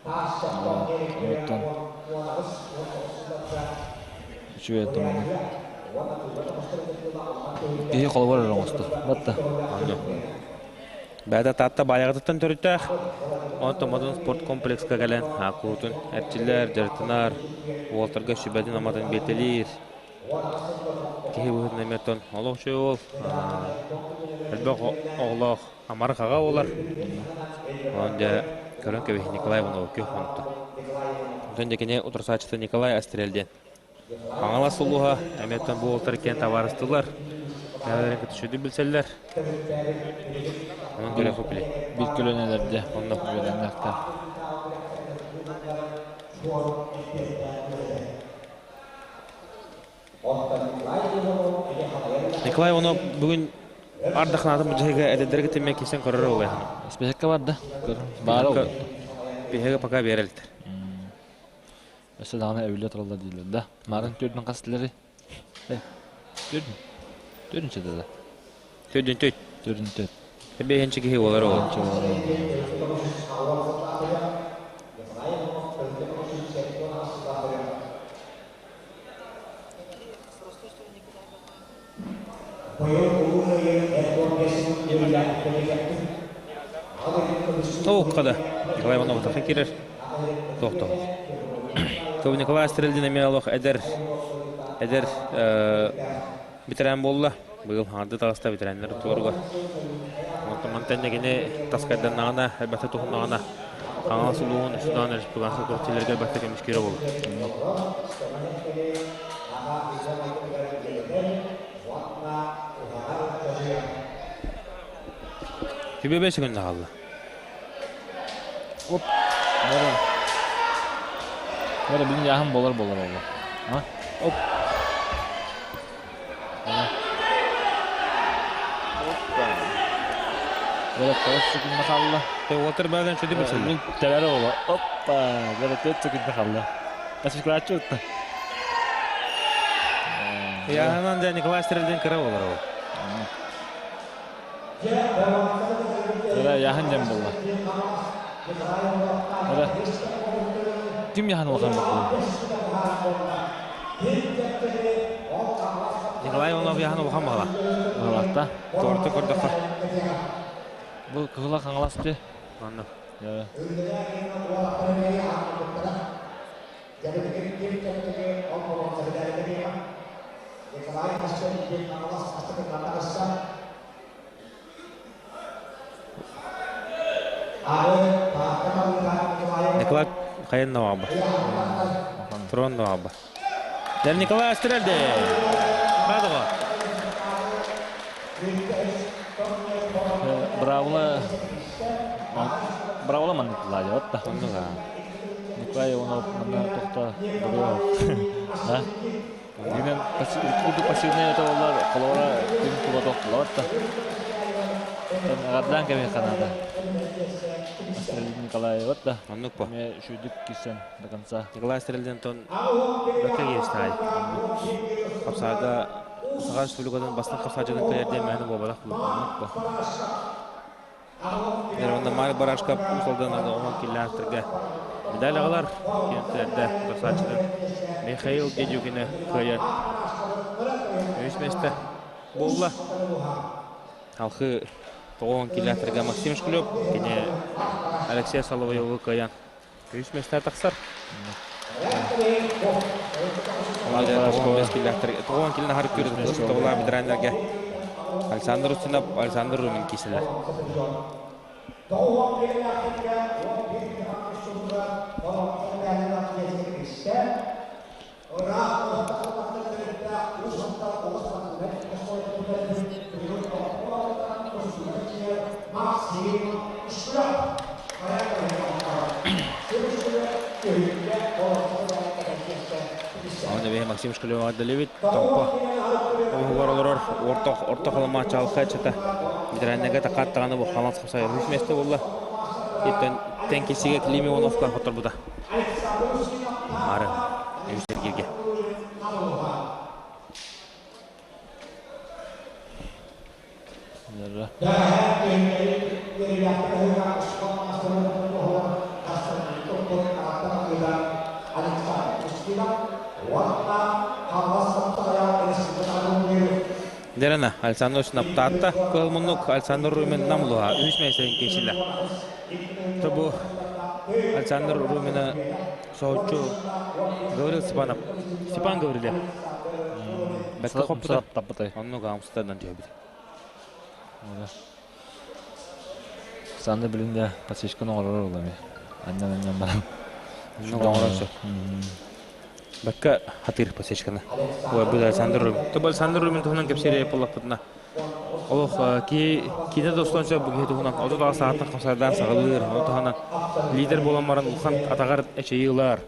оттон үчүгэй оттон киһи холобур эрэ оҥостор батта Бэйэтэ Таатта Баайаҕатыттан төрүттээх. Онтон Модун спорт комплекска кэлэн куруутун эрчиллэр, дьарыктанар, уолтарга сүбэтин-аматын биэртэлиир. Киһи быһыытынан эмиэ оттон олох үчүгэй уол. Элбэх оҕолоох амарах аҕа буолар. Онон дьэ көрөн кэбиһ Николай Иванов күөх хонукта. Онтон дьэ кини утарсааччыта Николай Астрель диэн. Хаҥалас улууһа эмиэттэн бу уолтар иккиэн табаарыстыылар. Бэйэлэрин кытта үчүгэйдик билсэллэр. Онон көрүөххэ били. Биир көлүөнэлэргэ онно үөрэннэхтэр. Николай Иванов бүгүн ардахнаатын бу эдэрдэргэ тиммэ кисэн көрөр олайхан. Списокка барда. Баара ол. Биһиги пока берелтер. Өссө даҕаны эбиллэ тураллар дииллэр да. Марын төрдүн хастылары? Төрдүн. Төрдүн да. Төрдүн төт. Төрдүн төт. Бэһинчи киһи болар ол. Тоукка Николай Иванов тахан кирер. Тоқ-тоқ. Тоо Николай Стрельдин эмиэ олох эдэр эдэр ветеран буолла. Быйыл хаҥарды таҕыста ветераннар туоругар. Онтон мантан кини таскайданнаҕына, элбэхтэ туһуннаҕына, Хаҥалас улууһун Үстүнэҕин республиканскай күрэхтэһиилэргэ элбэхтэ көмүскүүрэ буолуо. Түбэ секунда хаалла. Оп. Бара. Бара билин яһын болар болар ол. А? Оп. Опа. Бара 9 секунда хаалла. Уолтар баҕан чөдү билсэллэр. Мин тэбэр оҕо. Оппа. Бара 4 секунда хаалла. Пасификааччы утта. Яһынан да Николай Стрельдин кыра болар ол. Эра яһын дьэн буолла. Эра ким яһын улахан буолла? Николай Иванов яһын улахан баҕала. Баҕалаахта. Туорта көрдөххө. Бу кыһыла хаҥалас дии. Онно. Николай хайын наваба. Трон наваба. Дәл Николай Астрельде. Бадыға. Бравла Бравла маннык ладья Оннуга. Николай Иванов манна тохта буруо. Да? Дигинен курдук пассивный это боллар холобура күн тула тохтулар да. Агардаан кэми ханаада. Астрелин Николаева да. Оннук по. Эме шүйдүк кирсен до конца. Николай Стрельдин тон бөккө киэстай. Хапсаага Саха Республикатын бастыҥ хапсааччытын кыайар диэн мээнэ буолбатах Оннук по. Онно Марк Барашков Уус-Алдан оһон киллэхтэргэ медаль аҕалар. Киэнтэрдэ тахсааччытын Михаил Дедюкины кыайан үһүс миэстэ буолла. Алхы тоҕуон киллэхтэргэ Максим Шклёп кини Алексей Соловьевы кыайан үһүс миэстэ тахсар. Тоҕуон киллэн аһар күрүт тоҕулаа ветераннарга Александр Устинов, Александр Румин кииселер. Оны бэйэ Максим Шкалева Далевит Томпо оһугар олорор орто орто халыма чалхай чата ветераннарга такаат даҕаны бу халан хапсайар үс миэстэ буолла. Иттэн тэн кисигэ Клим Ивановка хотторбута. Ары үс эргирге. Дерена Александр Снаптаатта кыһыл муннук Александр Румин намлуха үс миэстэтин киирсиллэ. Тобу Александр Румина соһуччу Гаврил Степанов Степан Гаврилев бэккэ хоппута. Таппытай. Оннук Амстердан түһэбит. Александр билин да подсечканы оҥорор улами. Аннан-аннан баран. Оннук оҥорор сөп. Бэккэ хатыыр подсечканы. Ой, бу Александр Румин. Тобу Александр Румин туһунан кэпсиир буоллахпытына Олох киһи киинэ достон сөп бу киһи туһунан 38 сааттан хапсайдаан саҕалыыр, ону таһынан лидер буолан баран улахан атаҕар эчэйии ылар.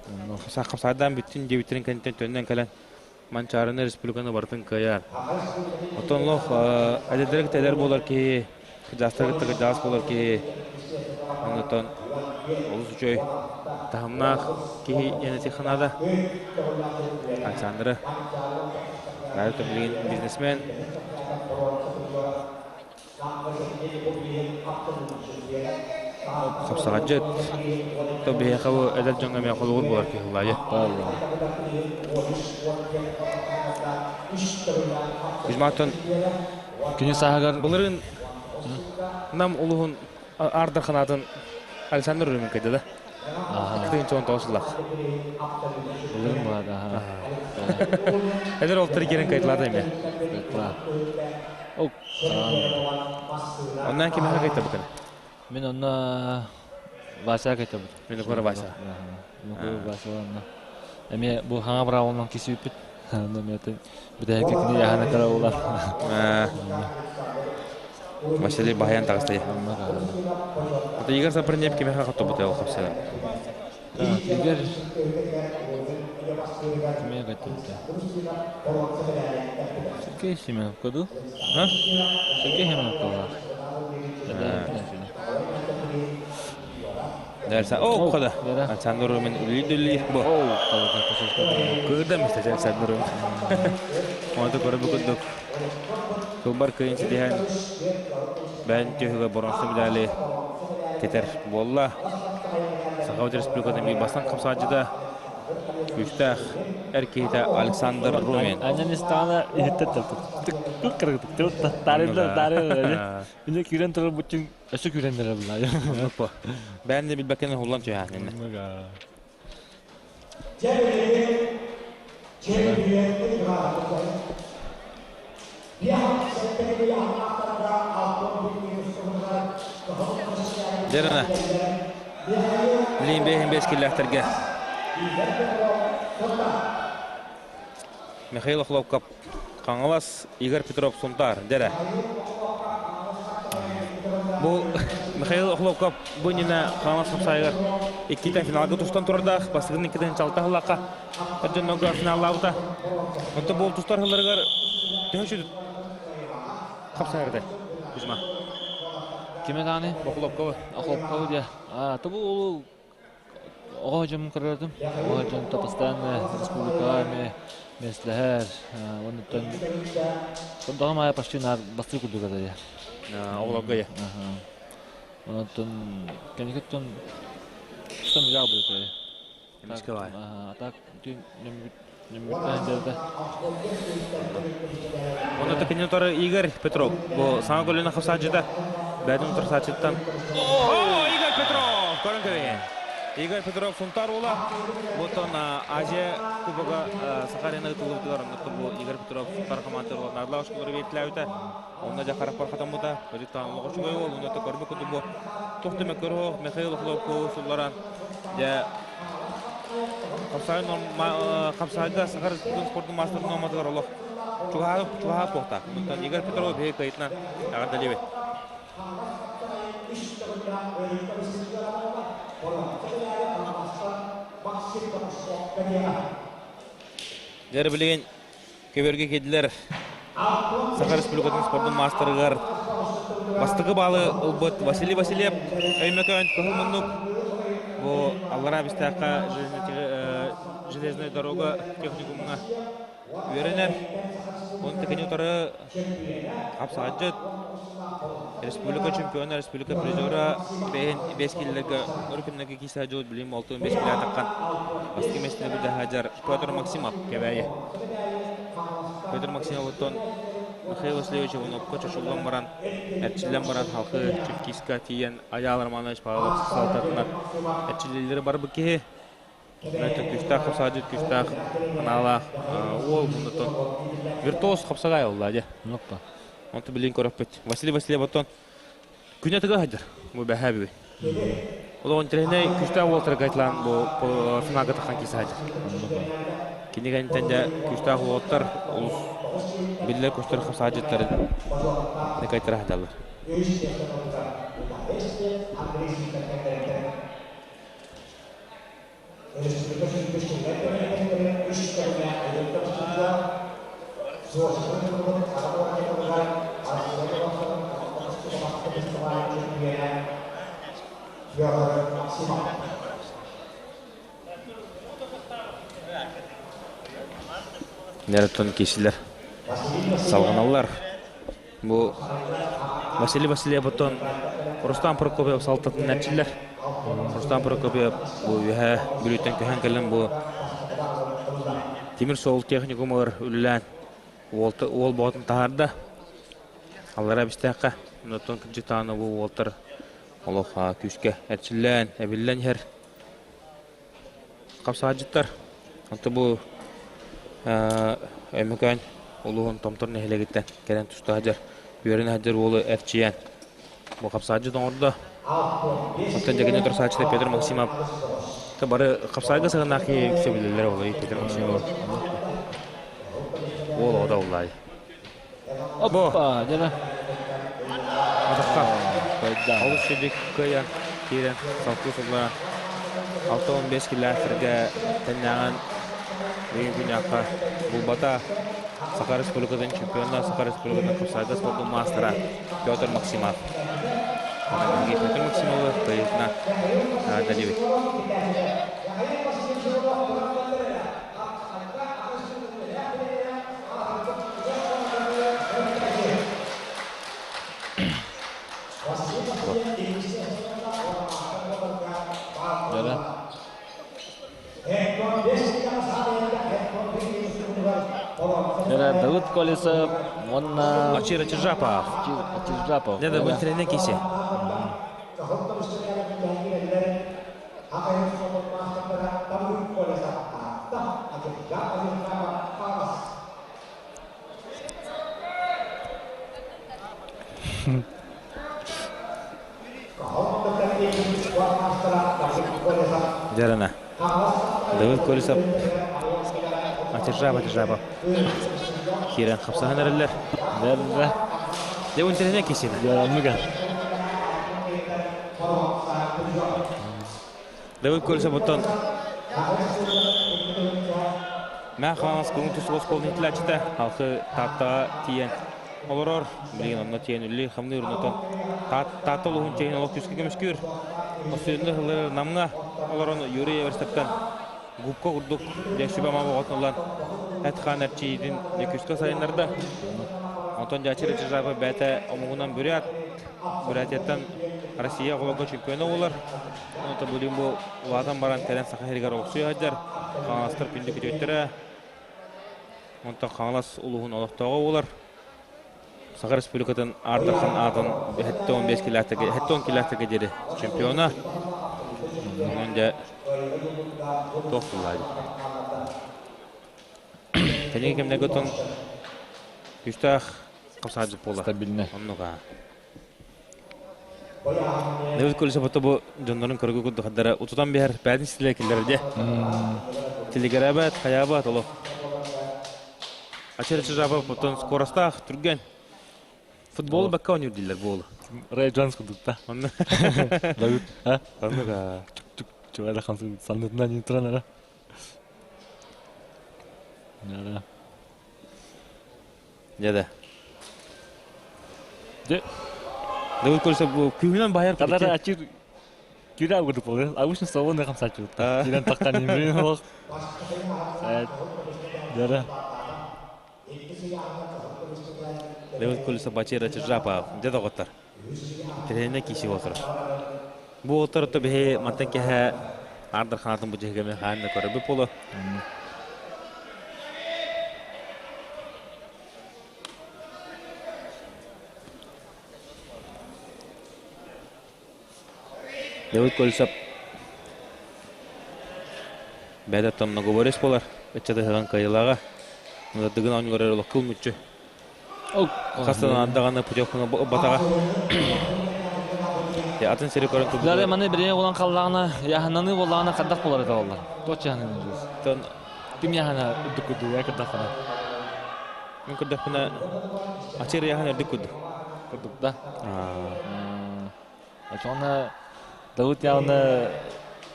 Хапсайдаан бүттүн диэбиттэрин кэнниттэн төннөн кэлэн Манчаарыны республиканы барытын кыайар. Оттон олох эдэрдэргэ тэдэр буолар киһи, кырдьаҕастарга кырдьаҕас буолар киһи, онтон олус үчүгэй таһымнаах киһи диэн этиэххэ наада. Александры Правильно билигин бизнесмен. Хапсаҕадьыт. То биһиэхэ бу эдэр дьоҥҥо эмиэ холобур буолар киһи ыллаайы. Кузьматтан Кини сааһыгар былырыын Нам улуһун Аардар ханаатын Александр Румин кыйда да. 2019 сыллаах. Былырын буолар, аха. Эдэр олтар киирэн кайтылаата эме. Кайтла. О, Оннан кимэхэ кайтабытын? Мин онно Вася кайтабыт. Мин кора Вася. Мин Вася онно. Эми бу хаҥа браволнон кисүүппүт. Онно мен бүтэһикке кини яһана кара улар. Василий баһайан таҕыстайа. Ата Игорь Сапрынев кимэхэ хоттобута ол хапсыгар? Игорь кимэхэ каттыбыта? Сергей Семеновка дуу? А? Сергей Семеновка Дәрсә, о, кода. Александр Румин үлли бу. Кыырда мисте Александр Румин. Оны көрө курдук. Кылбар кыйын ситиһэн бән түһүгэ боронсу медали кетер буолла. Саха Республикатын биир бастан хамсааччыта күүстээх эр киһитэ Александр Румин. Аннан истаана иһиттер тык кыргытык тарылар тарылар. Инде кирен турар бутин өссө күүрэн берер булла. Бээн де билбэккэн хуллан түһээн. Дьэрэнэ. Билин бэһин бэс киллэхтэргэ. Михаил Охлопков Хаҥалас, Игорь Петров Сунтаар, дьэрэ. Бу Михаил Охлопков бу иннинэ Хаҥалас хапсаайыгар иккитэ финалга тустан турардаах, бастакын иккитин чалта хыллахха дьоннорго финаллаабыта. Онто бу тустар хылларыгар төһө сүдү хапсайырды Кузьма? Киме даҕаны? Охлопковы. Охлопковы диye. А, то бу Оҕо дьоммун көрөрдүм. Оҕо дьон постоянно республикаҕа эмиэ миэстэлэһэр. Оннуттан Донтоҕум аайы почти наар бастыыр курдук этэ дии. Оҕолорго я. Онтон кэнникиттэн тон будет Эмискэ баай. А так нөмүгүттэн дьарда. Онно такинотор Игорь Петров бу саҥа көлүнэ хапсааччыта бэйэтин утарсааччыттан О, Игорь Петров көрөн кэбиһин. Игорь Петров Сунтаар уола. Бутон Азия Кубога Саха арена ытыллыбытыгар оннуктан бу Игорь Петров Сунтаар хамаандатыгар уоннаарлаах оскуолары биэртилээбитэ. Онно дьэ харахпар хатаммыта. Көдүк таҕан олох үчүгэй уол. Онно көрбүт курдук бу туох да мөккөрү Михаил Охлопкову сулларан дьэ Хапсаайга Саха Республикатын спордун маастарын нуоматыгар олох чугаһаабыт чугаһаабыт буолтаах. Онтон Игорь Петров биһиги кыайытынан эҕэрдэлиибит. Дьэ билигин көбөргө киирдилэр Саха Республикатын спордун маастарыгар бастакы баалы ылбыт Василий Васильев Өймөкөөн кыһыл муннук бу Аллараа Бэстээххэ железная дорога техникумҥа үөрэнэр. Онтон кини утары хапсаҕайдьыт республика чемпиона, республика призера бэйэн бэс киллэргэ өр күннэргэ киирсэ дьыл билим алтын бэс килэ таххан бастакы миэстэни билдэ Петр Максимов Кэбээйи. Петр Максимов оттон Михаил Васильевич Ивановка чочуллан баран, эрчиллэн баран халқы Чевкиска тиийэн Айаал Романович Павлов салтатынан эрчиллиилэри барбыт киһи. Күүстээх хапсаадьыт, күүстээх анаалаах уол муннутун виртуоз хапсагай олла дьэ. Ноппа. Онту билин көрөппүт. Василий Васильев оттон күнэ тыга сылдьар. Бу бэһээ бүгүн. Олоҕун интэриэһинэй күүстээх уолтара кайтлаан бу финалга тахсан киирсэ сылдьар. Кини кэнниттэн дьэ күүстээх уолаттар олус биллэр көстөр хапсаадьыттарын кайтара сылдьаллар. Нераттан киирсилэр салҕаналлар. Бу Василий Васильев оттон Рустам Прокопьев салтатын эрчиллэр. Рустам Прокопьев бу үөһээ Бүлүүттэн көһөн кэлэн бу тимир суол техникумугар үлэлээн уол боҕотун таһаарда. Аллара бистээххэ оттон кырдьыктаҕына бу уолтар олох күүскэ эрчиллэн, эбиллэн иһэр. Хапсаҕайдьыттар. Онто бу Өймөкөөн улууһун Томтор нэһилиэгиттэн кэлэн туста сылдьар, үөрэнэ сылдьар уолу эрчийэн бу хапсаҕайдьыт оҥордо. Оттон дьэгинэ турсааччыта Петр Максимов бары хапсаҕайга сыһыаннаах киһи үксэ билэллэр ол Петр Максимов уол оҕото уллаай. Опа, дьэ Атахха олус сүдүк кыайан киирэн салгыы сыллара 65 километрга тэннээҕин бүгүн күннээххэ булбата Саха Республикатын чемпиона, Саха Республикатын хапсаайга спордун маастара Петр Максимов. Петр Максимовы кыайыытына далибит. Дьэ, Давыд Колесов уонна Ачир Ачиржапов. Ачиржапов. Дьэ, бу тренер киси. Дьарана. Давыд Колесов Ачиржапов Ачиржапов. Киирэн хапсаһан эрэллэр. Дьэ, Дьэ, бу тренер киси. Дьэ, Давыд Колесов оттон Мэ Хаҥалас көҥүл тустуу оскуолатын иитиллээччитэ Алхы Тааттаҕа тиийэн олорор. Билигин онно тиийэн үлэлиир-хамныыр онтон Таатта улууһун чиэһин олох күүскэ көмүскүүр. Остуоруйаны ылар Намҥа олорон Юрий Эверстептэн губка курдук дьэ сүбэ-ама оҕотун ылан эт-хаан эрчийиитин дьэ күүскэ сайыннарда. Онтон Дьаачыр Чижапов бэйэтэ омугунан бүрээт Бурятияттан Россия оҕолорго чемпиона буолар. Онтон билигин бу улаатан баран кэлэн Саха сиригэр олохсуйа сылдьар. Хаҥаластар күндү күтүөттэрэ. Онтон Хаҥалас улууһун олохтооҕо буолар. Саха Республикатын Аар Дархан аатын 75 километрга 70 километрга диэри чемпиона. Онон дьэ туох буллаа Кэлиҥҥи кэмнэргэ оттон күүстээх хапсаҕайдьыт буолла. Стабильный. Оннук аа. Давид Колесов бу дьоннорун көргө курдук хардара утутан биһэр бээтин силэ киллэрэр дьэ. Телеграбат, хайаабат олох. Ачыр Чижапов оттон скоростаах түргэн. Футбол бакка оонньуур дииллэр буолу. Рэй Джонс курдук да. Онно. Давид, а? Оннук аа. Тук чугада хансы саннытынан нейтрон ара. Да. Дьэ да. Дьэ. Давид Колесов күүһүнэн баһыйар Кадара ачыр кирэ курдук буолар. Обычно свободный хамсааччы. Кирен таххан имрин олох. Дьэ. Давид Колесов Бачира Чижапов. Дьэ доҕоттор. Тэрээһинэ киси олорор. Бу уолаттар биһи мантан кэһэ Аар Дархаатын бу дьиһигэмэ хаан да көрөбүт буолуо. Давид Колесов бэйэтэ многоборец буолар. Ыччаты ыһыган кыайыылааҕа. Дыгын оонньуулар олох кыл мүччү. Хас даҕаны путевканы батаҕа. Атын сири көрөн турбут. Дары маны бирине улан халлаҕына яһананы боллаҕына хаддах болар это боллар. Точ яһананы дьуус. Ким яһана үрдүк курдук я кырдахпына. Мин көрдөхпүнэ ачыр яһан үрдүк курдук. Курдук да. Очоҕуна Давыд явно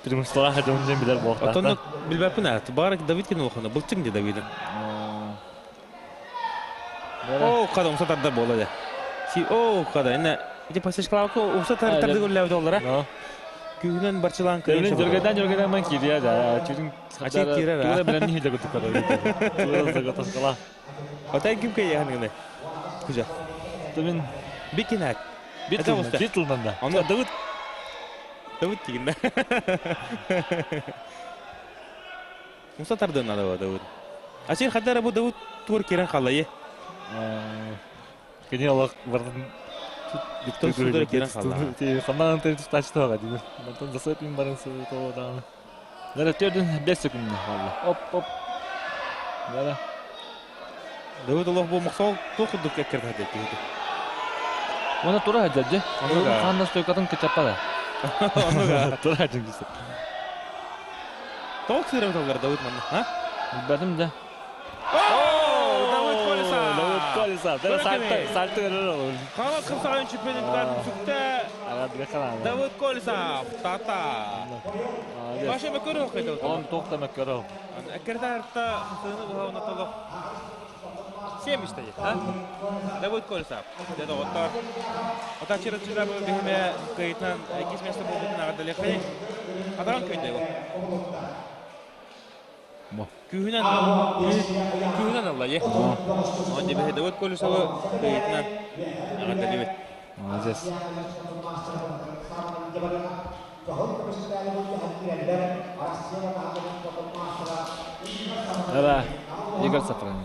преимуществолаах дьон дьон билэр буолуохтаах. Оттон билбэппин аа. Баҕар Давид кин улахана. Былчыҥ ди Давидын. Оо, хада умса тардар буола дэ. Си оо, хада инне ити пасечкалаакы умса тарды гүллээбит оллара. Күүһүнэн барчылаан кыайын. Дөргөдөн дөргөдөн мен киирия да. Чүрүн Ачы киирэр аа. Тура билэн хиле кутук кара. Тура заготовкала. Отай ким кыйыһан гыны? Кужа. Тумин Бикинат. Бит тылынан да. Онно Давыд Давыд тигинде. Муса тардын надо Давыд. Ачыр хадара бу Давыд тур кирен халайы. Кини олох бардын Виктор Судор кирен халла. Ханнан тачтыга дии. Мантан засыпим барын сытодан. Дара төрдүн 5 секунда қалды. Оп, оп. Дара. Давыд олох бу мохсол туох курдук эккирдэ киһити. Оны тура хаджаджы. Ханна стойкатын кычаппада. Тура хаджаджы. Тоқ сыырым толлар Давыд манна, а? Билбэтим да. Давыд Колесов! Давыд Колесов! Сальты, сальты көрөр Хаҥалас хапсаҕайын чемпионатыгар сүктэ Давыд Колесов, Тата. Баша мөкөрө хайда. Он тоқта мөкөрө. Эккертаарта хасыны буһауна толох 70 а? Давыд Колесов. Деді оттар. Ота чирачыда бу бихиме кыйтан иккис место болбутун аҕардалехай. Адаран көйдө Күүһүнэн күүһүнэн ылла е. Он дебе Давыд Колесовы кыйтынан аҕардалебит. Молодец. Да, Игорь Сафронов.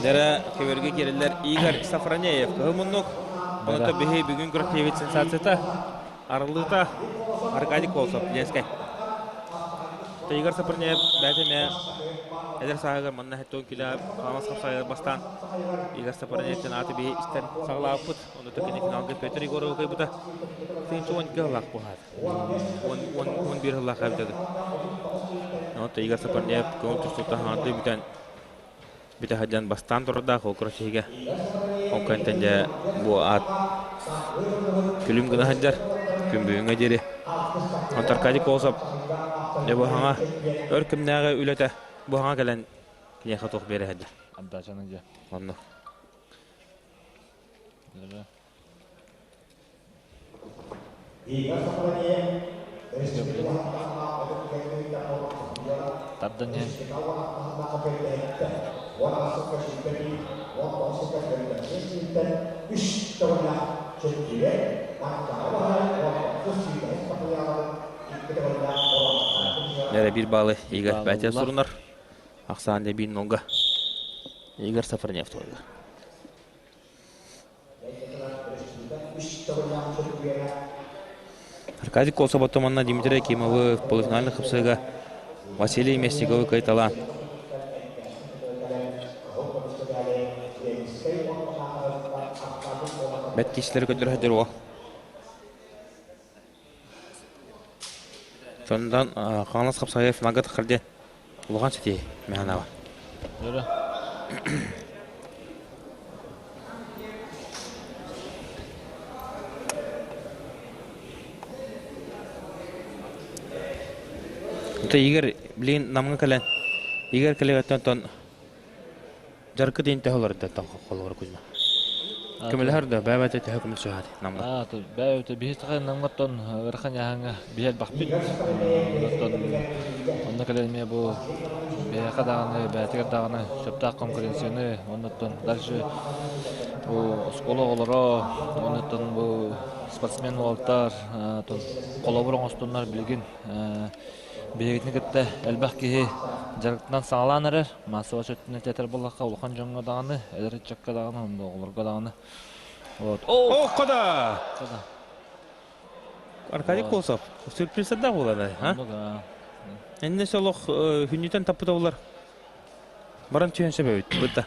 Дара көбөргө киреллер Игорь Сафронеев. Кыһыл муннук. Онто биһи бүгүн күрэхтэһиибит сенсацията арыллыыта Аркадий Колосов Ленскэй. Игорь Сафронеев бэйэтэ эмиэ эдэр сааһыгар манна хэттон килэ хаамас хапсайар бастаан Игорь Сафронеевтен ааты биһи истэн саҕалаабыппыт. Онно кини финалга Петр Егоров кыайбыта. Тыынча 12 сыллаах буһаат. 11 сыллаах эбитэ. Онто Игорь Сафронеев көҥүл тустуута хаҥардыы бүтэн бүтэ сылдьан бастаан турардаах ол күрэхтэһиигэ. Ол кэнтэн дьэ бу аат күлүм гына сылдьар күн бүгүҥҥэ диэри. Онтон Аркадий Колосов дьэ бу хаҥа өр кэмнээҕи үлэтэ бу хаҥа кэлэн киниэхэ туох биэрэ сылдьар. Отдачаны дьэ. Онно. Тардан иһэн Эрэ биир баалы Игорь Пятя сурунар. Ахсаан дэ биир нолга. Игорь Сафронев туойда. Аркадий Колосов оттоманна Дмитрий Акимовы полуфинальных хапсыга Василий Мясниковы кайталаан. Бэт киһилэри көрдөрө уол. Сондан Хаҥалас хапсаҕайа финалга таххар диэн улахан ситиһии мэханаба. Ото Игорь билигин Намҥа кэлэн Игорь кэлиэҕиттэн оттон Дьарыкы диэн төһө олордо холобура Кузьма? Көмөлөһөр да бэйбэтэ төһө көмөлөсүһаат намга? Бэйбэтэ биһи саха намгаттан ыарахан яһаҥа биһи элбэхпит. Оттон онно кэлэн эмиэ бу биһиэхэ даҕаны бэйэтигэр даҕаны сөптөөх конкуренцияны оннуттан дальше бу оскуола оҕолоро оннуттан бу спортсмен уолаттар холобур оҥостуннар билигин Биһигитини кытта элбэх киһи дьарыктанан саҕалаан эрэр. Маассабай өттүнэн театр буоллахха улахан дьоҥҥо даҕаны, эдэр ыччакка даҕаны, онно оҕолорго даҕаны. Вот. О, кода! Аркадий Колосов, сюрприздардаах буолан, а? Энне солох хүннүтэн таппыта болар. Баран түһэн сөбөбүт, бытта.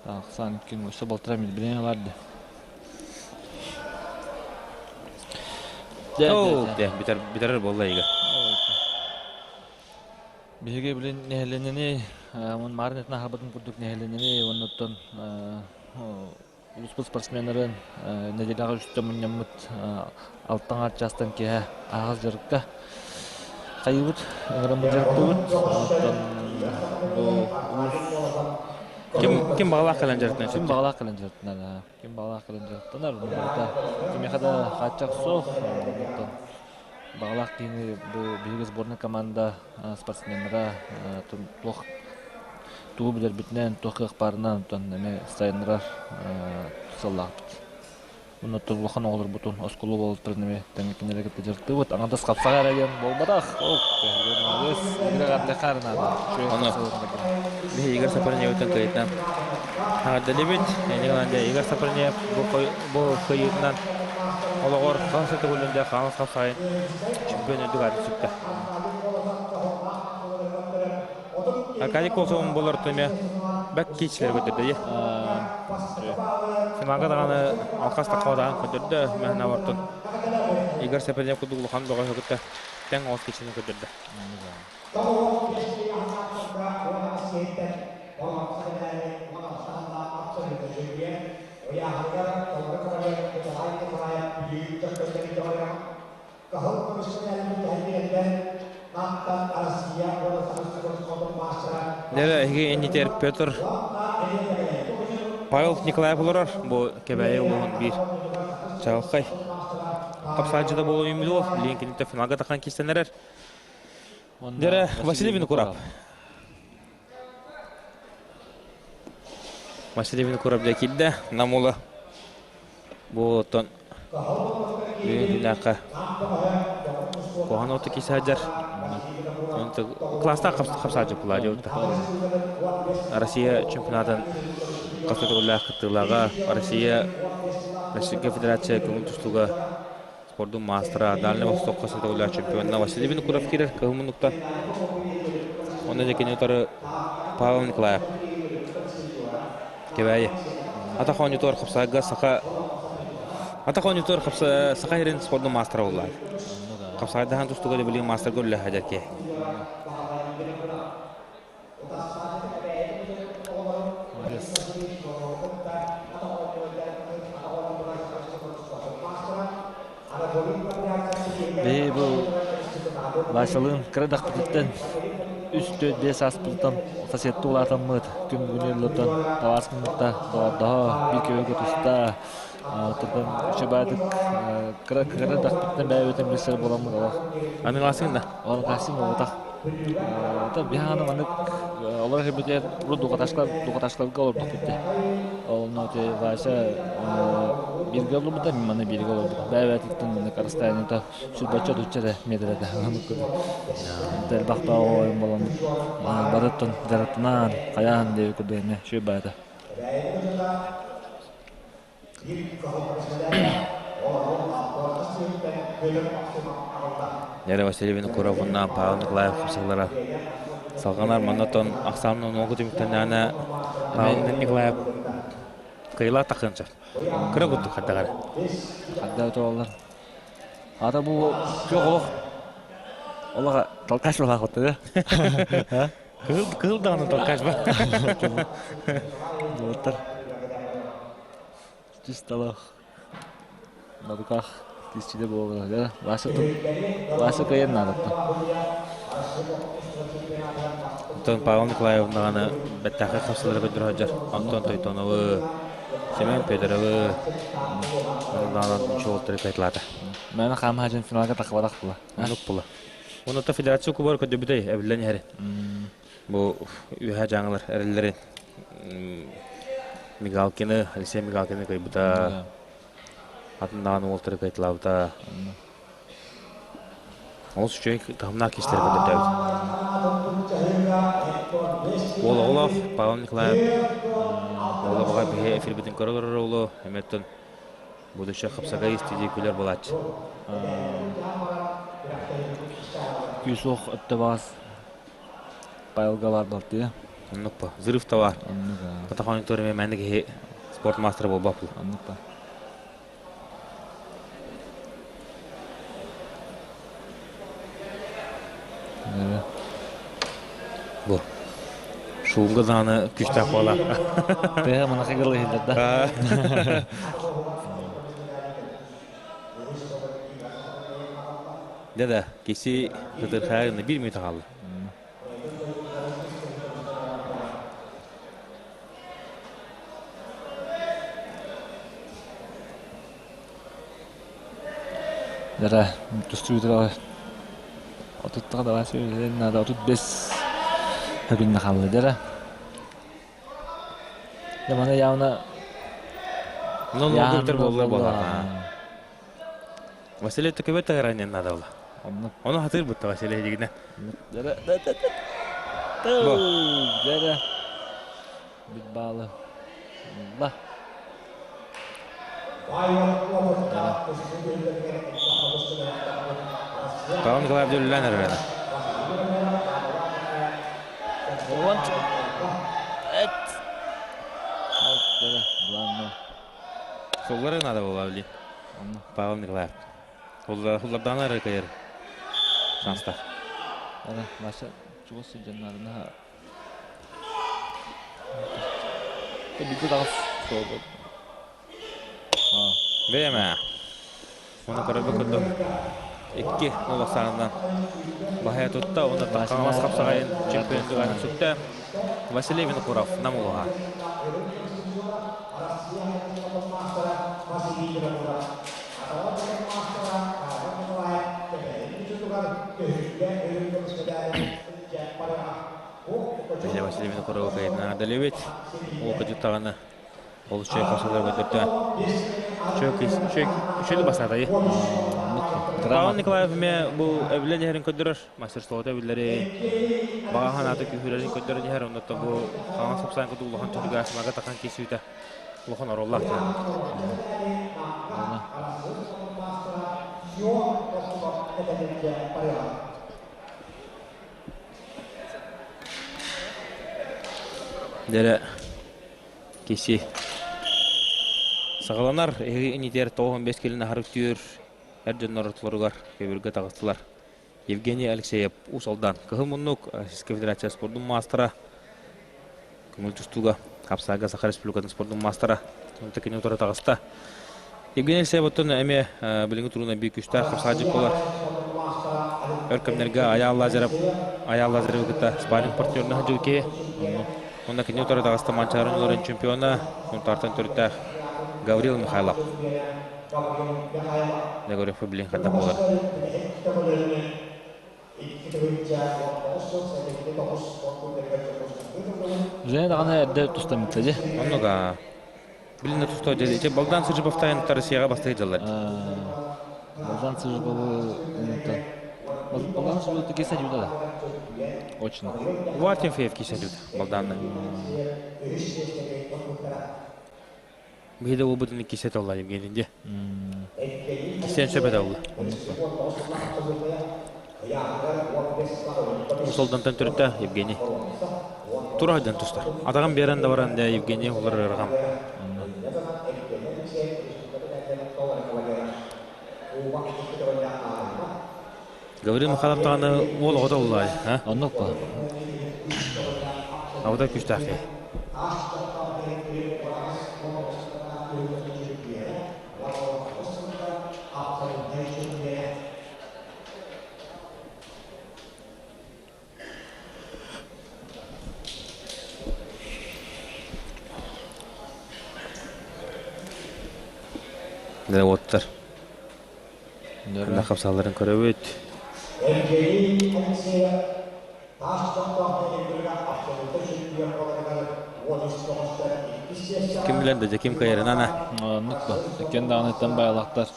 Ахсан ким өссө балтара билбинэн ыларды. Бүтэр бүтэр буолла ига. Биһиги билин нэһилиэнньэни мун марын этин аһарбытын курдук нэһилиэнньэни уоннуттан улууспут спортсменнарын нэдиэлэҕэ үстэ мунньаммыт алтан чаастан киэһэ аһаҕас дьарыкка хайыыбыт, ыҥыраммыт дьарыктыыбыт. Оттон бу улуус Ким ким баҕалаах кэлэн дьарыктанар? Ким баҕалаах кэлэн дьарыктанар. Ким баҕалаах кэлэн дьарыктанар. Барыта кимиэхэ да хааччах суох. Оттон баҕалаах киһини бу биһиги сборная команда спортсменнара туох тугу билэрбитинэн, туох кыах баарынан, оттон эмиэ сайыннарар сыаллаахпыт. Оннуттан улахан оҕолорбутун оскуола уолаттарын эмиэ тэҥҥэ кинилэри кытта дьарыктыыбыт. Аҥардас хапсаҕай эрэ диэн буолбатах. Ол молодец. Игорь Ардыхаар наада. Ону биһи Игорь Сапарнеевтан кыйытынан эҕэрдэлиибит. Игорь Сапарнеев бу кыйыытынан олоҕор хаһыс да төгүлүн дьэ хаҥас хапсаҕайын чемпион үрдүк аатын сүктэ. Аркадий Колосовун болор эмиэ бэк киичилэр көрдөрдө. Финалга даҕаны алхас тахха даҕан көрдөрдө. Мэһэнэ ортон Игорь Сапарнеев курдук улахан бөҕө кытта тэҥ оҕус киичини көрдөрдө. Дьэ, эһиги иннитигэр Петр Павел Николаев олорор. Бу Кэбээйи улууһун биир чаҕылхай хапсаанчыта буолуо үүммүт уол. Билигин киниттэн финалга тахсан киирсэн эрэр. Дьэ, Василий Винокуров. Василий Винокуров дьэ киирдэ. Намула Бу оттон бүгүн күннээххэ куһаҕан оту киһи сылдьар. Класстаах хапсааччы буолла Россия чемпионатын хас да төгүллээх кыттыылааҕа, Россия Российская Федерация көҥүл тустууга спордун маастара, Дальний Восток хас да төгүллээх чемпиона Василий Винокуров киирэр кыһыл муннукта. Онно дьэ кини утары Павел Николаев. Кэбээйи. Атах оонньуутугар хапсаайга саха Атах оонньуутугар хапса саха сирин спордун маастара буолла. Хапсаайдаһан тустууга да билигин маастарга үлэлэһэ дьэркэ. Биһи бу Васялыын кыра дахпытыттан үс түөрт биэс ааспытыттан соседтуу улаатаммыт күн бүгүн ыаллартан табаас гыммытта доҕордоһо биир көбүкэ туста оттон үчүгэйдик кыра кыра дахпыттан бэйэбитин билсэр буоламмыт олох Аныгыласыҥ да? Аныгыласыҥ буолбатах. Оттон биһи аны маннык олорор сирбитигэр урут духаташкаларга олордохпут дии. Онно ити Вася бииргэ олорбута, мин маны бииргэ олорбутум. Бэйэ-бэйэтиттэн маннык расстояниета сүүрбэччэ отучча эрэ миэтэрэ оннук курдук. Элбэх баҕа буоламмыт барыттан дьарыктанаан, хайаан диэбит курдук эмиэ үчүгэй баҕайыта. Лера Васильевна Куровна, Павел Николаев сыллара салҕанар. Манна оттон ахсаанна нуогу түмүктэннэҕинэ Павел Николаев кыайыылаах тахсыан сөп. Кыра курдук хардаҕар. Харда туоллар. Ата бу күөх олох олох толкач буолаах да? Кыһыл кыһыл даҕаны толкач ба. Буолтар. Чисталах. На руках кисчиде буолар. Да? Вася тут Вася кыайан наадатта. Антон Павел Николаевнаҕаны бэттээхэй хапсалары көрдөрө сылдьар. Антон Тойтоновы, Семен Федоровы, Чуолтары кайталаата. Мээнэ хаамаһа финалга тахыбатах була. Оннук була. Онута федерация кубар көрдөбүтэй эбиллэн иһэр. Бу үөһэ дьаҥылар эрэллэрин Мигалкины, Алексей Мигалкины кыйбыта, атыннаҕын уолтары кыйталаабыта. Олус үчүгэй таһымнаах киһилэр көрдөрдөөбүт. Уол оҕолоох Павел Николаев уола баҕар биһи эфирбитин көрө олорор уолу эмиэттэн будущее хапсагай истидии күлэр буолааччы. Күүс-уох өттө баҕас Павелга баар балтыа. Оннук па. Взрыв товар. Оннук аа. Потахоньку время мээнэ киһи спорт мастера буолбат була. Оннук па. Бу. Шуумга даҕаны күүстээх буола. Тыа манаха гылы иһиллэр да. Дьэ да, киси кытырхайа биир мүнүүтэ хаалла. Дара тустубутугар отуттаҕа давай сөбүлээн наада 35 күннэ хаалла дара. Дьэ маны явно Ноллорго бүтэр буолла буолла. Василий төкөбөт таһыранен надо было. Ону хатыр бутта Василий дигинэ. Дэрэ. Бит баалы. Ла. Павел Николаевич үллэн эрэрэ. Вот. Эт. Суллары надо было били. Павел Николаев. Хуллардаана эрэ кайыр. Шанстар. Ана, Маша, чугас сылдьаннарына Биир даҕас суолбут. Бэйэмэ. Оны көрөбү курдук. Икки олохсаанынан баһайа тутта, уонна Хаҥалас хапсаҕайын чемпион дуганы сүктэ. Василий Винокуров, Нам улуһа. Василий Винокурова кайытынан адалебит. Ол кыдьыттаҕына Ол чөй хосолор көтөртө. Чөй чөй чөй басаатайы. Павел Николаев эмиэ бу эбилэн иһэрин көрдөрөр, мастерствота биллэри баҕа санаата күүһүрэрин көрдөрөн иһэр, онно бу хаҥас сапсаан курдук улахан түһүлгэ асмага тахан киирсүүтэ улахан оруоллаах. Дэрэ Киси саҕаланар эһиги инитигэр 95 килин аһары үктүүр эр дьоннор ортолоругар көбүргэ таҕыстылар. Евгений Алексеев Уус Алдан Кыһыл муннук Российскай Федерация спордун маастара көҥүл тустууга Хапсаага Саха Республикатын спордун маастара онто кини утары таҕыста. Евгений Алексеев оттон эмиэ билиҥҥи туругунан биир күүстээх хапсаадьык буолар. Өр кэмнэргэ Айаал Лазарев Айаал Лазаревы кытта спарринг партнерына сылдьыбыт киһи. Онно кини утары таҕыста Манчаарын уларын чемпиона, Сунтаартан төрүттээх Гаврил Михайлов. Негорев билин ханна буолар. Женя даҕаны эрдэ тустаммыта дии. Оннуга. Билин тусто дьэ Балдан Сыжыбовтайын Россияҕа бастыы дьаллар. Балдан Сыжыбовы Балдан Сыжыбовы кисе дьүдэ да. Очень. Вартин Феев кисе дьүдэ Балданны. Биһиде уолбутун кисе толла Евгений де. Кисен сөбө да Усолдантан төрүттэ Евгений. Тура тустар. Атаҕын биэрэн да баран да Евгений улар ырҕам. Гаврил Михайлов даҕаны уол оҕото уллаай, а? Оннук ба. Абытай күүстээх киһи. Дьэ уоттар ханна хапсалларын көрөбүт. Ким билэн да дьэ ким кыайарын ана. Оннук ба. Иккиэн даҕаныттан байалахтар.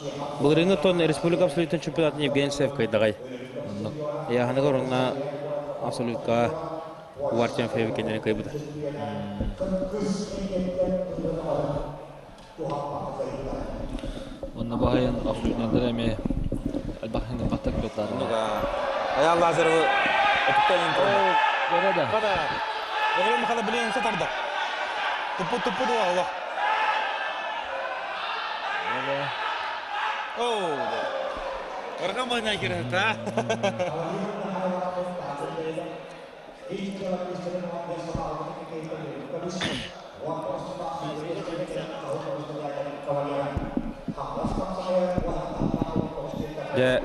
Былырыыҥҥы тон республика абсолютын чемпионатын Евгений Сев кыайдаҕай. Оннук. Ыйааһыныгар онно абсолютка Увартин Феев кэннинэн кыайбыта. Онно баһайын абсолютнайдар эмиэ элбэх хингапаттар кыаттаатылар. Оннук Айаал Лазаревы өтүктэн Көрө да. Kada. Оҕолор махана билин сатарда. Туппут туппут уолла. Оо. Оргам байна кирет, а? Дьэ,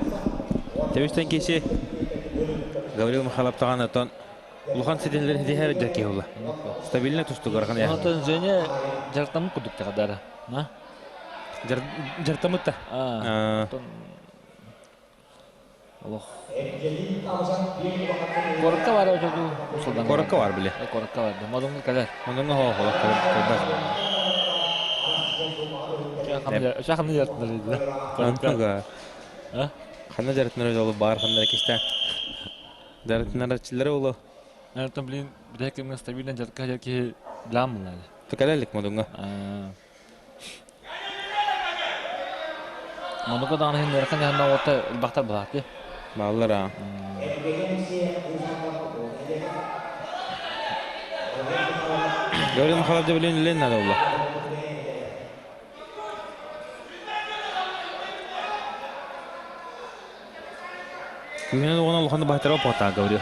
тэбистэн киси Гаврил Михайлов даҕаны оттон улахан ситинлэрин ситиһэр дьэ киһи буолла. Стабильно тустугар ханая. Онтон Женя дьарыктаммыт курдук тахадара. На? Дьарыктаммыт да. Аа. Олох. Куоракка баар отоду усулдан. Куоракка бар били. Куоракка бар. Модуҥҥа кэлэр. Модуҥҥа хоох олох кэлбэт. Ханна дьарыктанар Онтуга. Ханна дьарыктанар олу бар ханна кистэ. Дьарыктанарчылары олу. Наверное, блин, бу кэмҥэ стабильно дьарыкка сылдьар киһи билэм буолла. Тукалалик модуҥҥа. Модука даҕаны иһин ыарахан дьаһанна уота элбэхтэр былааты. Бааллар аа. Говорим Михайлов билин илин надо было. Күнүн уона улахан баһтара опота говорю.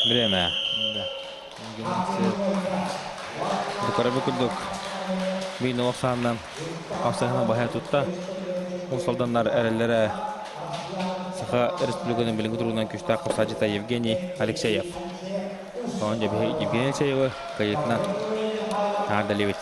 Время. Дукарабы курдук мин олох сааннан хамсаһына баһа тутта. Уус-Алданнар эрэллэрэ Саха Республикатын билиҥҥи туругунан күүстээх хапсааччыта Евгений Алексеев. Онон Евгений Алексеевы кыайыытынан наардалыбыт.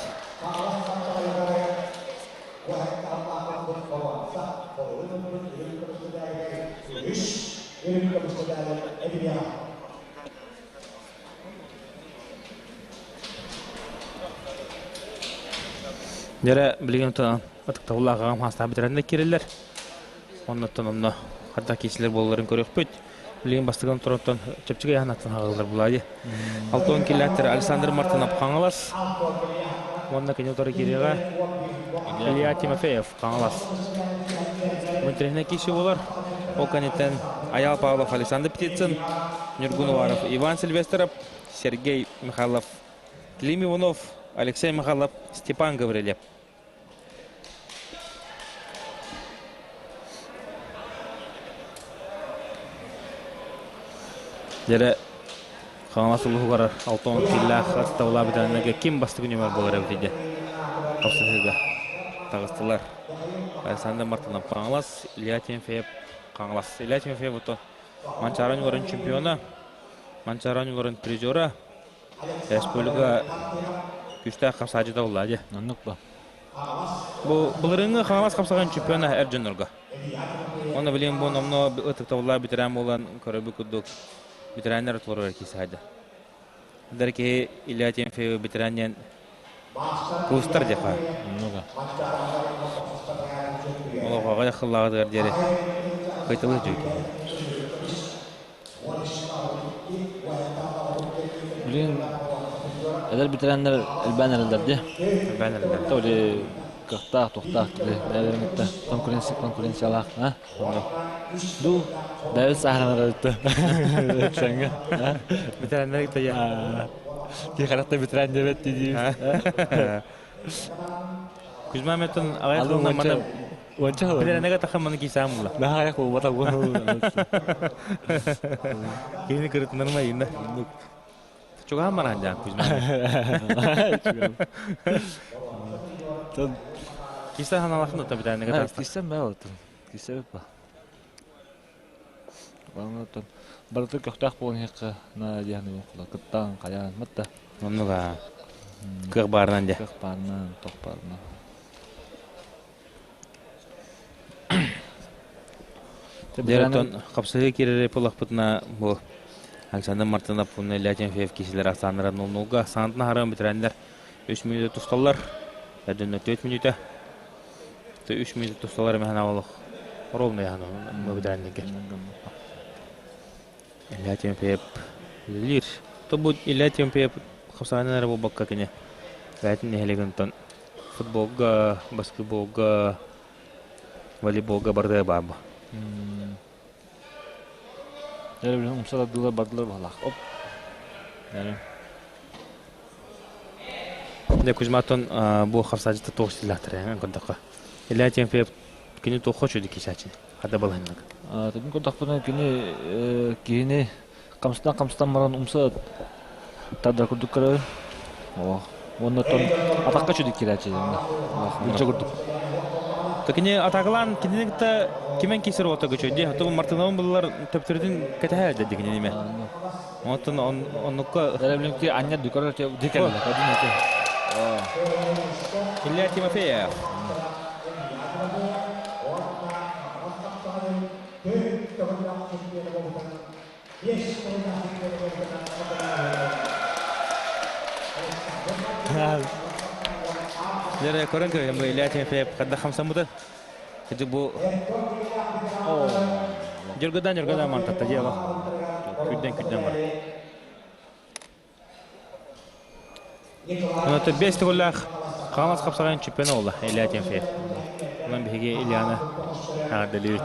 Дьэрэ билигин ытыктабыллаах аҕам хаастаах бүтэрэннэр киирэллэр. Оннуттан онно хадда киисилэр буолларын көрүөхпүт. Билигин бастакы туруттан чэпчэки ыйааһынаттан хаҕыллар булаайы. Алтон киллээттэр Александр Мартынов Хаҥалас уонна кини утары киириэҕэ Илья Тимофеев Хаҥалас. Интэриэһинэй киирсии буолар. Ол кэнниттэн Айаал Павлов Александр Птицын, Ньургун Уваров Иван Сильвестров, Сергей Михайлов Клим Иванов, Алексей Михайлов, Степан Гаврильев. Дьэрэ Хаҥалас улууһугар 60 киллээх аттабылаабытаннарга ким бастакы нүөмэр буолар эбит дии хапсыһыыга таҕыстылар. Александр Мартынов Хаҥалас, Илья Тимофеев Хаҥалас. Илья Тимофеев ото Манчаары оонньууларын чемпиона, Манчаары оонньууларын призера, республика күүстээх хапсааччыта буолла дии. Оннук ба. Бу былырыыҥҥы Хаҥалас хапсаҕайын чемпиона эр дьоннорго. Уонна билигин бу номнуо ытыктабыллаах ветеран буолан көрөрбүт курдук ветераннар толорор киһи саайда. Дар киһи Илья Тимофеев ветеран диэн куустар диэхэ. Оннуга. Олоҕоҕо яхыллааҕытыгар диэри кыйтылыы дьү киһи. Билигин эдэр ветераннар элбээн эрэллэр дии. Элбээн эрэллэр. То ли кыахтаах, туохтаах бэйэлэрин кытта конкуренция конкуренциялаах а? Ду бэйэбит сааһыран эрэлтэ. Саҥа. Ветераннар кытта я. Ти харахта ветеран диэбэт дии. Кузьма Меттон аҕай тылынан маны Уонча хылын. Билэрэнэгэ таххан маны киисаам була. Наһаа буолбата Киһини кырытынарма инна. Чугаһан баран дьаан Кузьма. Киса ханалахын ота битэнэгэ таста. Киса мэ отun. Киса ба. Оттон барыта көхтөөх буолан иһиэххэ наада диэхни кыттаан хайаан матта. Оннуга кыах баарынан дьэ. Кыах баарынан, тох баарынан. Дьэ оттон хапсыһыы киирэр буоллахпытына бу Александр Мартынов уонна Илья Тимофеев киһилэр ахсааннара нолнолга саҥатына харан бэтэрээннэр үс мүнүүтэ тусталлар. Эрдэннэ 4 мүнүүтэ. 3 мүнүүтэ тусталлар эмэһэн олох ровно яһан бэтэрээннэргэ. Илья Тимофеев үлэлиир. То бу Илья Тимофеев хапсаҕайынан эрэ буолбакка кини бэйэтин нэһилиэгин онтон футболга, баскетболга, волейболга барыта баар бу. Дьэ, билигин умса тардыылар бардылар баһылаах. Оп. Дьэ. Дьэ, Кузьматтан бу хапсааччыта туох силлаахтар эн көрдөххө. Илья Тимофеев кини туохха үчүгэй киисээччини? Хата балаһыннык. Тэтин көрдөхпүнэ кини киһини хамсатан хамсатан баран умса тардар курдук көрөбүн. Оо. Уонна оттон атахха үчүгэй киирээччи Бүлчэ курдук. То кини атакалаан кинини кытта кимен киисэр уота көчөй дии. Оттон Мартыновын буллар төптөрүтүн кэтэһэ дии кинини ме. Оттон оннукка Эрэблинки анньа дүкөр дикер. Илья Тимофеев. Дьэ көрөн көрөн бу Илья Тимофеев хайдах хамсаммыта. Ити бу Дьөргөдөн дьөргөдөн мантатта дьиэла. Күрден күрден бар. Онон бес төгүллээх Хаҥалас хапсаҕайын чемпиона буолла Илья Тимофеев. Онон биһиги Ильяны эҕэрдэлиибит.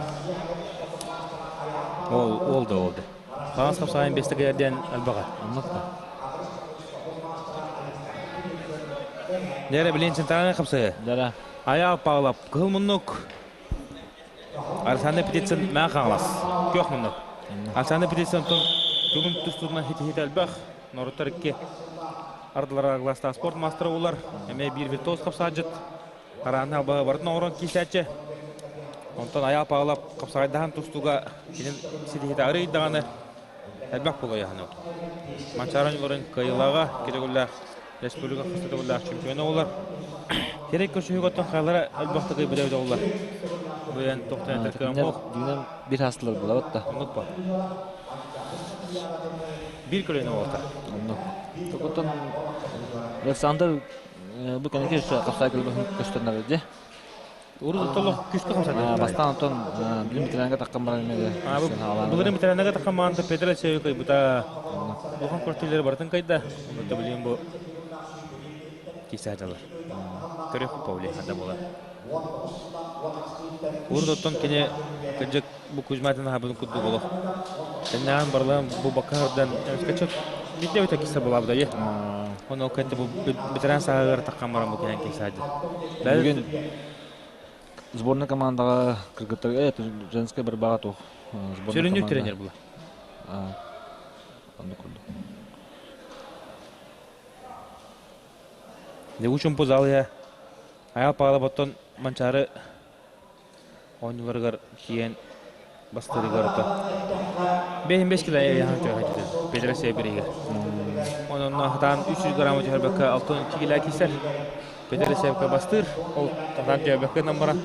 Ол ол да ол да. Хаҥалас хапсаҕайын бес төгүлэр диэн элбэҕэ. Оннук да. Дьэ билин центральный хапсайы. Дьэ Айаал Павлов кыһыл муннук Александр Птицын Мэҥэ Хаҥалас күөх муннук. Александр Птицын бүгүн тустуутунан хит элбэх норуттар икки ардылара гластаах спорт маастара улар эмиэ биир виртуоз хапсаадьыт тарааны албаһы барытын оҥорон киисээччи. Онтон Айаал Павлов хапсаҕайдаһан тустууга кини ситиһиитэ арый даҕаны элбэх буолуйаһыны. Манчаары оонньууларын кыайыылааҕа кэтэгүллээх республика хас да чемпиона буолар. Керек көрсүһүүгэ оттон хайалара элбэхтик ыйбыта эбитэ буоллар. Бу эн тохтон этэр кыам буол. Дьиҥинэн биир хаастылар булабыт да. Оннук ба. Биир көлүөнэ буолта. Оннук. Токуттан Александр бу кэнники өссө хапсаай көстөннөр дии. Урут оттолох күскэ хамсады. Бастаан оттон билим ветеранга таххан баран эмиэ Былырын ветеранга таххан маанта Петр Алексеевич кыйбыта. Улахан квартиралары барытын кайда. Онно билим бу кисааталар. Көрөх Павли ханда буолар. Урут оттон кини кырдьык бу Кузьматын аһабын курдук олох. Тэннээн барлаан бу баккаһардан эмискэ биирдэ битэ киса булаабыта е. Оны ол кэнтэ бу ветеран сааһыгар таххан баран бу кэнэн кисаадьы. Бүгүн сборная командаҕа кыргыттар женская борьбаҕа туох Сүрүннүүр тренер була. Оннук курдук. Лягучумпу зал я Айал Павлов оттон Манчаары оонньууларыгар киэн бастыырыгар ото бэһин бес кило яһан түһэ Петр Северигэр. Онон хатаан 300 грамм түһэрбэккэ 62 кило киисэр. Петр Севка бастыыр. Ол хатаан түһэрбэккэ гынан баран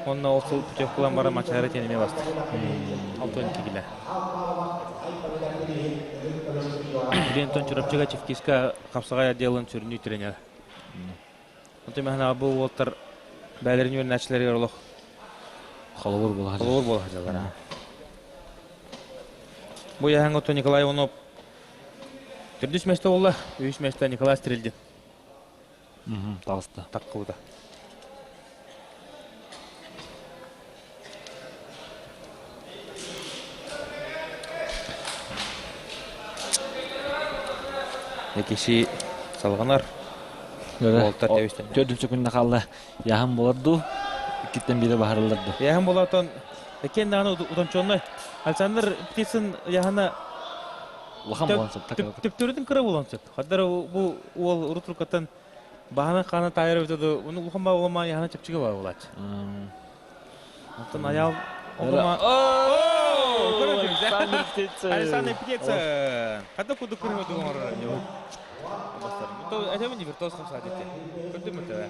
онно ол сыл путевкалан баран Манчаары тиэнэмиэ бастыыр. 62 кило. Билиэнтон Чурапчыга Чевкиска хапсаҕай отделын сүрүннүү тренер. Онтон мэхэнэ бу уолтар бээлэрин үөрэнээччилэригэр олох холобур буола холобур буола сылдьаллар. Бу яһаҥ отто Николай Иванов төрдүс месте буолла, үһүс месте Николай Стрельдин. Таҕыста. Таккыбыта. Киши салҕанар. Уолтар тэбистэннэ. Төрдүнчү күннэ хаалла. Яһан болар дуу, иккиттэн биирэ баһарыллар дуу. Яһан болатон кен даҕаны утончонной. Александр Птицын яһана улахан буолан сөп. Төптөрүтүн кыра буолан сөп. Хаддар бу уол урут рукаттан баһана хаана таайар эбитэ дуу, уну улахан баа улама яһана чэпчэки баа буолааччы. Оттон аял олума Александр Птицын. Хадда кудук көрүмө дуган Этемин виртуоз хамсаат ити. Көрдүм өтө.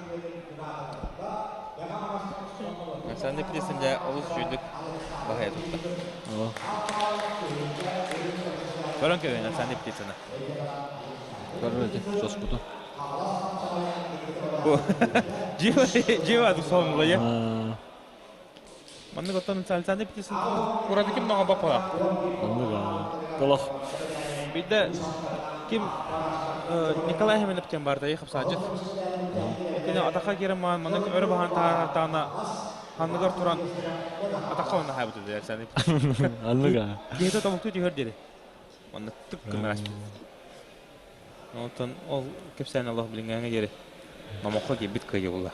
Александр Птицын дьэ олус үчүгүйдүк баһайа тутта. Көрөн кэбиһин Александр Птицыны. Көрбөтү, соспуту. Жива жива ду я. Маннык оттон Александр Птицын кураты ким ноҕо баппалаах. Оннук толох. Биирдэ ким Николай Хеменов диэн баар да хапсаадьыт. Кини атахха киирэн маан маннык өрө баһан таһаартаана ханныгар туран атахха онно хаабыт этэ Александр. Аннык аа. Киһитэ тобуктуу түһэр диэри. Маннык тык гына Онтон ол кэпсээн олох билиҥҥээҥҥэ диэри номоххо киирбит кыайыы буолла.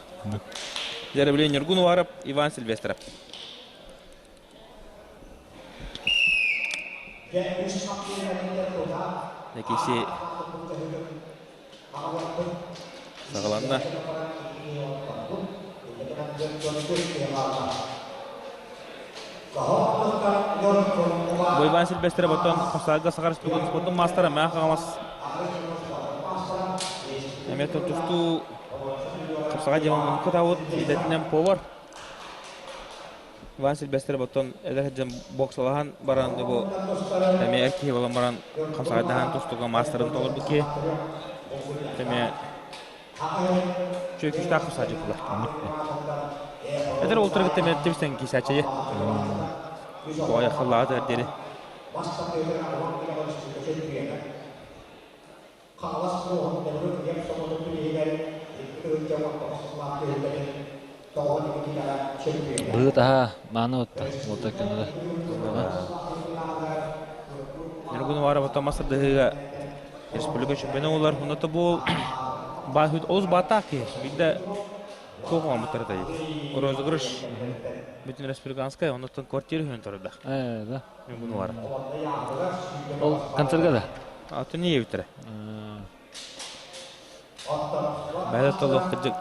Дьэ, билигин Ньургун Уваров, Иван Сильвестров. Киси саҕаланна. Бу Иван Сильвестров оттон Хосаага Саха Республикатын спордун маастара Мэҥэ Хаҥалас эмиэ тустуу хапсаҕай дьыаланы кытаабыт идэтинэн повар. Иван Сильвестров оттон эдэр сылдьан боксалаһан баран бу эмиэ эр киһи буолан баран хамсаҕайдаһан тустууга маастарын толорбут киһи. Эмиэ үчүгэй күүстээх хамсааччы буолар. Эдэр уолтары кытта эмиэ тибистэн киисээччи. Тоҕо халлаҕа диэри. Хаҥалас улууһун Нөмүгү киэҥ сомоҕотун түбэһигэр 2 19 сыллаах түһүлгэтин тоҕо Никитинаҕа чөмпүйүөнэ. Быһыт аһа мааны отта, уота көнөрө. Ньургун Уваровата мас тардыһыыга республика чемпиона буолар. Онно бу олус бааттаах киһи. Биирдэ туох оҥорбуттар этэй? Розыгрыш бүтүн республиканскай, оннуттан квартира үһүн турда. Э, да. Ньургун Уваров. Ол концерга да? Атын ийэбиттэрэ. Бэйэ толох кырдьык.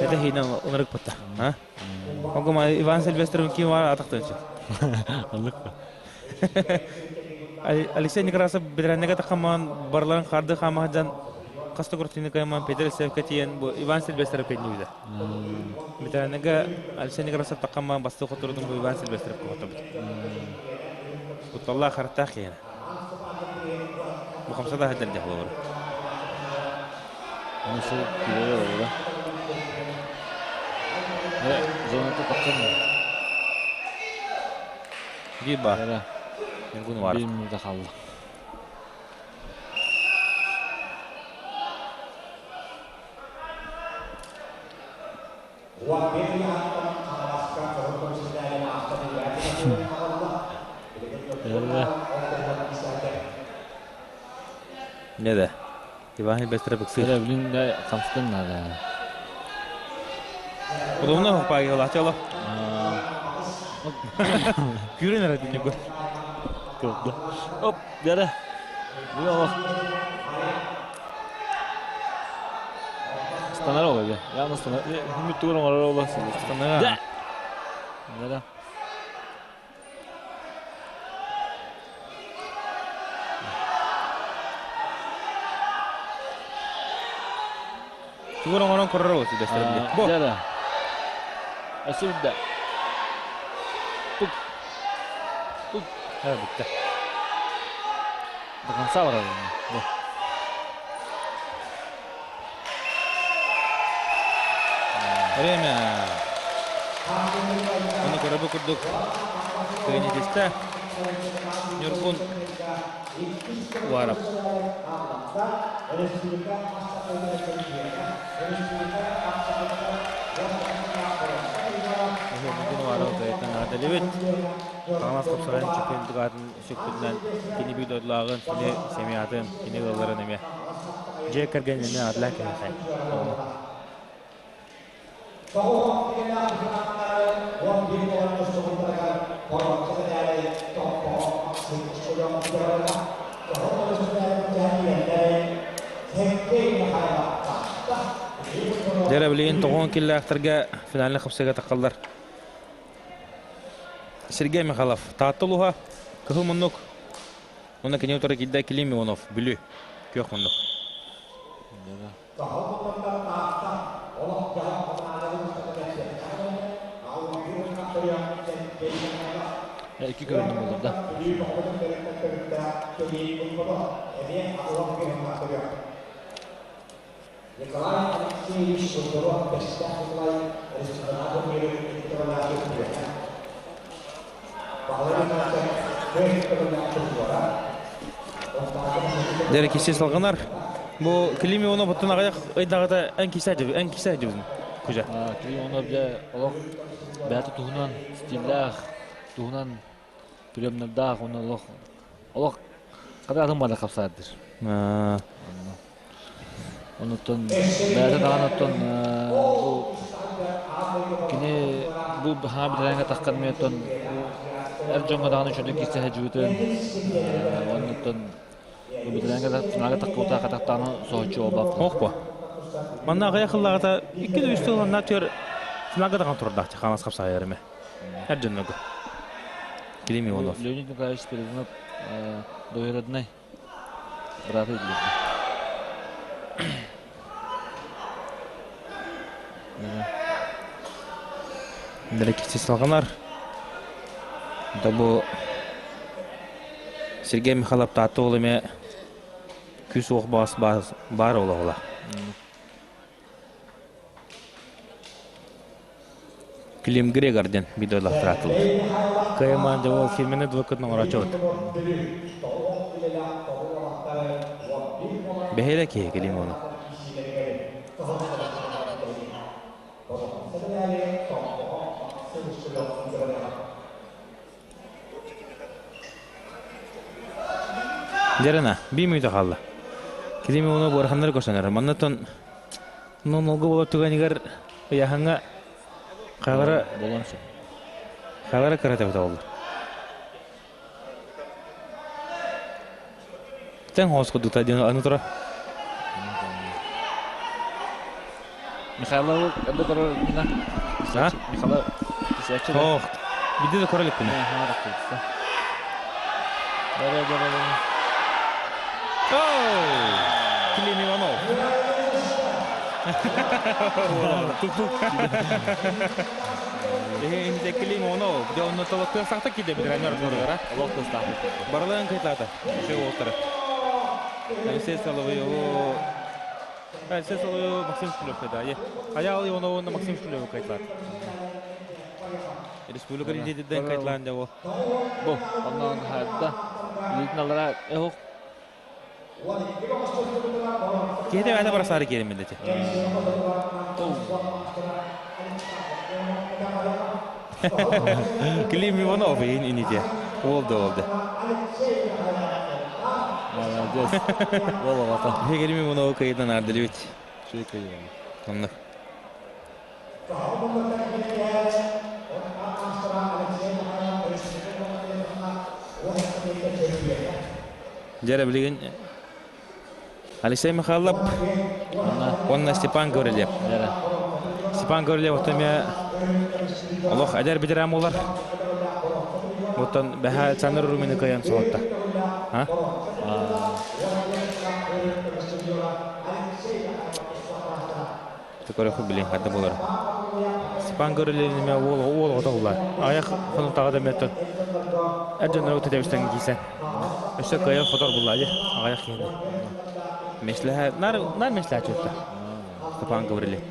Это хиинэ ынырык бутта. Огума Иван Сильвестров ким бар атахтынчы. Оннук. Алексей Некрасов бэтэрээннэгэ тахамаан барларын харды хаамаһдьан хаста куртины кайман Петр Севка тиийэн бу Иван Сильвестров кэннибитэ. Бэтэрээннэгэ Алексей Некрасов тахамаан басты хоторудун бу Иван Сильвестров хотобут. Кутталлаах харахтаах киһи. Бу хамса да сылдьар дьэ холобура. Аны сыл киирэр олоро. Э, зоната тахсан Биир баар. Ньургун Уваров. Биир минута хаалла. Не да. Иван Бестер быксыр. Эрэ билин да хамсытын наада. Удобно хоппаги олачало. Күүрэн эрэ динньүгү. Көрдө. Оп, дәрэ. Бу Станар ол эбэ. Яғны станар. Хүмүт тугун оҥорор ола. Станар. Да. Да. Тугун оҥорон көрөр ол силбэстэр били. Бу. Да, да. Өссө Тук. Тук. Ха бүттэ. До конца барар. Бу. Время. Оны көрөбү курдук теннисистэ Ньургун Уваров. Ньургун Уваров бэйэтин аадалыбыт. Хаҥалас хапсаҕайын чөкөн аатын сүкпүтүнэн кини биир дойдулааҕын, кини семьятын, кини ыалларын эмиэ дьиэ кэргэнин аатылаан кэһэхэ. Дьэ билигин тоҕуон киллээхтэргэ финальнай хапсыга таххаллар. Сергей Михайлов, Таатта улууһа, Кыһыл муннук, уонна кини утары киирдэ Клим Иванов, Бүлүү, Күөх муннук. Икки көрүнүм болар да. Николай Алексеевич Сокуров Бэстээх Николай республикатын Дere кисе салгынар. Бу Клим Иванов оттон аҕыйах ыйдааҕыта эн кисе эн кисе дьыбын кужа. Клим Иванов дьэ олох бэйэтэ туһунан стиллээх, туһунан приемнардаах, уонна олох олох хата атын бары хапсаардыр. Онуттан бэйэтэ даҕаны оттон бу кини бу хаһан бэтэрээнгэ таххан оттон эр дьоҥҥо даҕаны үчүгэйдик киирсэ сылдьыбытын оннуттан бу бэтэрээнгэ финалга таххыбыта хатахтааны соһуччу буолбаппын. Ох бу. Манна аҕыйах ыллаҕата икки да үс сыл аннаа түөр финалга даҕаны турдаах хаанас хапсаайар эме. Эр дьоннорго. Клим Иванов. Леонид Николаевич Спиридонов двоюродной брата дииллэр. Дэрэ салҕанар. Да бу Сергей Михайлов Таатта уол эмэ күүс-уох баас баар олоҕула. Клим Грегор диэн видеолаахтараатылар. Кыймаан дьэ ол фирменный двойкатын оҥорооччубут. Бэһиэлэ киһи Клим ону. Дьэрэнэ, биир мүнүүтэ хаалла. Клим Иванов ыараханнары көрсөнөр. Маннаттан нолго буолар түгэнигэр ыйааһыҥҥа Хаалара Буолуон сөп. Хаалара кыра тэбитэ буолла. Тэҥ хоос курдук диэн аны тура. Михайлов эрдэ көрөр гына. А? Михайлов кисээччи да. Ох, бидде да көрө иликпин. Дара дара дара. Оу! Клим Иванов. Инде Клим Иванов. Де онно толоктуон сахта киде битирэнер туругара. Олох тустаах. Барыларын кыйтаата. Үчүгэй уолтара. Алексей Соловьеву Алексей Соловьеву Максим Шкулев кыйда. Аял Иванов уонна Максим Шкулев кыйталаат. Республика лидерден кыйталаан дьэ бу. Бу, оннон хайда. Илиитин аллара эһох. Киһи бэйэтэ барасаары киэриммин дэтэ. Клим Иванов иһин инитиэ. Уолду уолду. Молодец. Уол оҕото. Клим Иванову кыйытан аардылыбит. Чүй кыйыан. Онно. Дьэрэ билигин Алексей Михайлов уонна Степан Гаврильев. Степан Гаврильев оттон эмиэ олох эдэр ветеран буолар. Оттон бэһэ Александр Румины кыайан соһутта. А? Көрөхү билин хадда болар. Степан Гаврильев эмиэ уол уол оҕото булар. Аяқ хонуктаҕа да эмиэ эр дьоннору тэтэбистэн киирсэн. Өссө кыайан хотор булла дии. Аҕыйах киһини. Меслэһэ нар нар меслэһэ чүттэ. Степан Гаврильев.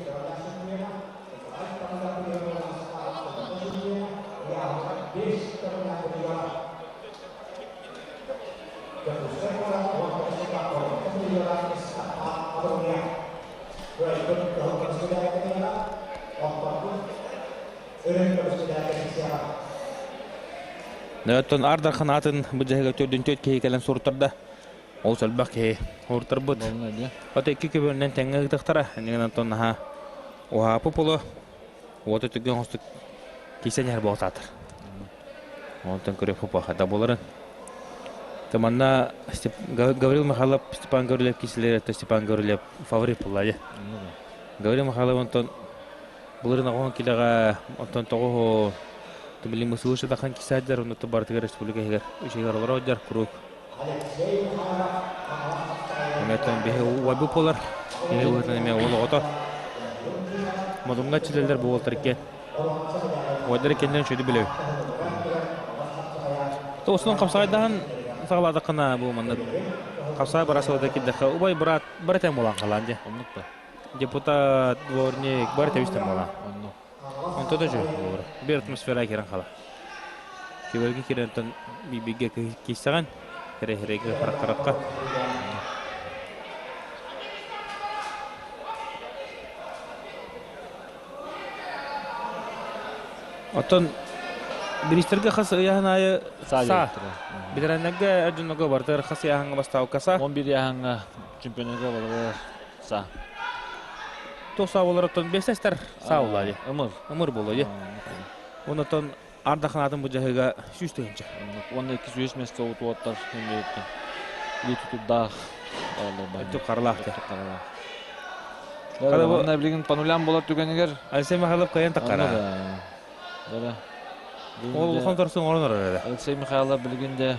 Оттон Аар Дархан аатын бу дьаһыга төрдүн төрт киһи кэлэн суруттарда. Ол сөлбөх киһи ууртарбыт. Ото икки көбүөннэн тэҥҥэ ыытыахтара. Иннигин онтон наһаа уһаапы пулу уоту түргэн хостук кисэн иһэр буолтаатар. Онтон көрө пупа хата буоларын. Манна Гаврил Михайлов, Степан Гаврилев киселер Степан Гаврилев фаворит буолла. Гаврил Михайлов онтон Былырын оҕоһон килэҕэ онтон тоҕуһу билин мысылы шатахан кисаадьар онно барытыгар республика иһигэр үчүгэр олорор куруук. Эметон биһи уайбы буолар. Кини уһутан эмиэ уол оҕото. Модунга чилэлэр бу уолтар икки. Уайдар иккеннен үчүгэй билэбит. Тоосунан хапсаайдаһан саҕалаатаххына бу маннык хапсаай бара сылда кирдэххэ убай брат бары тэҥ буолан халаан дьэ. Оннук да. Депутат, дворник, бары тэбистэн буола. Онно. Онто да үчүгэй буолар. Биир атмосфера киирэн хаалар. Кибергэ киирэн бибигэ киирсэҕин, кэрэһирэйгэ харах-харахха. Оттон биристэргэ хас ыйаһын аайы саа. Ветераннарга эр дьоннорго барытыгар хас ыйааһыҥҥа бастаабыкка саа. 11 ыйааһыҥҥа чемпионатка барылар саа. Туох саа буолар оттон биэстэстэр саа буолла дии. Ымыр. Ымыр буолуо дии. Онтон ардаханаатын бу дьаһыыга 100 тыһыынча. Уонна 203 место утуоттар илии тутурдаах Өттүк харалаах. Өттүк харалаах. Онно билигин по нулям буолар түгэнигэр Алексей Михайлов кыайан таххара. Да. Ол улахан торсун оҥорон эрэ. Алексей Михайлов билигин де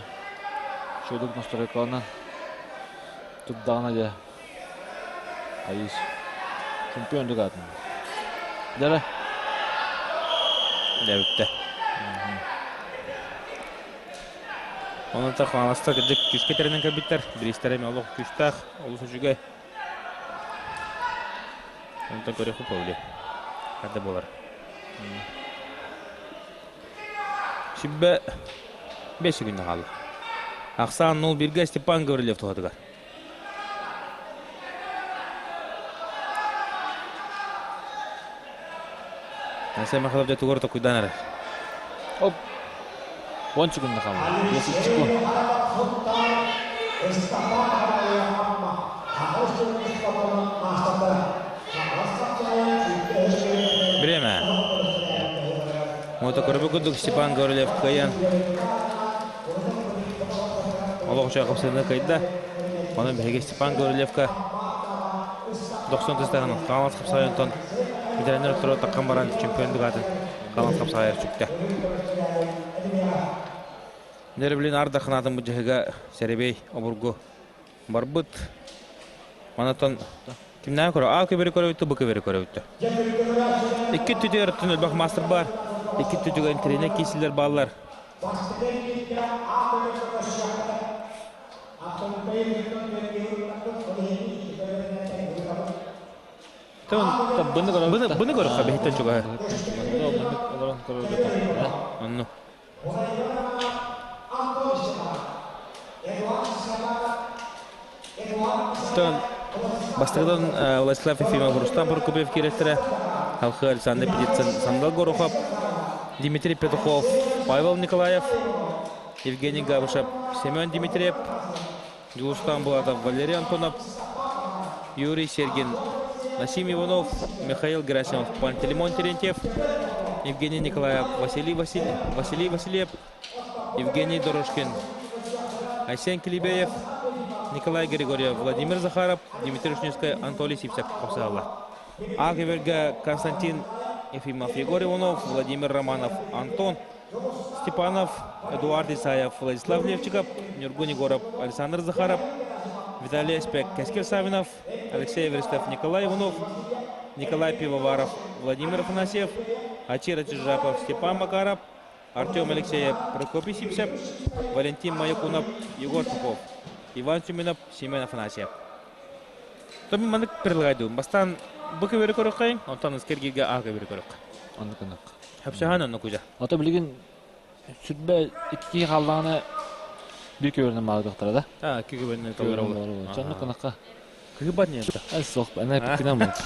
шөдүк настройкалана турдаҕына дьэ айыс чемпион атын. Дара. Дьэ бүттэ. Онон Хаҥаластар кырдьык күүскэ тэринэн кэлбиттэр. Бириистэрэ эмиэ олох күүстээх, олус үчүгэй. Онтон көрүөххэ Павле. Ханна буолар. Сүбэ 5 күннэ хаалла. Ахсаан 0-1-гэ Степан Гаврильев туһатыгар. Айсен Михайлов дьэ тугу эрэ токуйдаан эрэр. Оп. 10 секунда хаалла. 10 секунд. Время. Мотокөрбү курдук Степан Гаврильев кыайан олох үчүгэй хапсыһыыны кыайда. Онон биһиги Степан Гаврильевка 90 тыстаһын Хаҥалас хапсаҕайынтан ветераннар өттөрө таххан баран чемпион дугаатын Хаҥалас хапсаҕайар сүктэ. Нервлин ардахынаатын бу дьаһыга Сэрэбэй обургу барбыт. Манатан кимнээх көрө А көбөрү көрөбүттэ, Б көбөрү көрөбүттэ. Икки түтүгэр өттүн элбэх мастер бар. Икки түтүгэр тренер киисилэр бааллар. Быны көрөххө бэһиттэн чугаһы. Онну. Бастакытын Владислав Ефимов, Рустам Прокопьев киирэттэрэ, Халхы Александр Птицын, Сандал Горохов, Дмитрий Петухов, Павел Николаев, Евгений Габышев, Семен Дмитриев, Дьулустан Булатов, Валерий Антонов, Юрий Сергин, Насим Иванов, Михаил Герасимов, Пантелеймон Терентьев, Евгений Николаев, Василий, Василий, Василий Васильев, Евгений Дорожкин, Айсен Килибеев, Николай Григорьев, Владимир Захаров, Дмитрий Шневскай, Анатолий Сипсев хапсыһаллар. Аҕа Константин Ефимов, Егор Иванов, Владимир Романов, Антон Степанов, Эдуард Исаев, Владислав Левчиков, Нюргун Егоров, Александр Захаров, Виталий Эспек, Кэскил Савинов, Алексей Эверстов, Николай Иванов, Николай Пивоваров, Владимир Афанасьев, Ачира Чижапов, Степан Макаров, Артем Алексеев, Прокопий Сипсев, Валентин Маякунов, Егор Попов, Иван Семенов, Семен Афанасьев. Томми маннык предлагайдым. Бастаан бу көбөрү көрөххөйүн, онтон ыскергиге аа көбөрү көрөх. Оннук оннук. Хөпсөһөн оннук кужа. Ото билигин сүрбэ икки хааллаҕына биир көбөрүнэн баалыктара да. А, икки көбөрүнэн толору olur. Соннук оннукка. Кыһыбат не это. Ай суох, ана эппиккинэн буолт.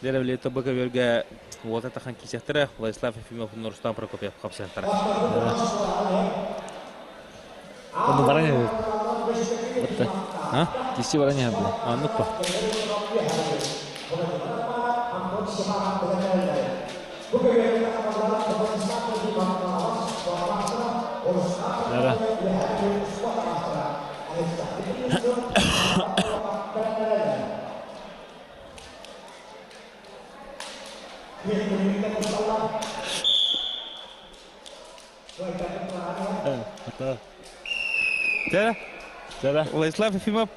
Деревле тобы көбөргө уота тахан кисехтера Владислав Ефимов Нурстан Прокопьев хапсыахтара. Онну баран иһэбит. Батта. А? Киси баран иһэбит. Аннык па. Дара. Дьэ, Дьэ, Владислав Ефимов,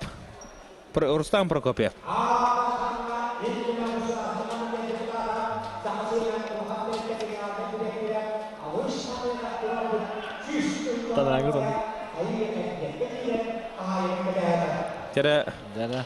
Рустам Прокопьев. Танааңы соннук. Дьэ, Дьэ, Дьэ,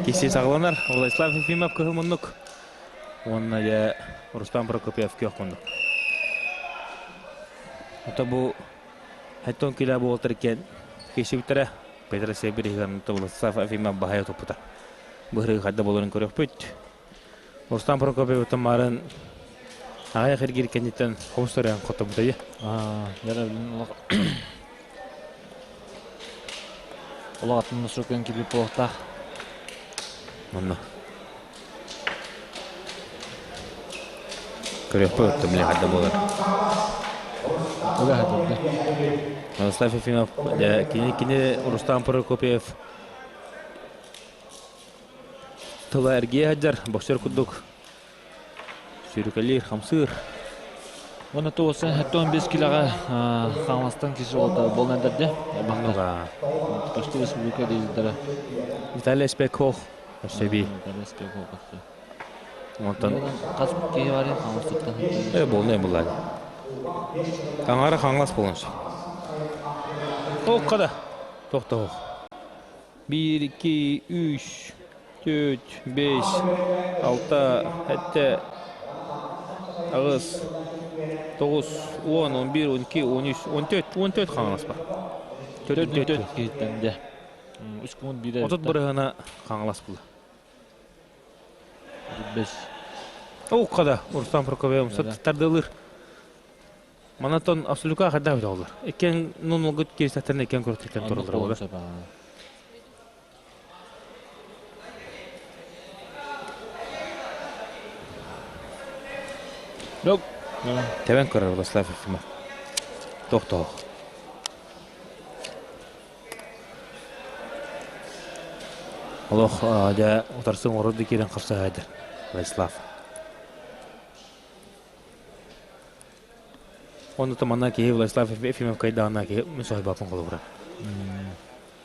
киси саҕаланар. Владислав Ефимов кыһыл муннук. Уонна дьэ Рустам Прокопьев күөх муннук. Ото бу Хайтон килэ буолтар иккиэн киирсибиттэрэ. Петр Себерихин Владислав Ефимов баһайа туппута. Быһырыы хайда буоларын көрүөхпүт. Рустам Прокопьев марын аҕыйах эргиир кэнниттэн хомус төрөөн хоттобута Аа, дьэ, билин олох атын носукан киирбит буолуохтаах. Онно. Көрүөхпүт оттон били хайда буолар. Ыга хатырда. Владислав Ефимов, кини кини Рустам Прокопьев тыла эргийэ сылдьар, боксер курдук сүүрүкэлиир, хамсыыр. Уонна туоса 75 килоҕа Хаҥаластан киһи уолта буолан эрдэ. Манныга. Почти республика лидердара. Виталий Спеков өссө Виталий Спеков өссө. Онтон хас киһи барый Хаҥаластан? Буолнай буллаан. Аҥара Хаҥалас буолан сөп. Тоққа да. Тоқтоқ. 1, 2, 3, 4, 5, 6, 7, 8, 9, 10, 11, 12, 13, 14, 14 Хаҥалас бар. 4 киһиттэн дьэ. Үс күн биирэ. 30 бырыһына Хаҥалас була. 5. Оукка да Рустам Прокопьев тардылыр. Манатон абсолютно хайдах бит олар. Иккен нунулгут киристаттан иккен көрөттүктен туралар олар. Yok. Тебен көрөр Владислав Ефимов. Тохтоо. Олох дьэ утарсыҥ ород киирэн хапсаһайдар Владислав. Онно манна киһи Владислав Ефимов кайдаана киһи мин соһуйбаппын холобура.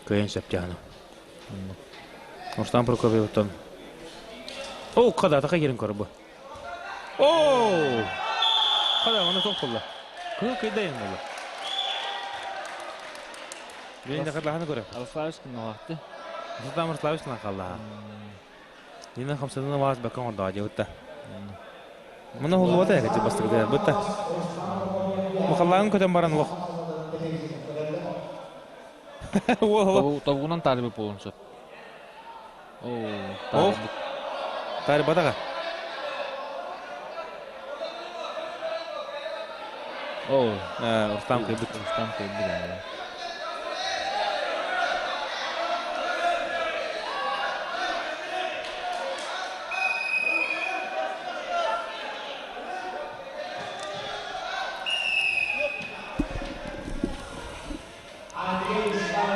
Кыайан сөптөөхөнө. Рустам Прокопьевтан О, када така кирин көрө бу. О! Када оны тоқ болла. Кыл кайдайын болла. Мен де карлаханы көрө. Арславич ноғақты. Рустам Арславич нақалла. Нина хамсанына ваас бакан ордаа дьыбытта. Мына хуллубата яка бастыгыда бытта. Мухаллаан көтөн баран лох. Тобугунан таалибы болуун сөп. О, Таалибатага. О, Рустам кыйбыт. Рустам кыйбыт.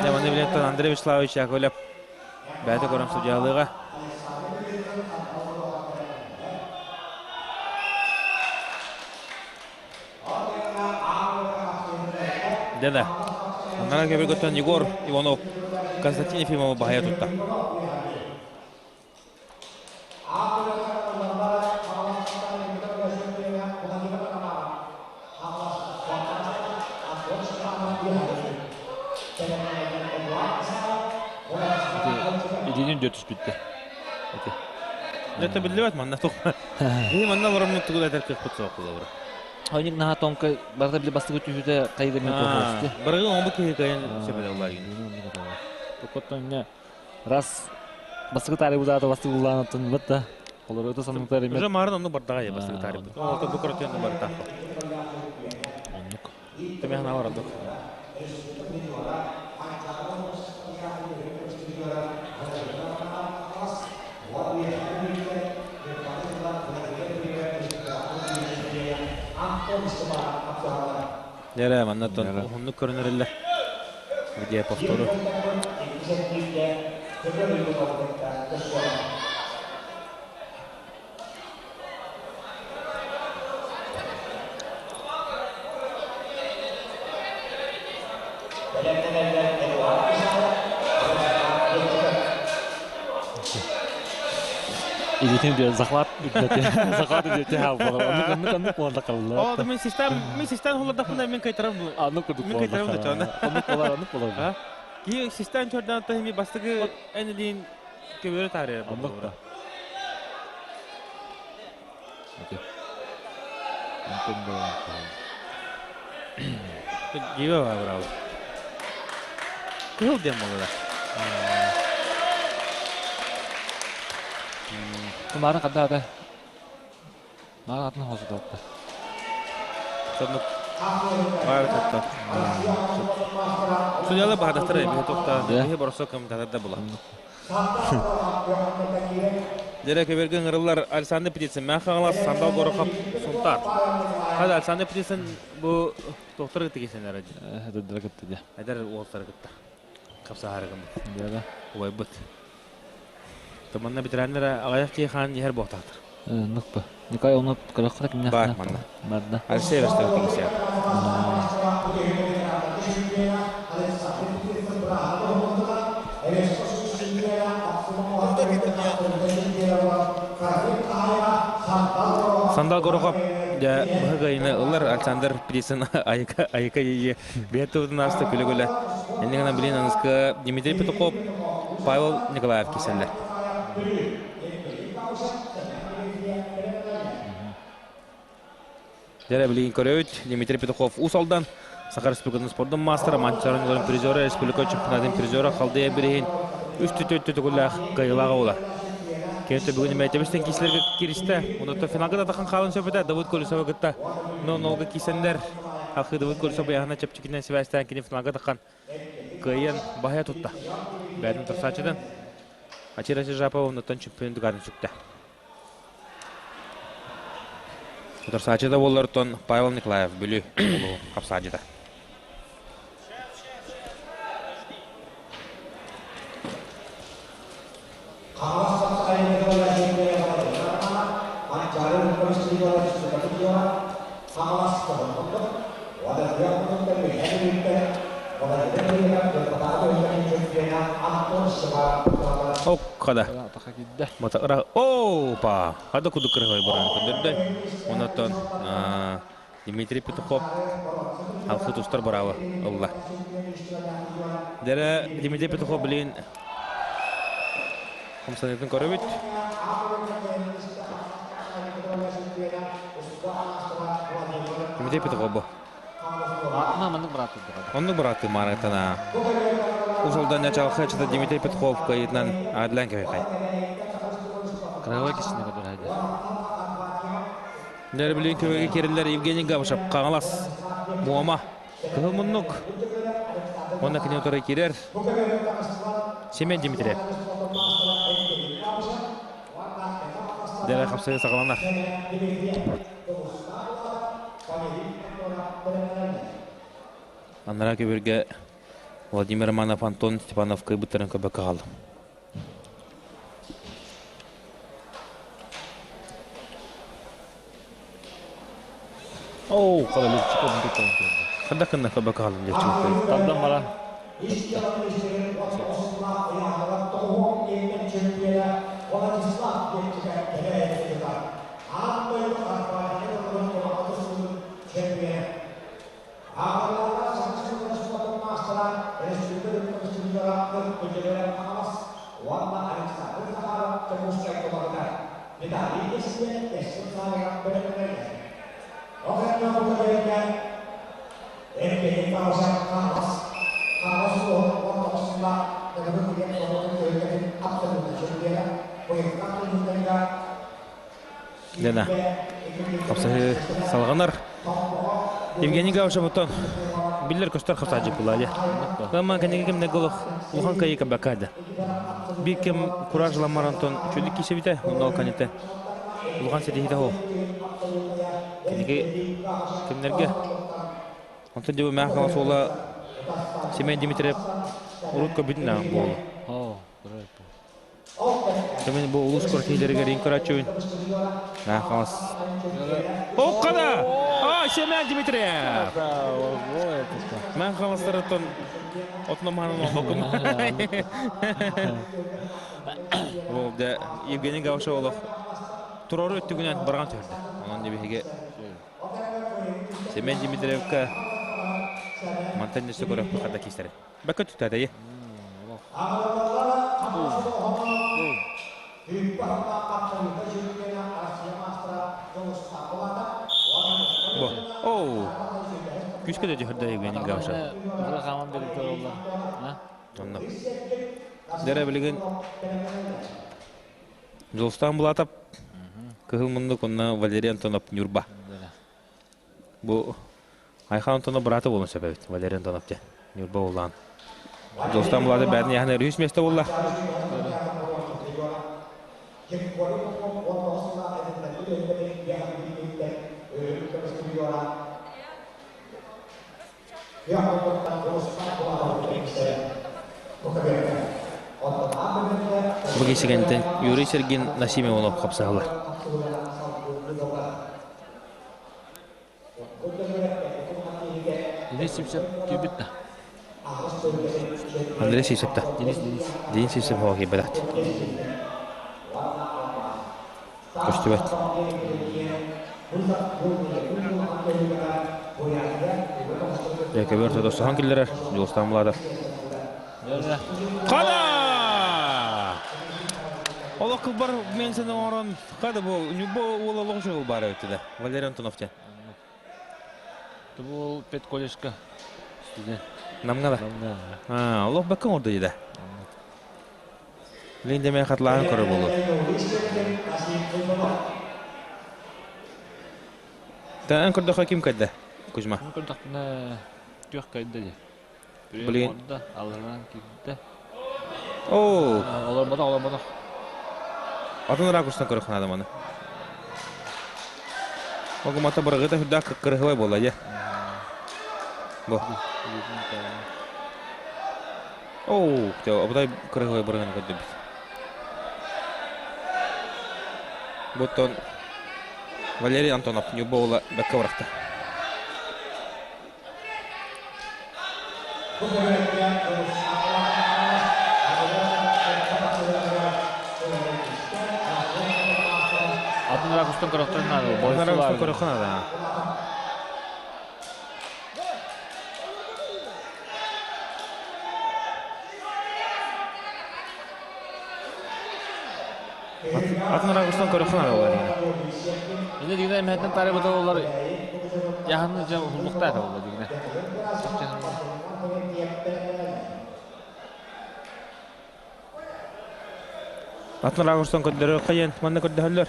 Дьэ, билеттан Андрей Вячеславович Яковлев бэйэтэ көрөн судьялыыга. Дьэ да. Аннара кэбиргөттөн Егор Иванов Константин Ефимовы баһыйа тутта. Идинин дьэ түспүттэ. Это биллибэт манна тух. Ини манна олороммут тугу да этэр кыахпыт суох буолабыра. Ойник наһаа тонкай барыта били бастакы түһүүтэ хайда мен туохости. Барыгы оҥбут киһи кыайан сөбөлө улаайын. Токоттон раз бастакы таары бузаата бастакы улаанаттан бытта. Олорото саныктар эме. Уже марын онну бардаға я бастакы таары. Олото бу көрөтөн барда. Оннук. Төмө хана барадык. Дьэрэ, маннаттан уһуннук көрүнэриллэр. Видео повтору. Илитин диэн захват үрдэти. Захват үрдэти хаалбалар. Оннук оннук оннук буолла қалла. О, мен систем, мен систем холодахпына мен кайтарам. Оннук курдук Мен кайтарам да чона. Оннук болар, оннук болар. Ки систем чордан тахими бастыгы энилин көбөрө таарыйар. Оннук да. Окей. Онтон да. Гибе бар браво. Кыл дем болда. Марын қада да. Марын атын хозу да. Соннук бар катта. Судьялы баһадахтар эбиһи тохта. Биһи боросо комментатор да була. Дерек берген ырылар Александр Птицын, Мәхаңлас, Сандал Горохов, Сунтар. Хада Александр Птицын бу тохтор кытта кисен эрэ. Эдэрдэр кытта дьэ. Эдэр уолтары кытта. Хапсаһары гыммыт. Дьэ. Убайбыт. Тыманна ветераннара аҕыйах киһи хаан иһэр буолтаахтар. Нукпа. Николай оны көрөххө кимнээх Бар манна. Барда. Алексей Ростов кисиэ. Сандал Горохов дьэ быһыгайны ылар Александр Птицын айыка айыка ие бэйэ тылын ааста күлэ-күлэ. Иннигана гынан билин аныска Дмитрий Петухов, Павел Николаев киселлер. Дьэ билигин көрөбүт Дмитрий Петухов Уус Алдан Саха Республикатын спордун маастара, Манчаарын оҕолорун призера, республика чемпионатын призера Халдыя бириһин үс түтү төгүллээх кыайыылааҕа буолар. Кенте бүгүн Мээтэбистен киисилерге киристе. Онуттан финалга да тахан хаалын сөпөтө Давыд Колесова кытта но-нолга киисендер. Халхы Давыд Колесов яһына чэпчэкинен сибээстээн кини финалга тахан кыайан баһа тутта. Бәрін тұрсачыдан. Ачира Жапова онуттан чемпион дугарын сүктэ. Утарсааччыта буоллартан Павел Николаев Бүлүү улуу хапсааччыта. Оккада. Матара опа! Хада кудук кырыһой баран көндөрдө. Онотон Дмитрий Петухов алхы тустар браво ылла. Дәрә Дмитрий Петухов билин хамсанытын көрөбүт. Дмитрий Петухов бу. Ма маннык бырааты Оннук бырааты маарытана. Усолдан началхы чыта Дмитрий Петухов кайытынан Адлан кэбихай. Кыралай кисине көдөрөйдө. Нербилин көбөге кириллер Евгений Габышев Қаңалас Муома Кыһыл муннук Онна кини утары кирер Семен Дмитриев. Дәрә хапсайы сақаланар. Аннара көбөргө Владимир Романов Антон Степанов кыйбыттарын көбөккө хаалла. Оу, қалай лепчик oldu көрдү. Хадда кынна көбөккө хааллым лепчик. Тардан бара. Лена. Хапсаһы салҕанар. Евгений Гавшев оттон биллер көстөр хапсаачы була дьэ. Ама кэнниги кэмнэ голох улахан кайыка бакада. Биир кэм кураж ламар Антон үчүгдүк киисэбитэ, онно ол каните улахан ситиһиитэ суох. Кэнники кэмнэргэ онтон дьэ бу мээх хаҥас уола Семен Дмитриев урут көрбүтүн буолла. Оо, Кэмин бу улуус квартираларыгар иин көрөөччүбүн. Хаҥас. Оккада! А, Семен Дмитриев! Мен хаҥастарыттан отуна маһанан олбокум. Ол дэ Евгений Гавшев олох турору өттүгүнэн барган түһэрдэ. Онон дебиһиге Семен Дмитриевка мантан нөсө көрөккө хада кистере. Бакка түтәдәйе. Бу. Оу. Күскө да дьүһөрдө Евгений Гавшев. Быра хааман берип олла. Онно. Дәрә билигин Жолстан Булатов Кыһыл муннук онно Валерий Антонов Нюрба. Бу Айхан Антонов быраата буолан сөп эбит Валерий Антонов диэн. Ньурба уоллаан. Дьолстан Булатов бээтин яһан үһүс миэстэ буолла. Бу кисигэнтэн Юрий Сергин Насим Иванов хапсаһалар. Денис Сипсеп киирбит да. Андрей Сипсеп да. Денис Денис. Денис Сипсеп хоҕо киирбэтэх. Көстүбэт. Көбөр тотосоһон киллэрэр Дьулустаан Муладов. Хада! Олох кылбар мен сені оҥорон хада бу бу уол олох үчүгэй баар эбит да. Валерий Антонов диэн. Бу педколледжка студент. Намҥа да. Намҥа. Аа, олох бэккэ оҥордо дии да. Билигин дэмэ хатылааһын көрөр буолуо. Эн көрдөххө ким кэллэ, Кузьма? Мин көрдөхпүнэ түөх кэллэ дии. Блин. Орда, алларынан киирдэ. Оо. Олорботох, олорботох. Атын ракурстан көрөх наада маны. Огумата бырагыта хүрдээх кырыһыбай буолла дьэ. Бу. Оу, обудай кырыһыбай бырыгын көрдөбүт. Буттон Валерий Антонов Ньурба уола бэккэ бырахта. Атын ракурстан көрөхтөрүн наада. Атын ракурстан көрөххө наада. Атын ракурстан көрөххө наада буолар Инде дигинэ эмэһэттэн таарыйбыта буоллар яһаны дьэ уһуллуохтаах этэ буолла дигинэ. Атын ракурстан көрдөрөр хайан манна көрдөһөллөр.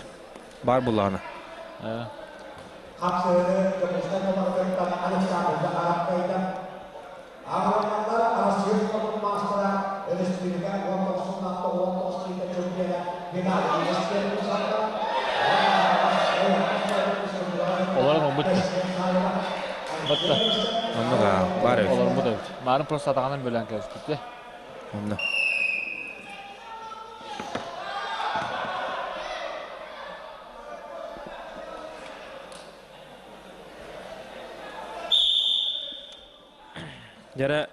Бар буллаҕына. Олорон ылбыт Батта. Оннук баар эбит. Олорбут эбит. Маарын просто атаҕынан бөлөөн кэбиспит Онно. Дьэрэ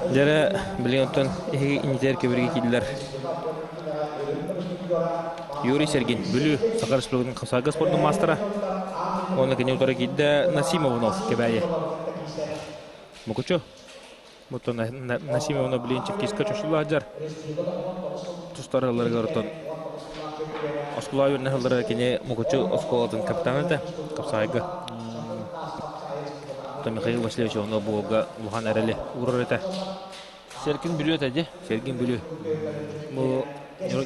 Дьэрэ билигин оттон эһиги инитигэр кэбирги киирдилэр. Юрий Сергин, Бүлүү, Саха Республикатын Хасаага спордун маастара. Уонна кини утары киирдэ Насимовнов Кэбээйи. Мукучу. Бутон Насимовна блинчик киска чошулаажар. Тустарыларыгар отон оскуола үөрэнэ кини Мукучу оскуолатын капитана этэ, Капсаайга. Михаил Васильевич онно буолга улахан эрэли уурар этэ. Серкин Бүлүү этэ дии. Сергин Бүлүү. Бу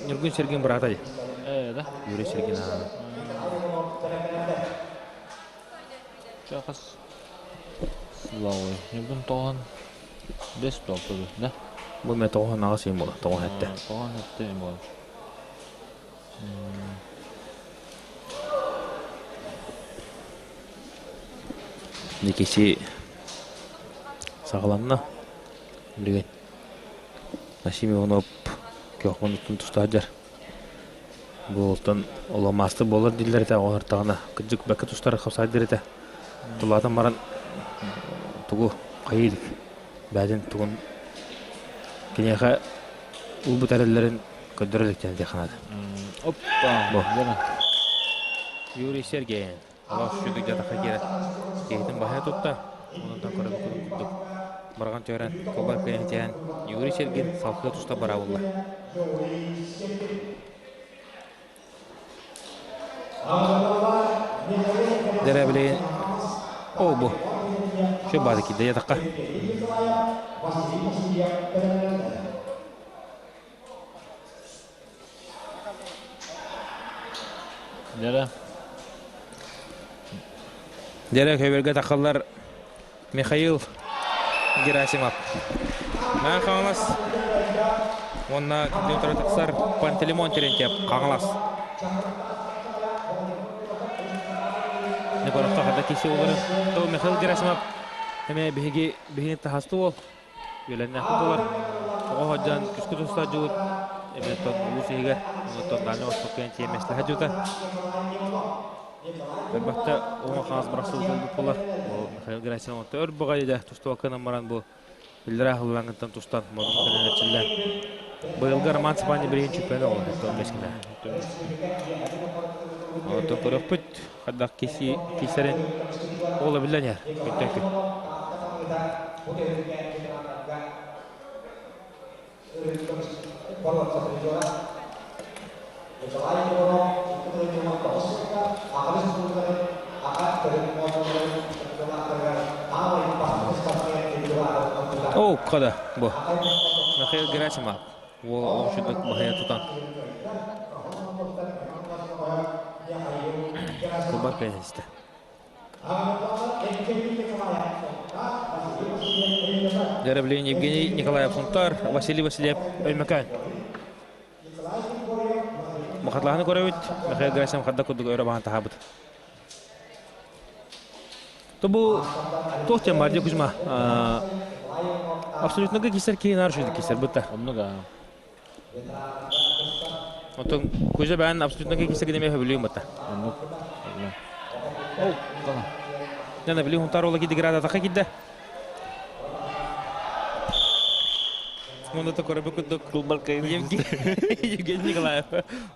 Ньургун Сергин быраата дии. Ээ да. Юрий Сергин. Чахас Славы. Ньургун тоҕон бес туолтуду да? Бу мен тоҕон аҕыс ыйым буола, тоҕон этте. Тоҕон этте буола. Дикиси саҕаланна. Билигин Насим Иванов көхмөн уттун тустаадьар. Бу оттон оломаасты буолар дииллэр этэ, оҕоһортоҕуна кырдьык бэккэ тустар хапсаайдыр этэ. Тулаатан баран тугу хайыы илик. Бэйэтин тугун киниэхэ ылбыт эрэллэрин көрдөрө илик диэн этиэххэ наада. Оппа! Юрий Сергеев Олох сүдү дьатаха киирэн киһитин баһа тутта. Онтон көрөн курдук барҕан түһэрэн кылбар кыйан Юрий Сергин салгыы туста барабылла. Дэрэ билигин оо бу Şu баады кидде ятаққа. Дэрэ. Дьэрэ көбөргө тахаллар Михаил Герасимов. Наан Хаҥалас уонна компьютера тахсар Пантелеймон Терентьев Хаҥалас. Егоровка хата киси олорун. То Михаил Герасимов эме биһиги биһини таһасты уол. Үөлэннэхпит буолар. Оҕо сылдьан күскү туста дьуут эбэтэр улуус иһигэр онтон Дальнай Востокка тиэмэстэһэ дьута. Көрбөхтө уҥа хаҥас бырахсыбыт буолбут буолар. Бу Михаил Герасимов өр баҕайы да тустубаккынан баран бу иллэрээ аһыллаҥыттан тустан модун кэлэн эрчиллэн быйылгы Роман Степанович билигин чемпиона ол оттон бэскилэ. Оттон көрөхпүт хайдах киси кисэрин ол биллэн иһэр күнтэн күн. Оо, кода бу. Михаил Герасимов уол оҕушутук баһыйа тутан кубар кэһистэ. Дьарыблин Евгений Николаев Сунтар, Василий Васильев Өймөкөөн. Махатлаһаны көрөбүт, Михаил Герасимов хадда курдук өрө баһан таһаабыт. Тобу туох диэн бар Кузьма абсолютно кисер киһи наар шүйдүк кисер бытта. Оннук Отон Кузя бээн абсолютно кисер гинеме хөбүлүүм бытта. Оннук. Ол, кана. Нана били хунтар ола киди града таха кидде. Муну көрөбү курдук Кылбар кыйын. Евгений Николаев.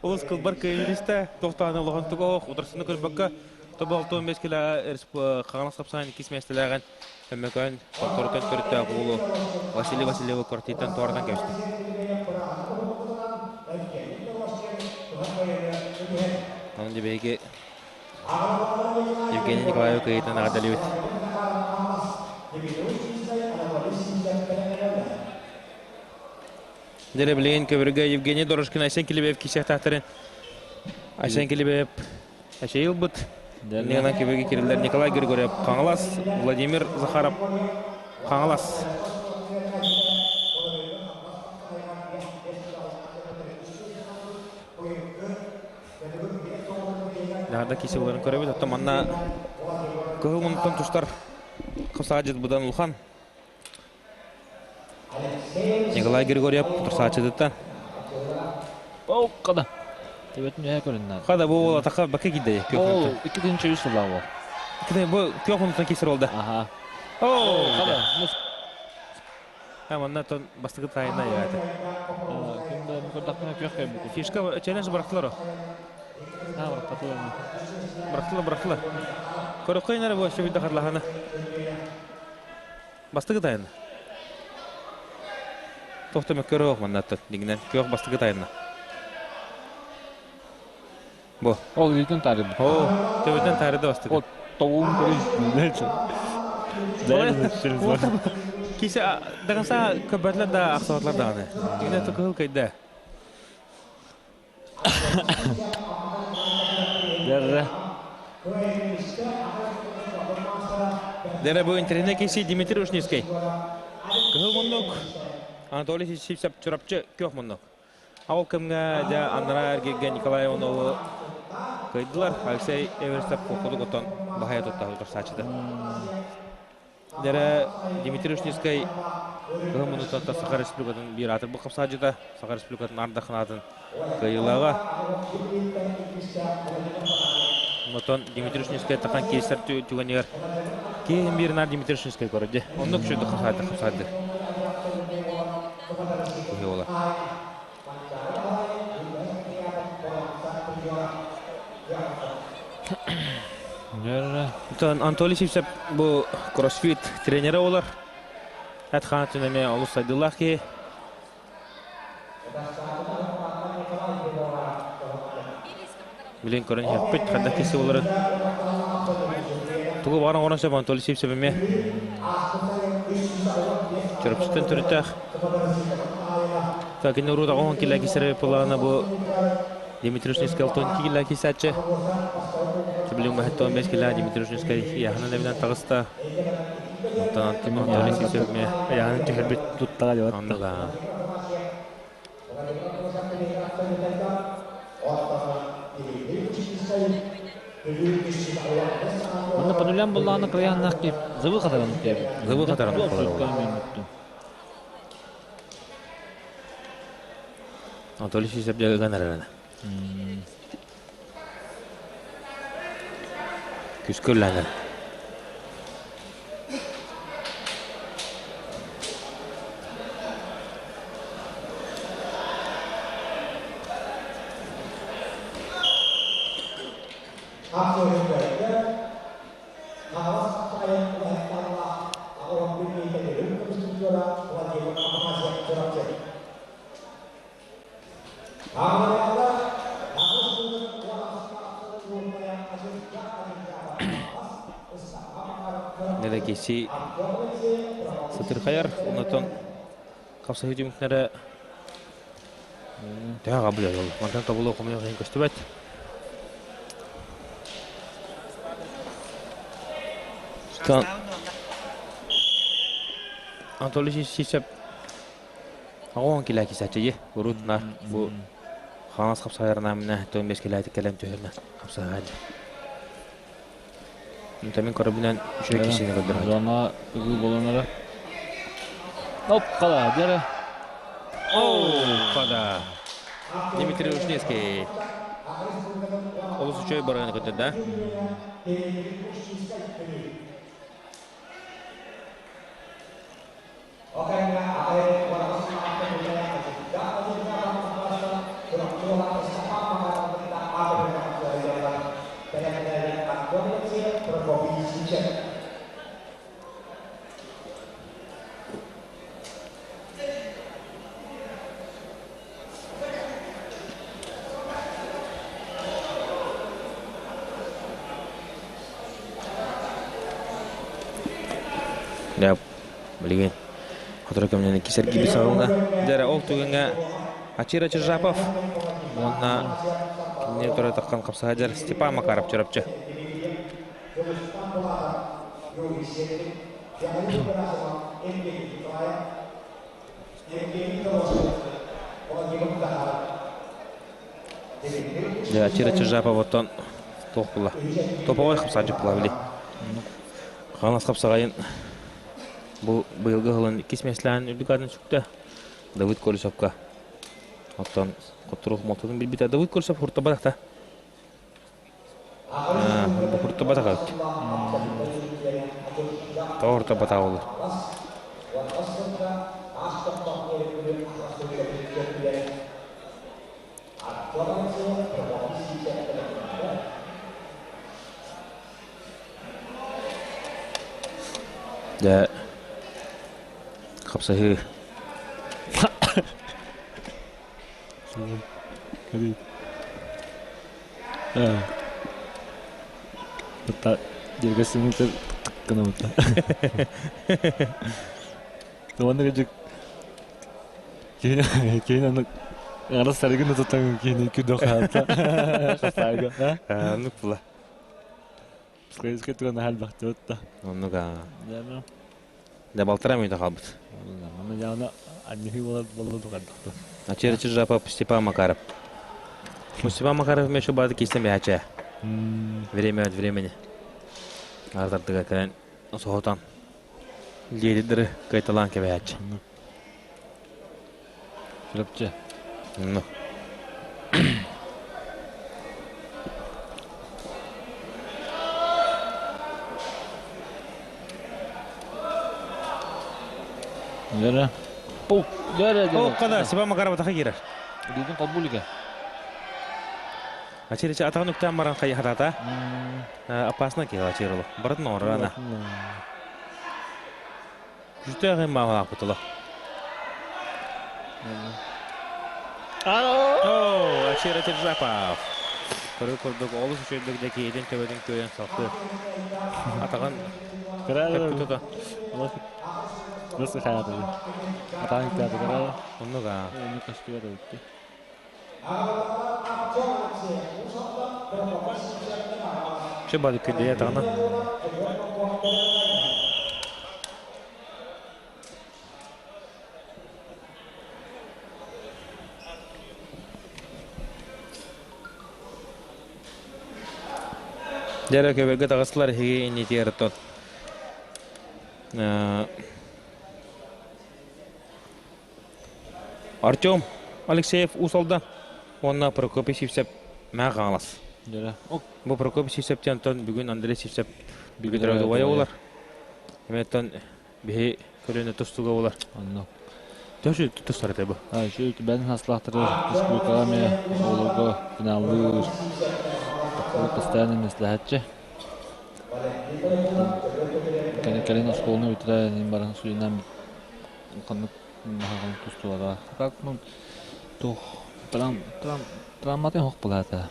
Олус кылбар кыйын тоқтааны олохон туго ударсыны көрбөккө тобо 65 кило Хаҥалас хапсаан иккис миэстэлээҕин Өмөкөөн хотторутан төрүттээх уолу Василий Васильевы квартираттан туордан кэбистэ. Онон дьэ Евгений Николаев кыйытын аҕадалыбыт. Дьэ билигин көбүргэ Евгений Дорожкин Айсен Килибеев киисэхтаахтарын Айсен Килибеев Эчэй ылбыт. Иннигинэн көбүргэ кириллэр Николай Григорьев Хаҥалас, Владимир Захаров Хаҥалас. Наһада киси боларын көрөбүт. Оттон манна кыһыл муннуктан тустар Хасаадьыт Будан Улхан Николай Григорьев турсааччытыттан. Ол қада. Тебетін үһэ көрүннэ. Хада бу ол атака бака кидде. Ол 2-3 сылла ол. Киде бу күөх муннуктан кисер олда. Аха. О, Хада. Ха манна тон бастыкы тайна яаты. Күндө көрдөхпүнэ күөх кэлбит. Фишка челлендж бырахтылар. Ha, бырахтылар. Бырахтылар, бырахтылар. Көрөккөйнөр бу сөбүдэ харлахана. Бастакы тайна. Тохто мөккөрөөх маннаттан дигинен күөх бастакы тайна. Бу. Ол илитин тарыды. О, төбөтөн тарыды бастакы. Ол тоғун көрүш. Кисе дагаса көбөтлөр да аксабатлар даҕаны. Дигинен тукул кайда. Дәрре. Дәрі бұл интернет кесі Дмитрий Ушницкий. Кыһыл муннук. Анатолий Сипсап Чурапчы күөх муннук. Ол кэмҥэ дьэ анараа эргиргэ Николай Ивановы кыйдылар. Алексей Эверстов куокуду отон баһайа тутта утарсааччыта. Дэрэ Дмитрий Ушницкий кыһыл муннуктан Саха Республикатын биир аатырбыт хапсааччыта, Саха Республикатын ардахынаатын кыайыылааҕа. Онтон Дмитрий Ушницкий тахан киирсэр түгэнигэр киһи биир наар Дмитрий Ушницкий көрдө. Оннук үчүгэй хапсаайды хапсайды. Кыһыы буолар. Оттон Анатолий Сивцев бу кроссфит тренерэ буолар. Эт хаан эмиэ олус сайдыылаах киһи. Билин көрөн иһэппит, хайдах киси буоларын. Тугу баҕаран оҥорон сөп Анатолий Сивцев эмиэ. Чурапчыттан төрүттээх. Кини урут оҕоһун киллэ кисэрэ пылаана бу Дмитрий Ушницкий алтон киллэ кисээччи. Билим 15 килэ Дмитрий Ушинскай ыйааһынан эбинэн таҕыста. Онтон Анатолий Сивцев эмиэ ыйааһынын түһэрбит. Туттаҕа дьабат. Оннук Манна Панулян буллаҕына кырайааннаах киһи зыбы хатаран диэбит. Зыбы хатаран Анатолий Сивцев дьэ ыган эрэрэ. Күүскэ үлэлээн Нэлэкиси сытырхайар, онтон хапсаһыы түмүктэрэ төһө аҕабыт ол. Мантан тобулу хомуйуох иһин көстүбэт. Анатолий Сисеп Оҕоон килээ кисаччы урут на бу хаҥас хапсаһарнаамына тон бес килээти кэлэн түһэрнэ хапсаһааччы. Мин көрөбүнэн үчүгэй кисини көрдөрөр. Зона ыгыы болонара. Оп, қала, дері. О, қада. Дмитрий Ушнецкий. Олус үчүгэй барыганы көтөрдө. Билигин сотору кэминэн иккис эргиби саҕалана. Дьэ ол түгэҥҥэ Ачира Чижапов уонна кинини утары таххан хапсаһа Степан Макаров Чурапчы. Дьэ Ачира Чижапов оттон туох була? Топовой хапсааччы була били. Хаҥас хапсаҕайын Бу быйылгы сылын иккис миэстэлээн үрдүк аатын сүктэ Давыд Колесовка. Оттон хотторуох мототун билбитэ Давыд Колесов хуртабатахта. Хуртабатах эбит. Тоҕо хуртабатах буолар? Дьэ, хапсаһыы. Hatta дергасымыты гынабыта. Онно кыдьык киһини аны ара саргын тутан киһини күдө хаата. Хасайга. Оннук була. Психологическай туган элбэхтибит да. Оннук аа. Да балтараа мүнүүтэ хаалбыт. Аны дьаана анньыһыы буолар буолла тухардахта. Ачыр Чижапов Степан Макаров. Степан Макаров еще барды кистен бэһэчэ. Время от времени. Ардардыга кэлэн соһутан лидеры кайталаан кэбэһээччи. Чурапчы. Ну. Дөрө. О, дөрө, дөрө. О, када, Степан Макаров таха киирэр. Илиитин холбуулуга. Ачиричи атаҕын үктээн баран хайыһатата. Опасно киһи ачирылы. Барытын оҥорор ана. Күүстээх маалаах кутула. Оо, Ачира Чиржапов. Көрөр курдук олус үчүгэйдик дьэ киһитин төбөтүн күөйэн салгыы. Атаҕын көппүт тута. Nasıl hayatı? Атаҕын театрга. Оннук аа. Onu көстүбэт эбитти. Үчө бады күндэйэ тағынан. Дьэрэ көбөргө таҕыстылар эһиги иннитигэр оттон Артем Алексеев Уус Алдан уонна Прокопий Сивцев Мэҥэ Хаҥалас. Бу Прокопий Сивцев диэн бүгүн Андрей Сивцев бүгүн убайа буолар. Эмиэ биһи көлүөнэ тустууга буолар. Онно. Төһө тустар этэ бу? Үчүгэй бэйэтин хаслаахтары республикаҕа эмиэ оҕолорго финаллыыр постоянно миэстэлэһээччи. Кэлин оскуоланы бүтэрэн баран судьуйунан ханнык наһаҕын тустуулара. Так, ну, туох травматын хох булаата.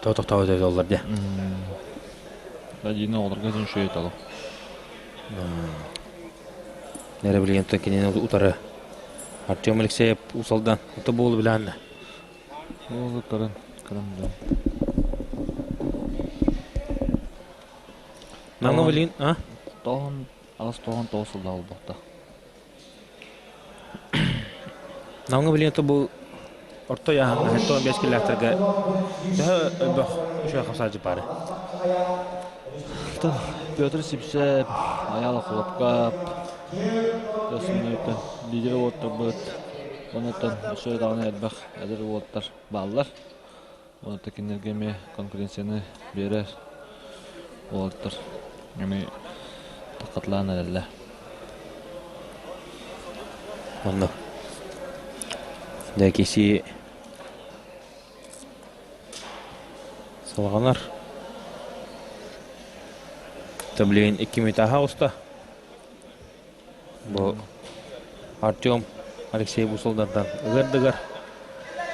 Тохтообот оллар дии. Дьиҥэ оҕолорго син үчүгэй толук. Нэрэ билигин кинини утары Артем Алексеев Усалдан ото буолу билээннэ. Буолу көрөн, көрөн билэн. Намҥа билигин, а? Тоҕон, аҕыс тоҕон тоҕус сыллаах буолбахта. Намҥа билигин бу орто ыйааһыҥҥа 75 килэлээхтэргэ төһө элбэх үчүгэй хамсааччы баары? Петр Сипсеп, Айаал Охлопков, лидер уолаттарбыт, онуттан өссө даҕаны элбэх эдэр уолаттар бааллар. Онуттан кинилэргэ эмиэ конкуренцияны биэрэр уолаттар эмиэ хатылаан эрэллэр. Онно дьэ киси салҕанар. Таблин икки мүтаха уста. Бу Артем Алексей Бусолдартан ыгырдыгар.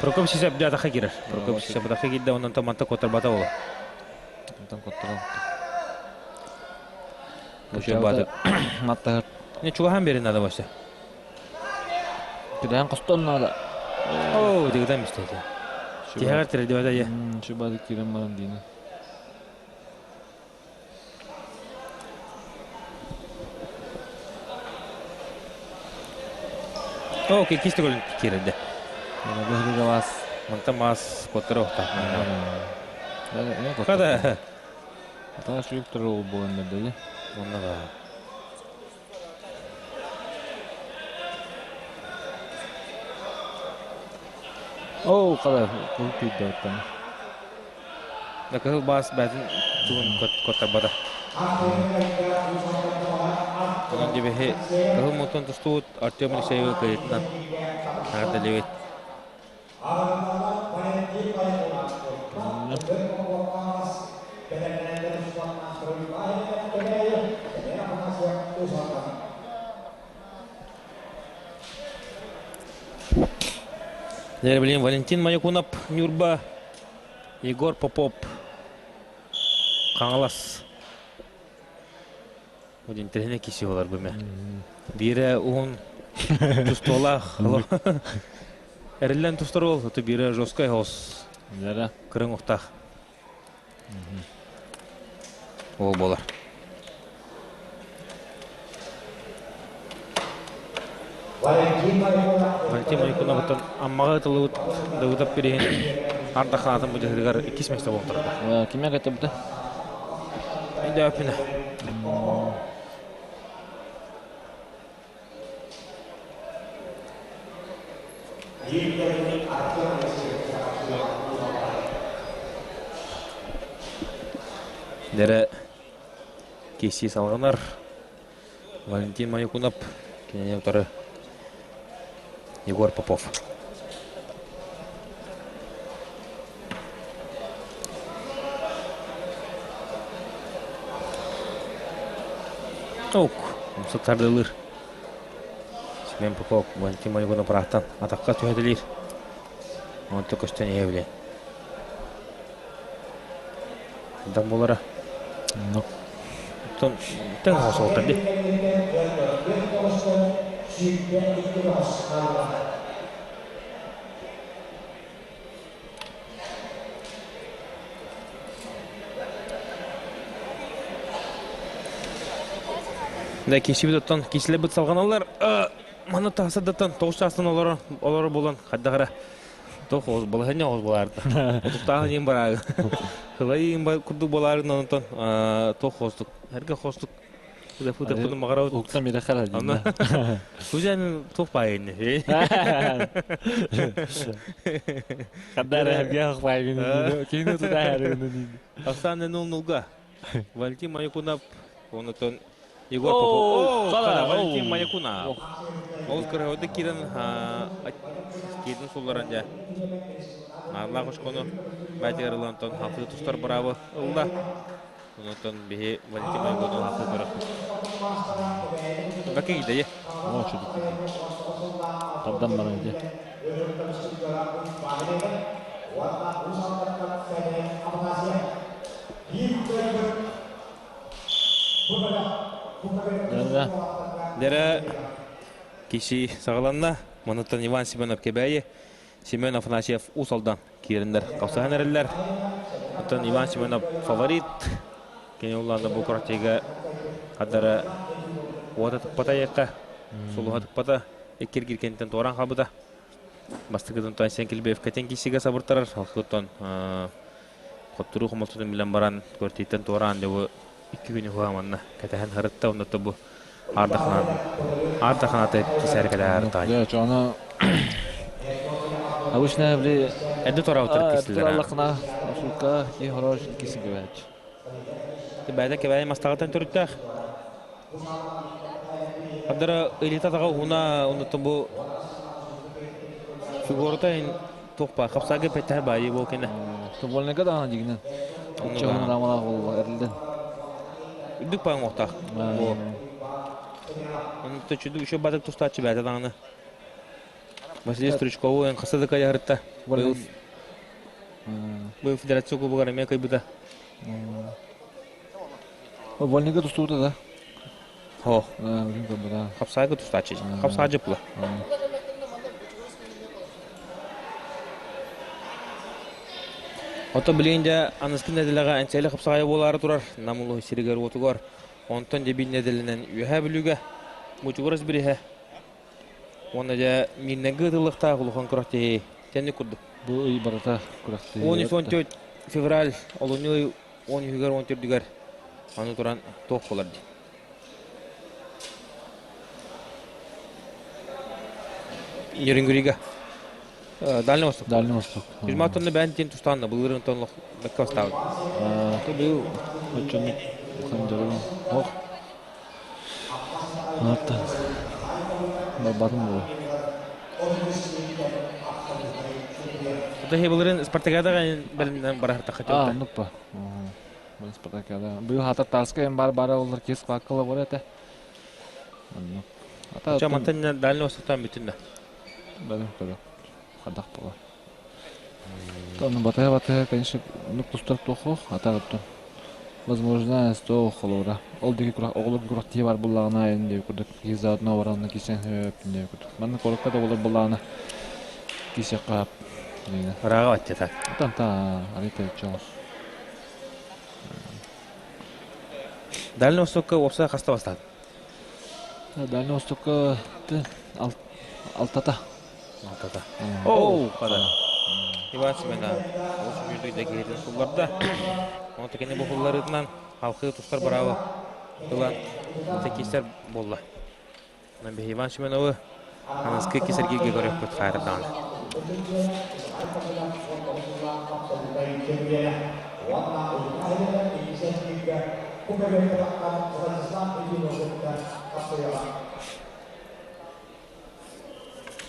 Прокоп Сисеп дьаатаха кирер. Прокоп Сисеп атаха киирдэ, онон манта котторбата буолла. Онтон котторон. Бу бааты. Маттаһар. Не чугаһан берин надо вообще. Кидээн хостон надо. Оо, дигдан мистете. Тиһэҕэр тирдибэтэ дьэ. Чубады кирен баран диини. Оо, кикис төгүл киирэрдэ. Быһыгы вас. Мантан маас куоттара охта. Хада. Атаа сүүктөр ол буолан бердели. Онна да. Оо, хада, кыл күйдэ оттан. Да кыһыл баас бээтин тугун коттарбата. Онон дьэбэһи кыһыл мунтан тустубут Артем Алексеевы кыайытынан эҕэрдэлиибит. Дьэ, Валентин Маякунов Ньурба Егор Попов Хаҥалас Интэриэһинэй киси буолар бу эмэ. Биирэ уһун тустуулаах эриллэн тустар уол, ото биирэ жесткай хос кырыҥ ухтаах уол буолар. Валентин Майкуновтан Аммаҕа ытыллыбыт Давыдов бириһин ардахаатын быдьаһыгар иккис миэстэ буолан турда. Кимэ кэтэбитэ? Өйдөөппүнэ. Дэрэ киирсии салҕанар. Валентин Майкунов кинини утары Егор Попов. Ок, умса тардылыр. Семен Попов Валентин Майкунов ыраахтан атахха түһэтилиир. Онто көстөн иһэ билэ. Дан буолара. Оттон тэҥ оҥосолтор дии. Да кисибит оттон кисилэбит салҕаналлар. Маны таһсадаттан тоҕус чаастан олоро олоро булан хайдах Тох оҕус балаһыанньа оҕус буолаарда. Отуктааһын иин бараагы. Хылай иин курдук буолаарын онтон тох хостук. Эргэ хостук. Фута маҕара Уктам ире хара Ана. Хузян тох пайын. Хаддар эрге пайын. Кини туда хэрин. Оксана 0-0-га. Валентин Маякунов онотон Егор Попов. Валентин Маякунов. Ол кырһауды кирен кирен сулларан дьэ. Наарлаах ошкону байтыгар ылан халқы тустар браво ылла. Онтон биһи Валентин Маякунов халқы көрөкпүт. Баки кидeye. О, чудик. Тардан баран дьэ. Да-да. Дэрэ киши саҕаланна. Манытан Иван Семенов Кэбээйи, Семен Афанасьев Уус Алдан киириннэр хапсаһан эрэллэр. Оттон Иван Семенов фаворит. Кини улаанда бу курактыга хаддара уота тыкпата якка, сулуха тыкпата, иккиргир кентен туоран халбыта. Бастакытын Тайсен Килбеев кэтен киисигэ сабыртарар, халкыттан Хотторуу хомолтотун билэн баран, квартираттан туораан дьэ бу икки күнү хуһааманна кэтэһэн харытта, онно бу аардаханаата кисээр кэлээр таай. Дьэ, чоно обычно били Эдде туораабыттар кисилэр. Тураллахына сука и хорош киси гыбач. Бэйдэ кэбэйэ мастаҕытан төрүттээх. Хаддара илита таға уна оннуттан бу фигурата туох баар хапсаага пэттэһэр баайыы буол кэнэ. Футбольныйга даҕаны дьигинэн. Чоһун рамалаах буолла эрилден. Үрдүк паан уохтаах. Бу. Оннуттан чүдүк үчү батык тустааччы бэйэтэ даҕаны. Василий Стручкову эн хаса да кайаһырытта. Быйыл быйыл федерация кубогар эмиэ кыйбыта. Вольныйга тустубута да. Хо. Хапсаайга тустааччы. Хапсаайга пула. Оттон билигин дьэ аныскы нэдиэлэҕэ Энсиэли хапсаҕайа буолаары турар Нам улууһун сиригэр-уотугар. Онтон дьэ биир нэдиэлэнэн Үөһээ Бүлүүгэ Мучугурас бириһэ уонна дьэ Миирнэйгэ ыытыллыахтаах улахан күрэхтэһии тэнник курдук. Бу ый барыта күрэхтэһии. 13-14 февраль олунньу ый 13-үгэр 14-үгэр аны туран туох буолар дии. Нерюнгрига. Дальний Восток. Дальний Восток. Күзматонна бээн тин тустаанна былырын тон бэккэ бастаабыт. То быйыл оччону хандарым. Ох. Аттан. Барбатын буолу. Это былырын Спартакиадаға бэлэмнэн барахтахха А, нуппа. Спартакиада. Быйыл хата таска эм бар бара олар кес кваккала бар этэ. Оннук. Ата Ча мантан Дальний Востоктан бүтүн да. Бәлем көрө. Хадах була. Тону батая батая, конечно, ну тустар тохох, ата оттон. Возможно, сто холора. Ол диги курах, оҕолор курах тие бар буллаҕына эн диye курдук киһи заодно баранна кисен хөп диye курдук. Манна корокка да болар буллаҕына кисе каап. Ыраҕа баттета. Тан та арыта чоос. Дальний Востокка уопсай хаста бастаат? Дальний Востокка алтата. Алтата. Оу, хада. Иван Семена ол сүрдүк да киһитин сулларда. Оны кини бу хулларытынан халқы тустар барабы ылан текистер болла. Иван Семеновы аныскы кисергиге көрөкпүт хайырдаан.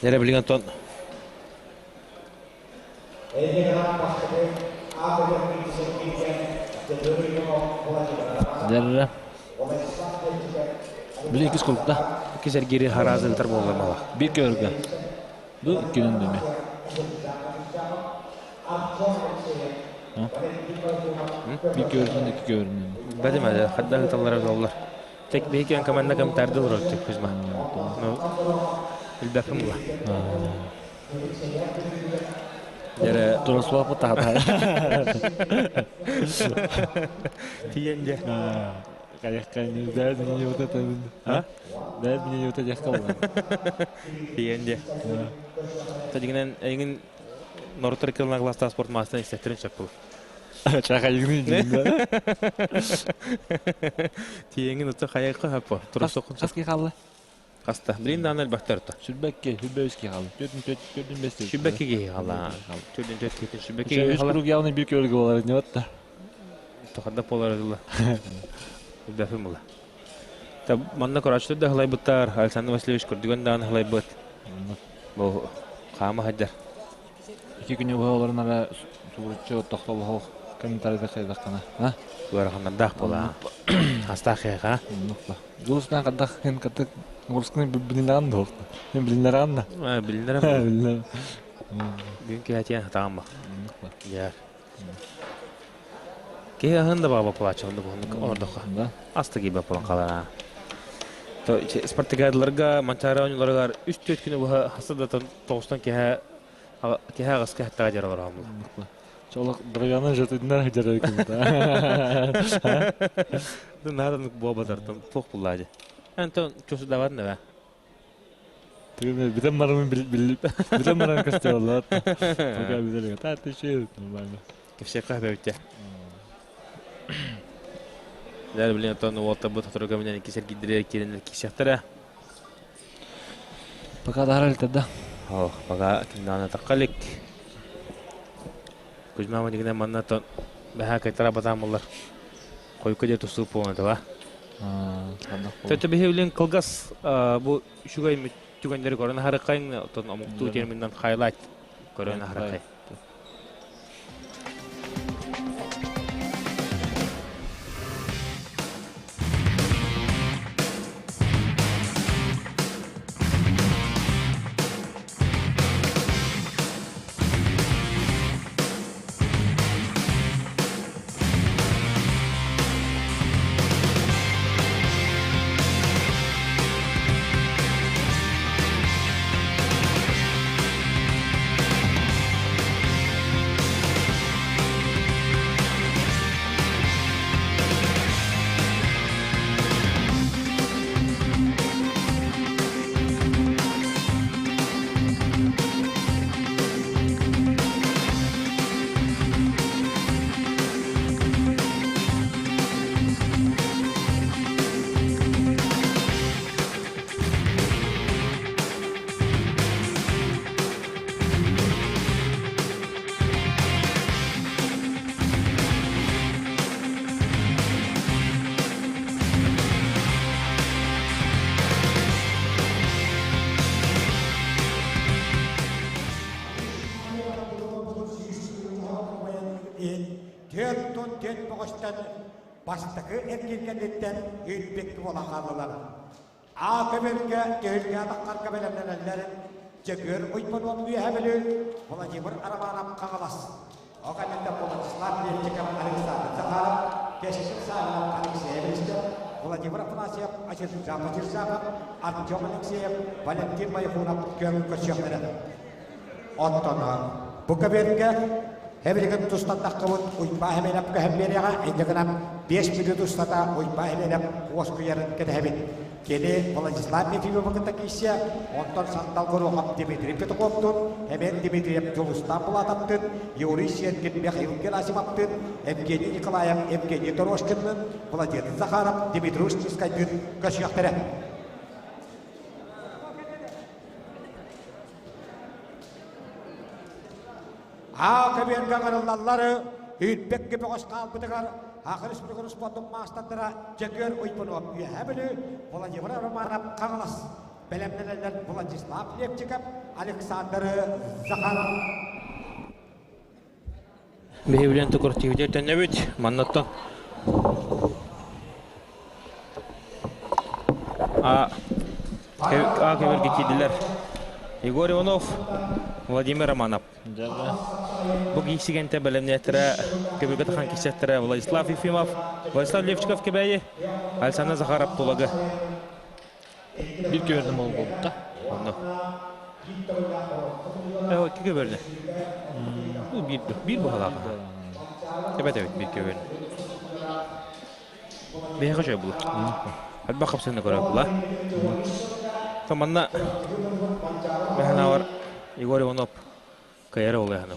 Дere билген тон Дерре. Били иккис курукта. Кисергири харазылтар болла мала. Бир көргө. Бу иккинен деме. Bir көрүнүн iki көрүнүн. Бәдим әле, хадда таллар олар. Тек бейкен команда кем тарды урар тек Кузьма. Ну, билбәпим була. Дере Тураслап тахта. Тиенде. Дай мне вот это. А? Дай мне вот этих коллаг. Тиген де. Тадигинен эйигин норуттар кылына класста спорт маастарын истэхтэрин сөп был. Чахайыгны дин да. Тиеңин утта хайакка хаппа. Турусокун. Хаски халла. Хаста. Билин дааны элбэхтэр утта. Сүрбэкке, сүрбэ үскэ халла. Төрдүн төрт, төрдүн бес. Сүрбэкке киһи халла. Төрдүн төрт киһи сүрбэкке киһи халла. Үс круг явный бир көргө болар не батта. Тохадда болар дылла. Бәфим була. Та манна көрәчтер да халайбыттар. Александр Васильевич көрдүгөн дааны халайбыт. Бу хаама хаджар. Ики күнү бу ара субуруччу тохтолохох комментарийда хайдахкана. А? Ыараханнардаах була. Астаах хеха. Жулусна кадах хен катык Урскны билинеран да Мен билинеран да. А, билинеран. Билинер. Бүгүн киһатиан хатаан ба. Я. Киһи аһын да баба палачы онда бу ордоха. Аста киба палан калара. То спартакиадаларга, Манчары оонньууларыгар үс-түөрт күнү быһа хаста да тоҕустан киһэ киһэ аҕыска хаттаҕа дьаралар оһоммула. Чолок дырыганы жотудунар жарай кунта. Нааданы буобатартан туох буллаажы. Антон чусудаван да Тыгын битен барамын битен барамын костеллар. Пока битен та ты че нормально. Кепсек бөбүттэ. Дәл билен тон уолта бу тоторга менен кисер кидире киренер кисяхтара. Пока дарал тогда. Ох, пока кимдана таккалик. Кузьма мадигна манна тон бэха кайтара батамылар. Койку де тусу буолан таба. Төтө биһи кылгас бу үчүгэй түгэннери көрөн харыкайын тон омуктуу терминнен хайлайт көрөн харыкай. Түөрт бөҕөстөн бастакы эргилгэнниттэн үүрбэккэ буолан хааллылар. А көбөлгө түһүлгэ атахтарга бэлэмнэнэллэр Дьөгүөр Уйбанов Үөһэ Бүлүү Владимир Романов Хаҥалас. Ол кэнниттэн Владислав Левчиков Александр Захаров, Кэскил Савинов Алексей Листьев, Владимир Афанасьев Азербайджан Мирзаков, Артем Алексеев, Валентин Майхунов күөн көрсүөхтэрэ. Оттон бу көбүөргэ Эбилигин тустаттаххыбыт Уйбаа Хэмиэнэп көһөн биэриэҕэ, инньэ гынан 5 мүнүүт устата Уйбаа Хэмиэнэп уоскуйарын кэтэһэбит. Кини Владислав Ефимовы кытта киирсиэ, онтон Сандал Горохов Дмитрий Петуховтуун, Эмиэн Дмитриев Дьулустаан Булатовтыын, Юрий Сергин Михаил Герасимовтыын, Евгений Николаев Евгений Дорошкинныын, Владимир Захаров Дмитрий Устинскайдыын көрсүөхтэрэ. Аа көбүөргэ ыҥырыллаллар үүрбэккэ бөҕөс хаалбытыгар Саха Республикатын спордун маастардара Дьөгүөр Уйбунов Үөһээ Бүлүү, Владимир Романов Хаҥалас бэлэмнэнэллэр Владислав Левчиков, Александр Захаров. Биһи билэн тукуртивитер төннөбүт маннаттан А А көбөргө киирдилэр. Егор Иванов, Владимир Романов. Бу кииксигэнтэ бэлэмнээттэрэ көбүргэ тахан кисэттэрэ Владислав Ефимов, Владислав Левчиков Кэбээйи, Александр Захаров Тулагы. Биир көбөрдөн болбут да. Онно. Икки көбөрдө. Бу биир биир баһалаах. Эбэт эбит биир көбөрдө. Биһиэхэ үчүгэй була. Элбэх хапсыһыны көрөр була. Манна Мэхэнавар Егор Иванов кыайар олуйаһыны.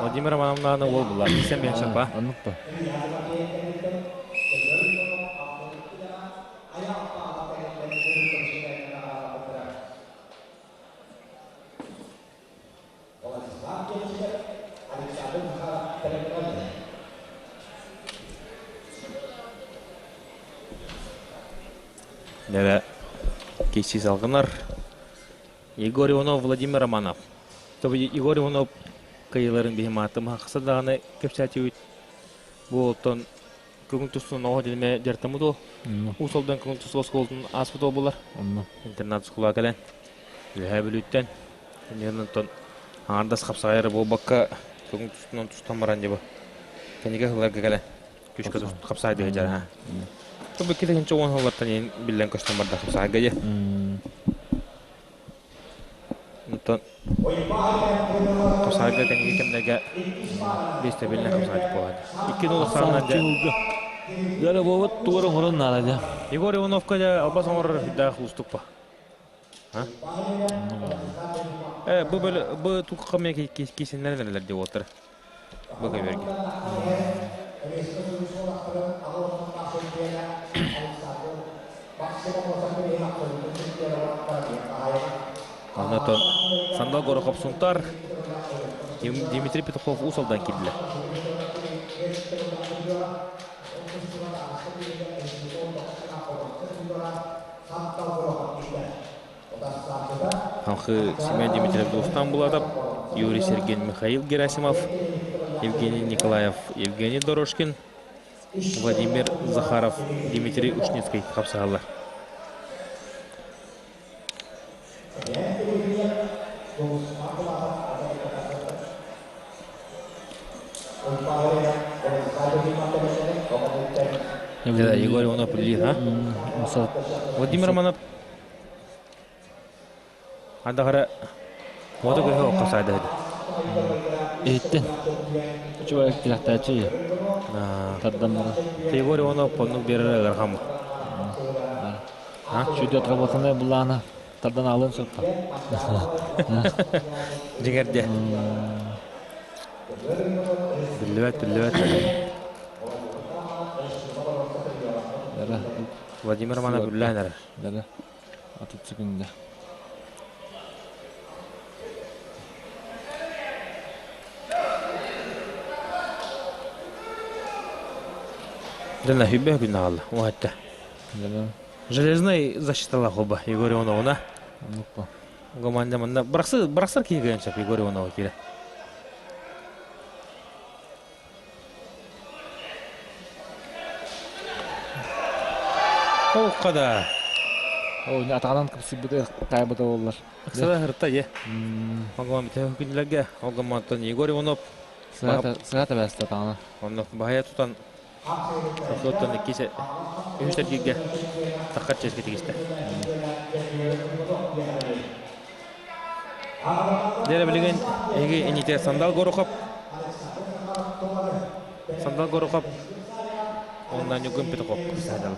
Владимир Романовнааны уол була. Исем мен шапа. Оннук ба. Дэрэ киси салгынар. Егор Иванов, Владимир Романов. Тобу Егор Иванов кыйыларын биһим аатым хахса даҕаны кэпсээтибит. Бу оттон көҥүл тустуун оҕо дилме дьартамыт ол. Уус Алдан көҥүл тустуу оскуолатын ааспыт ол булар. Интернат оскуолаҕа кэлэн Үөһээ Бүлүүттэн онтон аҥаардас хапсаҕай эрэ буолбакка көҥүл тустуунан тустан баран дьэ бу кэнники сылларга кэлэн күүскэ хапсаҕайдыы сылдьар аһа. Бу 2010 сыллартан иһин биллэн көстөн барда хапсаҕайга дьэ. Онтон хапсаҕайга кэнники кэмнэргэ биэстэбилинэн хапсаҕайдык буолаады. 2-0 саҕанан дьэ Дьэ буолбут тугу оҥорон наада дьэ. Егор Ивановка дьэ албас оҥорор сүрдээх уустук ба. Э, бу бөлө бу тугка мен кисиннэрин эрэлэр диэ уолтар. Бу көбөргө. Онотон Сандал Горохов Сунтар, Дмитрий Петухов Уус Алдан киирдилэр. Халхы Семен Дмитриев Дустан Булатов, Юрий Сергин, Михаил Герасимов, Евгений Николаев, Евгений Дорожкин, Владимир Захаров, Дмитрий Ушницкий хапсаһаллар. Егор Иванов үллиир, а? Владимир Романов Андахара мото көһө окко саайда Иһиттин. Үчүгэй тилэхтээччи тардан баран. Егор Иванов оннук биэрэр ыарахаммыт. Чудо отработанная булаана тардан аалын сөп. Дьиҥэр Биллибэт, биллибэт. Владимир Романов үллээн эрэр. Дара. Атыт секунда. Дена хүбэ күн аҕалла. Уһатта. Железный защиталаах хоба Егор Ивановна. Команда манна бырахсыр бырахсар киһи кыайан сөп Егор Иванова киирэ. Оукка да. О, атаҕынан кыпсыйбыты таайбыта буоллар. Ыксала хырта е. Огон бите күнлерге огомонтон Егор Иванов Сыга бәсті атаҕына. Онно баһая тутан Оттон иккис үһүс эргииргэ таххар чиэскэ тигистэ. Дьэ билигин эһиги инитэ Сандал Горохов Сандал Горохов уонна Ньургун Петухов саадалар.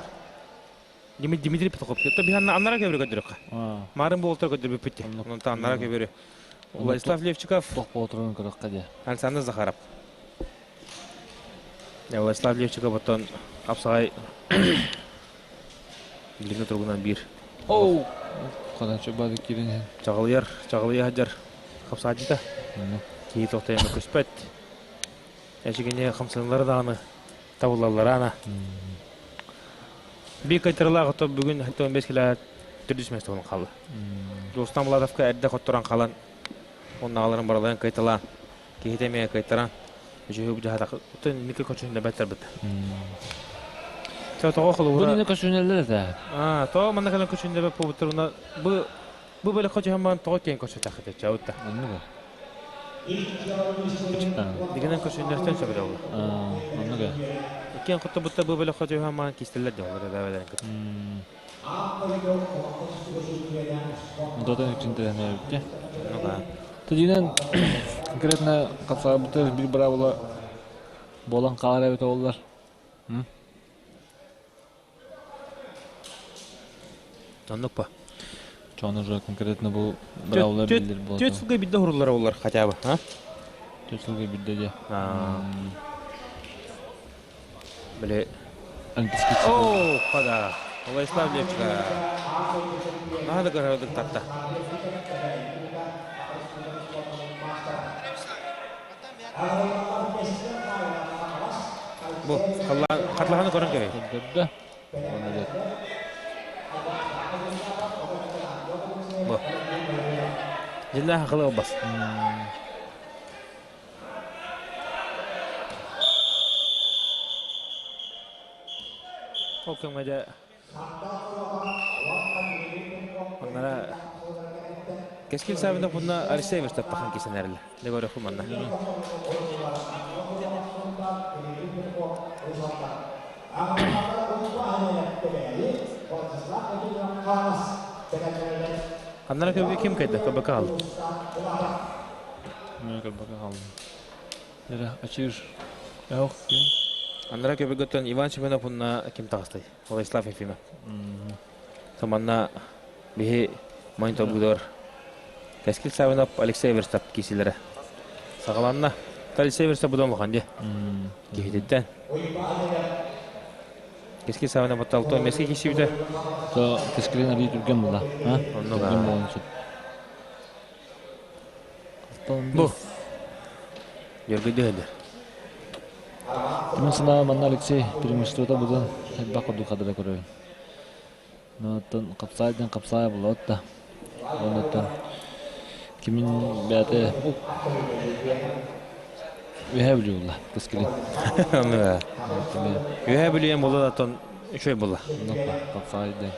Дмитрий Петухов. То биһанна аннара көбүрү көрдөрөххө. Марын буолтар көрдөрбүппүт. Онтон аннара көбүрү. Владислав Левчиков. Туох буолтурун көрөххө дии. Александр Захаров. Владислав Левчиков оттон хапсаҕай билиҥҥи туругунан биир. Оу! Ханачы бады киирэн иһэн. Чаҕылыйар, чаҕылыйа сылдьар хапсааччыта. Киһи тохтойон көспөт. Эчигини хамсаныылары даҕаны табыллаллара ана. Биир кайтарылаах ото бүгүн 15 килэ төрдүс миэстэ буолан хаалла. Дустан Владовка эрдэ хотторон хаалан, оннааҕыларын барыларын кайталаан Киһитэ эмиэ кыайтаран, үчүгэй быдьаһатах оттон инники көчүннэ бэттэрбит. Чэ тоҕо Бу холобура инники көчүнэллэр этэ. Аа, тоҕо манна кэлэн көчүннэ бэп буолбуттар бу бу бөлөххө түһэн баран тоҕо киэн көчүтэххит чаутта. Оннук. Дигинэн көчүннэртэн сөбүлэ буолла. Аа, оннук. Иккиэн хоттобутта бу бөлөххө түһэн баран кистэллэр дьоллор эбэбэлэрин кытта. Дотан үчүн тэһэнэ эбитте. Ну да. Тединен Конкретно хапсаҕайбытыгар биир быраабыла буолан хаалар эбитэ буоллар. Оннук па. Чон уже конкретно бу быраабыла биллэр буолла. Түөрт сылга биирдэ уһуруллара буоллар хотя бы, а? Түөрт сылга биирдэ дьэ. Били О, хада. Владислав Левчика. Наһаа да кыраһыдык татта. Бу хатлаһаны көрөн кэбий. Көрдөрдө. Бу. Дьиннээх акылы албас. Ол кэмҥэ дьэ Оннара Кэскил Савинов уонна Алексей Верстаппахан кисэн эрэллэр. Дьэ көрүөхпүт манна. Ханнара көбү ким кайда? КБК хаалла. КБК хаалла. Эрэ ачыыр. Эох ким? Аннара көбүгөттөн Иван Семенов уонна ким таҕыстай? Владислав Ефимов. Манна биһи мониторбутугар Кэскил Савинов, Алексей Верстап киисилэрэ саҕаланна. Алексей Верстап будан улахан дии. Киһититтэн. Кэскил Савинов батталто мески киисибитэ. То Кэскилин арыы түргэн була. Оннук. Түргэн буолан сөп. Бу. Дьөргөйдө Мин санаа манна Алексей преимуществота будан элбэх курдук хадара көрөбүн. Оттон хапсаай диэн хапсаай булуот да. Оннуттан кимин бэйэтэ үөһээ Бүлүү булла кэскилин. Үөһээ Бүлүүэн буолла оттон үчүгэй буолла. Хапсаай диэн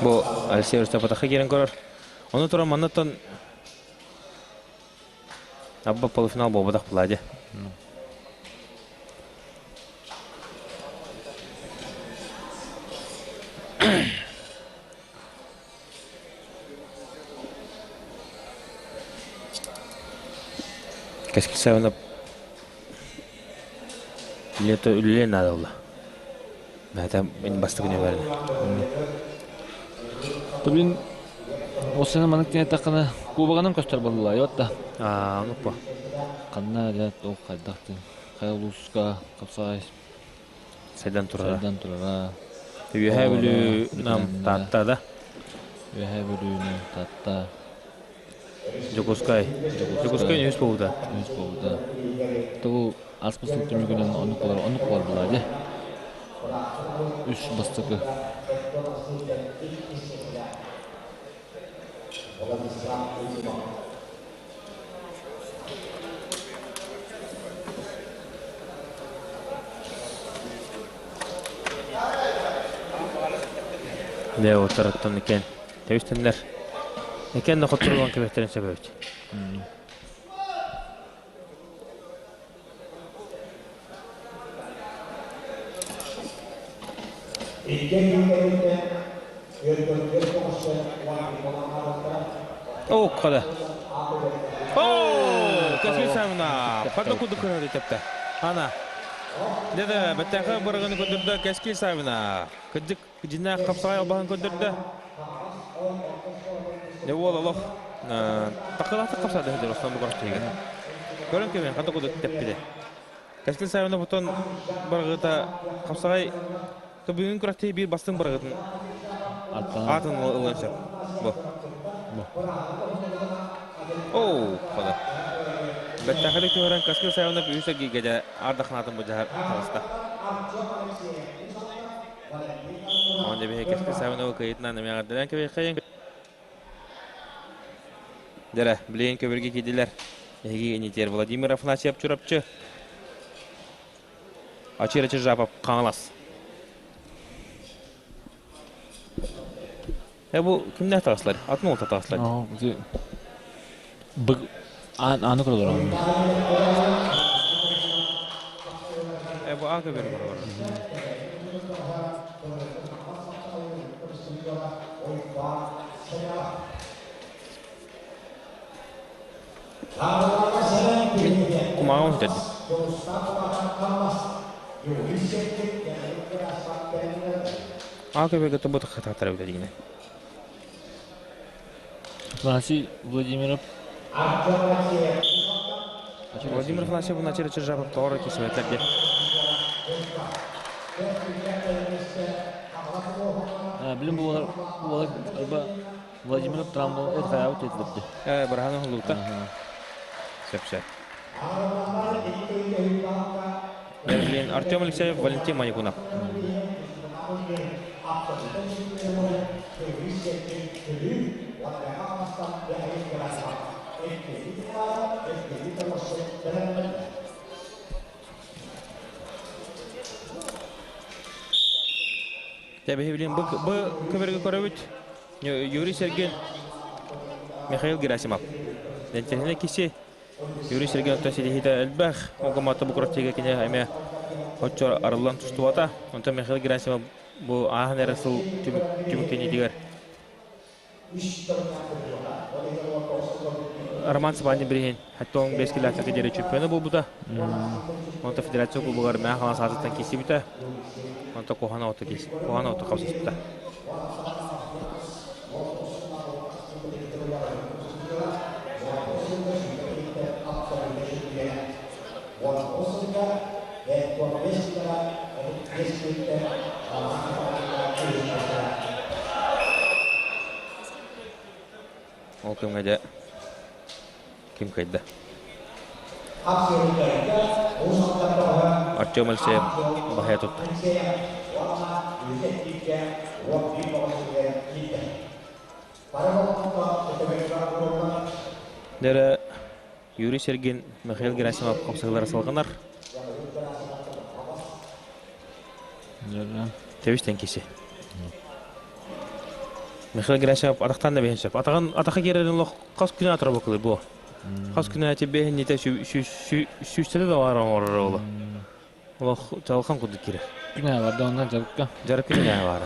Бу Алексей Рустапатахха киирэн көрөр. Ону туран маннаттан Абба полуфинал буолбатах буолаа дьэ. Кэскил Савинов лето үлэлиэн наада буолла. Бэйэтэ бастакы нүөмэрин. Тубин осена маннык диэн эттэххинэ кубогынан көстөр буолла йотта. Аа, оннук Ханна дьэ туох хайдах диэн хайа улууска хапсаҕай Сайдан турара. Сайдан турара. Үөһээ Бүлүү Нам Таатта да? Үөһээ Бүлүү Нам Таатта. Дьокуускай. Дьокуускай үс буолбута. Үс буолбута. Тобу ааспыт сыл түмүгүнэн оннук болар, оннук болар буолаа дии. Үс бастакы. Дэ отараттан экен тэбистэннэр экен да хотторулан кэбэхтэрин сөбөбүт. О, кода. О, кэскил Савина. Хата курдук көрөр тэптэ. Ана. Деді, бэттээхэ бырыгыны көрдөрдө Кэскил Савина. Кырдьык дьиннээх хапсаҕай албаһын көрдөрдө. Дьэ уол олох такылаахтык хапсаады сылдьар основной көрөхтүгэр. Көрөн кэбиһин хата курдук тэппитэ. Кэскил Савина бутон барыгыта хапсаҕай бүгүн күрэхтэһии биир бастыҥ барыгытын аатын ылыан сөп. Бу. Оу, хода. Бэртээхэдик түһэрэн Кэскил Савина үс эргииргэ дьэ ардахнаатын быдьаһар таҕыста. Оон дьэбиһэ Кэскил Савиновы кыйытынан эмиэ эҕэрдэлээн кэбиһиэххэйиҥ. Дьэрэ, билигин көбүргэ киирдилэр. Эһиги инитиэр Владимир Афанасьев Чурапчы. Ачир Ачиржапов Хаҥалас. Э бу кимнээх таҕыстылар? Атын уолта таҕыстылар. Быг ааны көрөлөр Э бу аан көбүргэ көрөлөр. Аҕам сүтэрдим. Аа көбөгө тобу тахатаатара эбитэ дигинэ. Афанасий Владимиров. Владимир Афанасьев Начер Чержапов тоҕор кисибэтэр диэн. Билим буолар буолар Владимир Трамбол ытхайаабыт этилэрди. Э, быраһан оһоллубута. Сөп-сөп. Берлин Артем Алексеев, Валентин Манекунов. Тэбиһи билин бу көбөргө көрөбүт. Юрий Сергин, Михаил Герасимов. Дэнтэринэ киси Юрий Сергин оттон ситиһиитэ элбэх. Ол гыммата бу кураттыга кини эмиэ оччо арыллан тустубата. Онтон Михаил Герасимов бу ааһан эрэ сыл түмүктэнитигэр Роман Сыбанин бириһин хаттон 5 километрга диэри чемпиона буолбута. Онто федерация кубогар мээ халан саатыттан киирсибитэ. Онто куһана ото киис куһана ото хапсыспыта. Ол кэмҥэ дьэ ким кыайда? Артем Алексеев баһыйа тутта. Дэрэ Юрий Сергин, Михаил Герасимов хапсыһыылара салҕанар. Тэбистэн киси. Михаил Герасимов атахтан да бэһин сөп. Атаҕын атаха киэрэрин олох хас күнэ атара бокулы бу. Хас күнэ ати бэһин сүүстэтэ да баар оҥорор оҕоло. Олох чалхан курдук киирэр. Күнэ барда онно жарыкка. Жарык күнэ баар.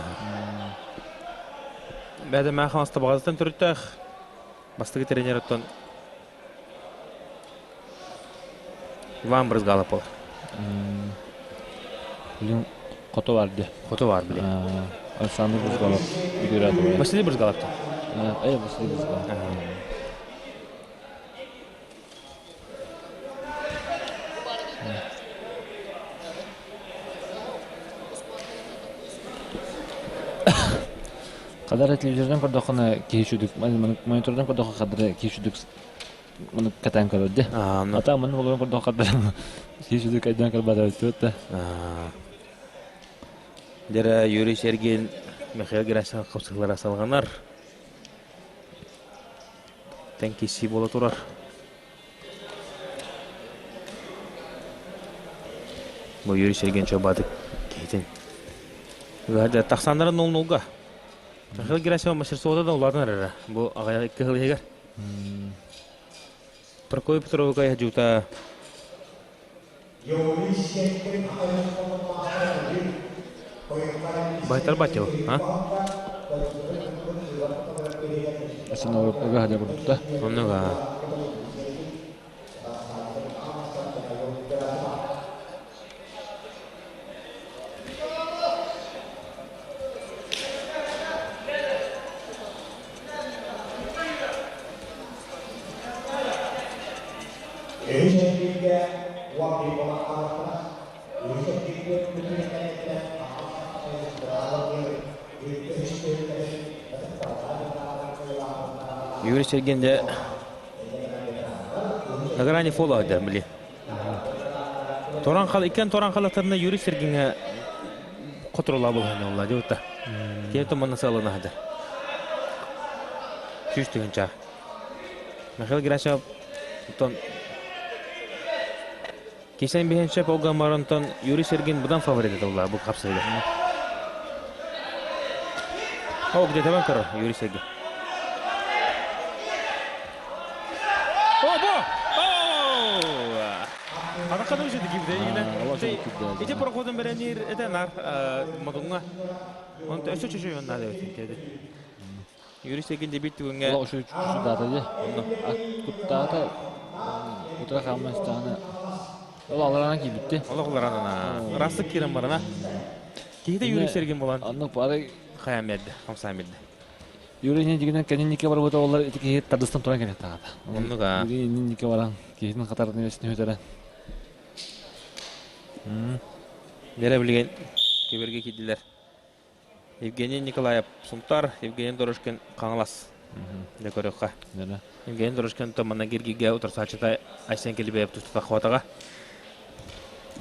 Бэдэ мээхэн астабаҕатыттан төрүттээх бастакы тренер оттон Иван Брызгалов буолар. Билин хоту бар дии. Хоту бар били. Александр Брызгалов үгүрэ Василий Брызгалов. Э, Василий Брызгалов. Хадара телевизордан көрдөххүнэ киһи үчүгдүк монитордан көрдөххө хадара киһи үчүгдүк маны кэтээн көрөр дии. Ата маны олорон көрдөххө хадара киһи үчүгдүк өйдөөн көрбөтө да. Дьэрэ Юрий Сергин Михаил Герасимов хапсыһыылара салҕанар. Тэн киирсии буола турар. Бу Юрий Сергеевич Чобатык киһитин. Тахсаннара нол-нолга. Михаил Герасимов мастерствота да улаатан эрэрэ. Бу аҕыйах икки сыл иһигэр. Прокопий Петровка дьуута Байтар батил, а? Ыга хадя курдукта. Оннуга. Юрий Сергин дьэ на грани фола да били. Торан хал иккен торан халатарына Юрий Сергиҥҥэ хотурулаа булһан олла дебутта. Киһи туманна сыалына хадыр. Сүүс тыһыынча. Михаил Герасимов оттон Кисен биһэн ол гаммаронтон Юрий Сергин будан фаворит этэ бу хапсыыга. О, где-то бар көрөр Юрий Сергин. О, бу! Араканы үчү дигибде. Ити проходун беренир это нар модунга. Он өсө чөчө yоннады өтүн Юрий Сергин дебит түгүҥҥэ Ола ушу дата ди. Онно куттаата утра хаммастаана. Ол аларанан киирбитти. Олох аларанан. Ырастык киирэн барана. Киһитэ Юрий Сергин болан. Оннук бары хайан берди, хамсаан берди. Юрий дигинен кэнин барбыта олар ити киһи тардыстан туран кэлет таҕата. Оннук аа. Юрий инники баран киһитин хатарын үөсүн өтөрөн. Нere билген кеберге кийдилер. Евгений Николаев Сунтар, Евгений Дорожкин Хаҥалас. Дэ көрүөххэ. Евгений Дорожкин манна киргигэ утарсааччыта Айсен Килибеев тустата хуатаҕа.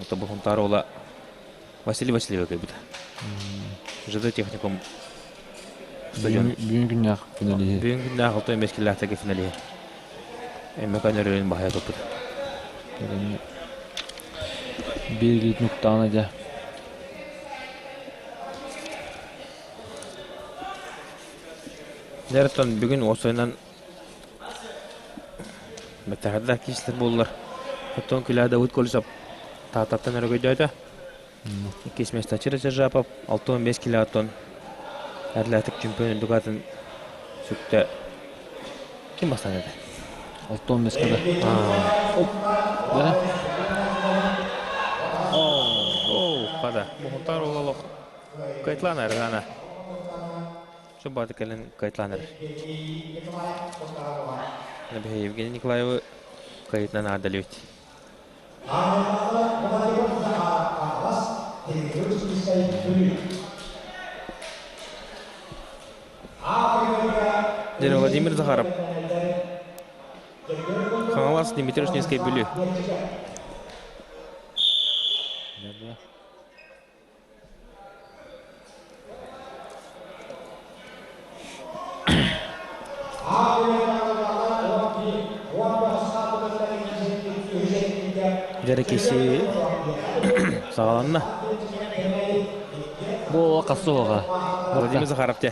Ото бу Сунтар уола Василий Васильева кэлбитэ. ЖД техникум стадион. Бүгүн күннээх финалиһи. Бүгүн күннээх алта эмес киллээхтэргэ финалиһи. Эммекан өрөйүн баһайа туппут. Биир нуктаана дьэ. Дьэ, бүгүн уопсайынан бэтэхэрдээх киистэр буоллар. Оттон Күлээ Давыд Колесов Тааттаттан өрөгөйдөөтө. Иккис место Чиро Сержапов 65 килоттон Атлетик чемпион үрдүк атын сүктэ. Ким бастаан этэ? 65 кило. Оп. Да. Оо, хада. Бухунтар ололох. Кайтланар гана. Şu баты кэлэн кайтланар. Евгений Николаевы кайтынан адалют. Дядя Владимир Захаров. Хаҥалас Дмитрий Ушницкий Бүлүү. Дьэрэ киси саҕаланна. Бу хасуоҕа. Владимир Захаров те.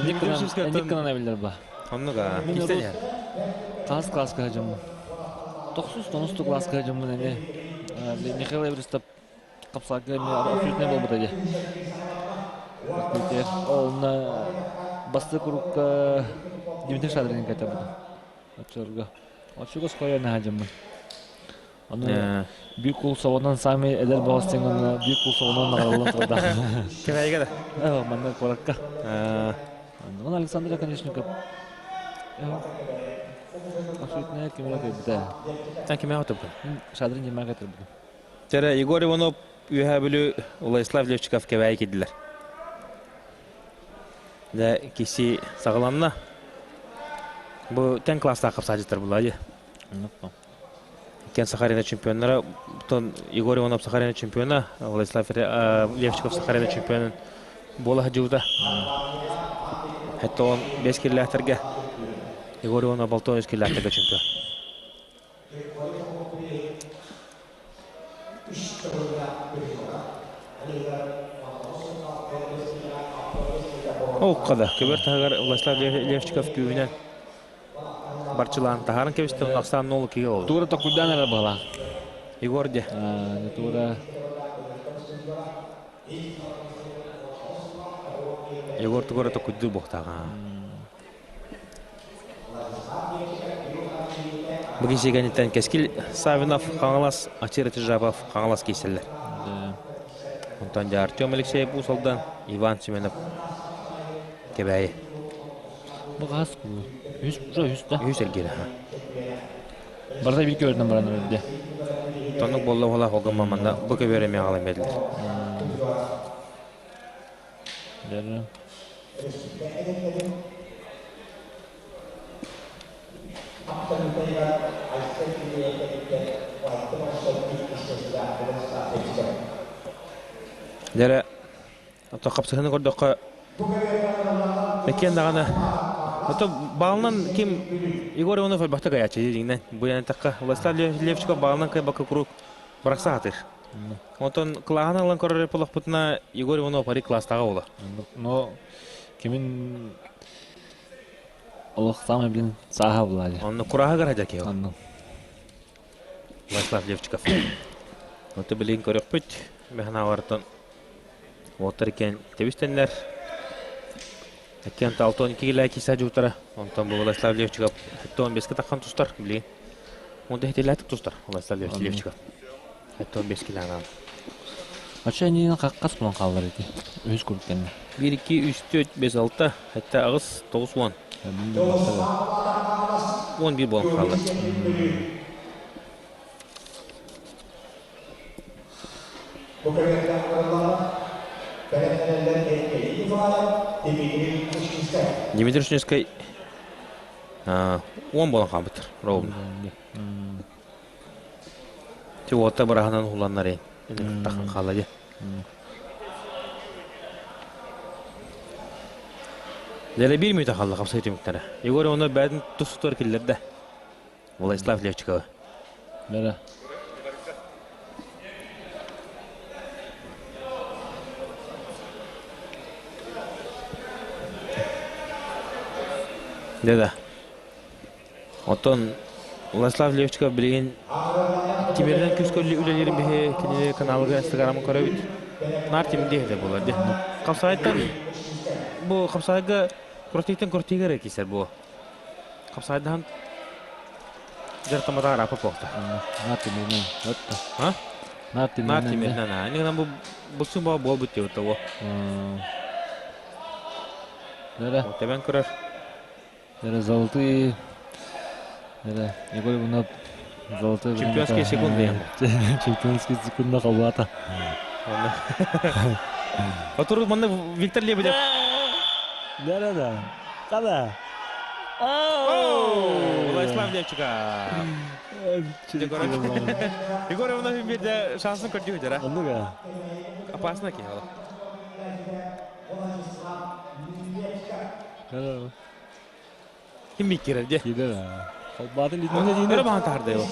Инник гынан эбиллер ба. Оннуга кистен Класс класска жаммын. Тохсус тонусту класска жаммын эми. Михаил Эвристов қапсаға эми абсолютный болбута де. Ол басты курукка Дмитрий Шадрин кете буду. Очорга. Очуга скоя на жаммын. Аны бик кул сабанан сами эдер багастен бик кул сабанан нагаралан турда. Кемәйгә дә. Э, манна коракка. Он Александра, конечно, абсолютно кемеле кебите. Тан кеме отып. Шадрин жемага турбу. Тере Егор Иванов үһә бүлү Владислав Левчиков кебәй киделәр. Да киси сагаланна. Бу тен класста капсажыттар булады. Кен Сахарина чемпионнара, тон Егор Иванов Сахарина чемпиона, Владислав Левчиков Сахарина чемпионын бола хажута. Хәтта он 5 килләхтерге. Егор Иванов Балтон 3 килләхтерге чемпион. Ол қада. Көбір тағар Владислав Левчиков күйінен барчылаан тахарын кебисте Оксан нолу киге oldu. Тура токудан ара бала. Егор де. Не тура. Егор тугора токуйду бохтага. Бүгін шегенеттен Кескил Савинов Қаңалас, Ачир Тижапов Қаңалас кейселер. Онтан жа Артем Алексеев Усалдан, Иван Семенов Кебәйі. Бу газ ку. Үс, уже үс да. Үс элгері. Барда бир көрдüm баран öyle. Тонук болла бола хоган маманда бу көбөрө мен алам бердилер. Дәрі. Дәрі ото капсыһыны көрдөккө Экен даганы Ото балынан ким Егор Иванов элбахта каячы дигинен. Бу яны такка Владислав Левчиков балынан кай бакы круг баракса хатыр. Отон клаһан алан көрөр полох бутuna Егор Иванов пари класстагы ола. Но кимин Олох самый блин саха булади. Онны кураха гаража ке. Анны. Владислав Левчиков. Ото билин көрөкпүт. Механа вартон. Отыр экен тебистенлер. Экен талтон кигиле киса жутара. Онтон бу Владислав Левчиков 15 тахан тустар билин. Онда хетеллээтик тустар Владислав Левчиков. 75 килограмм. Оччо иннинэ хас буолан хааллар ити? Үһүс курдук кэннэ. 1, 2, 3, 4, 5, 6, 7, 8, 9, 10. 11 буолан хаалла. Дмитрий Шневскай 10 буолан хаалбыттар ровно. Ти уота быраһынан уһуланнар таххан хаалла дии. Дэлэ биир мүнүүтэ хаалла хапсай түмүктэрэ. Егор Иванов бэйэтин тус-тутугар киллэрдэ. Владислав Левчикова. Да-да. Да-да. Оттон Владислав Левчиков билигин Тимиринэн күүскэ үлэлиирин биһи кинини каналыгар Инстаграмын көрөбүт. Наар Тимирдии этэ буолар дии. Хапсаайтан бу хапсаайга крутиктан крутига эрэ киирсэр буо. Хапсаайдаһан дьарыктамматаҕар аапа буолта. Наар Тимиринэн. Отто. А? Наар Наар Тимиринэн. Тимиринэн. А. Иннинэн бу булсун баа буолбут диэбит того. Да-да. Тэбэн көрөр. Это золотые... Это Егор Иванов золотые... Чемпионские секунды. Чемпионские секунды халвата. Отур манна Виктор Лебедев. Да-да-да. Да-да. Владислав Левчика. Егор Иванов бирде шансын көрдү өтөр. Оннуга. Опасно ки. Ким биккирэр дии? Киирэр Холбаатын итиннэ диинэ. Өрө баһан таһарда его.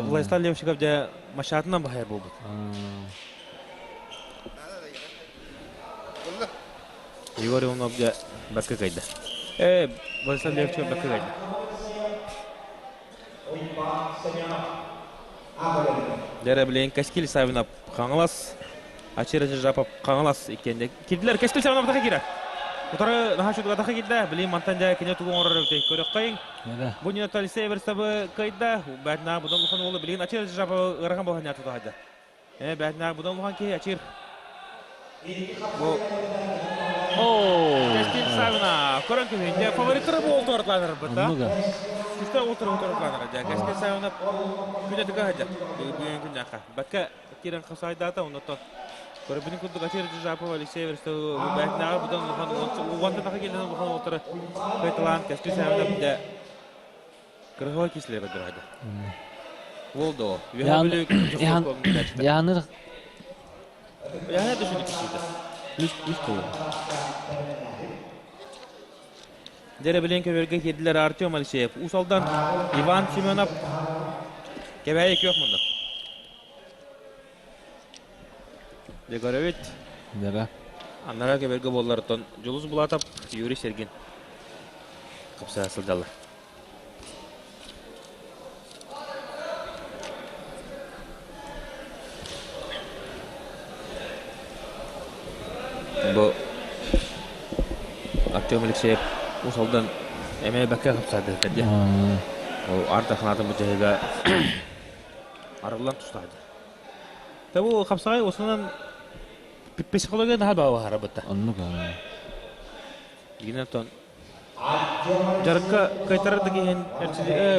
Владислав Левчиков дьэ машатынан баһайар буолбут. Егор Иванов дьэ бакка кайда. Э, Владислав Левчиков бакка кайда. Дәрә билен Каскил Савинов Хаҥалас Ачир Жапов Хаҥалас иккиэнде кирдилэр Кэскил Савинов атака киирэр. Утары наһаа шутуга атака киирдэ. Билин мантан дьэ кини тугу оҥорор эбитий көрөххөйүҥ. Бу ньыта Алексей Эверстовы кыайда. Бээтинэҕэ будан улахан уолу билигин Ачир Жапов ыарахан буолан тутаһайда. Э бээтинэҕэ будан улахан киһи Ачир. Бу Кэскил Савинов көрөн киһи фавориттары бу олтуортланар быта. Күстэ олтуортланар дьэ Кэскил Савинов күнэ тыга сылдьар. Бүгүн күннээххэ. Бакка киирэн хасайдаата оннотон көрбүнүн курдук Ачир Жапов Алексей Верстов бээтинэҕэ будан улахан уонтан таха киирэн улахан уолтары кайталаан Кэскил Савинов дьэ кырыһыва кисле көрдөрөдө. Болду. Яны Яны düşündük kişiydi. Үс болу. Дere билен көбөргө кирдилер Артем Алексеев. Усалдан Иван Семенов. Кебәйек yok мында. Дегоровит. Да. Аннара көбөргө боллартон Жулус Булатов, Юрий Сергин. Капса сылдалар. Бу Артем Алексеев Усалдан эмээ бэккэ хапсаады дии. Ол арда ханатын бу дьаһыга арыллан тустаады. Та бу хапсаҕай осунан психология наһаа баҕа бытта. Оннук. Игинен тон жарыкка кайтарар да киһин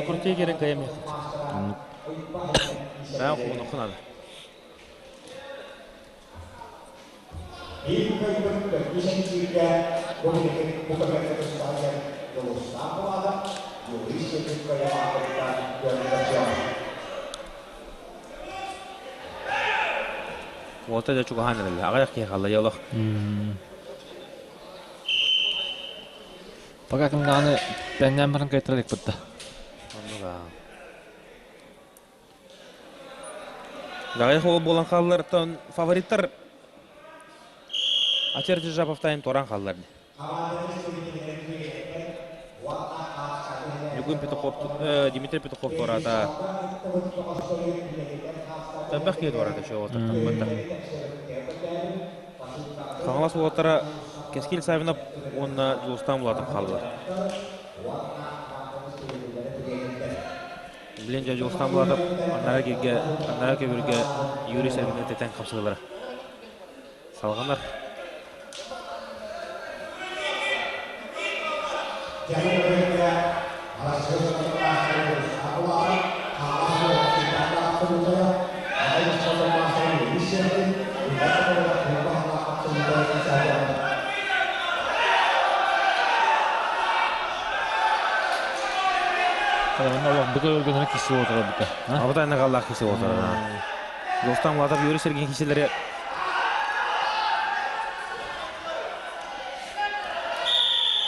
крутые керен кайым. Оннук. Баа хуну хунада. Уота да чугаһаан эрэллэ. Аҕыйах киһи хаалла дьолох. Пока ким даҕаны тэҥнээн баран кыайтара илик бытта. Оннук аа. Аҕыйах уол буолан хааллартан фавориттар Ачар Жапов тайын туоран хааллар. Ньургун Петухов, Дмитрий Петухов туораата. Элбэх киһи туораата шоу уоттартан бытта. Хаҥалас уолаттара Кэскил Савинов уонна Дьулустаан Булатов хааллылар. Билин дьэ Дьулустаан Булатов аннара киргэ, аннара көбүргэ Юрий Сергин тэтэн хапсыылара салҕанар. Абытай нагаллаах киси отырар. Дьулустаан Булатов Юрий Сергин кисилери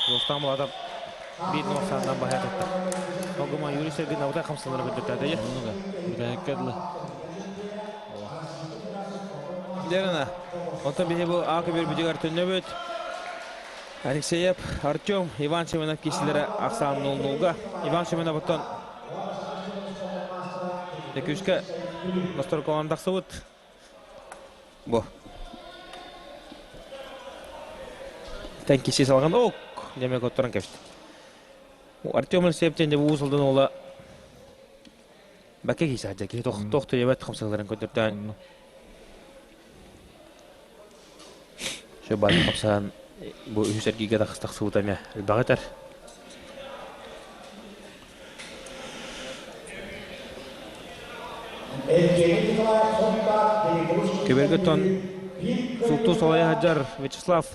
Дьулустаан Булатов биир нуохсаанынан баһа тутта. Огума Юрий Сергин абытай хамсалары көрдөттөөтөйө. Бүтэһиккэ дылы. Дерена. Онтон биһи бу А көбүрбүтүгэр төннөбүт. Алексеев Артем, Иван Семенов киисилэрэ ахсаан 0-0-га. Иван Семенов оттон Күүскэ настройкалаан тахсыбыт. Бу. Тэн киси салган ок деме котторон кэбисти. Артем Алексеев дьэ бу сылдан ола бакка киси хадьа киһи тох тох төйөбөт хамсаларын көтөртөөн. Шө баай хапсаан бу үһүс эргиигэ тахсыбыта эмэ элбэҕи этэр. Көбөргөттөн Султуу салайа сылдьар Вячеслав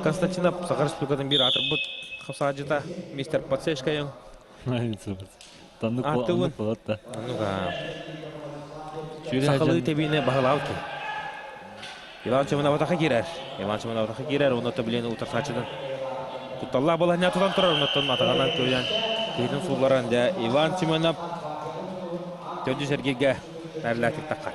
Константинов Саха Республикатын биир аатырбыт хапсаҕайдьыта мистер Подсечкайын Ааттыыбын. Сахалыы тэбиини баһылаабыт киһи. Иван Семенов киирэр. Иван Семенов киирэр. Онно билиэн утарсааччытын кутталлаах балаһынньа тутан турар. Оннуттан атаҕынан көйөн киһитин суулларан дьэ Иван Семенов төрдүс эргииргэ эрлээтик таххар.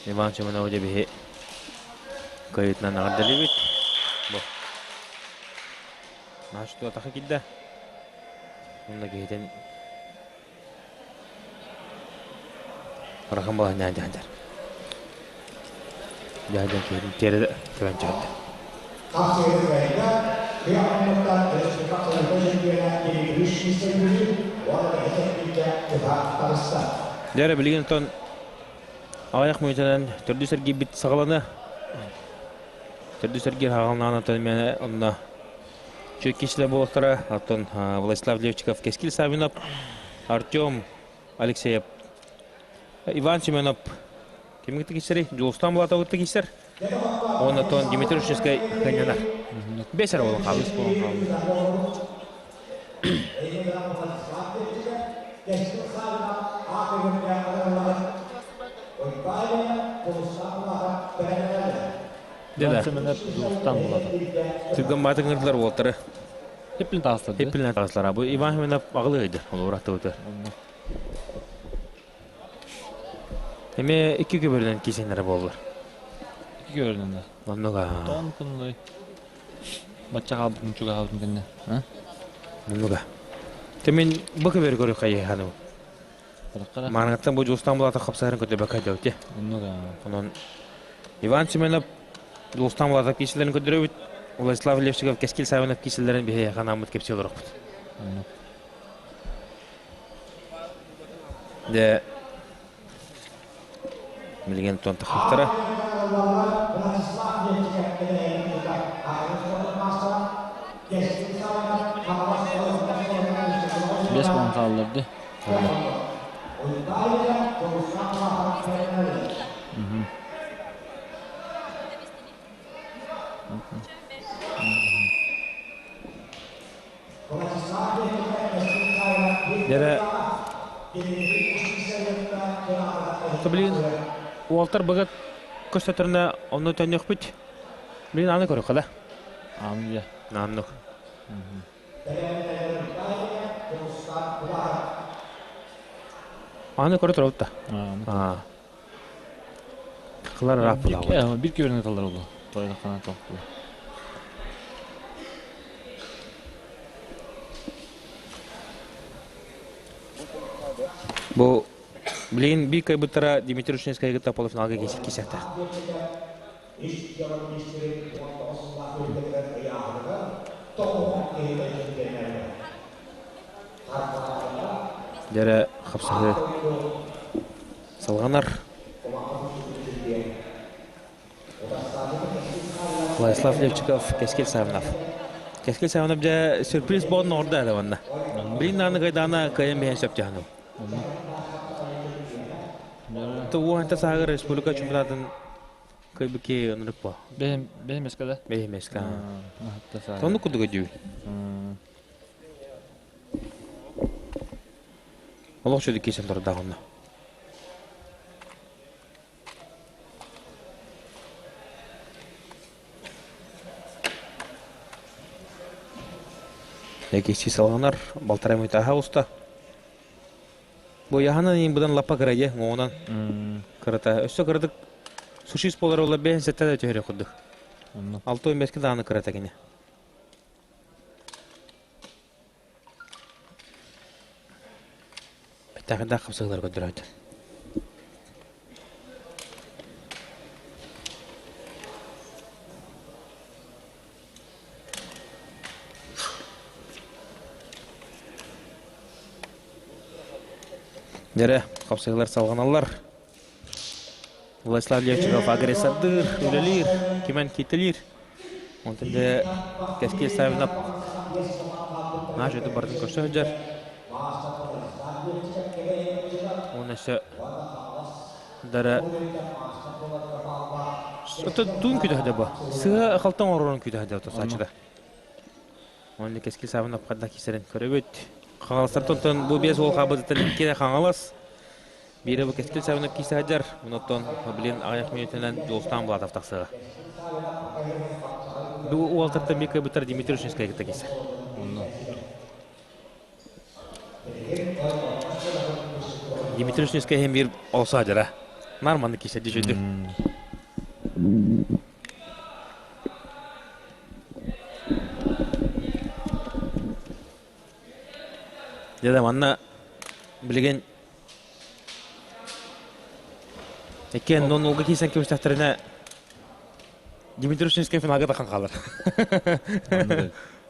Иван Семенов дьэ биһи кыайыытынан эҕэрдэлиибит. Бу. Наша атаха киирдэ. Онно киһитин Ырахан балаһынньаан дьаһандар. Дьаһандар киһитин тиэрэ тэбэн түһэрдэ. Дьэ эрэ билигин оттон аҕыйах мүнүүтэнэн төрдүс эргийбит саҕаланыа. Төрдүс эргиир хаҕаланаан оттон миэнэ онно Чүөккичилэр буолуохтара. Оттон Владислав Левчиков, Кэскил Саввинов, Артем Алексеев, Иван Семенов кимҥэ киирсэрий? Дьулустаан Булатовытта киирсэр. Уонна оттон Дмитрий Ушинскай кынньанар. Бэс эрэ буолан хаалбыт. Дьэ Семенов Дьулустаан Булатов. Түргэн баатыҥ ыҥырдылар уолтары. Хиппин таҕыстар. Хиппин таҕыстар. Бу Иван Семенов аҕылыы ыйдыр. Олор аттыбыты. Эмиэ икки көбөрүнэн киисэннэрэ буоллар. Икки көбөрүнэн да. Оннуга. Тоон куннуй. Бачча хаалбытын чугаһаабытын кэннэ. Оннуга. Те мин бу көбөрү көрү хайыһаным. Маанаттан бу Дьулустаан Булатов хапсаһарын көрдөбөккө дьэбити. Оннуга. Онон Иван Семенов Дьулустаан Булатов киисэлэрин көрдөрөбүт. Владислав Левчиков Кэскил Саввинов киисэлэрин биһиэхэ анааммыт кэпсии олорохпут. Дьэ, билигин тон тахсыбыттара. Бес буолан хаалларды. Дьэ, билигин уолтар быгат көстөтөрүнэ онно төннүөхпүт. Билигин аны көрүөххэ да. Аны дьэ. Нааннык. Аны көрө турабыт да. Аа. Кылар ыраап булабыт. Бир көрүнэ талар олу. Тойдоххана тохтуу. Бу билигин биир кыайбыттара Дмитрий Ушинскайга полуфиналга киирсиэхтээх. Дьэрэ хапсаһыы салҕанар. Владислав Левчиков, Кэскил Савинов. Кэскил Савинов дьэ сюрприз буолан оҥордо эрэ уонна. Билин даҕаны кайдаана кыайан биһэн сөп дьаһаным. Уонта сааһыгар республика чемпионатын кыайбыки оннук бо. Бэйэм бэйэм да? Бэйэм эска. Соннук курдук өйдүүбүн. Олох үчүгэй кисэн турдаах онно. Эгиси салҕанар, балтарай муйтааһа уста. Бу яһанан иин быдан лаппа кырайы, оҥонон кырата. Өссө кыратык сушис буолар ола бэйэн сэтте да түһэрэ курдук. Алтой меске дааны кырата кини. Бэттээхэйдээх хапсыһыылары көрдөрөөччү. Дьэрэ, хапсыһыылар салҕаналлар. Владислав Левчиков агрессордыыр, үлэлиир, кимэн киитэлиир. Онтон дьэ Кэскил Савинов наш өтө барытын көрсө сылдьар. Уонна өссө дара Ото туун күтэ сылдьар бу. Сыа халтан оҥорорун күтэ сылдьар тосааччыта. Уонна Кэскил Савинов хадда киисэрин көрөбүт. Хаҥаластартан бу биэс уол хаабытыттан икки Хаҥалас. Биирэ бу Кэскил Савинов киирсэ сылдьар, онтон билин аҕыйах мүнүүтэнэн Дьулустаан Булатов тахсыаҕа. Бу уолтартан биир кыайбыттар Дмитрий Ушинскай кытта киирсэр. Дмитрий Ушинскай иһин биир олсо сылдьара. Наар маннык киирсэр дьүдү. Дьэ манна билигин Иккиэн нон-нулга киирсэн кэбистэхтэринэ Дмитрий Ушинскай финалга тахан хаалар.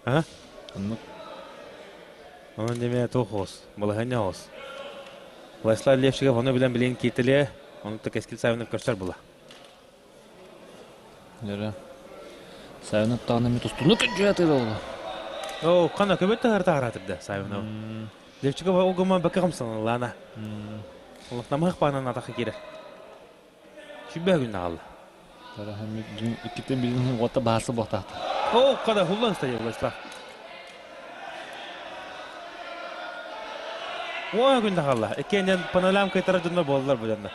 А? Оннук. Онон дэмэ туох оҕус, балаһыанньа оҕус. Владислав Левчиков ону билэн билигин кииртэлиэ, ону да Кэскил Савинов көрсөр була. Дьэрэ. Савинов даҕаны эмиэ тустууну күдьүө атыылаабыта. Оо, хана көбөт таһар таһаратырда Савинов. Левчиков ол гымман бакка хамсаналлаана. Олох намыһах баанан атахха киирэр. Сүбэ күн аҕалла. Иккитин билин уота баасы буотаата. Оо, хана хуллан стоял Владислав. Уон күн хаалла. Иккиэннэн панелям кыйтара дьоннор буоллар бу дьоннор.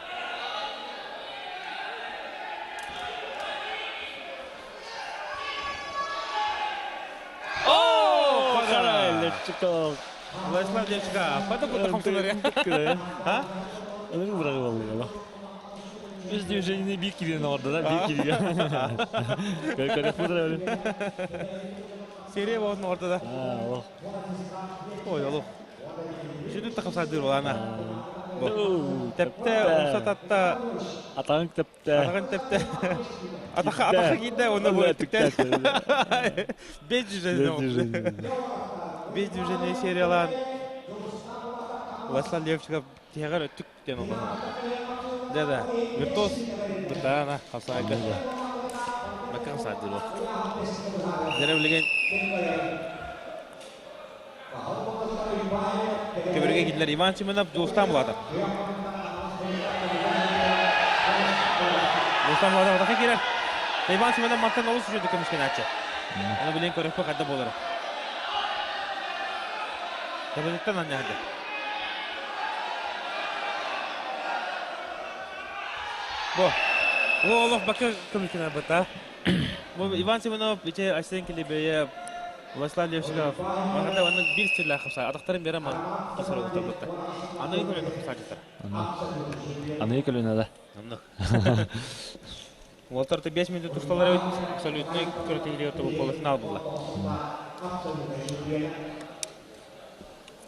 О, Пора, Левчиков. Владислав Левчиков. Фото куда хамсанар А? Аны бырагы болду. Үс движение бир кирен орда да, бир кирге. Көрөх бұдыр Серия болатын ортада. Ой, олох. Сүдүн тахсадыр олана. Тепте, умса татта. Атаҕын тэптэ. Атаҕын тэптэ. Атаха атаха киирдэ, онно бу түктэ. Без движения. Без движения сериялаан Владислав Левчиков тиһэҕэр өттүк диэн олоһун. Да да, виртуоз бытаана хасаайга. Бакка хасаайдыр ол. Дэрэ билигин Көбүргэ киирдилэр Иван Семенов, Дьулустаан Булатов. Дьулустаан Булатов атака киирэр. Иван Семенов мантан олус үчүгэй көмүскэнээччи. Аны билин көрөккө хайда буолара. Төбөтүттэн анньаһырда. Бу. Бу олох бакка көмүскэнэр быта. Бу Иван Семенов ити Айсен Килибеев, Владислав Левчиков манна маннык биир стиллээх хапсаа атахтарын биэрэ ман кисэр олохтор Аны көлөнө хапсаачыттар. Аны көлөнө да. Оннук. Уолтар 5 минут тусталар эбит абсолютный көрөтүлүгэр тобу полуфинал буолла.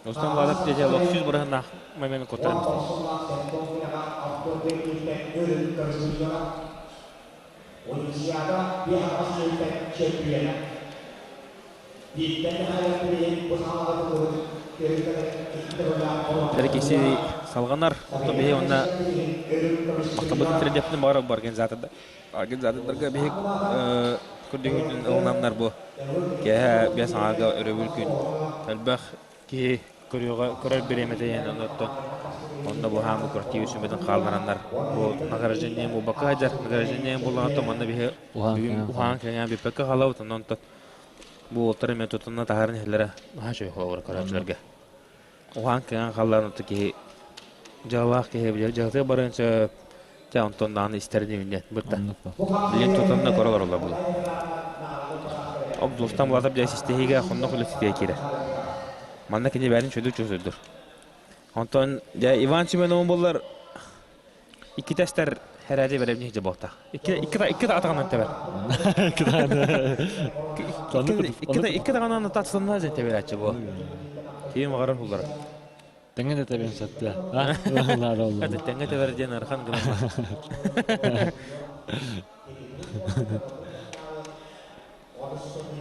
Рустам Владов дете лох сүүс бырыһыннаах момент куттарымыз. Олимпиада биэс сылтан чемпиона. Киси салҕанар, оттон биһи онно махталбытын тириэрдиэхпитин баҕарабыт бу организатордар. Организатордарга биһи көрдөһүүтүн ылынаннар бу киэһэ биэс аҥаарга өрөбүл күн элбэх киһи көрүөҕэ көрөр бириэмэтэ иһэн оннуттан онно бу хаамы квартира сүмэтин хааллараннар бу награждение буолбакка сылдьар награждение буоллаҕына манна биһи бүгүн уһаан кэҥээн бүппэккэ хаалабыт онон бу уолтар эмиэ тутунна таһааран иһэллэрэ наһаа үчүгэй холобура көрөөччүлэргэ уһаан кэҥээн хаалларан отто киһи дьыалаах киһи дьыалатыгар барыан сөп дьэ онтон даҕаны истэрин иһиннэн бытта билин тутанна көрө олороллор була Обдулстан Булатов дьэ систэһиигэ хоннох үлэтитигэ киирэр. Манна кини бэйэтин чөдүр чөсөйдүр. Онтон дьэ Иван Семеновын буллар икки тэстэр хэрээди бэрэбни дьэ буолтах. Икки икки икки атаҕынан тэбэр. Икки икки таҕынан татсанна дьэ тэбэрээччи бу. Киим аҕарар хуллар. Тэҥҥэ да тэбэн сатта. Наада олла. Тэҥҥэ тэбэр диэн архан гынан.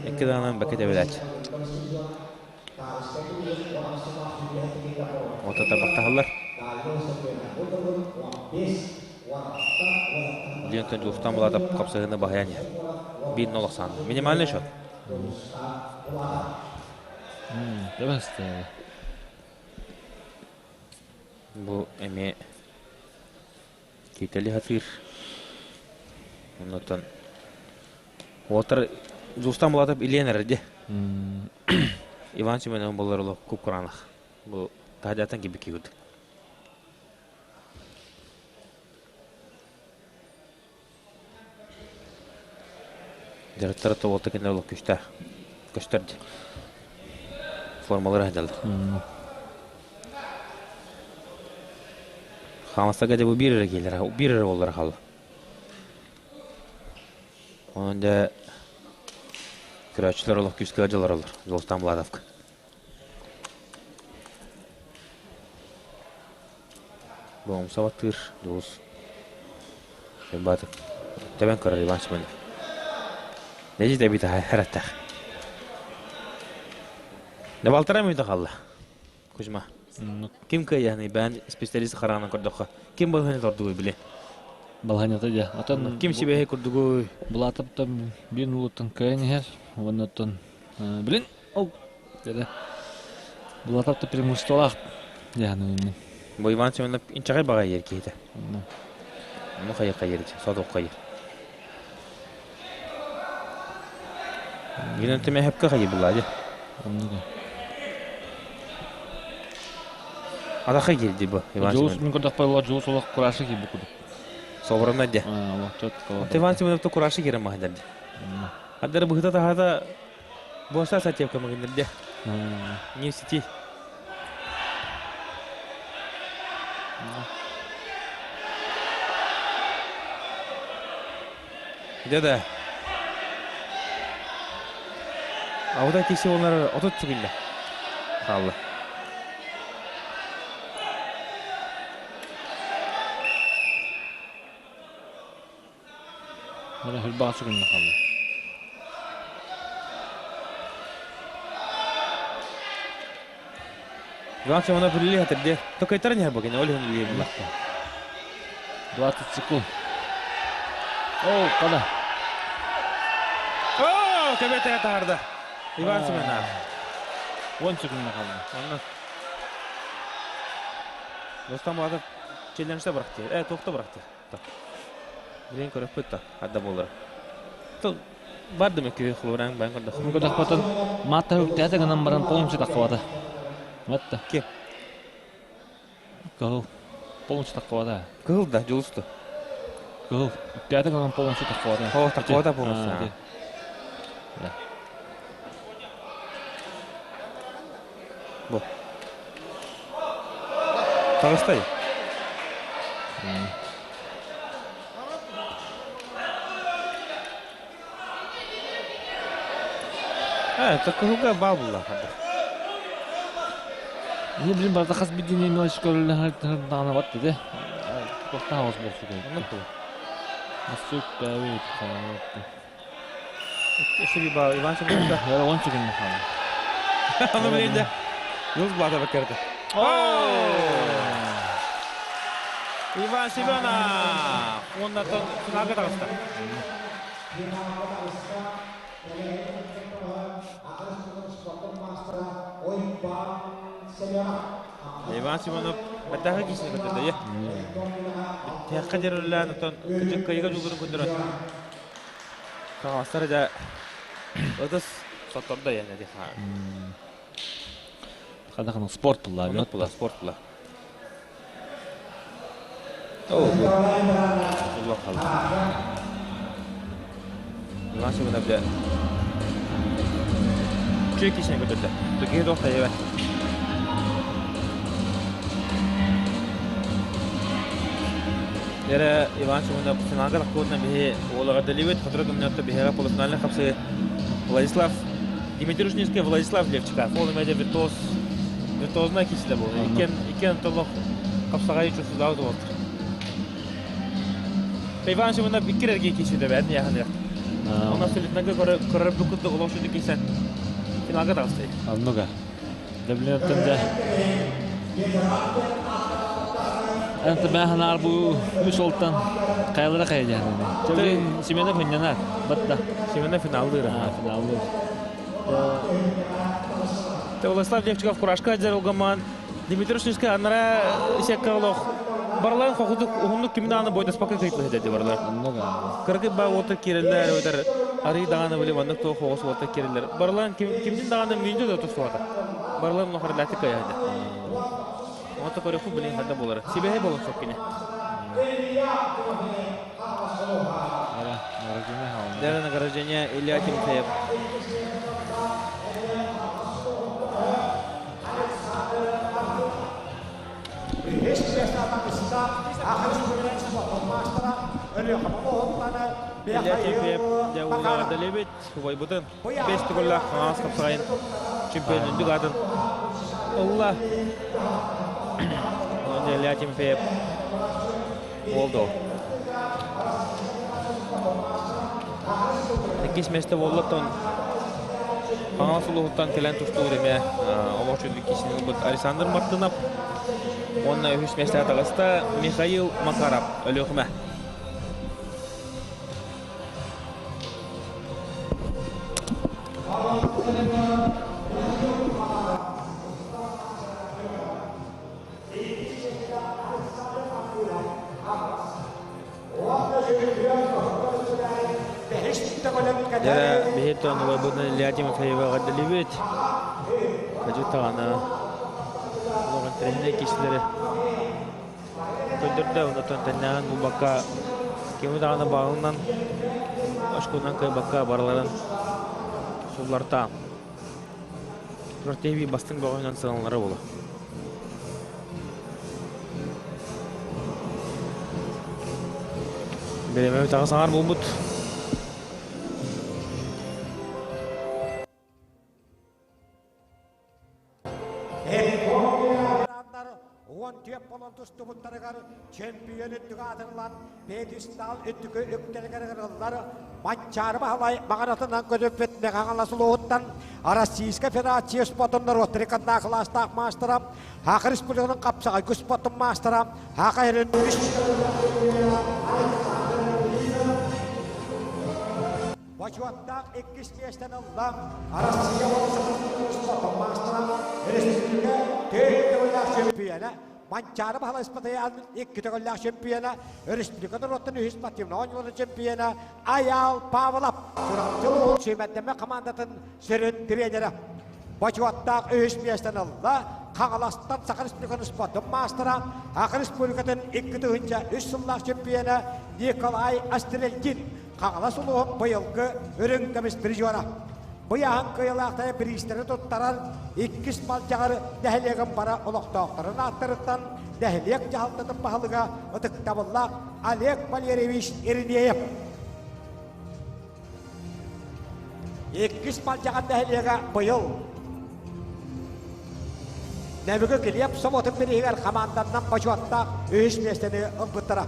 Икки даҕанан бэккэ тэбэлээччи. Ото табахтаһаллар. Диэнтэн Дьулустан Булатов хапсыһыыны баһыйан иһэр. Биир нол ахсаан. Минимальный счет. Тэбэстээх. Бу эмиэ Китэли сатыыр. Оннуттан уолаттар Дьулустан Булатов илиэн эрэр дии. Иван Семенов буоллар олох куп-кураанах. Бу таһырдьаттан киирбит киһи курдук. Дьарыктара тобуолта кинилэр олох күүстээх. Көстөр дии. Формалара сылдьаллар. Хаамастарга дьэ бу биир эрэ киһилэр, биир эрэ уоллара хаалла. Онон дьэ көрөөччүлэр олох күүскэ ыалдьаллар Дьулустаан Булатовка. Бу умса баттыыр Дьулус Баатыр тэбэн көрөр Иван Семенов. Нэдьи тэбиитэ хараттаах. Да балтараа мүнүүтэ хаалла. Кузьма. Ким кыайыаный бээн специалист хараҕынан көрдөххө ким балаһыанньата ордугуй били? Балаһыанньата дьэ. Отон Ким сибэһи курдугуй? Булатаптан биир нулуттан кыайан иһэр. Уоннаттан билин ол деді. Булатапта преимуществолаах дьаһанын. Бу Иван Семенов инчэҕэй баҕайы ер киһитэ. Ону хайыр хайыр сотук хайыр. Гинэн түмэһэпкэ хайы булла дьэ. Атахха киирди бу Иван Дьулус мин көрдөхпө Дьулус олох курашы киирбит курдук. Соборонна дьэ. Иван Семенов курашы киирэн маһындар дьэ. Ардары быһыта таһата буоста сатьевка мыгыннар дьэ. Не в сети. Дьэ да. Аута киси олар 30 секунда хаалла. Мана хөлбаҕа секунда хаалла. Иван Семенов үлэлии хатырдыа. Токайтаран иһэр бу кини, ол иһин үлэлиир була. 20 секунд. О, кана. О, көбөтө таһарда. Иван Семенов. 10 секунда қалды. Онно. Рустам Булатов челленджте бырахты. Э, туохта бырахты. Билин көрөппүт да, хадда буолар. Барды мөккү хлоран бан көрдөх. Көрдөхпөтөн маатта үктээте гынан баран полностью таххыбата. Матта. Ки? Кыһыл. Полностью таххыбата. Кыһыл да, дьулусту. Кыһыл. Үктээте гынан полностью таххыбата. О, таххыбата полностью. Бу. Таҕыстай. Э, кыһылга баа булла. Не, блин, барда хас бидини мелочь көрүллэ даҕаны бат деді. Тоқтан ауыз болсу. Оннук. Өссө үктээбит. Өссө баар Иван Семеновка. Яра 10 секунд хаалла. Аны билейде. Юз блата бакерді. Иван Семенов! Оннан финалга таҕыста. Иван Семенов баттаха кисini көтөрдө я. Тиякка деруллаан отон кыжык кыйга жулурун көтөрөн. Таҕастар да ытыс соттордо яна ди ха. Хадахын спорт була. Спорт була, спорт була. О, Улла қалды. Иван Семенов да Чүй кисini көтөрдө. Туги доқта ебе. Яра Иван Семенов финалга тахкуутна биһи уолаға деливит, хотро күмнөттө биһиэхэ полуфинальный хапсы Владислав Дмитрий Рушницкий, Владислав Левчиков. Ол эмэде виртуоз виртуозна кисиле болду. Икен икен толох хапсагай чусудаабыт болду. Иван Семенов иккирерге кисиле бәдин яхын Онна солитнага көрөр бүкүттү олох шуну кисен финалга тагысты. Аннуга. Дәбләттен дә. Энте бәһанар бу үс олтан кайлара кайда. Төбен Семенов хыннанар. Батта. Семенов финалдыр. Финалдыр. Владислав Левчиков курашка жарылгаман. Дмитрий Рушницкий анара секкалох Барларын хохудук уһуннук кимин аны бойдаспакка кыйтлы деди барлар. Кыргы ба ота киреллер өдер ари даганы биле маннык то хогос ота киреллер. Барларын кимдин даганы минде да тусуата. Барларын нохар лати каяды. Ота көрө ху билин хада болар. Сибеhe болон соккине. Дара награждение Илья Тимофеев. Илья Тимофеев дәулы Убайбытын бес түгілі қаңас қапсағайын чемпион үндік атын. Алла. Илья Тимофеев болды. Иккис месте боллаттан Қаңас улуғыттан келен тұштуыр еме олық жүздік кесінің бұд Александр Мартынов. Онна үхіс месте атағыста Михаил Макаров өліғіме. Бихеттон убайбытын Илья Тимофеева гадалибит. Кажы тағаны олығын треніне кешілері көндірді, онытын тәннәғін бұлбаққа кемі тағаны бағынан ашкунан кайбаққа барларын суларта. Туртеби бастың бағынан сығынлары болы. Береме тағы саңар болбут. Чемпион үттүгатырлан пьедестал үттүкө үктелгергаллар Манчары бахалай бағанатынан көдөппет меғаңаласылуыттан Российская Федерация спортундар отриканна класстақ мастера, Хақа Республиканың қапсағай күс спортун мастера, Хақа ерін Бачуаттақ иккис местен алла, Россия спортун мастера, Республика төрт чемпионы, Манчары бахалай спатаян икки төгөлләк чемпиона, Республиканың роттын үһүс спортивный ойнолорун чемпиона Аял Павлов. Чурапчы Сүймәттеме командатын сүрүн тренері. Бачуаттақ үһүс местен алла, Қаңаластан Саха Республиканың спортын мастера, Ақа Республикатын икки тыһынча үс сыллаах чемпиона Николай Астрельдин. Қаңалас улуһун быйылгы үрүҥ көмүс призера. Бұяғын кыйылақтая биристері туттарар, иккис малжағыр дәхілегін бара олықтауқтарын аттырыттан дәхілек жахалтатын бахылыға ытыктабыллақ Олег Валерьевич Иринеев. Иккис малжағын дәхілеге бұйыл. Нәбігі келеп соботын бірігер команданнан бачуатта үш местені ылбыттыра.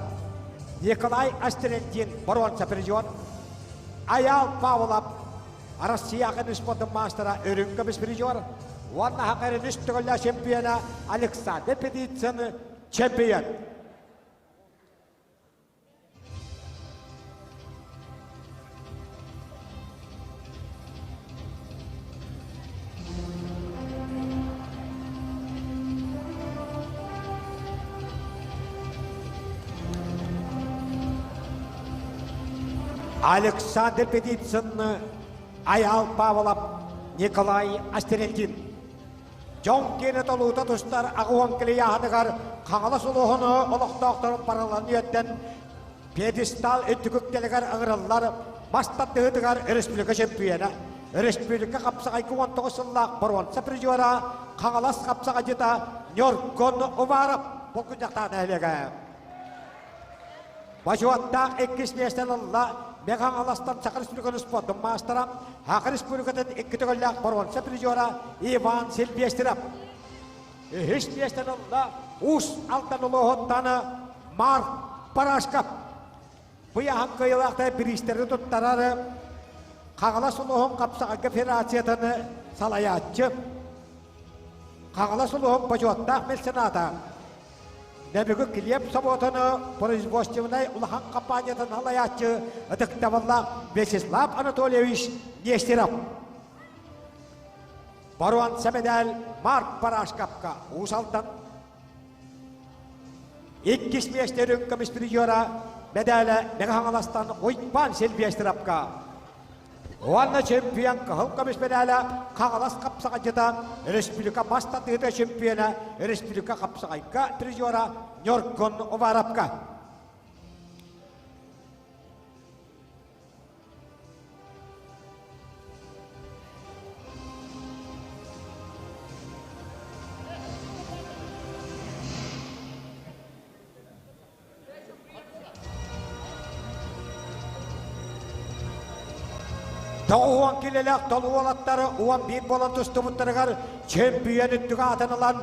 Николай Астрендин боруонса призер, Айаал Павлов Россия спортун маастара үрүҥ көмүс призер уонна Хакарин үс төгүллээх чемпиона Александр Петицын чемпион. Александр Петицын, Айаал Павлов, Николай Астерентин. Дьон киэнэ толуута тустар аҕыон килийааһыныгар Хаҥалас улууһуну олохтоохторун барыларын үөттэн пьедестал үрдүк үктэлигэр ыҥырыллар мас тардыһыытыгар республика чемпиона, республика хапсаҕайга 19 сыллаах боруонса призера Хаҥалас хапсаҕайдьыта Ньургун Уваров булгунньахтаах нэһилиэгэ. Бочуоттаах иккис миэстэни ылла Мэҥэ-Хаҥаластан Саха Республикатын спордун маастара, Саха Республикатын икки төгүллээх боруонса призера Иван Сильвестров. Үһүс миэстэни ылла Уус Алдан улууһуттан Марк Парашков. Бу ыйааһын кыайыылаахтара бириистэри туттарар Хаҥалас улууһун хапсаҕайга федерациятын салайааччы, Хаҥалас улууһун бочуоттаах мецената, Нөмүгү килиэп собуотуну производственнай улахан компаниятын салайааччы ытыктабыллаах Вячеслав Анатольевич Нестеров. Боруонса медаль Марк Парашковка Уус Алдан. Иккис миэстэ үрүҥ көмүс призера медалэ Мэҥэ Хаҥаластан Уйбаан Сильвестровка. Уонна чемпион кыһыл көмүс медалэ Хаҥалас хапсаҕайдьыта республика мас тардыһыыта чемпиона республика хапсаҕайга призера Ньургун Уваровка. 90 килэлээх толу уолаттары 11 буолан тустубуттарыгар чемпион үрдүк аатын ылан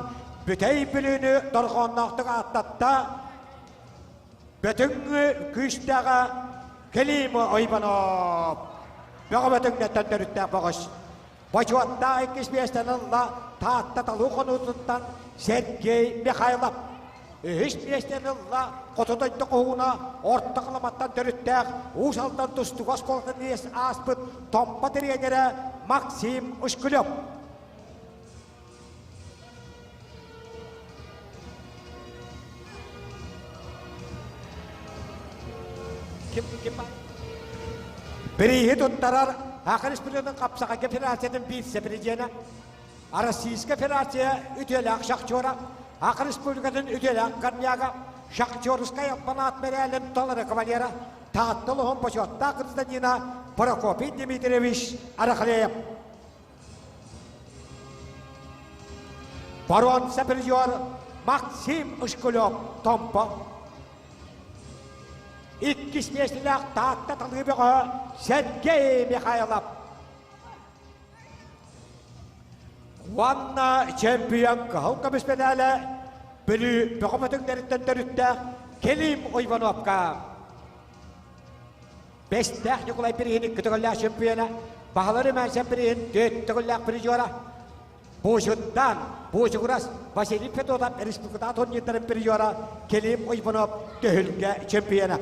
Бүтэй Бүлүүнү дорҕоонноохтук ааттатта. Бөтүҥ күүстээҕэ Клим Иванов. Бөҕө бөтүҥнэттэн төрүттээх бөҕөс. Бочуоттаах иккис миэстэни ылла Таатта талыы хонуутуттан Сергей Михайлов. Үһүс миэстэни ылла Хоту дойду хоһууна Орто Халыматтан төрүттээх Уус Алдан тустууга оскуолатын ааспыт Томпо тренерэ Максим Ушкулев. Бирииһи туттарар Саха Республикатын Хапсаҕайга Федерациятын вице-президенэ, Российская Федерация үтүөлээх шахтера, Саха Республикатын үтүөлээх горняга, шахтерскай аппараат мэрээлин толору кавалера, Таатта улууһун бочуоттаах гражданина Прокопий Дмитриевич Арахлеев. Боруонса призер Максим Ышкулев Томпо. Иккис миэстэлээх Таатта талыы бөҕө Сергей Михайлов. Уонна чемпион кыһыл көмүс медалэ Бүлүү бөҕө бөтүҥнэриттэн төрүттээх Клим Ивановка. Бэстээх Ньукулай Периһин икки төгүллээх чемпиона, Баһылар Имээсен Периһин түөрт төгүллээх призера, Буучуттан Буучугурас Василий Федотов республикатааҕы турнирдарын призера, Клим Уйбанов түһүлгэ чемпиона.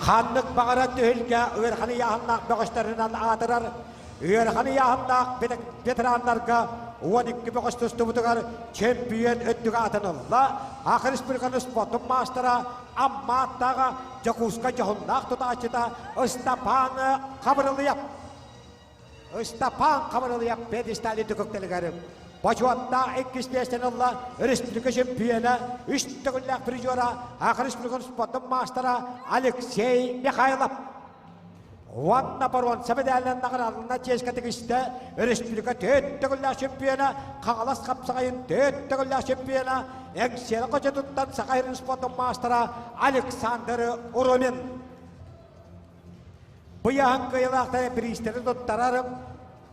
Ханнык баҕарар түһүлгэ ыарахан ыйааһыннаах бөҕөстөрүнэн аатырар. Ыарахан ыйааһыннаах ветераннарга 12 бөҕөс тустубутугар чемпион өттүгэ аатын ылла. Саха Республикатын спортун маастара Амма аттааҕа Дьокуускай дьоһуннаах тутааччыта Ыстапаан Хабырылыйап. Ыстапаан Хабырылыйап пьедестали түкүктэлигэр бочуоттаах иккис миэстэни ылла республика чемпиона, үс төгүллээх призера, Саха Республикатын спортун маастара Алексей Михайлов. Уонна боруонса медалынан наҕараадаланна чиэскэ тигистэ республика төрт төгүллээх чемпиона, Хаҥалас хапсаҕайын төрт төгүллээх чемпиона, Эҥсиэли хочотуттан Саха сирин спортун маастара Александр Урумин. Быйаһын кыайылаахтара бириистэри туттарар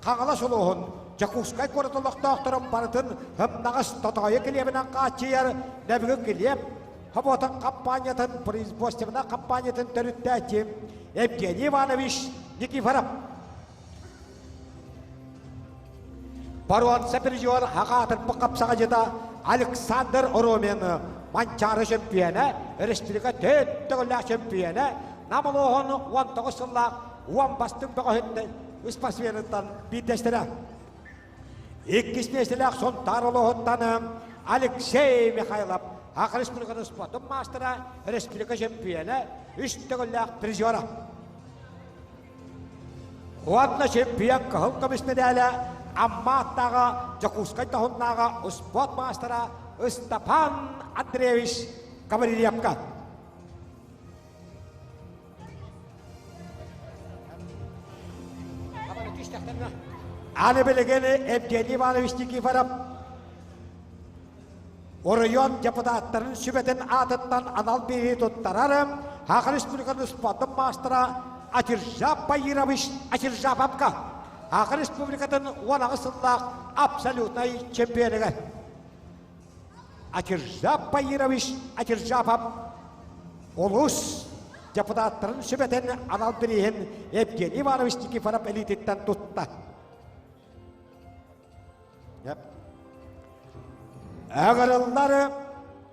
Хаҥалас улууһун Дьокуускай куорат олохтоохторун барытын һымнаҕас тотоойу килиэбинэн хааччыйар Нөбүгү килиэп Хоботун компаниятын производственнай компаниятын төрүттээччи Евгений Иванович Никифоров. Боруонса призер хаҕаатырбыт хапсаҕадьыта Александр Ромин Манчаары чөмпүйэнэ, республика төрт төгүллээх чөмпүйэнэ, Нам улууһун 19 сыллаах уон бастыҥ бөҕөһүттэн спортсменыттан биирдэстэрэ. Иккис миэстэлээх Сунтаар улууһуттан Алексей Михайлов Саха Республикатын спордун маастара, республика чөмпүйэнэ, үс төгүллээх призера. Уонна чемпион кыһыл көмүс медалэ Амма аттааҕа Дьокуускай таһыннааҕа спорт маастара Ыстапан Андреевич Гаврильевка. Аны билигин Евгений Иванович Никифоров оройуон депутаттарын сүбэтин аатыттан анал биэрии туттарар Саха Республикатын спордун маастара Атиржап Баирович Атиржаповка Саха Республикатын 18 сыллаах абсолютнай чемпионыгар Атиржап Баирович Атиржапов улуус депутаттарын сүбэтин анал бирииһин Евгений Иванович Никифоров илиититтэн тутта. Ыҥырыллар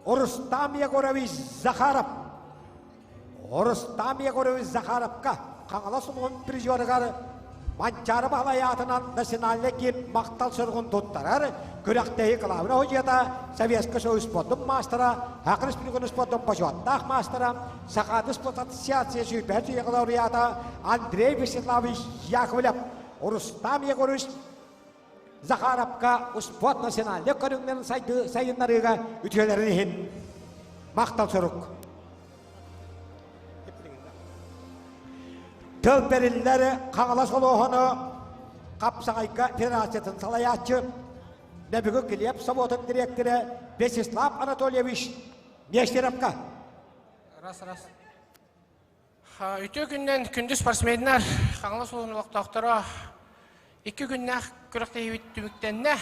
Рустам Егорович Захаров. Рустам Егорович Захаровка Хаҥалас улууһун призерыгар Манчаары Баһылай аатынан национальнай киин махтал суругун туттарар күрэхтэһии кылаабына судьуйата Советскай Союз спордун маастара, Саха Республикатын спордун бочуоттаах маастара, Сахаада спорт ассоциация сүүрбэһис үйэ лауреата Андрей Вячеславович Яковлев, Рустам Егорович Захаровка успуорт национальнай көрүҥнэрин сайыннарыыга үтүөлэрин иһин махтал сурук. Тыл бэриллэр Хаҥалас улууһуну Хапсаҕайга федерациятын салайааччы, Нөбүгү килиэп собуотун дириэктэрэ Вячеслав Анатольевич Нестеровка. Раз, раз. Үтүө күннэн күндү спортсменнар, Хаҥалас улууһун олохтоохторо икки күннээх күрэхтэһиибит түмүктэннэ.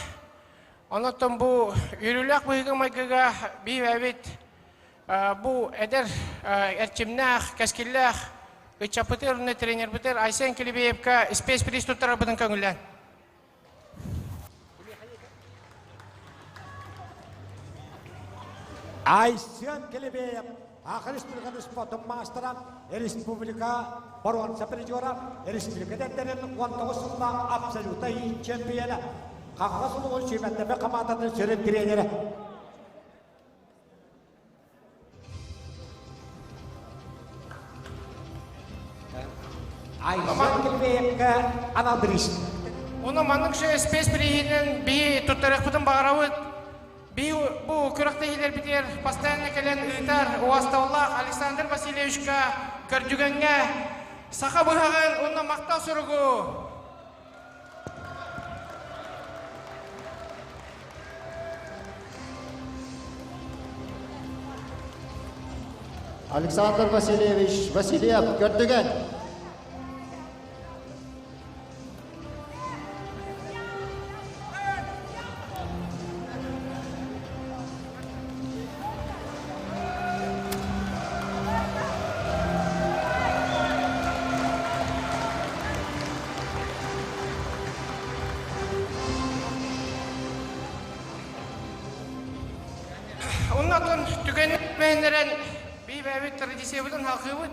Онон бу үөрүүлээх быһыыга-майгыга биибэбит бу эдэр эрчимнээх, кэскиллээх ыччаппытыгар уонна тренербитигэр Айсен Килибеевка спецприз туттарарбытын көҥүллээн. Айсен Келебеев Саха Республикатын спортун маастара, республика боруонса призера, республика дэрдэрин 19 сыллаах абсолютнай чемпиона, Хаҥалас улууһун сүүмэрдэммит хамаандатын сүрүн тренерэ. Айсен Килбеевка анал бириис. Ону маннык спецприиһинэн биһи туттарыахпытын баҕарабыт. Би бу күрэхтэһиилэрбитигэр постоянно кэлэн ыытар уостабыллаах Александр Васильевичка көрдүгэҥҥэ саха быһаҕын уонна махтал суругу Александр Васильевич Васильев көрдүгэн. Оннотон түгэн мэһиннэрэн бии-бэйэбит традициябытын халкыыбыт.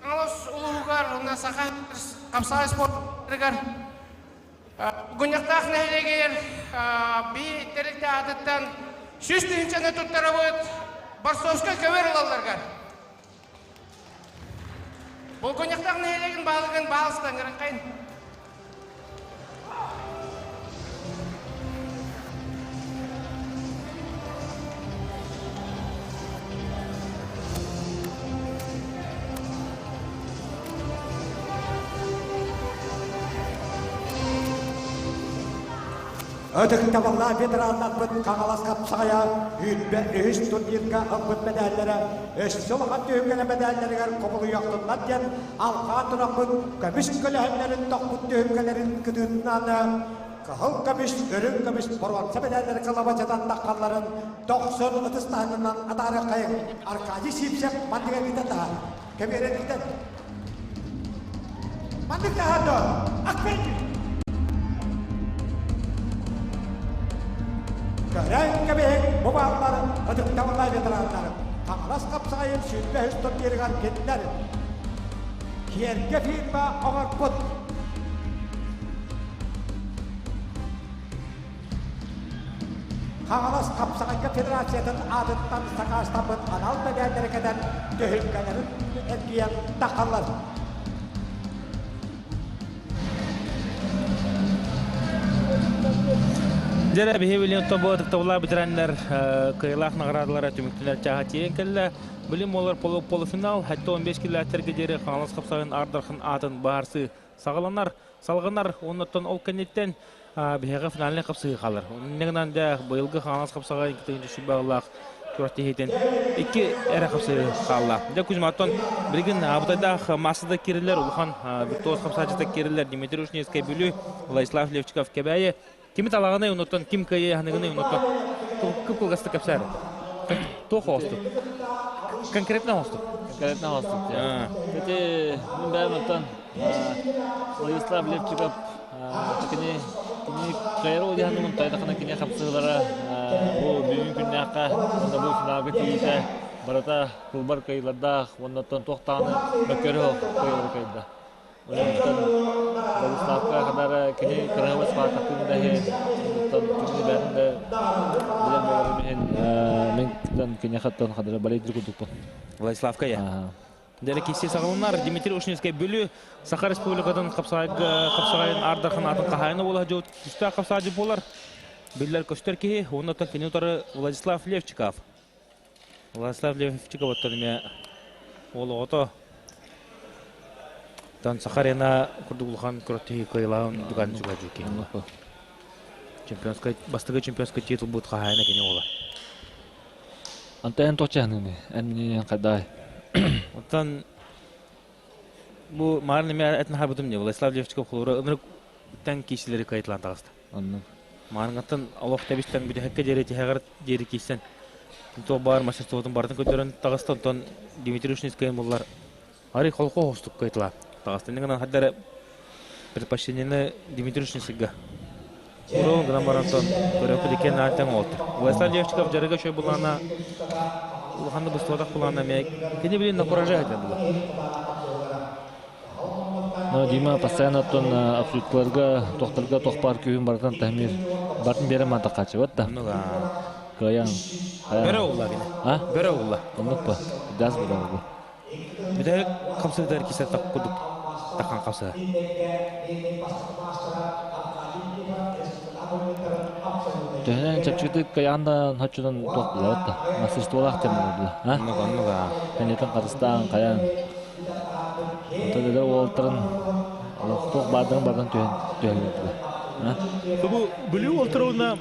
Хаҥалас улууһугар уонна Саха хамсаҕай спордугар Гунньахтаах нэһилиэгэр бии тэрилтэ аатыттан 100 тыһыынчаны туттарабыт борцовскай көбөр ылалларгар. Булгунньахтаах нэһилиэгин баһылыгын баалыстан ырыҥхайын. Ытыктабыллаах ветераннарбыт Хаҥалас хапсаҕайа үүрбэ үһүс турнирга ылбыт мэдээллэрэ өссө улахан түһүлгэлэ мэдээллэригэр кубулуйуохтуннар диэн алҕаан тураммыт көмүс көлөһүннэрин тохпут түһүлгэлэрин кытыытынан кыһыл көмүс, үрүҥ көмүс боруонса мэдээллэри кылабачытан таххалларын дохсун ытыс таһынынан атаарыаххайыҥ. Аркадий Сивцев маннык эргитэн таһаар. Кэбиэрэтиттэн. Маннык таһаар дуо? Акпенти! Көрөн кэбиһиҥ бу бааллар ытыктабыллаах ветераннар Хаҥалас хапсаҕайын 23 турнирыгар кинилэр Киэргэ фирма оҥорбут Хаҥалас хапсаҕайга федерациятын аатыттан сакаастаммыт анал мэдээллэри кэтэн түһүлгэлэрин эргийэн тахаллар. Дьэ, биһи билин тобу ытыктабыллаах ветераннар кыайылаах наградалара түмүктэнэр чааһа тиийэн кэллэ. Билим олор полуфинал, хатта 15 километрга диэри Хаҥалас хапсаҕайын Ардархан аатын баарсы саҕаланар. Салҕанар уоннаттан ол кэнниттэн биһиэхэ финальнай хапсыһыы хаалар. Инньэ гынан дьэ быйылгы Хаҥалас хапсаҕай 2 сүүс күрэхтэһиитин икки эрэ хапсыһыы хаалла. Дьэ Кузьматтан билигин абытайдаах массада киирэллэр улахан виртуоз хапсааччыта киирэллэр Дмитрий Ушницкай Бүлүү, Владислав Левчиков Кэбээйи. Кими талаҕыный онуттан ким кыайыы ханыгыный онуттан кып-кылгастык кэпсээр. Туох оҕостук? Конкретно оҕостук. Конкретно оҕостук. Эти мин бэйэм оттон Владислав Левчиков кини кини кайрол диһанымын тайдахына кини хапсыһылара бу бүгүн күннээххэ уонна бу финалга тиийиитэ барыта кылбар кыайыылардаах уонна оттон туох даҕаны мөккүөрү кыайыылары кыайда. Онон Владиславка хадара кини кыраһыбас паатахтын да иһин оттон кини бэйэтин да билэн буоларым иһин мин киниэхэттэн хадара балейдир курдукпун. Владиславка я. Дьэ киси саҕаланар Дмитрий Ушницкай Бүлүү Саха Республикатын хапсаҕайын Ардархан атын хаһаайына буола дьыл түстээх хапсаҕайдьыт буолар. Биллэр көстөр киһи, уонна кини утары Владислав Левчиков. Владислав Левчиков оттон эмиэ уол оҕото. Тон Саха арена курдук улахан күрэхтэһии кыайылаан дуган чугадьы киһи. Чемпионскай бастакы чемпионскай титул бут хаһаайына кини буолар. Анта эн туох чаһыныыный? Эн миниэн хайдай? Оттон бу маар неме этин харбытым не Владислав Левчиков холура ынырык тэн киисилери кайытлаан таҕыста. Оннук. Маарыҥаттан олох тэбистэн бүтэһиккэ диэри тиһэҕэр диэри киирсэн туох баар мастерствотун барытын көрдөрөн таҕыста онтон Дмитрий Ушницкай буллар арый холку хостук кайытлаан таҕыста. Иннин гынан хаддара предпочтениены Дмитрий Ушницкайга Урон гынан баран көрөккө диккен наартан оолтур. Владислав Левчиков дьарыга шөй булаана улаханны быстыбатах булаана эмиэ кини билин на кураже этэ була. Но Дима постоянно оттон абсолютларга, тохтарга тохпар күүһүн барытын тахмир бартын бере мантакачыбат да. Ну да. Кыайан. Бөрө улла кини. А? Бөрө улла. Оннук па. Дас була бу. Бүтэһик хапсыгытар кисе кудук тахан хапсыга. Төһөнөн чэпчэкитик кыайан да хоччунан туох булабыт да. Мастерстволаах тем була. А? Оннук оннук а. Кэннитин харыстаан кайан. Онтон эдэр уолтарын олохтоох баардарын бардан түһэн түһэллэр. А? Бу Бүлүү уолтаруна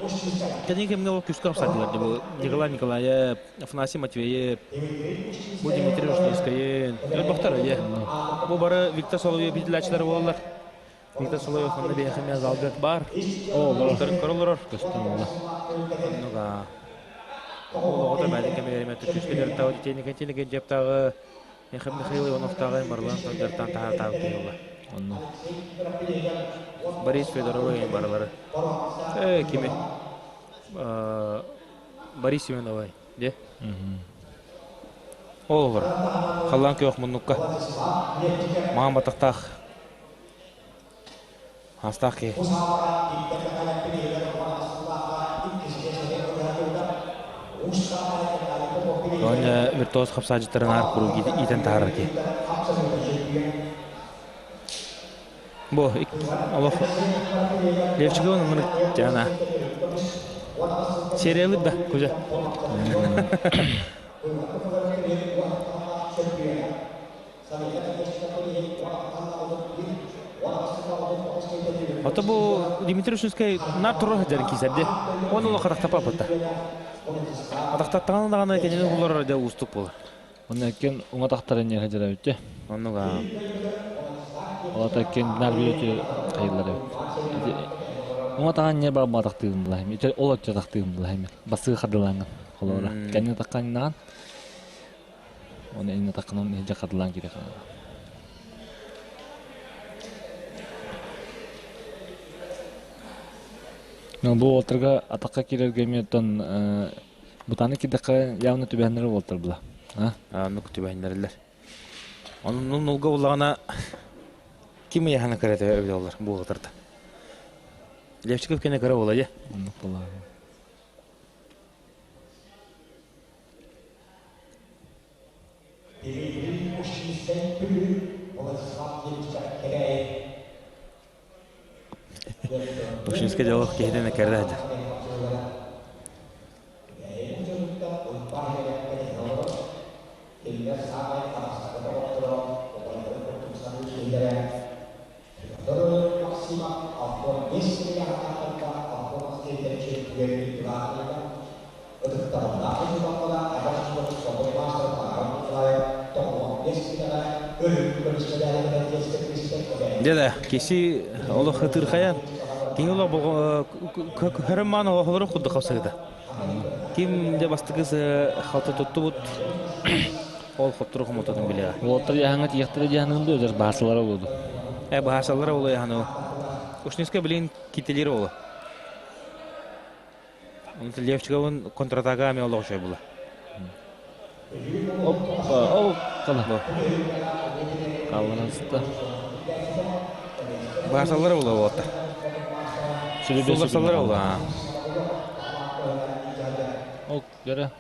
кэнин кэмҥэ ол күскэ хапсаатылар бу Николай Николаев, Афанасий Матвеев, бу Дмитрий Ушницкайын, элбэхтэр эйэ. Бу бары Виктор Соловьев иитиллээччилэрэ буолаллар. Виктор Соловьев онно биһиэхэ эмиэ залга баар. Оо, олорор. Көрөн олорор. Көстөн буолла. Оннук Ол оҕото бэйэтин кэмигэр эмиэ түспүт дьарыктааҕы тиэникэн дьаптааҕы Михаил Ивановтааҕы барыларын дьарыктаан таһаартаабыт киһи буолла. Онно. Борис Федоровы барылары. Э, кими? Борис Семеновай, де? Ол олор. Халлаан күөх муннукка. Маан батахтаах. Астаах киһи. Оня виртуоз хапсаажыттарын аар куруук иитэн таһаарар киһи. Бу олох Левчиковын ымырык жана. Сериалы да кужа. Ото бу Дмитрий Ушинскай нар турар сылдьарын киисэрди. Оны олох атахтапа бытта. Атахтаттаҕына даҕаны кинини булар дьэ уустук буолар. Онно иккиэн уҥа тахтарын ньиэхэ дьарабитте. Оннуга. Олата иккиэн нар биир хайыллар эбит. Уҥа таҕан ньиэ баҕа атахтыыбын булаһым. Ити ол өттө атахтыыбын булаһым. Басыы хардылааҥҥын холоро. Кэннин атахханнаҕан Оны инна тахханан иһдьэ хатылаан киирэ хаалла. Но бу уолтарга атахха киирэргэ эмиэ оттон бутааны киирдэххэ явно түбэһэннэрэ уолтар була. А? Оннук түбэһиннэрэллэр. Онон нулга буллаҕына ким ыйаһана кыра эбит олар бу уолтарда. Левчиков кэнэ кыра буола дьэ. Оннук була. Ушинскай дьолох киһитин эккэрдэ сылдьар. Дьэ да, киси олох ытырхайан, киһи олох көрөн маан олохолору курдук хапсыгыта. Ким дьэ бастакы халта туттубут, ол хоттору хомототун билиэҕэ. Уолаттар яһаҥа тиэхтэрэ дьаһаныын да өтөр баасалара олуду. Э, баасалара олу яһану. Ушнинскай билин кителир олу. Левчиковын контратака эме олох үчүгэй була. Оппа, ол кала. Калланан сытта. Баасаллара була буолта. Сулларсаллара була. Ол göre.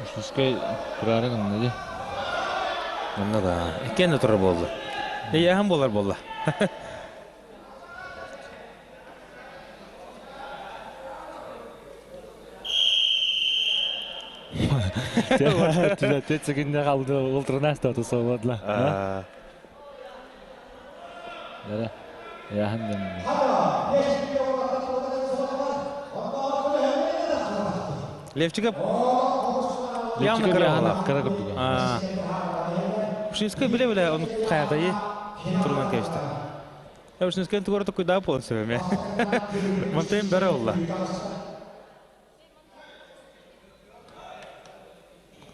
Ушинскай тураары гынна дии. Онно да. Иккиэн да турар буолла. Эйээһин буолар буолла. Тет секунда қалды олтырына статус olmadılar. Дара, яһын дем. Левчиков явно кыра буолла. Кыра курдук. Ушинскай биле-биле он хайатайы турунан кэбисти. Ушинскай тугары токуйдаа буолан сөбөме. Мантайын бәрі олла.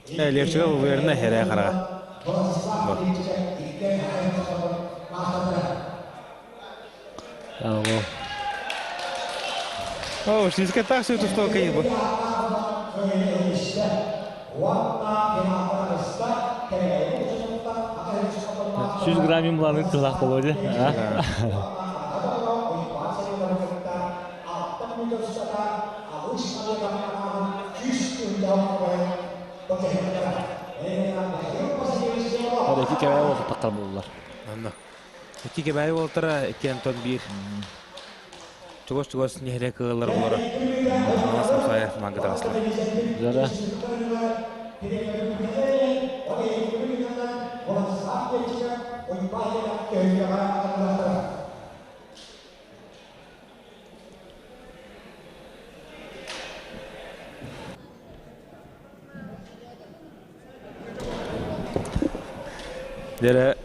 Левчига уверенно херэ хараҕа. Алло. О, сизге так все тустоо кыйбы. 100 грамм буланы тылах болуйду. Hadi iki kebaya olsa takkar buldular. Анна. Икки кебай болтара, икки Антон биир. Чугас-чугас нехре кыылар болара. Мас Мусаев манга таҕыслар. Жара. Дere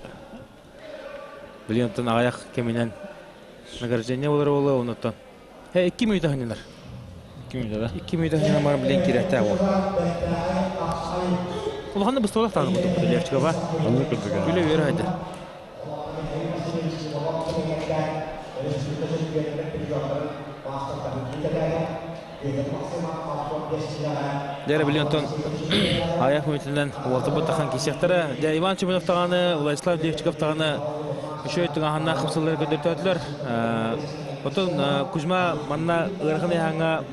билиантан аҕыйах кэминэн награждение болар буолуо онуттан. He икки мүйтэ ханнылар. Икки мүйтэ да? Икки мүйтэ ханнылар мар билен кирэхтээ буол. Улахан да быстолах тааны кутуппут Левчика ба. Оннук курдук. Күлэ үөрэ хайдар. Дьэ били онтон аҕыйах мүнүүтүнэн уолтубут тахан киирсиэхтэрэ. Дьэ Иван Чуминов даҕаны, Владислав Левчиков даҕаны үчүгэй тыҥааһыннаах хапсаллары көрдөртөөтүлэр. Оттон Кузьма манна ыарахан ыйааһыҥҥа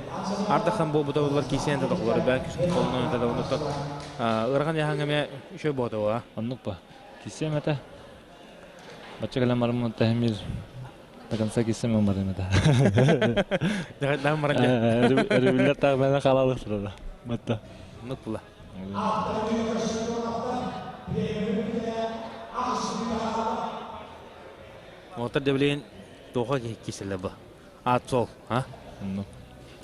ардахан буолбута буоллар киирсиэн да тохолор бээн холунан да оннуттан ыарахан ыйааһыҥҥа эмиэ үчүгэй буолуо. Оннук ба. Киирсиэм этэ. Бачча кэлэн барыммын тэһимир до конца киссем барым это. Даҕан баран Өрүбүллэр таах мээнэ хаалалык турара. Батта. Оннук була. Уолаттар дьэ билигин туохха киирсэллэр бу? Аат суол, а?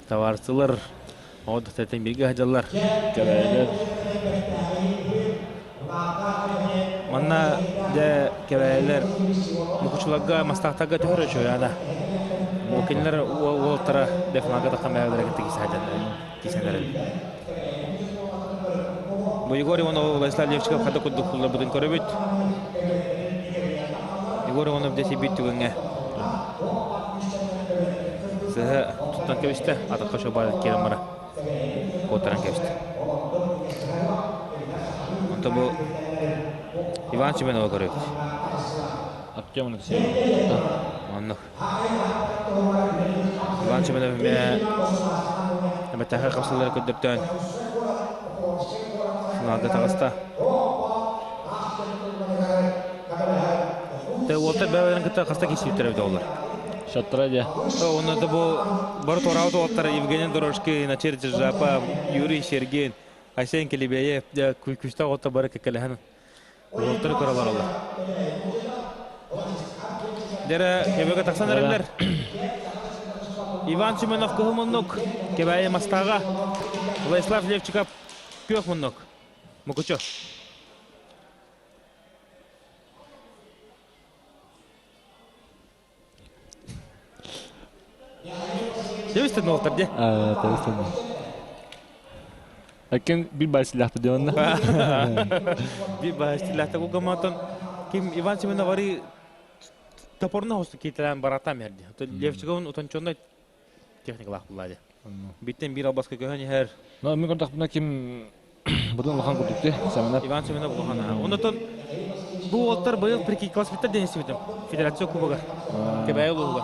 Табаарыстылар оҕо дохтортон бииргэ сылдьаллар. Кэбээйилэр. Манна дьэ кэбээйилэр мукучуларга мастаахтарга төһөр үчүгэй ана. Бу кинилэр уолаттара дефланга таххан бэйэлэрэ кытта киирсэллэр. Бу Егор Иванов Владислав Левчиков хата курдук булларбытын көрөбүт. Егор Иванов дьэ сибит түгэҥҥэ сыһа туттан кэбистэ, атахха шобаар киирэн бара куоттаран кэбистэ. Онто бу Иван Семенова көрөбүт. Артем Алексеевич. Оннук. Иван Семенов эмиэ эбэтэхэ хапсаллары көрдөртөөн финалга таҕыста. Тэ уолтар бэйэлэрин кытта хаста киирсибиттэрэ эбитэ олар. Шаттара дьэ. Онно да бу бары туораабыт уолаттар Евгений Дорожкин, Начир Джижапа, Юрий Сергин, Айсен Келебеев дьэ күүстээх уолаттар бары кэккэлэһэн Уолтары көрө бараллар. Дэрэ Кэбэгэ тахсан эрэллэр. Иван Семенов кыһыл муннук, Кэбээйи Мастааҕа, Владислав Левчиков күөх муннук. Мукучу. Дебистен уолтар дии. Дебистен. Аккен bir байсилахта дион. Bir байсилахта кугаматон ким Иван Семенов ари топорна хосту китерен баратам ерди. Левчиговун утончонной техникалаах булла Биттен бир албаска көһөн иһэр. Но мен көрдөхпүнэ ким Бұдан улахан курдук ти Семенов. Иван Семенов улахан. Онотон бу уолтар быйыл прикиклас биттер ден истибитим. Федерация кубога. Кэбээйи улууһугар.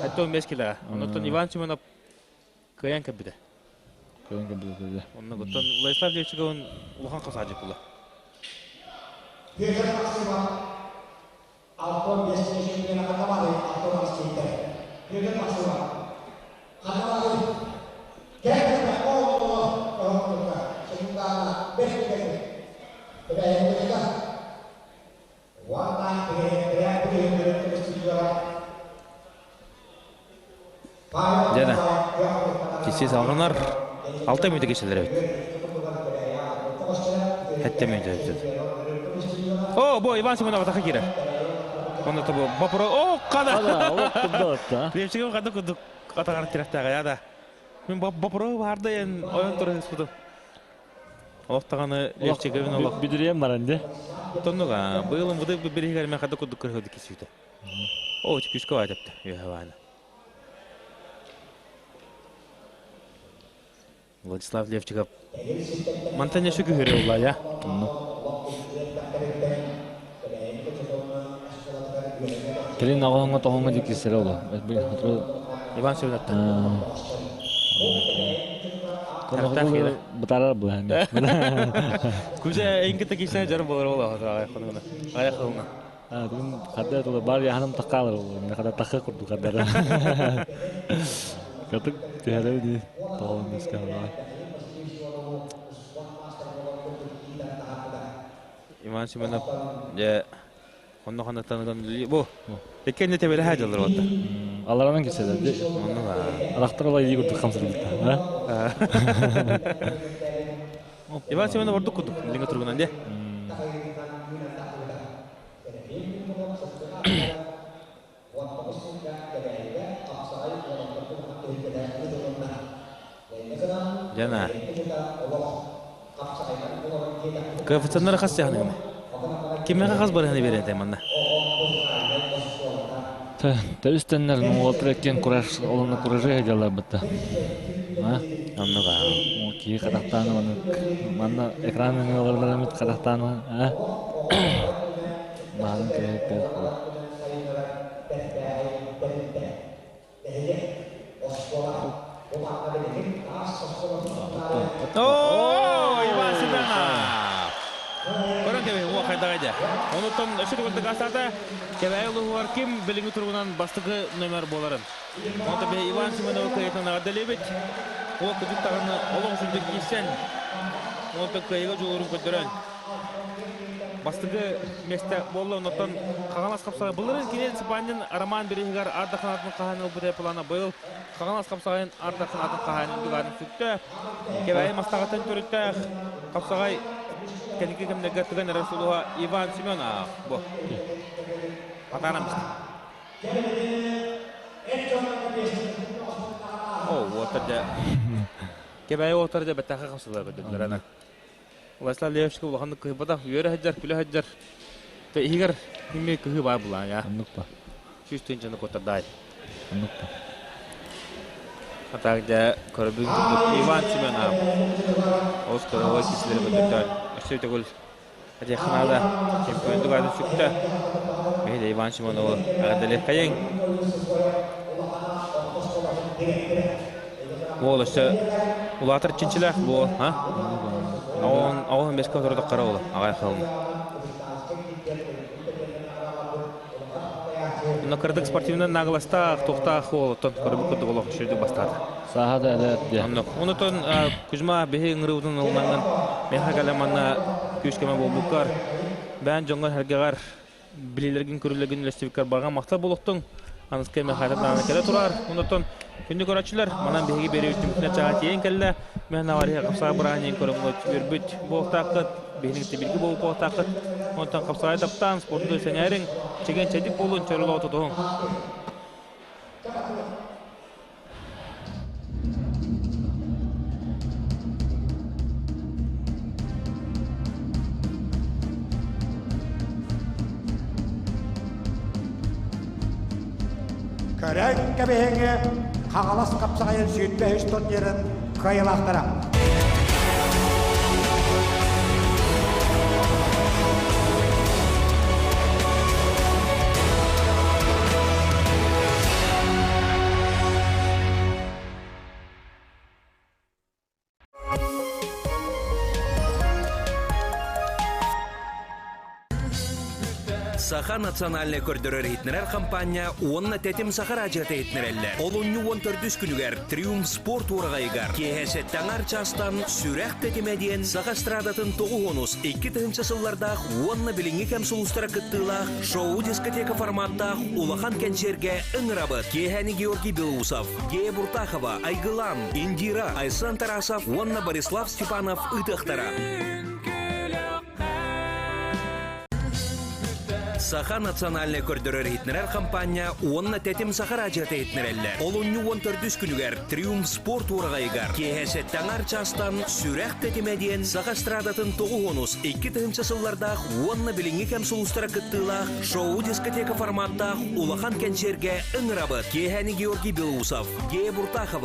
75 килоҕа. Онотон Иван Семенов кыайан кэлбитэ. Кыайан кэлбитэ. Онно оттон Владислав Левчиковын улахан хасаадьык була. Дьэ киси салҕанар алта мүнүүтэ киселер эбит. Хэттэ мүнүүтэ эбит. О, бу Иван Семенов атака киирэр. Онно тобу бопро о када. Левчигим када кудук атагар тирехтээҕэ яда. Мин бопро баарда эн ойон турар испутум. Олох даҕаны Левчиговин олох. Бүдүрүйэн баран дии. Тоннуга быйыл муду бириһигэр мен хада кудук көрһөдү кисүүтэ. О, күскө баатапта. Үөһэ баана. Владислав Левчиков мантан өссө күһүрэ улла я. Кэлин аҕаһыҥҥа тоһоҥҥо диккисэрэ оло. Иван Семеновтан. Бытарар быһан. Күзэ эҥките кисе жарым болар ола аяқ хылына. Бүгүн хадда тула бар яһаным таккаалар болор. Мен хада такка курдук хаддара. Катык түһәрэ ди. Тоҕон бескалаа. Иван Семенов дьэ онно ханнаттан бу иккенне тебеле хаажаллар отта. Аларанан кеселер. Онно Арахтар олай ии курдук хамсырбыта. Иван Семенов ордук курдук лиҥэ тургунан дьэ. Дьана. Коэффициеннары хас сыаһаныгын? Кимиэхэ хас барыһаны биэрэн манна? Тэбистэннэр уолтар эккен кураж олонно куражы дьалларбытта. Оннук аа. Киһи хатахтааны маннык манна экран өҥө хатахтааны а Маһын кэһэккэ Оо, Иван Семенов! Көрөн кэбиһ, уо хайдаҕай дьэ. Онуттан өссө төгүл дакаастаата, Кэбээйи улууһугар ким билиҥҥи туругунан бастакы номер буоларын. Онто биһи Иван Семеновы кыайытынан эҕэрдэлиибит. Уол кырдьык даҕаны олох үчүгдүк киирсэн, онтон кыайыыга дьулуурун көрдөрөн. Бастакы миэстэ буолла, оннуттан Хаҥалас хапсаҕай. Былырыын кини Цыпандин Роман бирииһигэр Арда ханаатын хаһан ылбыта плана быйыл Хаҥалас хапсаҕайын Арда ханаатын хаһаайынын дугаарын сүктэ. Кэбээйи мастаҕыттан төрүттээх хапсаҕай кэнники кэмнэргэ тыган эрэр сулуһа Иван Семенов. Бу. Хатаанам О, уоттар дьэ. Кэбээйи уоттар дьэ бэттээхэ хапсылар көрдөрдүлэр. Владислав Левчик улаханнык кыһыйбатах, үөрэ сылдьар, күлэ сылдьар. Тэ иһигэр кими кыһыы баар булаан я. Оннук ба. 100 тыһыынчаны куоттардаай. Оннук ба. А так дьэ көрөбүн курдук Иван Семенов. Олус кыраһыай киһилэри көрдөрдөөн. Өссө төгүл этиэххэ наада. Чемпион дугаатын сүктэ. Биһиги Иван Семеновы эҕэрдэлиэххэйиҥ. Уол өссө улаатар чинчилээх буол, а? Оҕон бэскэ отырдох хара уола, аҕай халын. Онно кырдык спортивнай нагластаах, туохтаах уол оттон көрбүт курдук олох үчүгэйдик бастаата. Сааһа да эдэр диэ. Оннук. Онутон Кузьма биһи ыҥырыыбытын ылынанҥын миэхэ кэлэн манна күүс-көмө буолбуккар, бэйэн дьоҥҥор-сэргэҕэр билилэргин көрүүлэргин үлэстибиккэр барҕа махтал буолуохтуҥ. Аныскы Михайлов даҕаны кэлэ турар. Онтон күндү көрөөччүлэр, манан биһиги биэрии түмүктүнэ чаҕа тиийэн кэллэ. Мен авария хапсаҕай бырааһынньыгын көрөҥҥө үөрбүт буолуохтааххыт, биһиги тибилги буолуохтааххыт. Онтон хапсаҕай таптаан, спорду сэҥээриҥ, чэгиэн чэдик буолун, чөл олоҕу тутуһуҥ. Көрөн кэбиһиҥи Хаҥалас хапсаҕайын 23 турнирын кыайыылаахтара. Саха национальнай көрдөрөр иһитинэрэр хампаанньа уонна Тэтим Саха радиота иһитинэрэллэр. Олунньу 14 күнүгэр Триумф спорт уораҕайыгар киэһэ сэттэ чаастан Сүрэх тэтимэ диэн саха эстрадатын тоҕус 2000 сыллардаах уонна билиҥҥи кэм сулустара кыттыылаах шоу-дискотека форматтаах улахан кэнсиэргэ ыҥырабыт. Киэһэни Георгий Белоусов, Гея Буртахова, Айгылан, Индира, Айсан Тарасов уонна Борислав Степанов ыытыахтара. Саха национальнай көрдөрөр иһитинэрэр хампаанньа уонна Тэтим Саха радиота иһитинэрэллэр. Олунньу 14 күнүгэр Триумф спорт уораҕайыгар киэһэ сэттэ чаастан Сүрэх тэтимэ диэн саха эстрадатын 92 сыллардаах уонна билиҥҥи кэм сулустара кыттыылаах шоу-дискотека форматтаах улахан кэнсиэргэ ыҥырабыт. Киэһэни Георгий Белоусов, Гея Буртахова.